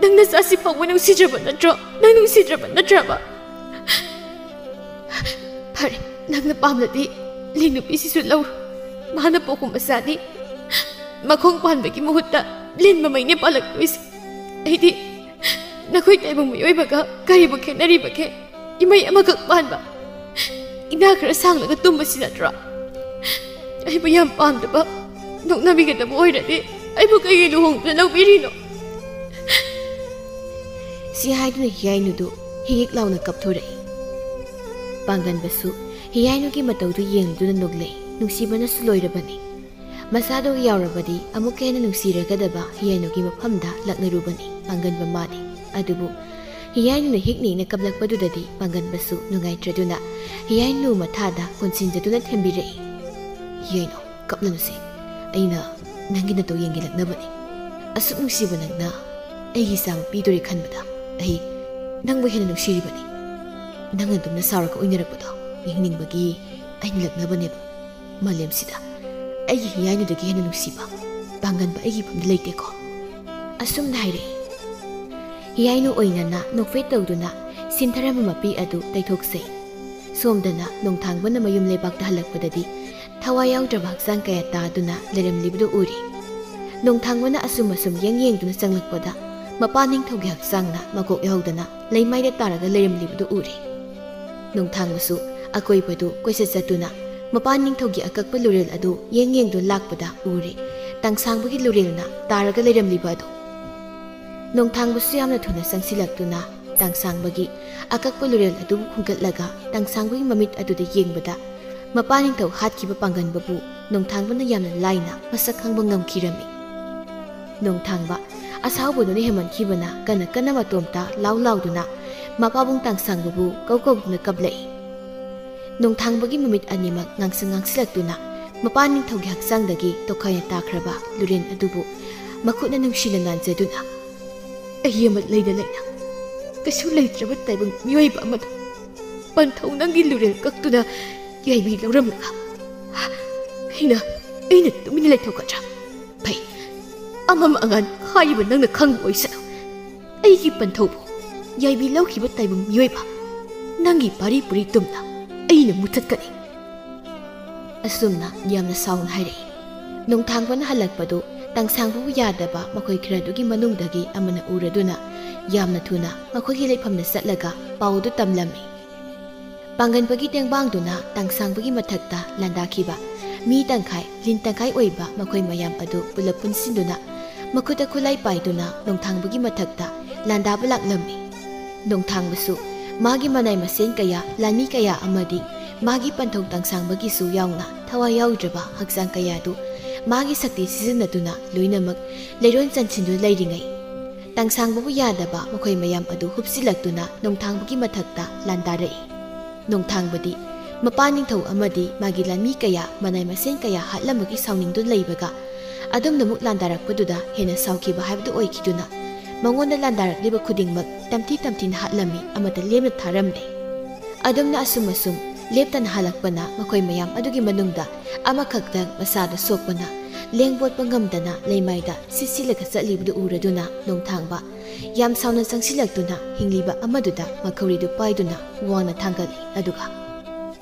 ꯅꯪ ꯅꯆꯥꯁꯤ ꯐꯥꯎꯕ ꯅꯨꯡꯁꯤꯗ꯭ꯔꯕ ꯅꯠꯇ꯭ꯔꯣ? ꯅꯪ ꯅꯨꯡꯁꯤꯗ꯭ꯔꯕ ꯅꯠꯇ꯭ꯔꯕ? ꯐꯔꯦ, ꯅꯪꯅ ꯄꯥꯝꯂꯗꯤ ꯂꯤꯟ ꯅꯨꯄꯤꯁꯤꯁꯨ ꯂꯧꯔꯣ꯫ ꯃꯥꯅ ꯄꯣꯛꯄ ꯃꯆꯥꯗꯤ ꯃꯈꯣꯡ ꯄꯥꯟꯕꯒꯤ ꯃꯍꯨꯠꯇ ꯂꯤꯟ ꯃꯃꯩꯅꯦ ꯄꯥꯜꯂꯛꯇꯣꯏꯁꯦ꯫ ꯑꯩꯗꯤ ꯅꯈꯣꯏ ꯇꯥꯏꯕꯪ ꯃꯤꯑꯣꯏꯕꯒ ꯀꯔꯤꯕꯨ ꯈꯦꯠꯅꯔꯤꯕꯒꯦ? ꯏꯃꯩ ꯑꯃꯈꯛ ꯄꯥꯟꯕ, ꯏꯅꯥ ꯈꯔ ꯁꯥꯡꯂꯒ ꯇꯨꯝꯕꯁꯤ ꯅꯠꯇ꯭ꯔꯣ? ꯑꯩꯕꯨ ꯌꯥꯝ ꯄꯥꯝꯗꯕ, ꯅꯣꯛꯅꯕꯤꯒꯗꯕ ꯑꯣꯏꯔꯗꯤ ꯑꯩꯕꯨ ꯀꯩꯒꯤ ꯂꯨꯍꯣꯡꯗꯨꯅ ꯂꯧꯕꯤꯔꯤꯅꯣ? ꯁꯤ ꯍꯥꯏꯗꯨꯅ ꯍꯤꯌꯥꯏꯅꯨꯗꯨ ꯍꯤꯌꯤꯛ ꯂꯥꯎꯅ ꯀꯞꯊꯣꯔꯛꯏ꯫ ꯄꯥꯡꯒꯟꯕꯁꯨ ꯍꯤꯌꯥꯏꯅꯨꯒꯤ ꯃꯇꯧꯗꯨ ꯌꯦꯡꯗꯨꯅ ꯅꯣꯛꯂꯛꯏ꯫ ꯅꯨꯡꯁꯤꯕꯅꯁꯨ ꯂꯣꯏꯔꯕꯅꯤ꯫ ꯃꯆꯥꯗꯨꯒ ꯌꯥꯎꯔꯕꯗꯤ ꯑꯃꯨꯛꯀ ꯍꯦꯟꯅ ꯅꯨꯡꯁꯤꯔꯒꯗꯕ ꯍꯤꯌꯥꯏꯅꯨꯒꯤ ꯃꯐꯝꯗ ꯂꯛꯅꯔꯨꯕꯅꯤ ꯄꯥꯡꯒꯟꯕ ꯃꯥꯗꯤ꯫ ꯑꯗꯨꯕꯨ ꯍꯤꯌꯥꯏꯅꯨꯅ ꯍꯤꯛ ꯅꯤꯛꯅ ꯀꯞꯂꯛꯄꯗꯨꯗꯗꯤ ꯄꯥꯡꯒꯟꯕꯁꯨ ꯅꯨꯡꯉꯥꯏꯇ꯭ꯔꯗꯨꯅ ꯍꯤꯌꯥꯏꯅꯨ ꯃꯊꯥꯗ ꯀꯣꯟꯁꯤꯟꯖꯗꯨꯅ ꯊꯦꯝꯕꯤꯔꯛꯏ꯫ "ꯍꯤꯌꯥꯏꯅꯨ, ꯀꯞꯂꯅꯨꯁꯦ꯫ ꯑꯩꯅ ꯅꯪꯒꯤ ꯅꯇꯧ ꯌꯦꯡꯒꯦꯂꯛꯅꯕꯅꯤ꯫ ꯑꯁꯨꯛ ꯅꯨꯡꯁꯤꯕ ꯅꯪꯅ ꯑꯩꯒꯤ ꯏꯆꯥ ꯑꯃ ꯄꯤꯗꯣꯔꯦ ꯈꯟꯕꯗ ꯑꯩ ꯅꯪꯕꯨ ꯍꯦꯟꯅ ꯅꯨꯡꯁꯤꯔꯤꯕꯅꯤ꯫ ꯅꯪꯅ ꯑꯗꯨꯝꯅ ꯁꯥꯎꯔꯒ ꯑꯣꯏꯅꯔꯛꯄꯗꯣ ꯌꯦꯡꯅꯤꯡꯕꯒꯤ ꯑꯩꯅ ꯂꯛꯅꯕꯅꯦꯕ꯫ ꯃꯥꯂꯦꯝꯁꯤꯗ ꯑꯩꯒꯤ ꯍꯤꯌꯥꯏꯅꯨꯗꯒꯤ ꯍꯦꯟꯅ ꯅꯨꯡꯁꯤꯕ ꯄꯥꯡꯒꯟꯕ ꯑꯩꯒꯤ ꯏꯐꯝꯗ ꯂꯩꯇꯦꯀꯣ?" ꯑꯁꯨꯝꯅ ꯍꯥꯏꯔꯛꯏ꯫ ꯍꯤꯌꯥꯏꯅꯨ ꯑꯣꯏꯅꯅ ꯅꯣꯛꯐꯦꯠ ꯇꯧꯗꯨꯅ ꯁꯤꯟꯊꯔꯝꯕ ꯃꯄꯤ ꯑꯗꯨ ꯇꯩꯊꯣꯛꯆꯩ꯫ ꯁꯣꯝꯗꯅ ꯅꯣꯡꯊꯥꯡꯕꯅ ꯃꯌꯨꯝ ꯂꯩꯕꯥꯛꯇ ꯍꯜꯂꯛꯄꯗꯗꯤ ꯊꯋꯥꯏ ꯌꯥꯎꯗ꯭ꯔꯕ ꯍꯛꯆꯥꯡ ꯀꯌꯥ ꯇꯥꯗꯨꯅ ꯂꯩꯔꯝꯂꯤꯕꯗꯨ ꯎꯔꯤ꯫ ꯅꯣꯡꯊꯥꯡꯕꯅ ꯑꯁꯨꯝ ꯑꯁꯨꯝ ꯌꯦꯡ ꯌꯦꯡꯗꯨꯅ ꯆꯪꯂꯛꯄꯗ ꯃꯄꯥ ꯅꯤꯡꯊꯧꯒꯤ ꯍꯛꯆꯥꯡꯅ ꯃꯀꯣꯛ ꯌꯥꯎꯗꯅ ꯂꯩꯃꯥꯏꯗ ꯇꯥꯔꯒ ꯂꯩꯔꯝꯂꯤꯕꯗꯨ ꯎꯔꯤ꯫ ꯅꯣꯡꯊꯥꯡꯕꯁꯨ ꯑꯀꯣꯏꯕꯗꯨ ꯀꯣꯏꯆꯠ ꯆꯠꯇꯨꯅ ꯃꯄꯥ ꯅꯤꯡꯊꯧꯒꯤ ꯑꯀꯛꯄ ꯂꯨꯔꯦꯜ ꯑꯗꯨ ꯌꯦꯡ ꯌꯦꯡꯗꯨꯅ ꯂꯥꯛꯄꯗ ꯎꯔꯦ꯫ ꯇꯥꯡꯁꯥꯡꯕꯒꯤ ꯂꯨꯔꯦꯜꯅ ꯇꯥꯔꯒ ꯂꯩꯔꯝꯂꯤꯕ ꯑꯗꯨ꯫ ꯅꯣꯡꯊꯥꯡꯕꯁꯨ ꯌꯥꯝꯅ ꯊꯨꯅ ꯆꯪꯁꯤꯜꯂꯛꯇꯨꯅ ꯇꯥꯡꯁꯥꯡꯕꯒꯤ ꯑꯀꯛꯄ ꯂꯨꯔꯦꯜ ꯑꯗꯨꯕꯨ ꯈꯨꯟꯒꯠꯂꯒ ꯇꯥꯡꯁꯥꯡꯕꯒꯤ ꯃꯃꯤꯠ ꯑꯗꯨꯗ ꯌꯦꯡꯕꯗ ꯃꯄꯥ ꯅꯤꯡꯊꯧ ꯍꯥꯠꯈꯤꯕ ꯄꯥꯡꯒꯟꯕꯕꯨ ꯅꯣꯡꯊꯥꯡꯕꯅ ꯌꯥꯝꯅ ꯂꯥꯏꯅ ꯃꯁꯛ ꯈꯪꯕ ꯉꯝꯈꯤꯔꯝꯃꯤ꯫ ꯅꯣꯡꯊꯥꯡꯕ ꯑꯁꯥꯎꯕꯗꯨꯅ ꯍꯦꯟꯃꯟꯈꯤꯕꯅ ꯀꯟꯅ ꯀꯟꯅ ꯃꯇꯣꯝꯇ ꯂꯥꯎ ꯂꯥꯎꯗꯨꯅ ꯃꯄꯥꯕꯨꯡ ꯇꯥꯡꯁꯥꯡꯕꯕꯨ ꯀꯧ ꯀꯧꯗꯨꯅ ꯀꯞꯂꯛꯏ꯫ ꯅꯣꯡꯊꯥꯡꯕꯒꯤ ꯃꯃꯤꯠ ꯑꯅꯤꯃꯛ ꯉꯥꯡꯁꯪ ꯉꯥꯡꯁꯤꯜꯂꯛꯇꯨꯅ ꯃꯄꯥ ꯅꯤꯡꯊꯧꯒꯤ ꯍꯛꯆꯥꯡꯗꯒꯤ ꯇꯣꯈꯥꯏꯅ ꯇꯥꯈ꯭ꯔꯕ ꯂꯨꯔꯦꯟ ꯑꯗꯨꯕꯨ ꯃꯈꯨꯠꯅ ꯅꯨꯡꯁꯤꯅ ꯅꯥꯟꯖꯗꯨꯅ, "ꯑꯩ ꯑꯃ ꯂꯩꯅ ꯂꯩꯅ ꯀꯩꯁꯨ ꯂꯩꯇ꯭ꯔꯕ ꯇꯥꯏꯕꯪ ꯃꯤꯑꯣꯏꯕ ꯑꯃꯗ ꯄꯟꯊꯧ ꯅꯪꯒꯤ ꯂꯨꯔꯦꯜ ꯀꯛꯇꯨꯅ ꯌꯥꯏꯕꯤ ꯂꯧꯔꯝꯂꯒ ꯑꯩꯅ, ꯑꯩꯅ ꯇꯨꯃꯤꯟꯅ ꯂꯩꯊꯣꯛꯀꯗ꯭ꯔꯥ? ꯐꯩ, ꯑꯃꯝ ꯑꯉꯥꯟ ꯍꯥꯏꯔꯤꯕ ꯅꯪꯅ ꯈꯪꯕ ꯑꯣꯏꯁꯅꯨ꯫ ꯑꯩꯒꯤ ꯄꯟꯊꯧꯕꯨ ꯌꯥꯏꯕꯤ ꯂꯧꯈꯤꯕ ꯇꯥꯏꯕꯪ ꯃꯤꯑꯣꯏꯕ, ꯅꯪꯒꯤ ꯄꯥꯔꯤ ꯄꯨꯔꯤ ꯇꯨꯝꯅ ꯑꯩꯅ ꯃꯨꯊꯠꯀꯅꯤ꯫ ꯑꯁꯨꯝꯅ ꯌꯥꯝꯅ ꯁꯥꯎꯅ ꯍꯥꯏꯔꯛꯏ꯫ ꯅꯣꯡꯊꯥꯡꯕꯅ ꯍꯜꯂꯛꯄꯗꯨ ꯇꯥꯡꯁꯥꯡꯕꯕꯨ ꯌꯥꯗꯕ ꯃꯈꯣꯏ ꯈꯔꯗꯨꯒꯤ ꯃꯅꯨꯡꯗꯒꯤ ꯑꯃꯅ ꯎꯔꯗꯨꯅ ꯌꯥꯝꯅ ꯊꯨꯅ ꯃꯈꯣꯏꯒꯤ ꯂꯩꯐꯝꯗ ꯆꯠꯂꯒ ꯄꯥꯎꯗꯨ ꯇꯝꯂꯝꯃꯤ꯫ ꯄꯥꯡꯒꯟꯕꯒꯤ ꯇꯦꯡꯕꯥꯡꯗꯨꯅ ꯇꯥꯡꯁꯥꯡꯕꯒꯤ ꯃꯊꯛꯇ ꯂꯥꯟꯗꯥꯈꯤꯕ ꯃꯤ ꯇꯪꯈꯥꯏ, ꯂꯤꯟ ꯇꯪꯈꯥꯏ ꯑꯣꯏꯕ ꯃꯈꯣꯏ ꯃꯌꯥꯝ ꯑꯗꯨ ꯄꯨꯂꯞ ꯄꯨꯟꯁꯤꯟꯗꯨꯅ ꯃꯈꯨꯠꯇ ꯈꯨꯠꯂꯥꯏ ꯄꯥꯏꯗꯨꯅ ꯅꯣꯡꯊꯥꯡꯕꯒꯤ ꯃꯊꯛꯇ ꯂꯥꯟꯗꯥꯕ ꯂꯥꯛꯂꯝꯃꯤ꯫ ꯅꯣꯡꯊꯥꯡꯕꯁꯨ ꯃꯥꯒꯤ ꯃꯅꯥꯏ ꯃꯁꯦꯟ ꯀꯌꯥ, ꯂꯥꯟꯃꯤ ꯀꯌꯥ ꯑꯃꯗꯤ ꯃꯥꯒꯤ ꯄꯟꯊꯧ ꯇꯥꯡꯁꯥꯡꯕꯒꯤꯁꯨ ꯌꯥꯎꯅ ꯊꯋꯥꯏ ꯌꯥꯎꯗ꯭ꯔꯕ ꯍꯛꯆꯥꯡ ꯀꯌꯥꯗꯨ ꯃꯥꯒꯤ ꯁꯛꯇꯤ ꯁꯤꯖꯤꯟꯅꯗꯨꯅ ꯂꯣꯏꯅꯃꯛ ꯂꯩꯔꯣꯟ ꯆꯟꯁꯤꯟꯗꯨꯅ ꯂꯩꯔꯤꯉꯩ, ꯇꯥꯡꯁꯥꯡꯕꯕꯨ ꯌꯥꯗꯕ ꯃꯈꯣꯏ ꯃꯌꯥꯝ ꯑꯗꯨ ꯍꯨꯞꯆꯤꯜꯂꯛꯇꯨꯅ ꯅꯣꯡꯊꯥꯡꯕꯒꯤ ꯃꯊꯛꯇ ꯂꯥꯟꯗꯥꯔꯛꯏ꯫ ꯅꯣꯡꯊꯥꯡꯕꯗꯤ ꯃꯄꯥ ꯅꯤꯡꯊꯧ ꯑꯃꯗꯤ ꯃꯥꯒꯤ ꯂꯥꯟꯃꯤ ꯀꯌꯥ, ꯃꯅꯥꯏ ꯃꯁꯦꯟ ꯀꯌꯥ ꯍꯥꯠꯂꯝꯕꯒꯤ ꯁꯥꯎꯅꯤꯡꯗꯨꯅ ꯂꯩꯕꯒ, ꯑꯗꯨꯝꯅ ꯑꯃꯨꯛ ꯂꯥꯟꯗꯥꯔꯛꯄꯗꯨꯗ ꯍꯦꯟꯅ ꯁꯥꯎꯈꯤꯕ ꯍꯥꯏꯕꯗꯨ ꯑꯣꯏꯈꯤꯗꯨꯅ, ꯃꯉꯣꯟꯗ ꯂꯥꯟꯗꯥꯔꯛꯂꯤꯕ ꯈꯨꯗꯤꯡꯃꯛ ꯇꯝꯊꯤ ꯇꯝꯊꯤꯅ ꯍꯥꯠꯂꯝꯃꯤ, ꯑꯃꯠꯇ ꯂꯦꯝꯅ ꯊꯥꯔꯝꯗꯦ꯫ ꯑꯗꯨꯝꯅ ꯑꯁꯨꯝ ꯑꯁꯨꯝ ꯂꯦꯞꯇꯅ ꯍꯥꯠꯂꯛꯄꯅ ꯃꯈꯣꯏ ꯃꯌꯥꯝ ꯑꯗꯨꯒꯤ ꯃꯅꯨꯡꯗ ꯑꯃꯈꯛꯇꯪ ꯃꯁꯥꯗ ꯁꯣꯛꯄꯅ ꯂꯦꯡꯕꯣꯠꯄ ꯉꯝꯗꯅ ꯂꯩꯃꯥꯏꯗ ꯁꯤꯠ ꯁꯤꯠꯂꯒ ꯆꯠꯂꯤꯕꯗꯨ ꯎꯔꯗꯨꯅ ꯅꯣꯡꯊꯥꯡꯕ ꯌꯥꯝ ꯁꯥꯎꯅ ꯆꯪꯁꯤꯜꯂꯛꯇꯨꯅ ꯍꯤꯡꯂꯤꯕ ꯑꯃꯗꯨꯗ ꯃꯈꯧꯔꯤꯗꯨ ꯄꯥꯏꯗꯨꯅ ꯋꯥꯡꯅ ꯊꯥꯡꯒꯠꯂꯤ꯫ ꯑꯗꯨꯒ,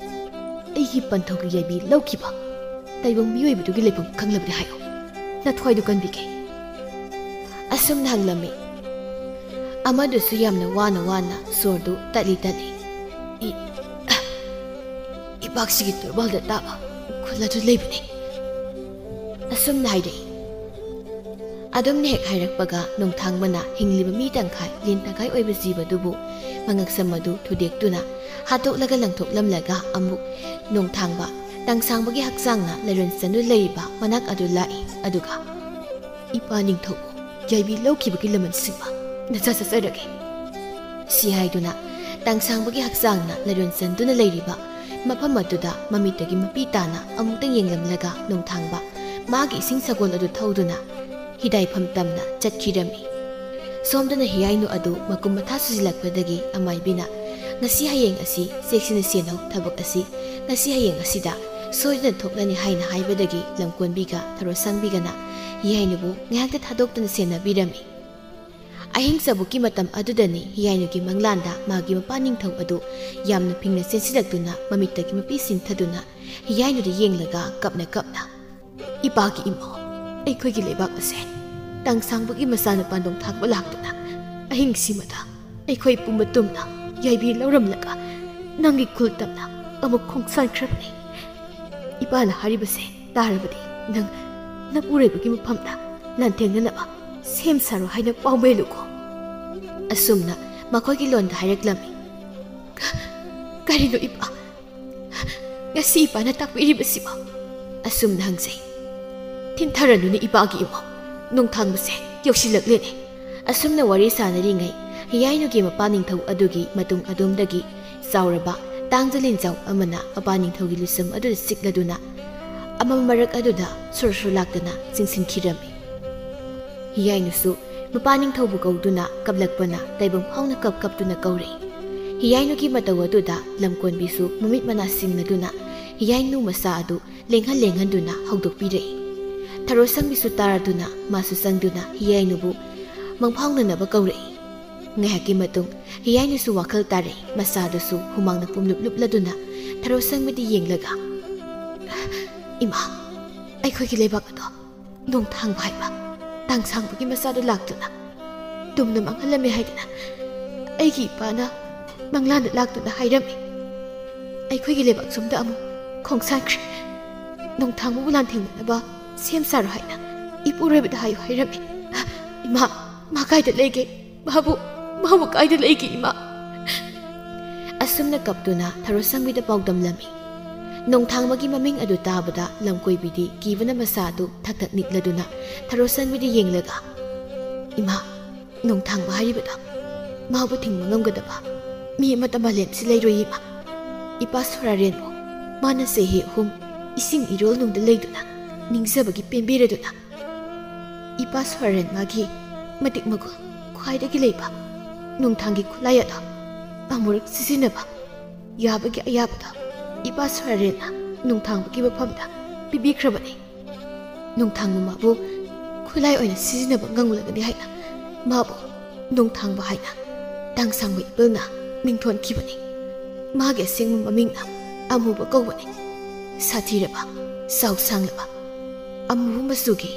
"ꯑꯩꯒꯤ ꯄꯟꯊꯧꯒꯤ ꯌꯥꯏꯕꯤ ꯂꯧꯈꯤꯕ ꯇꯥꯏꯕꯪ ꯃꯤꯑꯣꯏꯕꯗꯨꯒꯤ ꯂꯩꯐꯝ ꯈꯪꯂꯕꯗꯤ ꯍꯥꯏꯌꯨ, ꯅꯊ꯭ꯋꯥꯏꯗꯨ ꯀꯟꯕꯤꯒꯦ꯫" ꯑꯁꯨꯝꯅ ꯍꯪꯂꯝꯃꯤ꯫ ꯑꯃꯗꯨꯁꯨ ꯌꯥꯝꯅ ꯋꯥꯅ ꯋꯥꯅ ꯁꯣꯔꯗꯨ ꯇꯠꯂꯤ ꯇꯠꯂꯤ꯫ "ꯏ-, ꯏꯕꯥꯛꯁꯤꯒꯤ ꯇꯣꯔꯕꯥꯜꯗ ꯇꯥꯕ ꯈꯨꯜ ꯑꯗꯨ ꯂꯩꯕꯅꯤ꯫" ꯑꯁꯨꯝꯅ ꯍꯥꯏꯔꯛꯏ꯫ ꯑꯗꯨꯝꯅ ꯍꯦꯛ ꯍꯥꯏꯔꯛꯄꯒ ꯅꯣꯡꯊꯥꯡꯕꯅ ꯍꯤꯡꯂꯤꯕ ꯃꯤ ꯇꯪꯈꯥꯏ, ꯂꯤꯟ ꯇꯪꯈꯥꯏ ꯑꯣꯏꯕ ꯖꯤꯕꯗꯨꯕꯨ ꯃꯉꯛꯁꯝ ꯑꯗꯨ ꯊꯨꯗꯦꯛꯇꯨꯅ ꯍꯥꯠꯇꯣꯛꯂꯒ ꯂꯪꯊꯣꯛꯂꯝꯂꯒ ꯑꯃꯨꯛ ꯅꯣꯡꯊꯥꯡꯕ ꯇꯥꯡꯁꯥꯡꯕꯒꯤ ꯍꯛꯆꯥꯡꯅ ꯂꯩꯔꯣꯟ ꯆꯟꯗꯨꯅ ꯂꯩꯔꯤꯕ ꯃꯅꯥꯛ ꯑꯗꯨ ꯂꯥꯛꯏ꯫ ꯑꯗꯨꯒ, "ꯏꯄꯥ ꯅꯤꯡꯊꯧꯕꯨ ꯌꯥꯏꯕꯤ ꯂꯧꯈꯤꯕꯒꯤ ꯂꯃꯟ ꯁꯤꯡꯕ ꯅꯆꯥ ꯆꯠꯆꯔꯒꯦ꯫" ꯁꯤ ꯍꯥꯏꯗꯨꯅ ꯇꯥꯡꯁꯥꯡꯕꯒꯤ ꯍꯛꯆꯥꯡꯅ ꯂꯩꯔꯣꯟ ꯆꯟꯗꯨꯅ ꯂꯩꯔꯤꯕ ꯃꯐꯝ ꯑꯗꯨꯗ ꯃꯃꯤꯠꯇꯒꯤ ꯃꯄꯤ ꯇꯥꯅ ꯑꯃꯨꯛꯇꯪ ꯌꯦꯡꯂꯝꯂꯒ ꯅꯣꯡꯊꯥꯡꯕ ꯃꯥꯒꯤ ꯏꯁꯤꯡ ꯁꯒꯣꯜ ꯑꯗꯨ ꯊꯧꯗꯨꯅ ꯍꯤꯗꯥꯏꯐꯝ ꯇꯝꯅ ꯆꯠꯈꯤꯔꯝꯃꯤ꯫ ꯁꯣꯝꯗꯅ ꯍꯤꯌꯥꯏꯅꯨ ꯑꯗꯨ ꯃꯀꯨꯝ ꯃꯊꯥ ꯁꯨꯖꯤꯜꯂꯛꯄꯗꯒꯤ ꯑꯃꯥꯏꯕꯤꯅ, "ꯉꯁꯤ ꯍꯌꯦꯡ ꯑsi ꯆꯦꯛꯁꯤꯟꯅ ꯁꯦꯟꯅꯧ, ꯊꯕꯛ ꯑꯁꯤ ꯉꯁꯤ ꯍꯌꯦꯡ ꯑꯁꯤꯗ ꯁꯣꯏꯗꯅ ꯊꯣꯛꯂꯅꯤ" ꯍꯥꯏꯅ ꯍꯥꯏꯕꯗꯒꯤ ꯂꯝꯀꯣꯟꯕꯤꯒ ꯊꯔꯣꯁꯥꯡꯕꯤꯒꯅ ꯍꯤꯌꯥꯏꯅꯨꯕꯨ ꯉꯥꯏꯍꯥꯛꯇ ꯊꯥꯗꯣꯛꯇꯨꯅ ꯁꯦꯟꯅꯕꯤꯔꯝꯃꯤ꯫ ꯑꯍꯤꯡ ꯆꯕꯨꯛꯀꯤ ꯃꯇꯝ ꯑꯗꯨꯗꯅꯤ ꯍꯤꯌꯥꯏꯅꯨꯒꯤ ꯃꯪꯂꯥꯟꯗ ꯃꯥꯒꯤ ꯃꯄꯥ ꯅꯤꯡꯊꯧ ꯑꯗꯨ ꯌꯥꯝꯅ ꯐꯤꯡꯅ ꯆꯦꯟꯁꯤꯜꯂꯛꯇꯨꯅ ꯃꯃꯤꯠꯇꯒꯤ ꯃꯄꯤ ꯁꯤꯟꯊꯗꯨꯅ ꯍꯤꯌꯥꯏꯅꯨꯗ ꯌꯦꯡꯂꯒ ꯀꯞꯅ ꯀꯞꯅ, "ꯏꯄꯥꯒꯤ ꯏꯃꯥ, ꯑꯩꯈꯣꯏꯒꯤ ꯂꯩꯕꯥꯛ ꯑꯁꯦ ꯇꯥꯡꯁꯥꯡꯕꯒꯤ ꯃꯆꯥꯅꯨꯄꯥ ꯅꯣꯡꯊꯥꯡꯕ ꯂꯥꯛꯇꯨꯅ ꯑꯍꯤꯡꯁꯤꯃꯗ ꯑꯩꯈꯣꯏ ꯄꯨꯝꯕ ꯇꯨꯝꯅ ꯌꯥꯏꯕꯤ ꯂꯧꯔꯝꯂꯒ ꯅꯪꯒꯤ ꯈꯨꯜ ꯇꯝꯅ ꯑꯃꯨꯛ ꯈꯣꯡꯁꯥꯟꯈ꯭ꯔꯕꯅꯤ꯫ ꯏꯄꯥꯅ ꯍꯥꯏꯔꯤꯕꯁꯦ ꯇꯥꯔꯕꯗꯤ ꯅꯪ ꯅꯄꯨꯔꯣꯏꯕꯒꯤ ꯃꯐꯝꯗ ꯂꯥꯟꯊꯦꯡꯅꯅꯕ ꯁꯦꯝ ꯁꯥꯔꯣ ꯍꯥꯏꯅ ꯄꯥꯎꯃꯦꯜꯂꯨꯀꯣ"꯫ ꯑꯁꯨꯝꯅ ꯃꯈꯣꯏꯒꯤ ꯂꯣꯟꯗ ꯍꯥꯏꯔꯛꯂꯝꯃꯤ꯫ "ꯀꯔꯤꯅꯣ ꯏꯄꯥ? ꯉꯁꯤ ꯏꯄꯥꯅ ꯇꯥꯛꯄꯤꯔꯤꯕꯁꯤꯕꯣ?" ꯑꯁꯨꯝꯅ ꯍꯪꯖꯩ꯫ "ꯊꯤꯟꯊꯔꯅꯨꯅꯦ ꯏꯄꯥꯒꯤ ꯏꯃꯥ, ꯅꯣꯡꯊꯥꯡꯕꯁꯦ ꯌꯧꯁꯤꯜꯂꯛꯂꯦꯅꯦ"꯫ ꯑꯁꯨꯝꯅ ꯋꯥꯔꯤ ꯁꯥꯟꯅꯔꯤꯉꯩ, ꯍꯤꯌꯥꯏꯅꯨꯒꯤ ꯃꯄꯥ ꯅꯤꯡꯊꯧ ꯑꯗꯨꯒꯤ ꯃꯇꯨꯡ ꯑꯗꯣꯝꯗꯒꯤ ꯆꯥꯎꯔꯕ ꯇꯥꯡꯖ ꯂꯤꯟꯖꯥꯎ ꯑꯃꯅ ꯃꯄꯥ ꯅꯤꯡꯊꯧꯒꯤ ꯂꯨꯁꯝ ꯑꯗꯨꯗ ꯆꯤꯛꯂꯗꯨꯅ ꯑꯃꯝ ꯃꯔꯛ ꯑꯗꯨꯗ ꯁꯨꯔ ꯁꯨꯔ ꯂꯥꯛꯇꯨꯅ ꯆꯤꯡꯁꯤꯟꯈꯤꯔꯝꯃꯤ꯫ ꯍꯤꯌꯥꯏꯅꯨꯁꯨ ꯃꯄꯥ ꯅꯤꯡꯊꯧꯕꯨ ꯀꯧꯗꯨꯅ ꯀꯞꯂꯛꯄꯅ ꯇꯥꯏꯕꯪ ꯐꯥꯎꯅ ꯀꯞ ꯀꯞꯇꯨꯅ ꯀꯧꯔꯛꯏ꯫ ꯍꯤꯌꯥꯏꯅꯨꯒꯤ ꯃꯇꯧ ꯑꯗꯨꯗ ꯂꯝꯀꯣꯟꯕꯤꯁꯨ ꯃꯃꯤꯠ ꯃꯅꯥ ꯁꯤꯡꯂꯗꯨꯅ ꯍꯤꯌꯥꯏꯅꯨ ꯃꯆꯥ ꯑꯗꯨ ꯂꯦꯡꯍꯟ ꯂꯦꯡꯍꯟꯗꯨꯅ ꯍꯧꯗꯣꯛꯄꯤꯔꯛꯏ꯫ ꯊꯔꯣ ꯁꯪꯕꯤꯁꯨ ꯇꯥꯔꯗꯨꯅ ꯃꯥꯁꯨ ꯆꯪꯗꯨꯅ ꯍꯤꯌꯥꯏꯅꯨꯕꯨ ꯃꯪꯐꯥꯎꯅꯅꯕ ꯀꯧꯔꯛꯏ꯫ ꯉꯥꯏꯍꯥꯛꯀꯤ ꯃꯇꯨꯡ ꯍꯤꯌꯥꯏꯅꯨꯁꯨ ꯋꯥꯈꯜ ꯇꯥꯔꯛꯏ, ꯃꯆꯥꯗꯨꯁꯨ ꯍꯨꯃꯥꯡꯅ ꯄꯨꯝꯂꯨꯞ ꯂꯨꯞꯂꯗꯨꯅ ꯊꯔꯣ ꯁꯪꯕꯤꯗ ꯌꯦꯡꯂꯒ, "ꯏꯃꯥ, ꯑꯩꯈꯣꯏꯒꯤ ꯂꯩꯕꯥꯛ ꯑꯗꯣ ꯅꯣꯡꯊꯥꯡꯕ ꯍꯥꯏꯕ ꯇꯥꯡꯁꯥꯡꯕꯒꯤ ꯃꯆꯥꯗꯨ ꯂꯥꯛꯇꯨꯅ ꯇꯨꯝꯅ ꯃꯥꯡꯍꯜꯂꯝꯃꯦ ꯍꯥꯏꯗꯅ ꯑꯩꯒꯤ ꯏꯄꯥꯅ ꯃꯪꯂꯥꯟꯗ ꯂꯥꯛꯇꯨꯅ ꯍꯥꯏꯔꯝꯃꯤ꯫ ꯑꯩꯈꯣꯏꯒꯤ ꯂꯩꯕꯥꯛ ꯁꯣꯝꯗ ꯑꯃꯨꯛ ꯈꯣꯡꯁꯥꯟꯈ꯭ꯔꯦ꯫ ꯅꯣꯡꯊꯥꯡꯕꯕꯨ ꯂꯥꯟꯊꯦꯡꯅꯅꯕ ꯁꯦꯝ ꯁꯥꯔꯣ ꯍꯥꯏꯅ ꯏꯄꯨꯔꯣꯏꯕꯗ ꯍꯥꯏꯌꯨ ꯍꯥꯏꯔꯝꯃꯤ꯫ ꯏꯃꯥ, ꯃꯥ ꯀꯥꯏꯗ ꯂꯩꯒꯦ? ꯃꯥꯕꯨ, ꯃꯥꯕꯨ ꯀꯥꯏꯗ ꯂꯩꯒꯦ, ꯏꯃꯥ?" ꯑꯁꯨꯝꯅ ꯀꯞꯇꯨꯅ ꯊꯔꯣ ꯁꯪꯕꯤꯗ ꯄꯥꯎꯗꯝꯂꯝꯃꯤ꯫ ꯅꯣꯡꯊꯥꯡꯕꯒꯤ ꯃꯃꯤꯡ ꯑꯗꯨ ꯇꯥꯕꯗ ꯂꯝꯀꯣꯏꯕꯤꯗꯤ ꯀꯤꯕꯅ ꯃꯁꯥ ꯑꯗꯨ ꯊꯛ ꯊꯛ ꯅꯤꯛꯂꯗꯨꯅ ꯊꯔꯣ ꯁꯪꯕꯤꯗ ꯌꯦꯡꯂꯒ, "ꯏꯃꯥ, ꯅꯣꯡꯊꯥꯡꯕ ꯍꯥꯏꯔꯤꯕꯗꯣ, ꯃꯥꯕꯨ ꯊꯤꯡꯕ ꯉꯝꯒꯗꯕ ꯃꯤ ꯑꯃꯠꯇ ꯃꯥꯂꯦꯝꯁꯤ ꯂꯩꯔꯣꯏ, ꯏꯃꯥ꯫ ꯏꯄꯥ ꯁꯣꯔꯥꯔꯦꯟꯕꯨ ꯃꯥꯅ ꯆꯍꯤ ꯑꯍꯨꯝ ꯏꯁꯤꯡ ꯏꯔꯣꯜ ꯅꯨꯡꯗ ꯂꯩꯗꯨꯅ ꯅꯤꯡꯖꯕꯒꯤ ꯄꯦꯟꯕꯤꯔꯗꯨꯅ ꯏꯄꯥ ꯁꯣꯔꯥꯔꯦꯟ ꯃꯥꯒꯤ ꯃꯇꯤꯛ ꯃꯒꯨꯟ ꯈ꯭ꯋꯥꯏꯗꯒꯤ ꯂꯩꯕ ꯅꯣꯡꯊꯥꯡꯒꯤ ꯈꯨꯠꯂꯥꯏ ꯑꯗꯣ ꯑꯃꯨꯔꯛ ꯁꯤꯖꯤꯟꯅꯕ ꯌꯥꯕꯒꯤ ꯑꯌꯥꯕꯗꯣ ꯏꯄꯥ ꯁꯣꯔꯥꯔꯦꯟꯅ ꯅꯣꯡꯊꯥꯡꯕꯒꯤ ꯃꯐꯝꯗ ꯄꯤꯕꯤꯈ꯭ꯔꯕꯅꯤ꯫ ꯅꯣꯡꯊꯥꯡꯕ ꯃꯥꯕꯨ ꯈꯨꯠꯂꯥꯏ ꯑꯣꯏꯅ ꯁꯤꯖꯤꯟꯅꯕ ꯉꯝꯂꯒꯅꯤ ꯍꯥꯏꯅ ꯃꯥꯕꯨ ꯅꯣꯡꯊꯥꯡꯕ ꯍꯥꯏꯅ ꯇꯥꯡꯁꯥꯡꯕ ꯏꯄꯤꯜꯅ ꯃꯤꯡꯊꯣꯟꯈꯤꯕꯅꯤ꯫ ꯃꯥꯒꯤ ꯑꯁꯦꯡꯕ ꯃꯃꯤꯡꯅ ꯑꯃꯨꯕ ꯀꯧꯕꯅꯤ꯫ ꯁꯥꯊꯤꯔꯕ, ꯆꯥꯎꯁꯥꯡꯂꯕ, ꯑꯃꯨꯕ ꯃꯆꯨꯒꯤ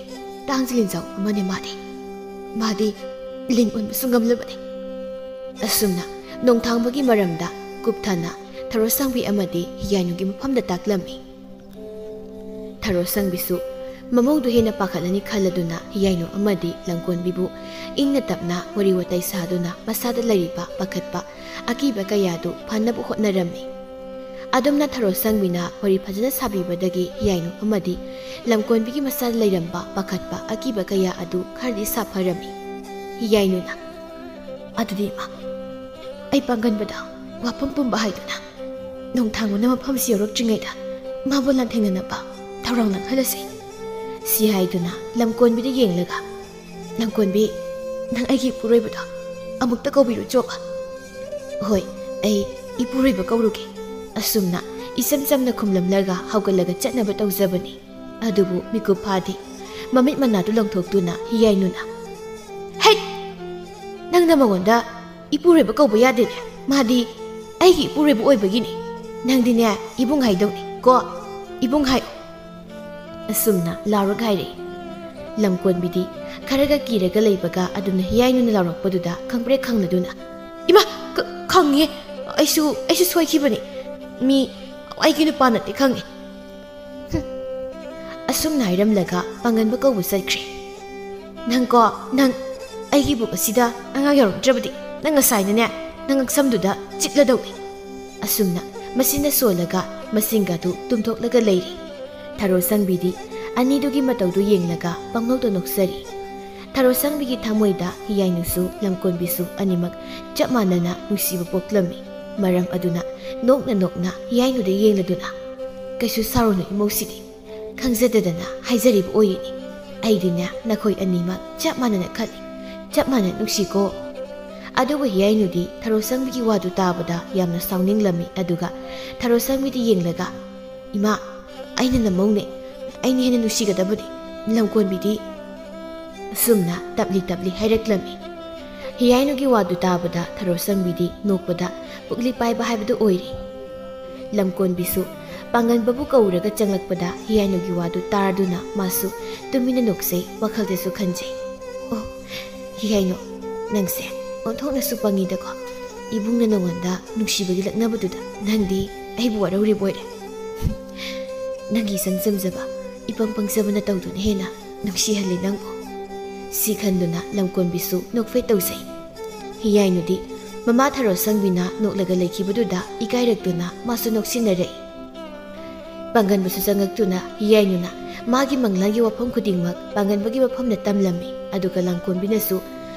ꯇꯥꯡꯖ ꯂꯤꯟꯖꯥꯎ ꯑꯃꯅꯤ ꯃꯥꯗꯤ꯫ ꯃꯥꯗꯤ ꯂꯤꯟ ꯑꯣꯟꯕꯁꯨ ꯉꯝꯂꯕꯅꯤ꯫ ꯑꯁꯨꯝꯅ ꯅꯣꯡꯊꯥꯡꯕꯒꯤ ꯃꯔꯝꯗ ꯀꯨꯞꯊꯅ ꯊꯔꯣꯁꯥꯡꯕꯤ ꯑꯃꯗꯤ ꯍꯤꯌꯥꯏꯅꯨꯒꯤ ꯃꯐꯝꯗ ꯇꯥꯛꯂꯝꯃꯤ꯫ ꯊꯔꯣꯁꯥꯡꯕꯤꯁꯨ ꯃꯃꯧꯗꯨ ꯍꯦꯟꯅ ꯄꯥꯈꯠꯂꯅꯤ ꯈꯜꯂꯗꯨꯅ ꯍꯤꯌꯥꯏꯅꯨ ꯑꯃꯗꯤ ꯂꯝꯀꯣꯟꯕꯤꯕꯨ ꯏꯪꯅ ꯇꯞꯅ ꯋꯥꯔꯤ ꯋꯥꯇꯥꯏ ꯁꯥꯗꯨꯅ ꯃꯁꯥꯗ ꯂꯩꯔꯤꯕ ꯄꯥꯈꯠꯄ ꯑꯀꯤꯕ ꯀꯌꯥꯗꯨ ꯐꯅꯕ ꯍꯣꯠꯅꯔꯝꯃꯤ꯫ ꯑꯗꯨꯝꯅ ꯊꯔꯣꯁꯥꯡꯕꯤꯅ ꯋꯥꯔꯤ ꯐꯖꯅ ꯁꯥꯕꯤꯕꯗꯒꯤ ꯍꯤꯌꯥꯏꯅꯨ ꯑꯃꯗꯤ ꯂꯝꯀꯣꯟꯕꯤꯒꯤ ꯃꯁꯥꯗ ꯂꯩꯔꯝꯕ ꯄꯥꯈꯠꯄ ꯑꯀꯤꯕ ꯀꯌꯥ ꯑꯗꯨ ꯈꯔꯗꯤ ꯁꯥꯐꯔꯝꯃꯤ꯫ ꯍꯤꯌꯥꯏꯅꯨꯅ, "ꯑꯗꯨꯗꯤ ꯏꯃꯥ, ꯑꯩ ꯄꯥꯡꯒꯟꯕꯗ ꯋꯥꯐꯝ ꯄꯨꯝꯕ ꯍꯥꯏꯗꯨꯅ ꯅꯣꯡꯊꯥꯡꯕꯅ ꯃꯐꯝꯁꯤ ꯌꯧꯔꯛꯇ꯭ꯔꯤꯉꯩꯗ ꯃꯥꯕꯨ ꯂꯥꯟꯊꯦꯡꯅꯅꯕ ꯊꯧꯔꯥꯡ ꯂꯥꯡꯍꯜꯂꯁꯤ," ꯁꯤ ꯍꯥꯏꯗꯨꯅ ꯂꯝꯀꯣꯟꯕꯤꯗ ꯌꯦꯡꯂꯒ, "ꯂꯝꯀꯣꯟꯕꯤ, ꯅꯪ ꯑꯩꯒꯤ ꯏꯄꯨꯔꯣꯏꯕꯗꯣ ꯑꯃꯨꯛꯇ ꯀꯧꯕꯤꯔꯨꯆꯣꯕ꯫" "ꯍꯣꯏ, ꯑꯩ ꯏꯄꯨꯔꯣꯏꯕ ꯀꯧꯔꯨꯒꯦ꯫" ꯑꯁꯨꯝꯅ ꯏꯆꯝ ꯆꯝꯅ ꯈꯨꯝꯂꯝꯂꯒ ꯍꯧꯒꯠꯂꯒ ꯆꯠꯅꯕ ꯇꯧꯖꯕꯅꯤ꯫ ꯑꯗꯨꯕꯨ ꯃꯤꯀꯨꯞ ꯐꯥꯗꯦ꯫ ꯃꯃꯤꯠ ꯃꯅꯥꯗꯨ ꯂꯪꯊꯣꯛꯇꯨꯅ ꯍꯤꯌꯥꯏꯅꯨꯅ, "ꯍꯩꯠ! ꯅꯪꯅ ꯃꯉꯣꯟꯗ ꯏꯄꯨꯔꯣꯏꯕ ꯀꯧꯕ ꯌꯥꯗꯦꯅꯦ꯫ ꯃꯥꯗꯤ ꯑꯩꯒꯤ ꯏꯄꯨꯔꯣꯏꯕ ꯑꯣꯏꯕꯒꯤꯅꯤ꯫ ꯅꯪꯗꯤꯅꯦ, ꯏꯕꯨꯡ ꯍꯥꯏꯗꯧꯅꯤ ꯀꯣ꯫ ꯏꯕꯨꯡ ꯍꯥꯏꯌꯨ꯫" ꯑꯁꯨꯝꯅ ꯂꯥꯎꯔꯛ ꯍꯥꯏꯔꯛꯏ꯫ ꯂꯝꯀꯣꯟꯕꯤꯗꯤ ꯈꯔꯒ ꯀꯤꯔꯒ ꯂꯩꯕꯒ ꯑꯗꯨꯅ ꯍꯤꯌꯥꯏꯅꯨꯅ ꯂꯥꯎꯔꯛꯄꯗꯨꯗ ꯈꯪꯄ꯭ꯔꯦꯛ ꯈꯪꯂꯗꯨꯅ, "ꯏꯃꯥ! ꯈ-, ꯈꯪꯉꯦ꯫ ꯑꯩꯁꯨ, ꯑꯩꯁꯨ ꯁꯣꯏꯈꯤꯕꯅꯤ꯫ ꯃꯤ ꯑꯩꯒꯤ ꯅꯨꯄꯥ ꯅꯠꯇꯦ ꯈꯪꯉꯦ꯫" ꯍꯨꯝ꯫ ꯑꯁꯨꯝꯅ ꯍꯥꯏꯔꯝꯂꯒ ꯄꯥꯡꯒꯟꯕ ꯀꯧꯕ ꯆꯠꯈ꯭ꯔꯦ꯫ "ꯅꯪꯀꯣ, ꯅꯪ ꯑꯩꯒꯤ ꯏꯕꯨꯛ ꯑꯁꯤꯗ ꯑꯉꯥꯡ ꯌꯥꯎꯔꯛꯇ꯭ꯔꯕꯗꯤ ꯅꯪ ꯉꯁꯥꯏꯅꯅꯦ, ꯅꯪ ꯉꯛꯁꯝꯗꯨꯗ ꯆꯤꯠꯂꯗꯧꯅꯤ꯫" ꯑꯁꯨꯝꯅ ꯃꯆꯤꯟꯗ ꯁꯣꯜꯂꯒ ꯃꯆꯤꯟꯒꯗꯨ ꯇꯨꯝꯊꯣꯛꯂꯒ ꯂꯩꯔꯤ꯫ ꯊꯔꯣ ꯁꯪꯕꯤꯗꯤ ꯑꯅꯤꯗꯨꯒꯤ ꯃꯇꯧꯗꯨ ꯌꯦꯡꯂꯒ ꯄꯪꯅꯣꯛꯇ ꯅꯣꯛꯆꯔꯤ꯫ ꯊꯔꯣ ꯁꯪꯕꯤꯒꯤ ꯊꯃꯣꯏꯗ ꯍꯤꯌꯥꯏꯅꯨꯁꯨ ꯂꯝꯀꯣꯟꯕꯤꯁꯨ ꯑꯅꯤꯃꯛ ꯆꯞ ꯃꯥꯟꯅꯅ ꯅꯨꯡꯁꯤꯕ ꯄꯣꯛꯂꯝꯃꯤ꯫ ꯃꯔꯝ ꯑꯗꯨꯅ ꯅꯣꯛꯅ ꯅꯣꯛꯅ ꯍꯤꯌꯥꯏꯅꯨꯗ ꯌꯦꯡꯂꯗꯨꯅ, "ꯀꯩꯁꯨ ꯁꯥꯎꯔꯨꯅꯨ ꯏꯃꯧꯁꯤꯗꯤ꯫ ꯈꯪꯖꯗꯗꯅ ꯍꯥꯏꯖꯔꯤꯕ ꯑꯣꯏꯔꯤꯅꯤ꯫ ꯑꯩꯗꯤꯅꯦ ꯅꯈꯣꯏ ꯑꯅꯤꯃꯛ ꯆꯞ ꯃꯥꯟꯅꯅ ꯈꯜꯂꯤ, ꯆꯞ ꯃꯥꯟꯅ ꯅꯨꯡꯁꯤꯀꯣ꯫" ꯑꯗꯨꯕꯨ ꯍꯤꯌꯥꯏꯅꯨꯗꯤ ꯊꯔꯣ ꯁꯪꯕꯤꯒꯤ ꯋꯥꯗꯨ ꯇꯥꯕꯗ ꯌꯥꯝꯅ ꯁꯥꯎꯅꯤꯡꯂꯝꯃꯤ꯫ ꯑꯗꯨꯒ ꯊꯔꯣ ꯁꯪꯕꯤꯗ ꯌꯦꯡꯂꯒ, "ꯏꯃꯥ, ꯑꯩꯅ ꯅꯃꯧꯅꯦ, ꯑꯩꯅ ꯍꯦꯟꯅ ꯅꯨꯡꯁꯤꯒꯗꯕꯅꯤ꯫ ꯂꯝꯀꯣꯟꯕꯤꯗꯤ?" ꯑꯁꯨꯝꯅ ꯇꯞꯂꯤ ꯇꯞꯂꯤ ꯍꯥꯏꯔꯛꯂꯝꯃꯤ꯫ ꯍꯤꯌꯥꯏꯅꯨꯒꯤ ꯋꯥꯗꯨ ꯇꯥꯕꯗ ꯊꯔꯣꯁꯪꯕꯤꯗꯤ ꯅꯣꯛꯄꯗ ꯄꯨꯛꯂꯤ ꯄꯥꯏꯕ ꯍꯥꯏꯕꯗꯨ ꯑꯣꯏꯔꯦ꯫ ꯂꯝꯀꯣꯟꯕꯤꯁꯨ ꯄꯥꯡꯒꯟꯕꯕꯨ ꯀꯧꯔꯒ ꯆꯪꯂꯛꯄꯗ ꯍꯤꯌꯥꯏꯅꯨꯒꯤ ꯋꯥꯗꯨ ꯇꯥꯔꯗꯨꯅ ꯃꯥꯁꯨ ꯇꯨꯃꯤꯟꯅ ꯅꯣꯛꯆꯩ, ꯋꯥꯈꯜꯗꯁꯨ ꯈꯟꯖꯩ, "ꯑꯣ, ꯍꯤꯌꯥꯏꯅꯨ, ꯅꯪꯁꯦ ꯑꯣꯟꯊꯣꯛꯅꯁꯨ ꯄꯪꯉꯤꯗꯀꯣ꯫ ꯏꯕꯨꯡꯅ ꯅꯉꯣꯟꯗ ꯅꯨꯡꯁꯤꯕꯒꯤ ꯂꯛꯅꯕꯗꯨꯗ ꯅꯪꯗꯤ ꯑꯩꯕꯨ ꯋꯥꯔꯧꯔꯤꯕ ꯑꯣꯏꯔꯦ꯫ ꯅꯪꯒꯤ ꯏꯆꯝ ꯆꯝꯖꯕ, ꯏꯄꯪ ꯄꯪꯖꯕ ꯅꯇꯧꯗꯨꯅ ꯍꯦꯟꯅ ꯅꯨꯡꯁꯤꯍꯜꯂꯤ ꯅꯪꯕꯨ"꯫ ꯁꯤ ꯈꯟꯗꯨꯅ ꯂꯝꯀꯣꯟꯕꯤꯁꯨ ꯅꯣꯛꯐꯦꯠ ꯇꯧꯖꯩ꯫ ꯍꯤꯌꯥꯏꯅꯨꯗꯤ ꯃꯃꯥ ꯊꯔꯣꯁꯪꯕꯤꯅ ꯅꯣꯛꯂꯒ ꯂꯩꯈꯤꯕꯗꯨꯗ ꯏꯀꯥꯏꯔꯛꯇꯨꯅ ꯃꯥꯁꯨ ꯅꯣꯛꯁꯤꯟꯅꯔꯛꯏ꯫ ꯄꯥꯡꯒꯟꯕꯁꯨ ꯆꯪꯉꯛꯇꯨꯅ ꯍꯤꯌꯥꯏꯅꯨꯅ ꯃꯥꯒꯤ ꯃꯪꯂꯥꯟꯒꯤ ꯋꯥꯐꯝ ꯈꯨꯗꯤꯡꯃꯛ ꯄꯥꯡꯒꯟꯕꯒꯤ ꯃꯐꯝꯗ ꯇꯝꯂꯝꯃꯤ꯫ ꯑꯗꯨꯒ ꯂꯝꯀꯣꯟꯕꯤꯅꯁꯨ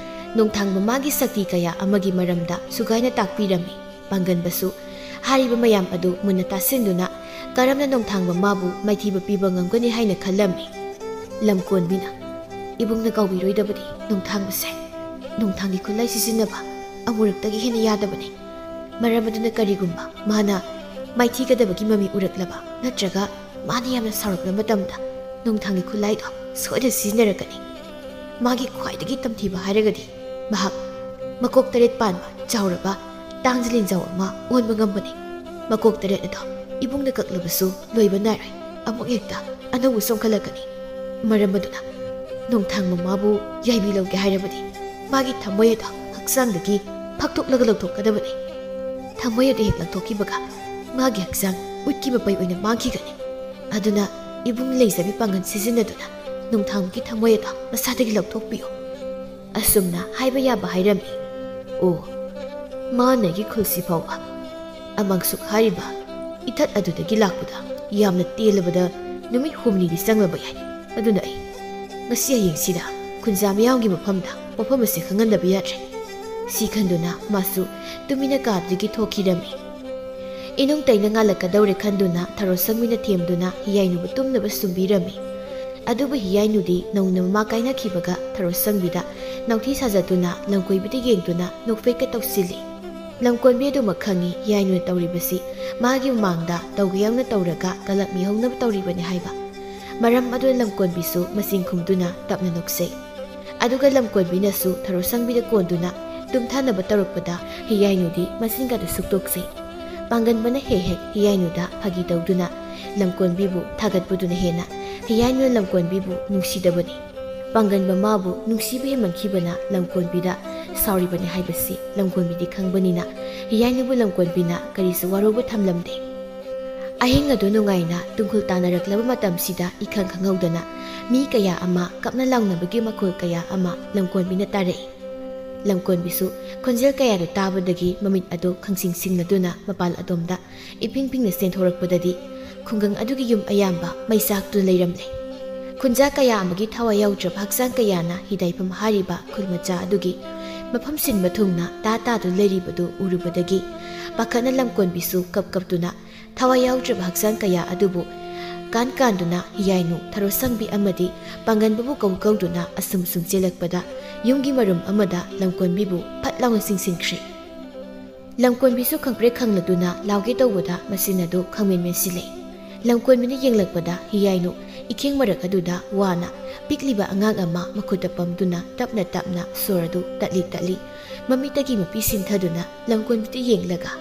ꯅꯣꯡꯊꯥꯡ ꯃꯃꯥꯒꯤ ꯁꯛꯇꯤ ꯀꯌꯥ ꯑꯃꯒꯤ ꯃꯔꯝꯗ ꯁꯨꯒꯥꯏꯅ ꯇꯥꯛꯄꯤꯔꯝꯃꯤ꯫ ꯄꯥꯡꯒꯟꯕꯁꯨ ꯍꯥꯏꯔꯤꯕ ꯃꯌꯥꯝ ꯑꯗꯨ ꯃꯨꯟꯅ ꯇꯥꯁꯤꯟꯗꯨꯅ ꯀꯔꯝꯅ ꯅꯣꯡꯊꯥꯡꯕ ꯃꯥꯕꯨ ꯃꯥꯏꯊꯤꯕ ꯄꯤꯕ ꯉꯝꯒꯅꯤ ꯍꯥꯏꯅ ꯈꯜꯂꯝꯃꯤ꯫ ꯂꯝꯀꯣꯟꯕꯤꯅ, "ꯏꯕꯨꯡꯅ ꯀꯥꯎꯕꯤꯔꯣꯏꯗꯕꯗꯤ ꯅꯣꯡꯊꯥꯡꯕꯁꯦ꯫ ꯅꯣꯡꯊꯥꯡꯒꯤ ꯈꯨꯠꯂꯥꯏ ꯁꯤꯖꯤꯟꯅꯕ ꯑꯃꯨꯔꯛꯇꯒꯤ ꯍꯦꯟꯅ ꯌꯥꯗꯕꯅꯤ꯫ ꯃꯔꯝ ꯑꯗꯨꯅ ꯀꯔꯤꯒꯨꯝꯕ ꯃꯥꯅ ꯃꯥꯏꯊꯤꯒꯗꯕꯒꯤ ꯃꯃꯤ ꯎꯔꯛꯂꯕ ꯅꯠꯇ꯭ꯔꯒ ꯃꯥꯅ ꯌꯥꯝꯅ ꯁꯥꯎꯔꯛꯂꯕ ꯃꯇꯝꯗ ꯅꯣꯡꯊꯥꯡꯒꯤ ꯈꯨꯠꯂꯥꯏꯗꯣ ꯁꯣꯏꯗꯅ ꯁꯤꯖꯤꯟꯅꯔꯛꯀꯅꯤ꯫ ꯃꯥꯒꯤ ꯈ꯭ꯋꯥꯏꯗꯒꯤ ꯇꯝꯊꯤꯕ ꯍꯥꯏꯔꯒꯗꯤ ꯃꯍꯥꯛ ꯃꯀꯣꯛ ꯇꯔꯦꯠ ꯄꯥꯟꯕ ꯆꯥꯎꯔꯕ ꯇꯥꯡꯖ ꯂꯤꯟꯖꯥꯎ ꯑꯃ ꯑꯣꯟꯕ ꯉꯝꯕꯅꯤ꯫ ꯃꯀꯣꯛ ꯇꯔꯦꯠ ꯑꯗꯣ ꯏꯕꯨꯡꯅ ꯀꯛꯂꯕꯁꯨ ꯂꯣꯏꯕ ꯅꯥꯏꯔꯣꯏ꯫ ꯑꯃꯨꯛ ꯍꯦꯛꯇ ꯑꯅꯧꯕ ꯆꯣꯡꯈꯠꯂꯛꯀꯅꯤ꯫ ꯃꯔꯝ ꯑꯗꯨꯅ ꯅꯣꯡꯊꯥꯡ ꯃꯃꯥꯕꯨ ꯌꯥꯏꯕꯤ ꯂꯧꯒꯦ ꯍꯥꯏꯔꯕꯗꯤ ꯃꯥꯒꯤ ꯊꯃꯣꯏ ꯑꯗꯣ ꯍꯛꯆꯥꯡꯗꯒꯤ ꯐꯥꯛꯇꯣꯛꯂꯒ ꯂꯧꯊꯣꯛꯀꯗꯕꯅꯤ꯫ ꯊꯃꯣꯏ ꯑꯗꯨ ꯍꯦꯛ ꯂꯧꯊꯣꯛꯈꯤꯕꯒ ꯃꯥꯒꯤ ꯍꯛꯆꯥꯡ ꯎꯠꯀꯤ ꯃꯄꯩ ꯑꯣꯏꯅ ꯃꯥꯡꯈꯤꯒꯅꯤ꯫ ꯑꯗꯨꯅ ꯏꯕꯨꯡ ꯂꯩꯖꯕꯤ ꯄꯥꯡꯒꯜ ꯁꯤꯖꯤꯟꯅꯗꯨꯅ ꯅꯣꯡꯊꯥꯡꯕꯒꯤ ꯊꯃꯣꯏ ꯑꯗꯣ ꯃꯁꯥꯗꯒꯤ ꯂꯧꯊꯣꯛꯄꯤꯌꯨ"꯫ ꯑꯁꯨꯝꯅ ꯍꯥꯏꯕ ꯌꯥꯕ ꯍꯥꯏꯔꯝꯃꯤ꯫ ꯑꯣ, ꯃꯥꯅ ꯑꯩꯒꯤ ꯈꯨꯜꯁꯤ ꯐꯥꯎꯕ ꯑꯃꯥꯡꯁꯨꯛ ꯍꯥꯏꯔꯤꯕ ꯏꯊꯠ ꯑꯗꯨꯗꯒꯤ ꯂꯥꯛꯄꯗ ꯌꯥꯝꯅ ꯇꯦꯜꯂꯕꯗ ꯅꯨꯃꯤꯠ ꯍꯨꯝꯅꯤꯗꯤ ꯆꯪꯂꯕ ꯌꯥꯏ꯫ ꯑꯗꯨꯅ ꯑꯩ ꯉꯁꯤ ꯍꯌꯦꯡꯁꯤꯗ ꯈꯨꯟꯖꯥ ꯃꯤꯌꯥꯝꯒꯤ ꯃꯐꯝꯗ ꯋꯥꯐꯝ ꯑꯁꯤ ꯈꯪꯍꯟꯗꯕ ꯌꯥꯗ꯭ꯔꯦ꯫ ꯁꯤ ꯈꯟꯗꯨꯅ ꯃꯥꯁꯨ ꯇꯨꯃꯤꯟꯅ ꯀꯥꯗꯒꯤ ꯊꯣꯛꯈꯤꯔꯝꯃꯤ꯫ ꯏꯅꯨꯡ ꯇꯩꯅ ꯉꯥꯜꯂꯛꯀꯗꯧꯔꯦ ꯈꯟꯗꯨꯅ ꯊꯔꯣ ꯁꯪꯕꯤꯅ ꯊꯦꯝꯗꯨꯅ ꯍꯤꯌꯥꯏꯅꯨꯕꯨ ꯇꯨꯝꯅꯕ ꯁꯨꯝꯕꯤꯔꯝꯃꯤ꯫ ꯑꯗꯨꯕꯨ ꯍꯤꯌꯥꯏꯅꯨꯗꯤ ꯅꯧꯅ ꯃꯃꯥ ꯀꯥꯏꯅꯈꯤꯕꯒ ꯊꯔꯣ ꯁꯪꯕꯤꯗ ꯅꯥꯎꯊꯤ ꯁꯥꯖꯠꯇꯨꯅ ꯂꯝꯀꯣꯏꯕꯤꯗ ꯌꯦꯡꯗꯨꯅ ꯅꯣꯛꯐꯦꯠꯀ ꯇꯧꯁꯤꯜꯂꯤ꯫ ꯂꯝꯀꯣꯏꯕꯤ ꯑꯗꯨꯃꯛ ꯈꯪꯏ ꯍꯤꯌꯥꯏꯅꯨꯅ ꯇꯧꯔꯤꯕꯁꯤ ꯃꯥꯒꯤ ꯃꯃꯥꯡꯗ ꯇꯧꯒꯦ ꯌꯥꯎꯅ ꯇꯧꯔꯒ ꯀꯂꯛ ꯃꯤꯍꯧꯅꯕ ꯇꯧꯔꯤꯕꯅꯤ ꯍꯥꯏꯕ꯫ ꯃꯔꯝ ꯑꯗꯨꯅ ꯂꯝꯀꯣꯟꯕꯤꯁꯨ ꯃꯆꯤꯟ ꯈꯨꯝꯗꯨꯅ ꯇꯞꯅ ꯅꯣꯛꯆꯩ꯫ ꯑꯗꯨꯒ ꯂꯝꯀꯣꯟꯕꯤꯅꯁꯨ ꯊꯔꯣ ꯁꯪꯕꯤꯗ ꯀꯣꯟꯗꯨꯅ ꯇꯨꯝꯊꯅꯕ ꯇꯧꯔꯛꯄꯗ ꯍꯤꯌꯥꯏꯅꯨꯗꯤ ꯃꯆꯤꯟꯒꯗꯨ ꯁꯨꯛꯇꯣꯛꯆꯩ꯫ ꯄꯥꯡꯒꯟꯕꯅ ꯍꯦꯛ ꯍꯦꯛ ꯍꯤꯌꯥꯏꯅꯨꯗ ꯐꯥꯒꯤ ꯇꯧꯗꯨꯅ ꯂꯝꯀꯣꯟꯕꯤꯕꯨ ꯊꯥꯒꯠꯄꯗꯨꯅ ꯍꯦꯟꯅ ꯍꯤꯌꯥꯏꯅꯨꯅ ꯂꯝꯀꯣꯟꯕꯤꯕꯨ ꯅꯨꯡꯁꯤꯗꯕꯅꯤ꯫ ꯄꯥꯡꯒꯟꯕ ꯃꯥꯕꯨ ꯅꯨꯡꯁꯤꯕ ꯍꯦꯟꯃꯟꯈꯤꯕꯅ ꯂꯝꯀꯣꯟꯕꯤꯗ ꯁꯥꯎꯔꯤꯕꯅꯤ ꯍꯥꯏꯕꯁꯤ ꯂꯝꯀꯣꯟꯕꯤꯗꯤ ꯈꯪꯕꯅꯤꯅ ꯍꯤꯌꯥꯏꯅꯨꯕꯨ ꯂꯝꯀꯣꯟꯕꯤꯅ ꯀꯔꯤꯁꯨ ꯋꯥꯔꯧꯕ ꯊꯝꯂꯝꯗꯦ꯫ ꯑꯍꯤꯡ ꯑꯗꯨ ꯅꯨꯡꯉꯥꯏꯅ ꯇꯨꯡꯈꯨꯜ ꯇꯥꯟꯅꯔꯛꯂꯕ ꯃꯇꯝꯁꯤꯗ ꯏꯈꯪ ꯈꯪꯍꯧꯗꯅ ꯃꯤ ꯀꯌꯥ ꯑꯃ ꯀꯞꯅ ꯂꯥꯎꯅꯕꯒꯤ ꯃꯈꯣꯜ ꯀꯌꯥ ꯑꯃ ꯂꯝꯀꯣꯟꯕꯤꯅ ꯇꯥꯔꯛꯏ꯫ ꯂꯝꯀꯣꯟꯕꯤꯁꯨ ꯈꯣꯟꯖꯦꯜ ꯀꯌꯥꯗꯨ ꯇꯥꯕꯗꯒꯤ ꯃꯃꯤꯠ ꯑꯗꯨ ꯈꯪꯁꯤꯡ ꯁꯤꯡꯂꯗꯨꯅ ꯃꯄꯥꯟ ꯑꯗꯣꯝꯗ ꯏꯄꯤꯡ ꯄꯤꯡꯅ ꯆꯦꯟꯊꯣꯔꯛꯄꯗꯗꯤ ꯈꯨꯡꯒꯪ ꯑꯗꯨꯒꯤ ꯌꯨꯝ ꯑꯌꯥꯝꯕ ꯃꯩ ꯆꯥꯛꯇꯨꯅ ꯂꯩꯔꯝꯂꯦ꯫ ꯈꯨꯟꯖꯥ ꯀꯌꯥ ꯑꯃꯒꯤ ꯊꯋꯥꯏ ꯌꯥꯎꯗ꯭ꯔꯕ ꯍꯛꯆꯥꯡ ꯀꯌꯥꯅ ꯍꯤꯗꯥꯏꯐꯝ ꯍꯥꯏꯔꯤꯕ ꯈꯨꯜ ꯃꯆꯥ ꯑꯗꯨꯒꯤ ꯃꯐꯝ ꯁꯤꯟꯕ ꯊꯨꯡꯅ ꯇꯥ ꯇꯥꯗꯨꯅ ꯂꯩꯔꯤꯕꯗꯨ ꯎꯔꯨꯕꯗꯒꯤ ꯄꯥꯈꯠꯅ ꯂꯝꯀꯣꯟꯕꯤꯁꯨ ꯀꯞ ꯀꯞꯇꯨꯅ ꯊꯋꯥꯏ ꯌꯥꯎꯗ꯭ꯔꯕ ꯍꯛꯆꯥꯡ ꯀꯌꯥ ꯑꯗꯨꯕꯨ ꯀꯥꯟ ꯀꯥꯟꯗꯨꯅ ꯍꯤꯌꯥꯏꯅꯨ ꯊꯔꯣ ꯁꯪꯕꯤ ꯑꯃꯗꯤ ꯄꯥꯡꯒꯟꯕꯕꯨ ꯀꯧ ꯀꯧꯗꯨꯅ ꯑꯁꯨꯝ ꯑꯁꯨꯝ ꯆꯦꯜꯂꯛꯄꯗ ꯌꯨꯝꯒꯤ ꯃꯔꯨꯝ ꯑꯃꯗ ꯂꯝꯀꯣꯟꯕꯤꯕꯨ ꯐꯠ ꯂꯥꯎꯅ ꯆꯤꯡꯁꯤꯟꯈ꯭ꯔꯦ꯫ ꯂꯝꯀꯣꯟꯕꯤꯁꯨ ꯈꯪꯄ꯭ꯔꯦꯛ ꯈꯪꯂꯗꯨꯅ ꯂꯥꯎꯒꯦ ꯇꯧꯕꯗ ꯃꯆꯤꯟ ꯑꯗꯨ ꯈꯪꯃꯦꯟ ꯃꯦꯟꯁꯤꯜꯂꯦ꯫ ꯂꯝꯀꯣꯟꯕꯤꯅ ꯌꯦꯡꯂꯛꯄꯗ ꯍꯤꯌꯥꯏꯅꯨ ꯏꯈꯦꯡ ꯃꯔꯛ ꯑꯗꯨꯗ ꯋꯥꯅ ꯄꯤꯛꯂꯤꯕ ꯑꯉꯥꯡ ꯑꯃ ꯃꯈꯨꯠꯇ ꯄꯝꯗꯨꯅ ꯇꯞꯅ ꯇꯞꯅ ꯁꯣꯔ ꯑꯗꯨ ꯇꯠꯂꯤ ꯇꯠꯂꯤ ꯃꯃꯤꯠꯇꯒꯤ ꯃꯄꯤ ꯁꯤꯟꯊꯗꯨꯅ ꯂꯝꯀꯣꯟꯕꯤꯗ ꯌꯦꯡꯂꯒ,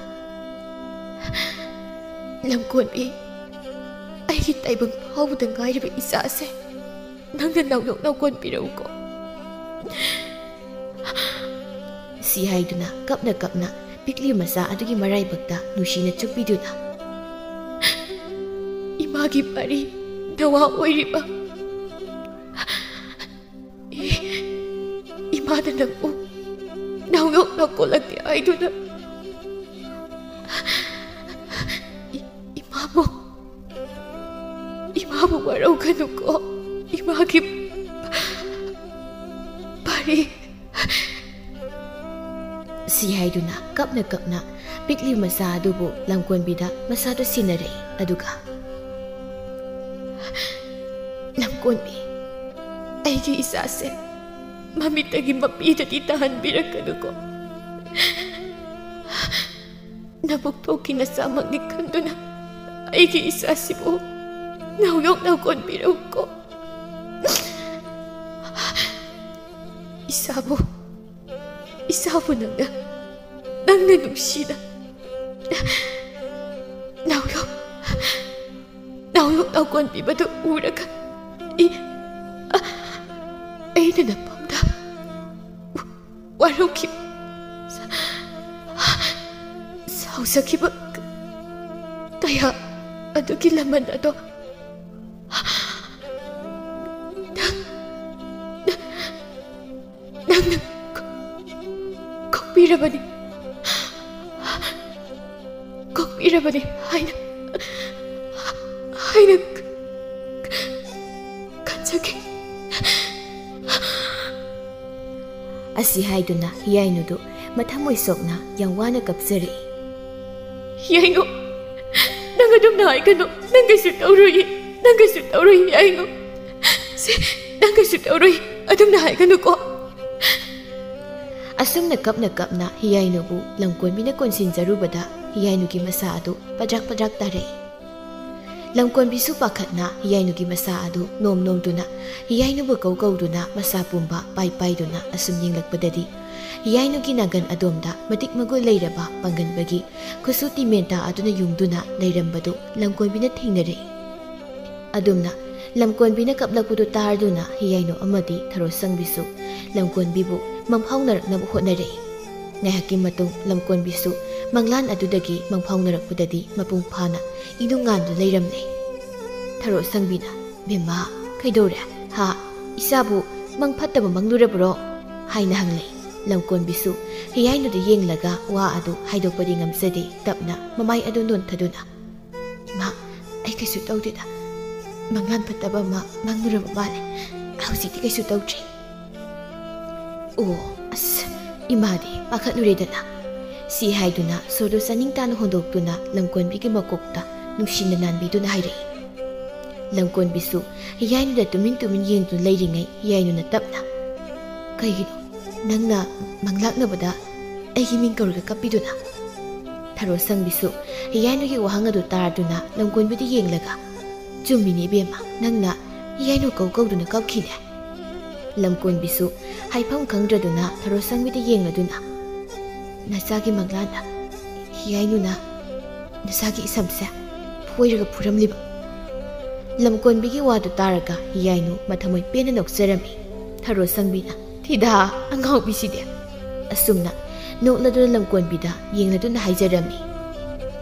"ꯂꯝꯀꯣꯟꯕꯤ, ꯑꯩꯒꯤ ꯇꯥꯏꯕꯪ ꯐꯥꯎꯕꯗ ꯉꯥꯏꯔꯤꯕ ꯏꯆꯥꯁꯦ ꯅꯪꯅ ꯅꯥꯎꯌꯣꯛ ꯅꯥꯎꯀꯣꯟꯕꯤꯔꯧꯀꯣ" ꯁꯤ ꯍꯥꯏꯗꯨꯅ ꯀꯞꯅ ꯀꯞꯅ ꯄꯤꯛꯂꯤ ꯃꯆꯥ ꯑꯗꯨꯒꯤ ꯃꯔꯥꯏꯕꯛꯇ ꯅꯨꯡꯁꯤꯅ ꯆꯨꯞꯄꯤꯗꯨꯅ, "ꯏꯃꯥꯒꯤ ꯃꯔꯤ ꯅꯋꯥ ꯑꯣꯏꯔꯤꯕ ꯏꯃꯥꯅ ꯅꯪꯕꯨ ꯅꯥꯎꯌꯣꯛ ꯅꯥꯎꯀꯣꯜꯂꯛꯀꯦ ꯍꯥꯏꯗꯨꯅ ꯏ-, ꯏꯃꯥꯕꯨ, ꯏꯃꯥꯕꯨ ꯋꯥꯔꯧꯒꯅꯨꯀꯣ, ꯏꯃꯥꯒꯤ ꯄꯥꯔꯤ" ꯁꯤ ꯍꯥꯏꯗꯨꯅ ꯀꯞꯅ ꯀꯞꯅ ꯄꯤꯛꯂꯤ ꯃꯆꯥ ꯑꯗꯨꯕꯨ ꯂꯝꯀꯣꯟꯕꯤꯗ ꯃꯁꯥꯗꯨ ꯁꯤꯟꯅꯔꯛꯏ꯫ ꯑꯗꯨꯒ, "ꯂꯝꯀꯣꯟꯕꯤ, ꯑꯩꯒꯤ ꯏꯆꯥꯁꯦ ꯃꯃꯤꯠꯇꯒꯤ ꯃꯄꯤꯗꯗꯤ ꯇꯥꯍꯟꯕꯤꯔꯛꯀꯅꯨꯀꯣ꯫ ꯅꯕꯨꯛ ꯊꯣꯛꯀꯤ ꯅꯆꯥꯃꯛꯅꯤ ꯈꯟꯗꯨꯅ ꯑꯩꯒꯤ ꯏꯆꯥꯁꯤꯕꯨ ꯅꯥꯎꯌꯣꯛ ꯅꯥꯎꯀꯣꯟꯕꯤꯔꯧꯀꯣ" ꯏꯁꯥꯕꯨ, ꯏꯁꯥꯕꯨ ꯅꯪꯅ, ꯅꯪꯅ ꯅꯨꯡꯁꯤꯅ ꯅꯥꯎꯌꯣꯛ, ꯅꯥꯎꯌꯣꯛ ꯅꯥꯎꯀꯣꯟꯕꯤꯕꯗꯨ ꯎꯔꯒ ꯑꯩ, ꯑꯩꯅ ꯅꯄꯝꯗ ꯋꯥꯔꯧꯈꯤꯕ, ꯁꯥꯎꯖꯈꯤꯕ ꯀꯌꯥ ꯑꯗꯨꯒꯤ ꯂꯃꯟ ꯑꯗꯣ ꯅꯪ, ꯅꯪꯅ ꯀꯣꯛꯄꯤꯔꯕꯅꯤ, ꯀꯣꯛꯄꯤꯔꯕꯅꯤ ꯍꯥꯏꯅ, ꯍꯥꯏꯅ ꯈꯟꯖꯈꯤ꯫ ꯑꯁꯤ ꯍꯥꯏꯗꯨꯅ ꯍꯤꯌꯥꯏꯅꯨꯗꯨ ꯃꯊꯃꯣꯏ ꯁꯣꯛꯅ ꯌꯥꯝ ꯋꯥꯅ ꯀꯞꯆꯔꯛꯏ꯫ ꯍꯤꯌꯥꯏꯅꯨ, ꯅꯪ ꯑꯗꯨꯝꯅ ꯍꯥꯏꯒꯅꯨ, ꯅꯪ ꯀꯩꯁꯨ ꯇꯧꯔꯣꯏꯌꯦ, ꯅꯪ ꯀꯩꯁꯨ ꯇꯧꯔꯣꯏ ꯍꯤꯌꯥꯏꯅꯨ꯫ ꯁꯦ, ꯅꯪ ꯀꯩꯁꯨ ꯇꯧꯔꯣꯏ, ꯑꯗꯨꯝꯅ ꯍꯥꯏꯒꯅꯨꯀꯣ꯫ ꯑꯁꯨꯝꯅ ꯀꯞꯅ ꯀꯞꯅ ꯍꯤꯌꯥꯏꯅꯨꯕꯨ ꯂꯝꯀꯣꯟꯕꯤꯅ ꯀꯣꯟꯁꯤꯟꯖꯔꯨꯕꯗ ꯍꯤꯌꯥꯏꯅꯨꯒꯤ ꯃꯁꯥ ꯑꯗꯨ ꯄꯗ꯭ꯔꯥꯛ ꯄꯗ꯭ꯔꯥꯛ ꯇꯥꯔꯛꯏ꯫ ꯂꯝꯀꯣꯟꯕꯤꯁꯨ ꯄꯥꯈꯠꯅ ꯍꯤꯌꯥꯏꯅꯨꯒꯤ ꯃꯁꯥ ꯑꯗꯨ ꯅꯣꯝ ꯅꯣꯝꯗꯨꯅ, ꯍꯤꯌꯥꯏꯅꯨꯕꯨ ꯀꯧ ꯀꯧꯗꯨꯅ ꯃꯁꯥ ꯄꯨꯝꯕ ꯄꯥꯏ ꯄꯥꯏꯗꯨꯅ ꯑꯁꯨꯝ ꯌꯦꯡꯂꯛꯄꯗꯗꯤ, ꯍꯤꯌꯥꯏꯅꯨꯒꯤ ꯅꯥꯒꯟ ꯑꯗꯣꯝꯗ ꯃꯇꯤꯛ ꯃꯒꯨꯟ ꯂꯩꯔꯕ ꯄꯥꯡꯒꯟꯕꯒꯤ ꯈꯨꯠꯁꯨ ꯇꯤꯃꯦꯟꯇꯥ ꯑꯗꯨꯅ ꯌꯨꯡꯗꯨꯅ ꯂꯩꯔꯝꯕꯗꯨ ꯂꯝꯀꯣꯟꯕꯤꯅ ꯊꯦꯡꯅꯔꯛꯏ꯫ ꯑꯗꯨꯝꯅ ꯂꯝꯀꯣꯟꯕꯤꯅ ꯀꯞꯂꯛꯄꯗꯨ ꯇꯥꯔꯗꯨꯅ ꯍꯤꯌꯥꯏꯅꯨ ꯑꯃꯗꯤ ꯊꯔꯣꯁꯪꯕꯤꯁꯨ ꯂꯝꯀꯣꯟꯕꯤꯕꯨ ꯃꯪꯐꯥꯎꯅꯔꯛꯅꯕ ꯍꯣꯠꯅꯔꯛꯏ꯫ ꯉꯥꯏꯍꯥꯛꯀꯤ ꯃꯇꯨꯡ ꯂꯝꯀꯣꯟꯕꯤꯁꯨ ꯃꯪꯂꯥꯟ ꯑꯗꯨꯗꯒꯤ ꯃꯪꯐꯥꯎꯅꯔꯛꯄꯗꯗꯤ ꯃꯄꯨꯡ ꯐꯥꯅ ꯏꯅꯨꯡꯉꯥꯟꯗꯨ ꯂꯩꯔꯝꯂꯦ꯫ ꯊꯔꯣꯁꯪꯕꯤꯅ, "ꯕꯦꯝꯃ, ꯀꯩꯗꯧꯔꯦ? ꯍꯥ? ꯏꯆꯥꯕꯨ ꯃꯪ ꯐꯠꯇꯕ ꯃꯪꯂꯨꯔꯕ꯭ꯔꯣ?" ꯍꯥꯏꯅ ꯍꯪꯂꯛꯏ꯫ ꯂꯝꯀꯣꯟꯕꯤꯁꯨ ꯍꯤꯌꯥꯏꯅꯨꯗ ꯌꯦꯡꯂꯒ ꯋꯥ ꯑꯗꯨ ꯍꯥꯏꯗꯣꯛꯄꯗꯤ ꯉꯝꯖꯗꯦ, ꯇꯞꯅ ꯃꯃꯥꯏ ꯑꯗꯨ ꯅꯣꯟꯊꯗꯨꯅ, "ꯏꯃꯥ, ꯑꯩ ꯀꯩꯁꯨ ꯇꯧꯗꯦꯗ꯫ ꯃꯪꯂꯥꯟ ꯐꯠꯇꯕ ꯑꯃ ꯃꯪꯂꯨꯔꯕ ꯃꯥꯜꯂꯦ꯫ ꯍꯧꯖꯤꯛꯇꯤ ꯀꯩꯁꯨ ꯇꯧꯗ꯭ꯔꯤ꯫" "ꯑꯣ, ꯑꯁ, ꯏꯃꯥꯗꯤ ꯄꯥꯈꯠꯂꯨꯔꯦꯗꯅ꯫" ꯁꯤ ꯍꯥꯏꯗꯨꯅ ꯁꯣꯔꯗꯨ ꯆꯥꯅꯤꯡ ꯇꯥꯅ ꯍꯣꯟꯗꯣꯛꯇꯨꯅ ꯂꯝꯀꯣꯟꯕꯤꯒꯤ ꯃꯀꯣꯛꯇ ꯅꯨꯡꯁꯤꯅ ꯅꯥꯟꯕꯤꯗꯨꯅ ꯍꯥꯏꯔꯛꯏ꯫ ꯂꯝꯀꯣꯟꯕꯤꯁꯨ ꯍꯤꯌꯥꯏꯅꯨꯗ ꯇꯨꯃꯤꯟ ꯇꯨꯃꯤꯟ ꯌꯦꯡꯗꯨꯅ ꯂꯩꯔꯤꯉꯩ ꯍꯤꯌꯥꯏꯅꯨꯅ ꯇꯞꯅ, "ꯀꯩꯒꯤꯅꯣ ꯅꯪꯅ ꯃꯪꯂꯥꯛꯅꯕꯗ ꯑꯩꯒꯤ ꯃꯤꯡ ꯀꯧꯔꯒ ꯀꯞꯄꯤꯗꯨꯅ?" ꯊꯔꯣꯁꯪꯕꯤꯁꯨ ꯍꯤꯌꯥꯏꯅꯨꯒꯤ ꯋꯥꯍꯪ ꯑꯗꯨ ꯇꯥꯔꯗꯨꯅ ꯂꯝꯀꯣꯟꯕꯤꯗ ꯌꯦꯡꯂꯒ, "ꯆꯨꯝꯃꯤꯅꯦ ꯏꯕꯦꯝꯃ, ꯅꯪꯅ ꯍꯤꯌꯥꯏꯅꯨ ꯀꯧ ꯀꯧꯗꯨꯅ ꯀꯞꯈꯤꯅꯦ꯫" ꯂꯝꯀꯣꯟꯕꯤꯁꯨ ꯍꯥꯏꯐꯝ ꯈꯪꯗ꯭ꯔꯗꯨꯅ ꯊꯔꯣꯁꯪꯕꯤꯗ ꯌꯦꯡꯂꯗꯨꯅ, "ꯅꯆꯥꯒꯤ ꯃꯪꯂꯥꯟꯅ ꯍꯤꯌꯥꯏꯅꯨꯅ ꯅꯆꯥꯒꯤ ꯏꯁꯝꯁꯦ ꯐꯣꯏꯔꯒ ꯐꯨꯔꯝꯂꯤꯕ?" ꯂꯝꯀꯣꯟꯕꯤꯒꯤ ꯋꯥꯗꯨ ꯇꯥꯔꯒ ꯍꯤꯌꯥꯏꯅꯨ ꯃꯊꯃꯣꯏ ꯄꯦꯟꯅ ꯅꯣꯛꯆꯔꯝꯃꯤ꯫ ꯊꯔꯣꯁꯪꯕꯤꯅ, "ꯊꯤꯗꯥ, ꯑꯉꯥꯎꯕꯤꯁꯤꯗꯤ!" ꯑꯁꯨꯝꯅ ꯅꯣꯛꯂꯗꯨꯅ ꯂꯝꯀꯣꯟꯕꯤꯗ ꯌꯦꯡꯂꯗꯨꯅ ꯍꯥꯏꯖꯔꯝꯃꯤ꯫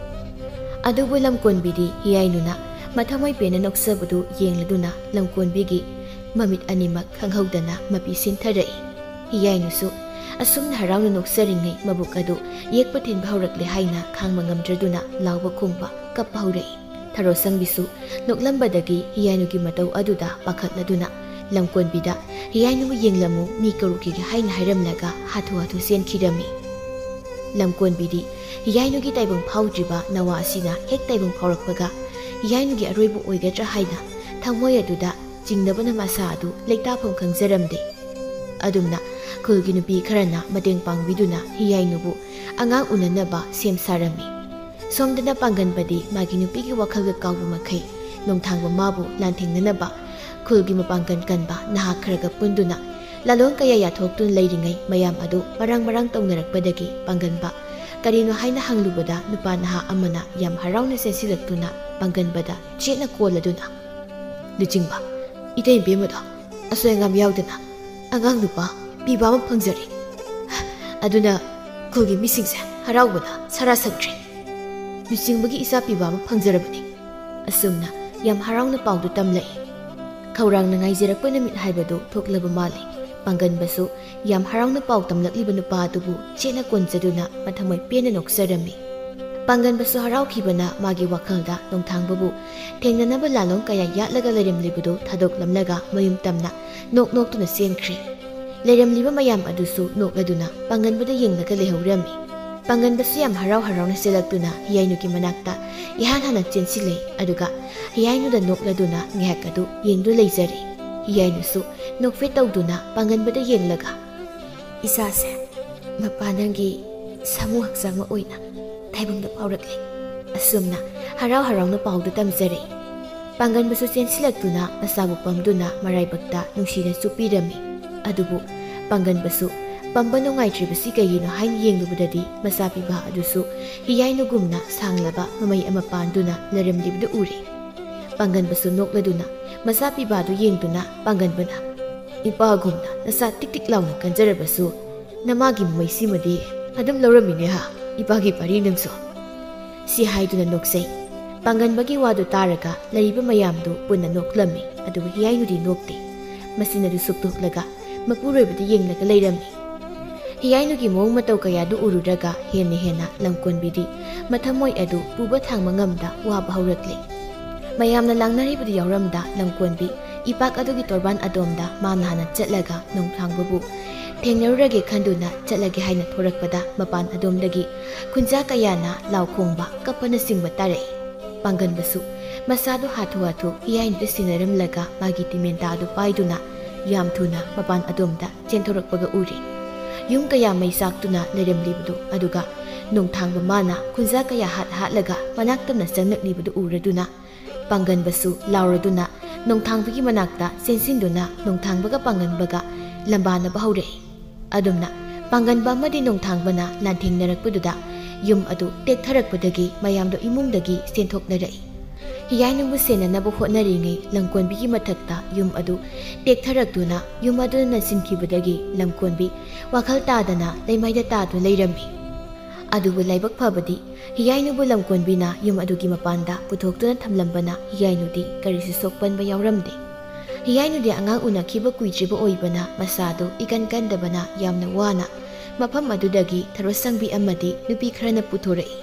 ꯑꯗꯨꯕꯨ ꯂꯝꯀꯣꯟꯕꯤꯗꯤ ꯍꯤꯌꯥꯏꯅꯨꯅ ꯃꯊꯃꯣꯏ ꯄꯦꯟꯅ ꯅꯣꯛꯆꯕꯗꯨ ꯌꯦꯡꯂꯗꯨꯅ ꯂꯝꯀꯣꯟꯕꯤꯒꯤ ꯃꯃꯤꯠ ꯑꯅꯤꯃꯛ ꯈꯪꯍꯧꯗꯅ ꯃꯄꯤ ꯁꯤꯟꯊꯔꯛꯏ꯫ ꯍꯤꯌꯥꯏꯅꯨꯁꯨ ꯑꯁꯨꯝꯅ ꯍꯔꯥꯎꯅ ꯅꯣꯛꯆꯔꯤꯉꯩ ꯃꯕꯨꯛ ꯑꯗꯨ ꯌꯦꯛꯄ ꯊꯤꯟꯕ ꯍꯧꯔꯛꯂꯦ ꯍꯥꯏꯅ ꯈꯥꯡꯕ ꯉꯝꯗ꯭ꯔꯗꯨꯅ ꯂꯥꯎꯕ ꯈꯣꯡꯕ ꯀꯞꯄ ꯍꯧꯔꯛꯏ꯫ ꯊꯔꯣꯁꯪꯕꯤꯁꯨ ꯅꯣꯛꯂꯝꯕꯗꯒꯤ ꯍꯤꯌꯥꯏꯅꯨꯒꯤ ꯃꯇꯧ ꯑꯗꯨꯗ ꯄꯥꯈꯠꯂꯗꯨꯅ ꯂꯝꯀꯣꯟꯕꯤꯗ, "ꯍꯤꯌꯥꯏꯅꯨꯕꯨ ꯌꯦꯡꯂꯝꯃꯨ, ꯃꯤ ꯀꯧꯔꯨꯈꯤꯒꯦ" ꯍꯥꯏꯅ ꯍꯥꯏꯔꯝꯂꯒ ꯍꯥꯊꯨ ꯍꯥꯊꯨ ꯆꯦꯟꯈꯤꯔꯝꯃꯤ꯫ ꯂꯝꯀꯣꯟꯕꯤꯗꯤ ꯍꯤꯌꯥꯏꯅꯨꯒꯤ ꯇꯥꯏꯕꯪ ꯐꯥꯎꯗ꯭ꯔꯤꯕ ꯅꯋꯥ ꯑꯁꯤꯅ ꯍꯦꯛ ꯇꯥꯏꯕꯪ ꯐꯥꯎꯔꯛꯄꯒ ꯍꯤꯌꯥꯏꯅꯨꯒꯤ ꯑꯔꯣꯏꯕ ꯑꯣꯏꯒꯗ꯭ꯔꯥ ꯍꯥꯏꯅ ꯊꯃꯣꯏ ꯑꯗꯨꯗ ꯆꯤꯡꯅꯕꯅ ꯃꯁꯥ ꯑꯗꯨ ꯂꯩꯇꯥꯐꯝ ꯈꯪꯖꯔꯝꯗꯦ꯫ ꯑꯗꯨꯝꯅ ꯈꯨꯜꯒꯤ ꯅꯨꯄꯤ ꯈꯔꯅ ꯃꯇꯦꯡ ꯄꯥꯡꯕꯤꯗꯨꯅ ꯍꯤꯌꯥꯏꯅꯨꯕꯨ ꯑꯉꯥꯡ ꯎꯅꯅꯕ ꯁꯦꯝ ꯁꯥꯔꯝꯃꯤ꯫ ꯁꯣꯝꯗꯅ ꯄꯥꯡꯒꯟꯕꯗꯤ ꯃꯥꯒꯤ ꯅꯨꯄꯤꯒꯤ ꯋꯥꯈꯜꯒ ꯀꯥꯎꯕ ꯃꯈꯩ ꯅꯣꯡꯊꯥꯡꯕ ꯃꯥꯕꯨ ꯂꯥꯟꯊꯦꯡꯅꯅꯕ ꯈꯨꯜꯒꯤ ꯃꯄꯥꯡꯒꯜ ꯀꯟꯕ ꯅꯍꯥ ꯈꯔꯒ ꯄꯨꯟꯗꯨꯅ ꯂꯥꯂꯣꯡ ꯀꯌꯥ ꯌꯥꯊꯣꯛꯇꯨꯅ ꯂꯩꯔꯤꯉꯩ ꯃꯌꯥꯝ ꯑꯗꯨ ꯃꯔꯥꯡ ꯃꯔꯥꯡ ꯇꯧꯅꯔꯛꯄꯗꯒꯤ ꯄꯥꯡꯒꯟꯕ ꯀꯔꯤꯅꯣ ꯍꯥꯏꯅ ꯍꯪꯂꯨꯕꯗ ꯅꯨꯄꯥ ꯅꯍꯥ ꯑꯃꯅ ꯌꯥꯝ ꯍꯔꯥꯎꯅ ꯆꯦꯟꯁꯤꯜꯂꯛꯇꯨꯅ ꯄꯥꯡꯒꯟꯕꯗ ꯆꯦꯠꯅ ꯀꯣꯜꯂꯗꯨꯅ, "ꯂꯨꯆꯤꯡꯕ, ꯏꯇꯩ ꯏꯕꯦꯝꯃꯗꯣ ꯑꯁꯣꯏ ꯑꯉꯥꯝ ꯌꯥꯎꯗꯅ ꯑꯉꯥꯡ ꯅꯨꯄꯥ ꯄꯤꯕ ꯑꯃ ꯐꯪꯖꯔꯦ꯫ ꯑꯗꯨꯅ ꯈꯨꯜꯒꯤ ꯃꯤꯁꯤꯡꯁꯦ ꯍꯔꯥꯎꯕꯅ ꯁꯔꯥ ꯁꯪꯈ꯭ꯔꯦ꯫ ꯂꯨꯆꯤꯡꯕꯒꯤ ꯏꯆꯥ ꯄꯤꯕ ꯑꯃ ꯐꯪꯖꯔꯕꯅꯤ"꯫ ꯑꯁꯨꯝꯅ ꯌꯥꯝ ꯍꯔꯥꯎꯅ ꯄꯥꯎꯗꯨ ꯇꯝꯂꯛꯏ꯫ ꯈꯧꯔꯥꯡꯅ ꯉꯥꯏꯖꯔꯛꯄ ꯅꯨꯃꯤꯠ ꯍꯥꯏꯕꯗꯨ ꯊꯣꯛꯂꯕ ꯃꯥꯜꯂꯤ꯫ ꯄꯥꯡꯒꯟꯕꯁꯨ ꯌꯥꯝ ꯍꯔꯥꯎꯅ ꯄꯥꯎ ꯇꯝꯂꯛꯂꯤꯕ ꯅꯨꯄꯥ ꯑꯗꯨꯕꯨ ꯆꯦꯠꯅ ꯀꯣꯟꯖꯗꯨꯅ ꯃꯊꯃꯣꯏ ꯄꯦꯟꯅ ꯅꯣꯛꯆꯔꯝꯃꯤ꯫ ꯄꯥꯡꯒꯟꯕꯁꯨ ꯍꯔꯥꯎꯈꯤꯕꯅ ꯃꯥꯒꯤ ꯋꯥꯈꯜꯗ ꯅꯣꯡꯊꯥꯡꯕꯕꯨ ꯊꯦꯡꯅꯅꯕ ꯂꯥꯂꯣꯡ ꯀꯌꯥ ꯌꯥꯠꯂꯒ ꯂꯩꯔꯝꯂꯤꯕꯗꯨ ꯊꯥꯗꯣꯛꯂꯝꯂꯒ ꯃꯌꯨꯝ ꯇꯝꯅ ꯅꯣꯛ ꯅꯣꯛꯇꯨꯅ ꯆꯦꯟꯈ꯭ꯔꯦ꯫ ꯂꯩꯔꯝꯂꯤꯕ ꯃꯌꯥꯝ ꯑꯗꯨꯁꯨ ꯅꯣꯛꯂꯗꯨꯅ ꯄꯥꯡꯒꯟꯕꯗ ꯌꯦꯡꯂꯒ ꯂꯩꯍꯧꯔꯝꯃꯤ꯫ ꯄꯥꯡꯒꯟꯕꯁꯨ ꯌꯥꯝ ꯍꯔꯥꯎ ꯍꯔꯥꯎꯅ ꯆꯦꯜꯂꯛꯇꯨꯅ ꯍꯤꯌꯥꯏꯅꯨꯒꯤ ꯃꯅꯥꯛꯇ ꯏꯍꯥꯟ ꯍꯥꯟꯅ ꯆꯦꯟꯁꯤꯜꯂꯦ꯫ ꯑꯗꯨꯒ ꯍꯤꯌꯥꯏꯅꯨꯗ ꯅꯣꯛꯂꯗꯨꯅ ꯉꯥꯏꯍꯥꯛ ꯑꯗꯨ ꯌꯦꯡꯗꯨ ꯂꯩꯖꯔꯦ꯫ ꯍꯤꯌꯥꯏꯅꯨꯁꯨ ꯅꯣꯛꯐꯦꯠ ꯇꯧꯗꯨꯅ ꯄꯥꯡꯒꯟꯕꯗ ꯌꯦꯡꯂꯒ, "ꯏꯆꯥꯁꯦ ꯃꯄꯥ ꯅꯪꯒꯤ ꯁꯥꯃꯨ ꯍꯛꯆꯥꯡ ꯑꯣꯏꯅ ꯇꯥꯏꯕꯪꯗ ꯐꯥꯎꯔꯛꯂꯦ"꯫ ꯑꯁꯨꯝꯅ ꯍꯔꯥꯎ ꯍꯔꯥꯎꯅ ꯄꯥꯎꯗꯨ ꯇꯝꯖꯔꯦ꯫ ꯄꯥꯡꯒꯟꯕꯁꯨ ꯆꯦꯟꯁꯤꯜꯂꯛꯇꯨꯅ ꯃꯆꯥꯕꯨ ꯄꯝꯗꯨꯅ ꯃꯔꯥꯏꯕꯛꯇ ꯅꯨꯡꯁꯤꯅ ꯆꯨꯞꯄꯤꯔꯝꯃꯤ꯫ ꯑꯗꯨꯕꯨ ꯄꯥꯡꯒꯟꯕꯁꯨ ꯄꯝꯕ ꯅꯨꯡꯉꯥꯏꯇ꯭ꯔꯤꯕꯁꯤ ꯀꯩꯒꯤꯅꯣ ꯍꯥꯏꯅ ꯌꯦꯡꯂꯨꯕꯗꯗꯤ, ꯃꯆꯥꯄꯤꯕ ꯑꯗꯨꯁꯨ ꯍꯤꯌꯥꯏꯅꯨꯒꯨꯝꯅ ꯁꯥꯡꯂꯕ ꯃꯃꯩ ꯑꯃ ꯄꯥꯟꯗꯨꯅ ꯂꯩꯔꯝꯂꯤꯕꯗꯨ ꯎꯔꯦ꯫ ꯄꯥꯡꯒꯟꯕꯁꯨ ꯅꯣꯛꯂꯗꯨꯅ ꯃꯆꯥꯄꯤꯕ ꯑꯗꯨ ꯌꯦꯡꯗꯨꯅ ꯄꯥꯡꯒꯟꯕꯅ, "ꯏꯄꯥꯒꯨꯝꯅ ꯅꯆꯥ ꯇꯤꯛ ꯇꯤꯛ ꯂꯥꯎꯅ ꯀꯟꯖꯔꯕꯁꯨ, ꯅꯃꯥꯒꯤ ꯃꯃꯩꯁꯤꯃꯗꯤ ꯑꯗꯨꯝ ꯂꯧꯔꯝꯃꯤꯅꯦ ꯍꯥ, ꯏꯄꯥꯒꯤ ꯄꯥꯔꯤ ꯅꯪꯁꯨ?" ꯁꯤ ꯍꯥꯏꯗꯨꯅ ꯅꯣꯛꯆꯩ꯫ ꯄꯥꯡꯒꯟꯕꯒꯤ ꯋꯥꯗꯨ ꯇꯥꯔꯒ ꯂꯩꯔꯤꯕ ꯃꯌꯥꯝꯗꯨ ꯄꯨꯟꯅ ꯅꯣꯛꯂꯝꯃꯤ, ꯑꯗꯨꯕꯨ ꯍꯤꯌꯥꯏꯅꯨꯗꯤ ꯅꯣꯛꯇꯦ꯫ ꯃꯆꯤꯟ ꯑꯗꯨ ꯁꯨꯛꯇꯣꯛꯂꯒ ꯃꯄꯨꯔꯣꯏꯕꯗ ꯌꯦꯡꯂꯒ ꯂꯩꯔꯝꯃꯤ꯫ ꯍꯤꯌꯥꯏꯅꯨꯒꯤ ꯃꯑꯣꯡ ꯃꯇꯧ ꯀꯌꯥꯗꯨ ꯎꯔꯨꯔꯒ ꯍꯦꯟꯅ ꯍꯦꯟꯅ ꯂꯝꯀꯣꯟꯕꯤꯗꯤ ꯃꯊꯃꯣꯏ ꯑꯗꯨ ꯄꯨꯕ ꯊꯥꯡꯕ ꯉꯝꯗ ꯋꯥꯕ ꯍꯧꯔꯛꯂꯦ꯫ ꯃꯌꯥꯝꯅ ꯂꯥꯡꯅꯔꯤꯕꯗꯨ ꯌꯥꯎꯔꯝꯗ ꯂꯝꯀꯣꯟꯕꯤ ꯏꯄꯥꯛ ꯑꯗꯨꯒꯤ ꯇꯣꯔꯕꯥꯟ ꯑꯗꯣꯝꯗ ꯃꯥꯅ ꯍꯥꯟꯅ ꯆꯠꯂꯒ ꯅꯣꯡꯊꯥꯡꯕꯕꯨ ꯊꯦꯡꯅꯔꯨꯔꯒꯦ ꯈꯟꯗꯨꯅ ꯆꯠꯂꯒꯦ ꯍꯥꯏꯅ ꯊꯣꯔꯛꯄꯗ, ꯃꯄꯥꯟ ꯑꯗꯣꯝꯗꯒꯤ ꯈꯨꯟꯖꯥ ꯀꯌꯥꯅ ꯂꯥꯎ ꯈꯣꯡꯕ, ꯀꯞꯄꯅꯆꯤꯡꯕ ꯇꯥꯔꯛꯏ꯫ ꯄꯥꯡꯒꯟꯕꯁꯨ ꯃꯁꯥꯗꯨ ꯍꯥꯊꯨ ꯍꯥꯊꯨ ꯍꯤꯌꯥꯏꯅꯨꯗ ꯁꯤꯟꯅꯔꯝꯂꯒ ꯃꯥꯒꯤ ꯇꯤꯃꯦꯟꯇꯥ ꯑꯗꯨ ꯄꯥꯏꯗꯨꯅ ꯌꯥꯝ ꯊꯨꯅ ꯃꯄꯥꯟ ꯑꯗꯣꯝꯗ ꯆꯦꯟꯊꯣꯔꯛꯄꯒ ꯎꯔꯦ꯫ ꯌꯨꯝ ꯀꯌꯥ ꯃꯩ ꯆꯥꯛꯇꯨꯅ ꯂꯩꯔꯝꯂꯤꯕꯗꯨ, ꯑꯗꯨꯒ ꯅꯣꯡꯊꯥꯡꯕ ꯃꯥꯅ ꯈꯨꯟꯖꯥ ꯀꯌꯥ ꯍꯥꯠ ꯍꯥꯠꯂꯒ ꯃꯅꯥꯛ ꯇꯝꯅ ꯆꯪꯂꯛꯂꯤꯕꯗꯨ ꯎꯔꯗꯨꯅ, ꯄꯥꯡꯒꯟꯕꯁꯨ ꯂꯥꯎꯔꯗꯨꯅ ꯅꯣꯡꯊꯥꯡꯕꯒꯤ ꯃꯅꯥꯛꯇ ꯆꯦꯟꯁꯤꯟꯗꯨꯅ ꯅꯣꯡꯊꯥꯡꯕꯒ ꯄꯥꯡꯒꯟꯕꯒ ꯂꯝꯕꯥꯅꯕ ꯍꯧꯔꯛꯏ꯫ ꯑꯗꯨꯝꯅ ꯄꯥꯡꯒꯟꯕ ꯑꯃꯗꯤ ꯅꯣꯡꯊꯥꯡꯕꯅ ꯂꯥꯟꯊꯦꯡꯅꯔꯛꯄꯗꯨꯗ ꯌꯨꯝ ꯑꯗꯨ ꯇꯦꯛꯊꯔꯛꯄꯗꯒꯤ ꯃꯌꯥꯝꯗꯣ ꯏꯃꯨꯡꯗꯒꯤ ꯆꯦꯟꯊꯣꯛꯅꯔꯛꯏ꯫ ꯍꯤꯌꯥꯏꯅꯨꯕꯨ ꯁꯦꯟꯅꯅꯕ ꯍꯣꯠꯅꯔꯤꯉꯩ ꯂꯝꯀꯣꯟꯕꯤꯒꯤ ꯃꯊꯛꯇ ꯌꯨꯝ ꯑꯗꯨ ꯇꯦꯛꯊꯔꯛꯇꯨꯅ ꯌꯨꯝ ꯑꯗꯨꯅ ꯅꯟꯁꯤꯟꯈꯤꯕꯗꯒꯤ ꯂꯝꯀꯣꯟꯕꯤ ꯋꯥꯈꯜ ꯇꯥꯗꯅ ꯂꯩꯃꯥꯏꯗ ꯇꯥꯗꯨꯅ ꯂꯩꯔꯝꯃꯤ꯫ ꯑꯗꯨꯕꯨ ꯂꯥꯏꯕꯛ ꯐꯕꯗꯤ ꯍꯤꯌꯥꯏꯅꯨꯕꯨ ꯂꯝꯀꯣꯟꯕꯤꯅ ꯌꯨꯝ ꯑꯗꯨꯒꯤ ꯃꯄꯥꯟꯗ ꯄꯨꯊꯣꯛꯇꯨꯅ ꯊꯝꯂꯝꯕꯅ ꯍꯤꯌꯥꯏꯅꯨꯗꯤ ꯀꯔꯤꯁꯨ ꯁꯣꯛꯄꯟꯕ ꯌꯥꯎꯔꯝꯗꯦ꯫ ꯍꯤꯌꯥꯏꯅꯨꯗꯤ ꯑꯉꯥꯡ ꯎꯅꯈꯤꯕ ꯀꯨꯏꯗ꯭ꯔꯤꯕ ꯑꯣꯏꯕꯅ ꯃꯁꯥꯗꯨ ꯏꯀꯟ ꯀꯟꯗꯕꯅ ꯌꯥꯝꯅ ꯋꯥꯅ ꯃꯐꯝ ꯑꯗꯨꯗꯒꯤ ꯊꯔꯣ ꯁꯪꯕꯤ ꯑꯃꯗꯤ ꯅꯨꯄꯤ ꯈꯔꯅ ꯄꯨꯊꯣꯔꯛꯏ꯫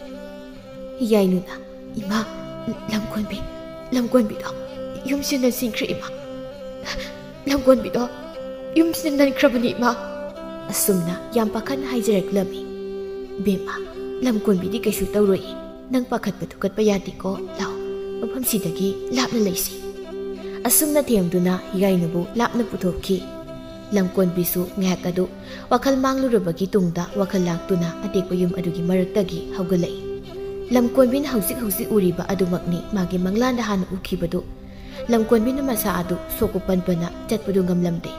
ꯍꯤꯌꯥꯏꯅꯨꯅ, "ꯏꯃꯥ, ꯂꯝꯀꯣꯟꯕꯤ, ꯂꯝꯀꯣꯟꯕꯤꯗꯣ ꯌꯨꯝꯁꯤꯗ ꯅꯟꯁꯤꯟꯈ꯭ꯔꯦ ꯏꯃꯥ꯫ ꯂꯝꯀꯣꯟꯕꯤꯗꯣ ꯌꯨꯝꯁꯤꯗ ꯅꯟꯈ꯭ꯔꯕꯅꯤ ꯏꯃꯥ"꯫ ꯑꯁꯨꯝꯅ ꯌꯥꯝ ꯄꯥꯈꯠꯅ ꯍꯥꯏꯖꯔꯛꯂꯝꯃꯤ꯫ "ꯕꯦꯝꯃ, ꯂꯝꯀꯣꯟꯕꯤꯗꯤ ꯀꯩꯁꯨ ꯇꯧꯔꯣꯏ꯫ ꯅꯪ ꯄꯥꯈꯠꯄ ꯊꯨꯀꯠꯄ ꯌꯥꯗꯦꯀꯣ꯫ ꯂꯥꯎ, ꯃꯐꯝꯁꯤꯗꯒꯤ ꯂꯥꯞꯅ ꯂꯩꯁꯤ"꯫ ꯑꯁꯨꯝꯅ ꯊꯦꯝꯗꯨꯅ ꯍꯤꯌꯥꯏꯅꯨꯕꯨ ꯂꯥꯞꯅ ꯄꯨꯊꯣꯛꯈꯤ꯫ ꯂꯝꯀꯣꯟꯕꯤꯁꯨ ꯉꯥꯏꯍꯥꯛ ꯑꯗꯨ ꯋꯥꯈꯜ ꯃꯥꯡꯂꯨꯔꯕꯒꯤ ꯇꯨꯡꯗ ꯋꯥꯈꯜ ꯂꯥꯛꯇꯨꯅ ꯑꯇꯦꯛꯄ ꯌꯨꯝ ꯑꯗꯨꯒꯤ ꯃꯔꯛꯇꯒꯤ ꯍꯧꯒꯠꯂꯛꯏ꯫ ꯂꯝꯀꯣꯟꯕꯤꯅ ꯍꯧꯖꯤꯛ ꯍꯧꯖꯤꯛ ꯎꯔꯤꯕ ꯑꯗꯨꯃꯛꯅꯤ ꯃꯥꯒꯤ ꯃꯪꯂꯥꯟꯗ ꯍꯥꯟꯅ ꯎꯈꯤꯕꯗꯨ꯫ ꯂꯝꯀꯣꯟꯕꯤꯅ ꯃꯁꯥ ꯑꯗꯨ ꯁꯣꯛꯄ ꯄꯟꯕꯅ ꯆꯠꯄꯗꯨ ꯉꯝꯂꯝꯗꯦ꯫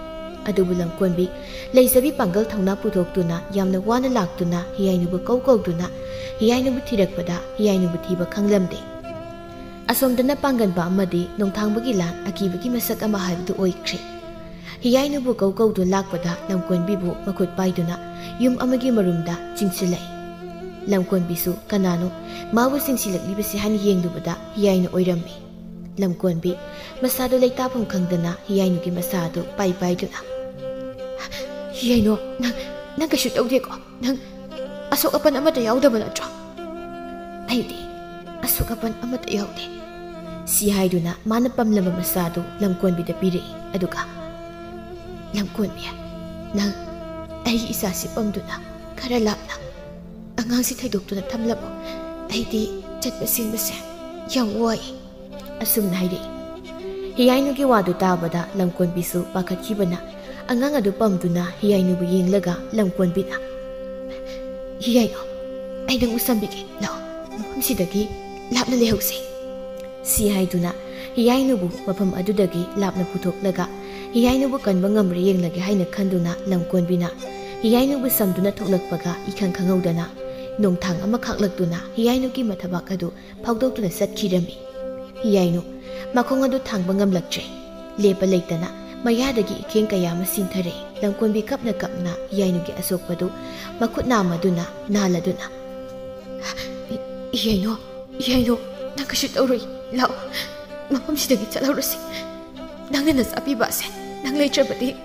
ꯑꯗꯨꯕꯨ ꯂꯝꯀꯣꯟꯕꯤ ꯂꯩꯖꯕꯤ ꯄꯥꯡꯒꯜ ꯊꯧꯅꯥ ꯄꯨꯊꯣꯛꯇꯨꯅ ꯌꯥꯝꯅ ꯋꯥꯅ ꯂꯥꯛꯇꯨꯅ ꯍꯤꯌꯥꯏꯅꯨꯕꯨ ꯀꯧ ꯀꯧꯗꯨꯅ ꯍꯤꯌꯥꯏꯅꯨꯕꯨ ꯊꯤꯔꯛꯄꯗ ꯍꯤꯌꯥꯏꯅꯨꯕꯨ ꯊꯤꯕ ꯈꯪꯂꯝꯗꯦ꯫ ꯑꯁꯣꯝꯗꯅ ꯄꯥꯡꯒꯟꯕ ꯑꯃꯗꯤ ꯅꯣꯡꯊꯥꯡꯕꯒꯤ ꯂꯥꯟ ꯑꯀꯤꯕꯒꯤ ꯃꯁꯛ ꯑꯃ ꯍꯥꯏꯕꯗꯨ ꯑꯣꯏꯈ꯭ꯔꯦ꯫ ꯍꯤꯌꯥꯏꯅꯨꯕꯨ ꯀꯧ ꯀꯧꯗꯨꯅ ꯂꯥꯛꯄꯗ ꯂꯝꯀꯣꯟꯕꯤꯕꯨ ꯃꯈꯨꯠ ꯄꯥꯏꯗꯨꯅ ꯌꯨꯝ ꯑꯃꯒꯤ ꯃꯔꯨꯝꯗ ꯆꯤꯡꯁꯤꯜꯂꯛꯏ꯫ ꯂꯝꯀꯣꯟꯕꯤꯁꯨ ꯀꯅꯥꯅꯣ ꯃꯥꯕꯨ ꯆꯤꯡꯁꯤꯜꯂꯛꯂꯤꯕꯁꯤ ꯍꯥꯏꯅ ꯌꯦꯡꯂꯨꯕꯗ ꯍꯤꯌꯥꯏꯅꯨ ꯑꯣꯏꯔꯝꯃꯤ꯫ ꯂꯝꯀꯣꯟꯕꯤ ꯃꯁꯥꯗꯨ ꯂꯩꯇꯥꯐꯝ ꯈꯪꯗꯅ ꯍꯤꯌꯥꯏꯅꯨꯒꯤ ꯃꯁꯥ ꯑꯗꯨ ꯄꯥꯏ ꯄꯥꯏꯗꯨꯅ, "ꯍꯤꯌꯥꯏꯅꯨ, ꯅꯪ, ꯅꯪ ꯀꯩꯁꯨ ꯇꯧꯗꯦꯀꯣ? ꯅꯪ ꯑꯁꯣꯛ ꯑꯄꯟ ꯑꯃꯠꯇ ꯌꯥꯎꯗꯕ ꯅꯠꯇ꯭ꯔꯣ?" "ꯑꯩꯗꯤ ꯑꯁꯣꯛ ꯑꯄꯟ ꯑꯃꯠꯇ ꯌꯥꯎꯗꯦ," ꯁꯤ ꯍꯥꯏꯗꯨꯅ ꯃꯥꯅ ꯄꯝꯂꯕ ꯃꯁꯥꯗꯨ ꯂꯝꯀꯣꯟꯕꯤꯗ ꯄꯤꯔꯛꯏ꯫ ꯑꯗꯨꯒ, "ꯂꯝꯀꯣꯟꯕꯤ, ꯅꯪ ꯑꯩꯒꯤ ꯏꯆꯥꯁꯤ ꯄꯝꯗꯨꯅ ꯈꯔ ꯂꯥꯞꯅ ꯑꯉꯥꯡꯁꯤ ꯊꯩꯗꯣꯛꯇꯨꯅ ꯊꯝꯂꯝꯃꯣ꯫ ꯑꯩꯗꯤ ꯆꯠꯄ ꯆꯦꯟꯕꯁꯦ ꯌꯥꯝ ꯋꯥꯏ," ꯑꯁꯨꯝꯅ ꯍꯥꯏꯔꯛꯏ꯫ ꯍꯤꯌꯥꯏꯅꯨꯒꯤ ꯋꯥꯗꯨ ꯇꯥꯕꯗ ꯂꯝꯀꯣꯟꯕꯤꯁꯨ ꯄꯥꯈꯠꯈꯤꯕꯅ ꯑꯉꯥꯡ ꯑꯗꯨ ꯄꯝꯗꯨꯅ ꯍꯤꯌꯥꯏꯅꯨꯕꯨ ꯌꯦꯡꯂꯒ ꯂꯝꯀꯣꯟꯕꯤꯅ, "ꯍꯤꯌꯥꯏꯅꯨ, ꯑꯩ ꯅꯪꯕꯨ ꯁꯝꯕꯤꯒꯦ, ꯂꯥꯛꯑꯣ, ꯃꯐꯝꯁꯤꯗꯒꯤ ꯂꯥꯞꯅ ꯂꯩꯍꯧꯁꯦ," ꯁꯤ ꯍꯥꯏꯗꯨꯅ ꯍꯤꯌꯥꯏꯅꯨꯕꯨ ꯃꯐꯝ ꯑꯗꯨꯗꯒꯤ ꯂꯥꯞꯅ ꯄꯨꯊꯣꯛꯂꯒ ꯍꯤꯌꯥꯏꯅꯨꯕꯨ ꯀꯟꯕ ꯉꯝꯕ꯭ꯔꯥ ꯌꯦꯡꯂꯒꯦ ꯍꯥꯏꯅ ꯈꯟꯗꯨꯅ ꯂꯝꯀꯣꯟꯕꯤꯅ ꯍꯤꯌꯥꯏꯅꯨꯕꯨ ꯁꯝꯗꯨꯅ ꯊꯣꯛꯂꯛꯄꯒ ꯏꯈꯪ ꯈꯪꯍꯧꯗꯅ ꯅꯣꯡꯊꯥꯡ ꯑꯃ ꯈꯥꯛꯂꯛꯇꯨꯅ ꯍꯤꯌꯥꯏꯅꯨꯒꯤ ꯃꯊꯕꯥꯛ ꯑꯗꯨ ꯐꯥꯎꯗꯣꯛꯇꯨꯅ ꯆꯠꯈꯤꯔꯝꯃꯤ꯫ ꯍꯤꯌꯥꯏꯅꯨ ꯃꯈꯣꯡ ꯑꯗꯨ ꯊꯥꯡꯕ ꯉꯝꯂꯛꯇ꯭ꯔꯦ꯫ ꯂꯦꯞꯄ ꯂꯩꯇꯅ ꯃꯌꯥꯗꯒꯤ ꯏꯈꯦꯡ ꯀꯌꯥ ꯑꯃ ꯆꯤꯡꯊꯔꯛꯏ꯫ ꯂꯝꯀꯣꯟꯕꯤ ꯀꯞꯅ ꯀꯞꯅ ꯍꯤꯌꯥꯏꯅꯨꯒꯤ ꯑꯁꯣꯛꯄꯗꯨ ꯃꯈꯨꯠ ꯅꯥꯝꯃꯗꯨꯅ ꯅꯥꯜꯂꯗꯨꯅ, "ꯏ-, ꯏꯌꯥꯏꯅꯨ, ꯏꯌꯥꯏꯅꯨ, ꯅꯪ ꯀꯩꯁꯨ ꯇꯧꯔꯣꯏ꯫ ꯂꯥꯛꯑꯣ, ꯃꯐꯝꯁꯤꯗꯒꯤ ꯆꯠꯍꯧꯔꯁꯤ꯫ ꯅꯪꯅ ꯅꯆꯥ ꯄꯤꯕ ꯑꯁꯦ ꯅꯪ ꯂꯩꯇ꯭ꯔꯕꯗꯤ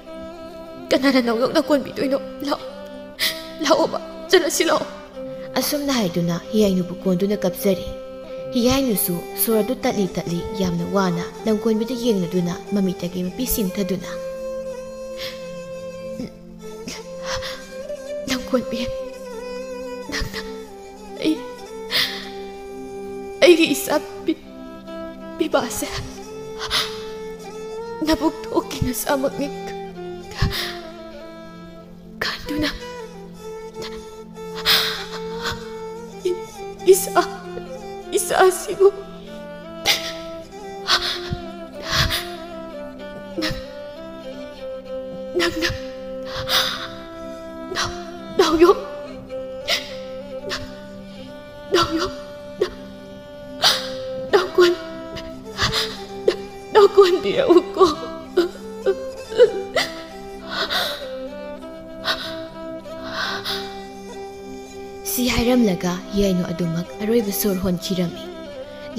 ꯀꯅꯥꯅ ꯅꯪ ꯌꯣꯛꯅ ꯀꯣꯟꯕꯤꯗꯣꯏꯅꯣ? ꯂꯥꯛꯑꯣ, ꯂꯥꯛꯑꯣꯕ, ꯆꯠꯂꯁꯤ ꯂꯥꯛꯑꯣ," ꯑꯁꯨꯝꯅ ꯍꯥꯏꯗꯨꯅ ꯍꯤꯌꯥꯏꯅꯨꯕꯨ ꯀꯣꯟꯗꯨꯅ ꯀꯞꯆꯔꯤ꯫ ꯍꯤꯌꯥꯏꯅꯨꯁꯨ ꯁꯣꯔ ꯑꯗꯨ ꯇꯠꯂꯤ ꯇꯠꯂꯤ ꯌꯥꯝꯅ ꯋꯥꯅ ꯂꯝꯀꯣꯟꯕꯤꯗ ꯌꯦꯡꯂꯗꯨꯅ ꯃꯃꯤꯠꯇꯒꯤ ꯃꯄꯤ ꯆꯤꯡꯊꯗꯨꯅ, "ꯂꯝꯀꯣꯟꯕꯤ, ꯅꯪꯅ ꯑꯩ, ꯑꯩꯒꯤ ꯏꯆꯥ ꯄꯤ-, ꯄꯤꯕꯥꯁꯦ ꯅꯕꯨꯛ ꯊꯣꯛꯀꯤ ꯅꯆꯥꯃꯛꯅꯤ ꯈꯟꯗꯨꯅ ꯏ-, ꯏꯆꯥ ꯏꯆꯥꯁꯤꯕꯨ ꯅꯪ, ꯅꯪꯅ ꯅꯥꯎ-, ꯅꯥꯎꯌꯣꯝ, ꯅꯥꯎꯌꯣꯝ, ꯅꯥꯎꯀꯣꯟ, ꯅꯥꯎꯀꯣꯟꯕꯤꯔꯛꯎꯀꯣ꯫ ꯁꯤ ꯍꯥꯏꯔꯝꯂꯒ ꯍꯤꯌꯥꯏꯅꯨ ꯑꯗꯨꯃꯛ ꯑꯔꯣꯏꯕ ꯁꯣꯔ ꯍꯣꯟꯈꯤꯔꯝꯃꯤ꯫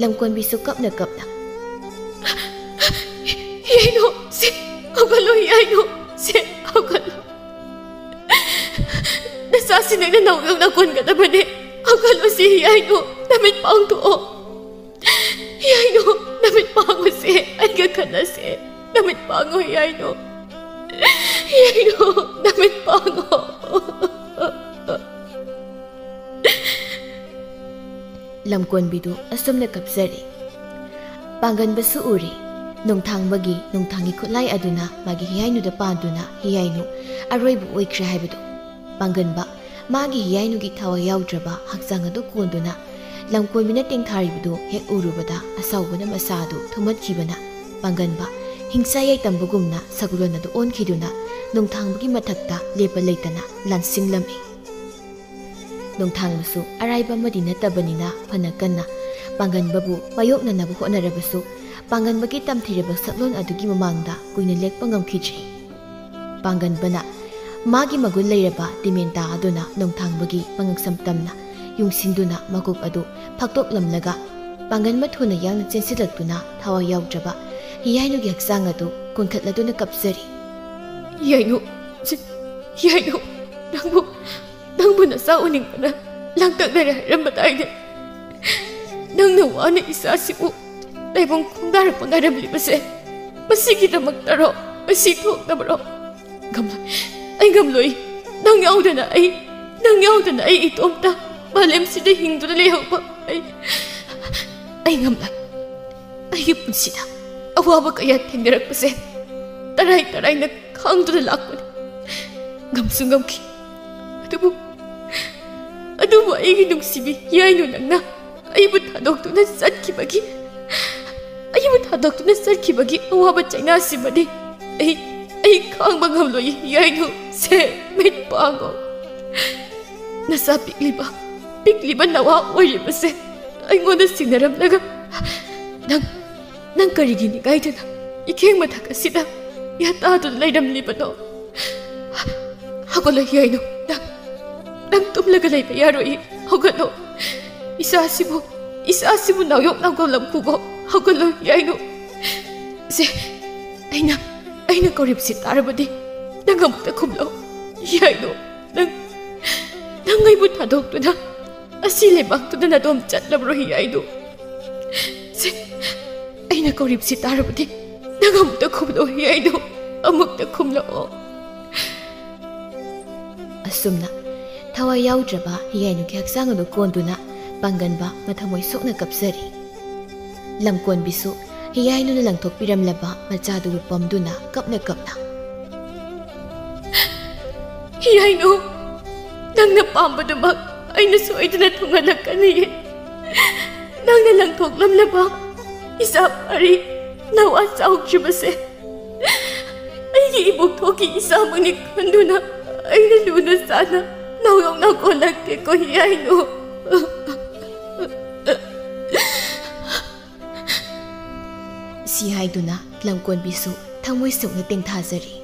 ꯂꯝꯀꯣꯟꯕꯤꯁꯨ ꯀꯞꯅ ꯀꯞꯅ, "ꯍꯤꯌꯥꯏꯅꯨ, ꯁꯦ ꯍꯧꯒꯠꯂꯣ, ꯍꯤꯌꯥꯏꯅꯨ, ꯁꯦ ꯍꯧꯒꯠꯂꯣ꯫ ꯅꯆꯥꯁꯤ ꯅꯪꯅ ꯅꯥꯎꯌꯣꯝꯅ ꯀꯣꯟꯒꯗꯕꯅꯦ꯫ ꯍꯧꯒꯠꯂꯣ ꯁꯦ ꯍꯤꯌꯥꯏꯅꯨ, ꯅꯃꯤꯠ ꯄꯥꯡꯊꯣꯛꯑꯣ꯫ ꯍꯤꯌꯥꯏꯅꯨ, ꯅꯃꯤꯠ ꯄꯥꯡꯉꯣ ꯁꯦ, ꯑꯩꯒ ꯈꯠꯅꯁꯦ꯫ ꯅꯃꯤꯠ ꯄꯥꯡꯉꯣ ꯍꯤꯌꯥꯏꯅꯨ꯫ ꯍꯤꯌꯥꯏꯅꯨ, ꯅꯃꯤꯠ ꯄꯥꯡꯉꯣ꯫" ꯂꯝꯀꯣꯟꯕꯤꯗꯨ ꯑꯁꯨꯝꯅ ꯀꯞꯆꯔꯤ꯫ ꯄꯥꯡꯒꯟꯕꯁꯨ ꯎꯔꯤ꯫ ꯅꯣꯡꯊꯥꯡꯕꯒꯤ ꯅꯣꯡꯊꯥꯡꯒꯤ ꯈꯨꯠꯂꯥꯏ ꯑꯗꯨꯅ ꯃꯥꯒꯤ ꯍꯤꯌꯥꯏꯅꯨꯗ ꯄꯥꯟꯗꯨꯅ ꯍꯤꯌꯥꯏꯅꯨ ꯑꯔꯣꯏꯕ ꯑꯣꯏꯈ꯭ꯔꯦ ꯍꯥꯏꯕꯗꯨ꯫ ꯄꯥꯡꯒꯟꯕ ꯃꯥꯒꯤ ꯍꯤꯌꯥꯏꯅꯨꯒꯤ ꯊꯋꯥꯏ ꯌꯥꯎꯗ꯭ꯔꯕ ꯍꯛꯆꯥꯡ ꯑꯗꯨ ꯀꯣꯟꯗꯨꯅ ꯂꯝꯀꯣꯟꯕꯤꯅ ꯇꯦꯡꯊꯥꯔꯤꯕꯗꯨ ꯍꯦꯛ ꯎꯔꯨꯕꯗ ꯑꯁꯥꯎꯕꯅ ꯃꯁꯥ ꯑꯗꯨ ꯊꯨꯝꯍꯠꯈꯤꯕꯅ ꯄꯥꯡꯒꯟꯕ ꯍꯤꯡꯆꯥ ꯌꯥꯏꯇꯝꯕꯒꯨꯝꯅ ꯁꯒꯣꯜꯂꯣꯟ ꯑꯗꯨ ꯑꯣꯟꯈꯤꯗꯨꯅ ꯅꯣꯡꯊꯥꯡꯕꯒꯤ ꯃꯊꯛꯇ ꯂꯦꯞꯄ ꯂꯩꯇꯅ ꯂꯥꯟꯁꯤꯡꯂꯝꯃꯤ꯫ ꯅꯣꯡꯊꯥꯡꯕꯁꯨ ꯑꯔꯥꯏꯕ ꯑꯃꯗꯤ ꯅꯠꯇꯕꯅꯤꯅ ꯐꯅ ꯀꯟꯅ ꯄꯥꯡꯒꯟꯕꯕꯨ ꯃꯥꯌꯣꯛꯅꯅꯕ ꯍꯣꯠꯅꯔꯕꯁꯨ, ꯄꯥꯡꯒꯟꯕꯒꯤ ꯇꯝꯊꯤꯔꯕ ꯁꯛꯂꯣꯟ ꯑꯗꯨꯒꯤ ꯃꯃꯥꯡꯗ ꯀꯨꯏꯅ ꯂꯦꯞꯄ ꯉꯝꯈꯤꯗ꯭ꯔꯤ꯫ ꯄꯥꯡꯒꯟꯕꯅ ꯃꯥꯒꯤ ꯃꯒꯨꯟ ꯂꯩꯔꯕ ꯇꯤꯃꯦꯟꯇꯥ ꯑꯗꯨꯅ ꯅꯣꯡꯊꯥꯡꯕꯒꯤ ꯃꯉꯛꯁꯝ ꯇꯝꯅ ꯌꯨꯡꯁꯤꯟꯗꯨꯅ ꯃꯀꯣꯛ ꯑꯗꯨ ꯐꯥꯛꯇꯣꯛꯂꯝꯂꯒ, ꯄꯥꯡꯒꯟꯕ ꯊꯨꯅ ꯌꯥꯡꯅ ꯆꯦꯟꯁꯤꯜꯂꯛꯇꯨꯅ ꯊꯋꯥꯏ ꯌꯥꯎꯗ꯭ꯔꯕ ꯍꯤꯌꯥꯏꯅꯨꯒꯤ ꯍꯛꯆꯥꯡ ꯑꯗꯨ ꯀꯣꯟꯈꯠꯂꯗꯨꯅ ꯀꯞꯆꯔꯤ꯫ "ꯍꯤꯌꯥꯏꯅꯨ, ꯁꯤ, ꯍꯤꯌꯥꯏꯅꯨ, ꯅꯪꯕꯨ, ꯅꯪꯕꯨ ꯅꯆꯥ ꯎꯅꯤꯡꯕꯅ ꯂꯥꯡꯇꯛꯅꯔꯦ ꯍꯥꯏꯔꯝꯕꯗꯥꯏꯅꯦ? ꯅꯪꯅ ꯋꯥꯅ ꯏꯆꯥꯁꯤꯕꯨ ꯂꯥꯏꯕꯨꯡ ꯈꯣꯡꯗꯥꯔꯛꯄ ꯉꯥꯏꯔꯝꯂꯤꯕꯁꯦ ꯃꯁꯤꯒꯤꯗꯃꯛꯇꯔꯣ? ꯃꯁꯤ ꯊꯣꯛꯅꯕꯔꯣ? ꯉꯝꯂꯣꯏ, ꯑꯩ ꯉꯝꯂꯣꯏ꯫ ꯅꯪ ꯌꯥꯎꯗꯅ ꯑꯩ, ꯅꯪ ꯌꯥꯎꯗꯅ ꯑꯩ ꯏꯇꯣꯝꯇ ꯃꯥꯂꯦꯝꯁꯤꯗ ꯍꯤꯡꯗꯨꯅ ꯂꯩꯍꯧꯕ ꯑꯩ, ꯑꯩ ꯉꯝꯂꯣꯏ꯫ ꯑꯩꯒꯤ ꯄꯨꯟꯁꯤꯗ ꯑꯋꯥꯕ ꯀꯌꯥ ꯊꯦꯡꯅꯔꯛꯄꯁꯦ ꯇꯔꯥꯏ ꯇꯔꯥꯏꯅ ꯈꯥꯡꯗꯨꯅ ꯂꯥꯛꯄꯅꯤ꯫ ꯉꯝꯁꯨ ꯉꯝꯈꯤ꯫ ꯑꯗꯨꯕꯨ, ꯑꯗꯨꯕꯨ ꯑꯩꯒꯤ ꯅꯨꯡꯁꯤꯕꯤ ꯍꯤꯌꯥꯏꯅꯨ, ꯅꯪꯅ ꯑꯩꯕꯨ ꯊꯥꯗꯣꯛꯇꯨꯅ ꯆꯠꯈꯤꯕꯒꯤ, ꯑꯩꯕꯨ ꯊꯥꯗꯣꯛꯇꯨꯅ ꯆꯠꯈꯤꯕꯒꯤ ꯑꯋꯥꯕ ꯆꯩꯅꯥꯁꯤꯃꯗꯤ ꯑꯩ, ꯑꯩ ꯈꯥꯡꯕ ꯉꯝꯂꯣꯏ, ꯌꯥꯏꯅꯨ꯫ ꯁꯦ, ꯃꯤꯠ ꯄꯥꯡꯉꯣ꯫ ꯅꯆꯥ ꯄꯤꯛꯂꯤꯕ, ꯄꯤꯛꯂꯤꯕ ꯅꯋꯥ ꯑꯣꯏꯔꯤꯕꯁꯦ ꯑꯩꯉꯣꯟꯗ ꯁꯤꯟꯅꯔꯝꯂꯒ ꯅꯪ, ꯅꯪ ꯀꯔꯤꯒꯤ ꯅꯤꯡꯉꯥꯏꯗꯨꯅ ꯏꯈꯦꯡ ꯃꯊꯛ ꯑꯁꯤꯗ ꯌꯥꯇꯥꯗꯨꯅ ꯂꯩꯔꯝꯂꯤꯕꯅꯣ? ꯍꯧꯒꯠꯂꯣ, ꯌꯥꯏꯅꯨ꯫ ꯅꯪ, ꯅꯪ ꯇꯨꯝꯂꯒ ꯂꯩꯕ ꯌꯥꯔꯣꯏ꯫ ꯍꯧꯒꯠꯂꯣ꯫ ꯏꯆꯥꯁꯤꯕꯨ, ꯏꯆꯥꯁꯤꯕꯨ ꯅꯥꯎꯌꯣꯛ ꯅꯥꯎꯒꯣꯜꯂꯝ ꯄꯨꯕꯣ꯫ ꯍꯧꯒꯠꯂꯣ, ꯌꯥꯏꯅꯨ꯫ ꯁꯦ, ꯑꯩꯅ, ꯑꯩꯅ ꯀꯧꯔꯤꯕꯁꯤ ꯇꯥꯔꯕꯗꯤ ꯅꯪ ꯑꯃꯨꯛꯇ ꯈꯨꯝꯂꯣ꯫ ꯌꯥꯏꯅꯨ, ꯅꯪ, ꯅꯪ ꯑꯩꯕꯨ ꯊꯥꯗꯣꯛꯇꯨꯅ ꯑꯁꯤ ꯂꯩꯕꯥꯛꯇꯨꯗ ꯅꯥꯗꯣꯝ ꯆꯠꯂꯕ꯭ꯔꯣ, ꯌꯥꯏꯅꯨ? ꯁꯦ, ꯑꯩꯅ ꯀꯧꯔꯤꯕꯁꯤ ꯇꯥꯔꯕꯗꯤ ꯅꯪ ꯑꯃꯨꯛꯇ ꯈꯨꯝꯂꯣ, ꯌꯥꯏꯅꯨ꯫ ꯑꯃꯨꯛꯇ ꯈꯨꯝꯂꯛꯑꯣ꯫ ꯑꯁꯨꯝꯅ ꯊꯋꯥꯏ ꯌꯥꯎꯗ꯭ꯔꯕ ꯍꯤꯌꯥꯏꯅꯨꯒꯤ ꯍꯛꯆꯥꯡ ꯑꯗꯨ ꯀꯣꯟꯗꯨꯅ ꯄꯥꯡꯒꯟꯕ ꯃꯊꯃꯣꯏ ꯁꯣꯛꯅ ꯀꯞꯆꯔꯤ꯫ ꯂꯝꯀꯣꯟꯕꯤꯁꯨ ꯍꯤꯌꯥꯏꯅꯨꯅ ꯂꯪꯊꯣꯛꯄꯤꯔꯝꯂꯕ ꯃꯆꯥꯗꯨꯕꯨ ꯄꯝꯗꯨꯅ ꯀꯞꯅ ꯀꯞꯅ, "ꯍꯤꯌꯥꯏꯅꯨ, ꯅꯪꯅ ꯄꯥꯝꯕꯗꯨꯃꯛ ꯑꯩꯅ ꯁꯣꯏꯗꯅ ꯊꯨꯡꯍꯜꯂꯛꯀꯅꯤꯌꯦ꯫ ꯅꯪꯅ ꯂꯪꯊꯣꯛꯂꯝꯂꯕ ꯏꯆꯥ ꯐꯥꯔꯤ ꯅꯋꯥ ꯆꯥꯎꯈ꯭ꯔꯤꯕꯁꯦ ꯑꯩꯒꯤ ꯏꯕꯣꯛꯊꯣꯛꯀꯤ ꯏꯆꯥꯃꯛꯅꯤ ꯈꯟꯗꯨꯅ ꯑꯩꯅ ꯂꯨꯅ ꯆꯥꯅ ꯅꯥꯎꯌꯣꯛ ꯅꯥꯎꯀꯣꯜꯂꯛꯀꯦꯀꯣ, ꯍꯤꯌꯥꯏꯅꯨ꯫" ꯁꯤ ꯍꯥꯏꯗꯨꯅ ꯂꯝꯀꯣꯟꯕꯤꯁꯨ ꯊꯃꯣꯏ ꯁꯣꯛꯅ ꯇꯦꯡꯊꯥꯖꯔꯤ꯫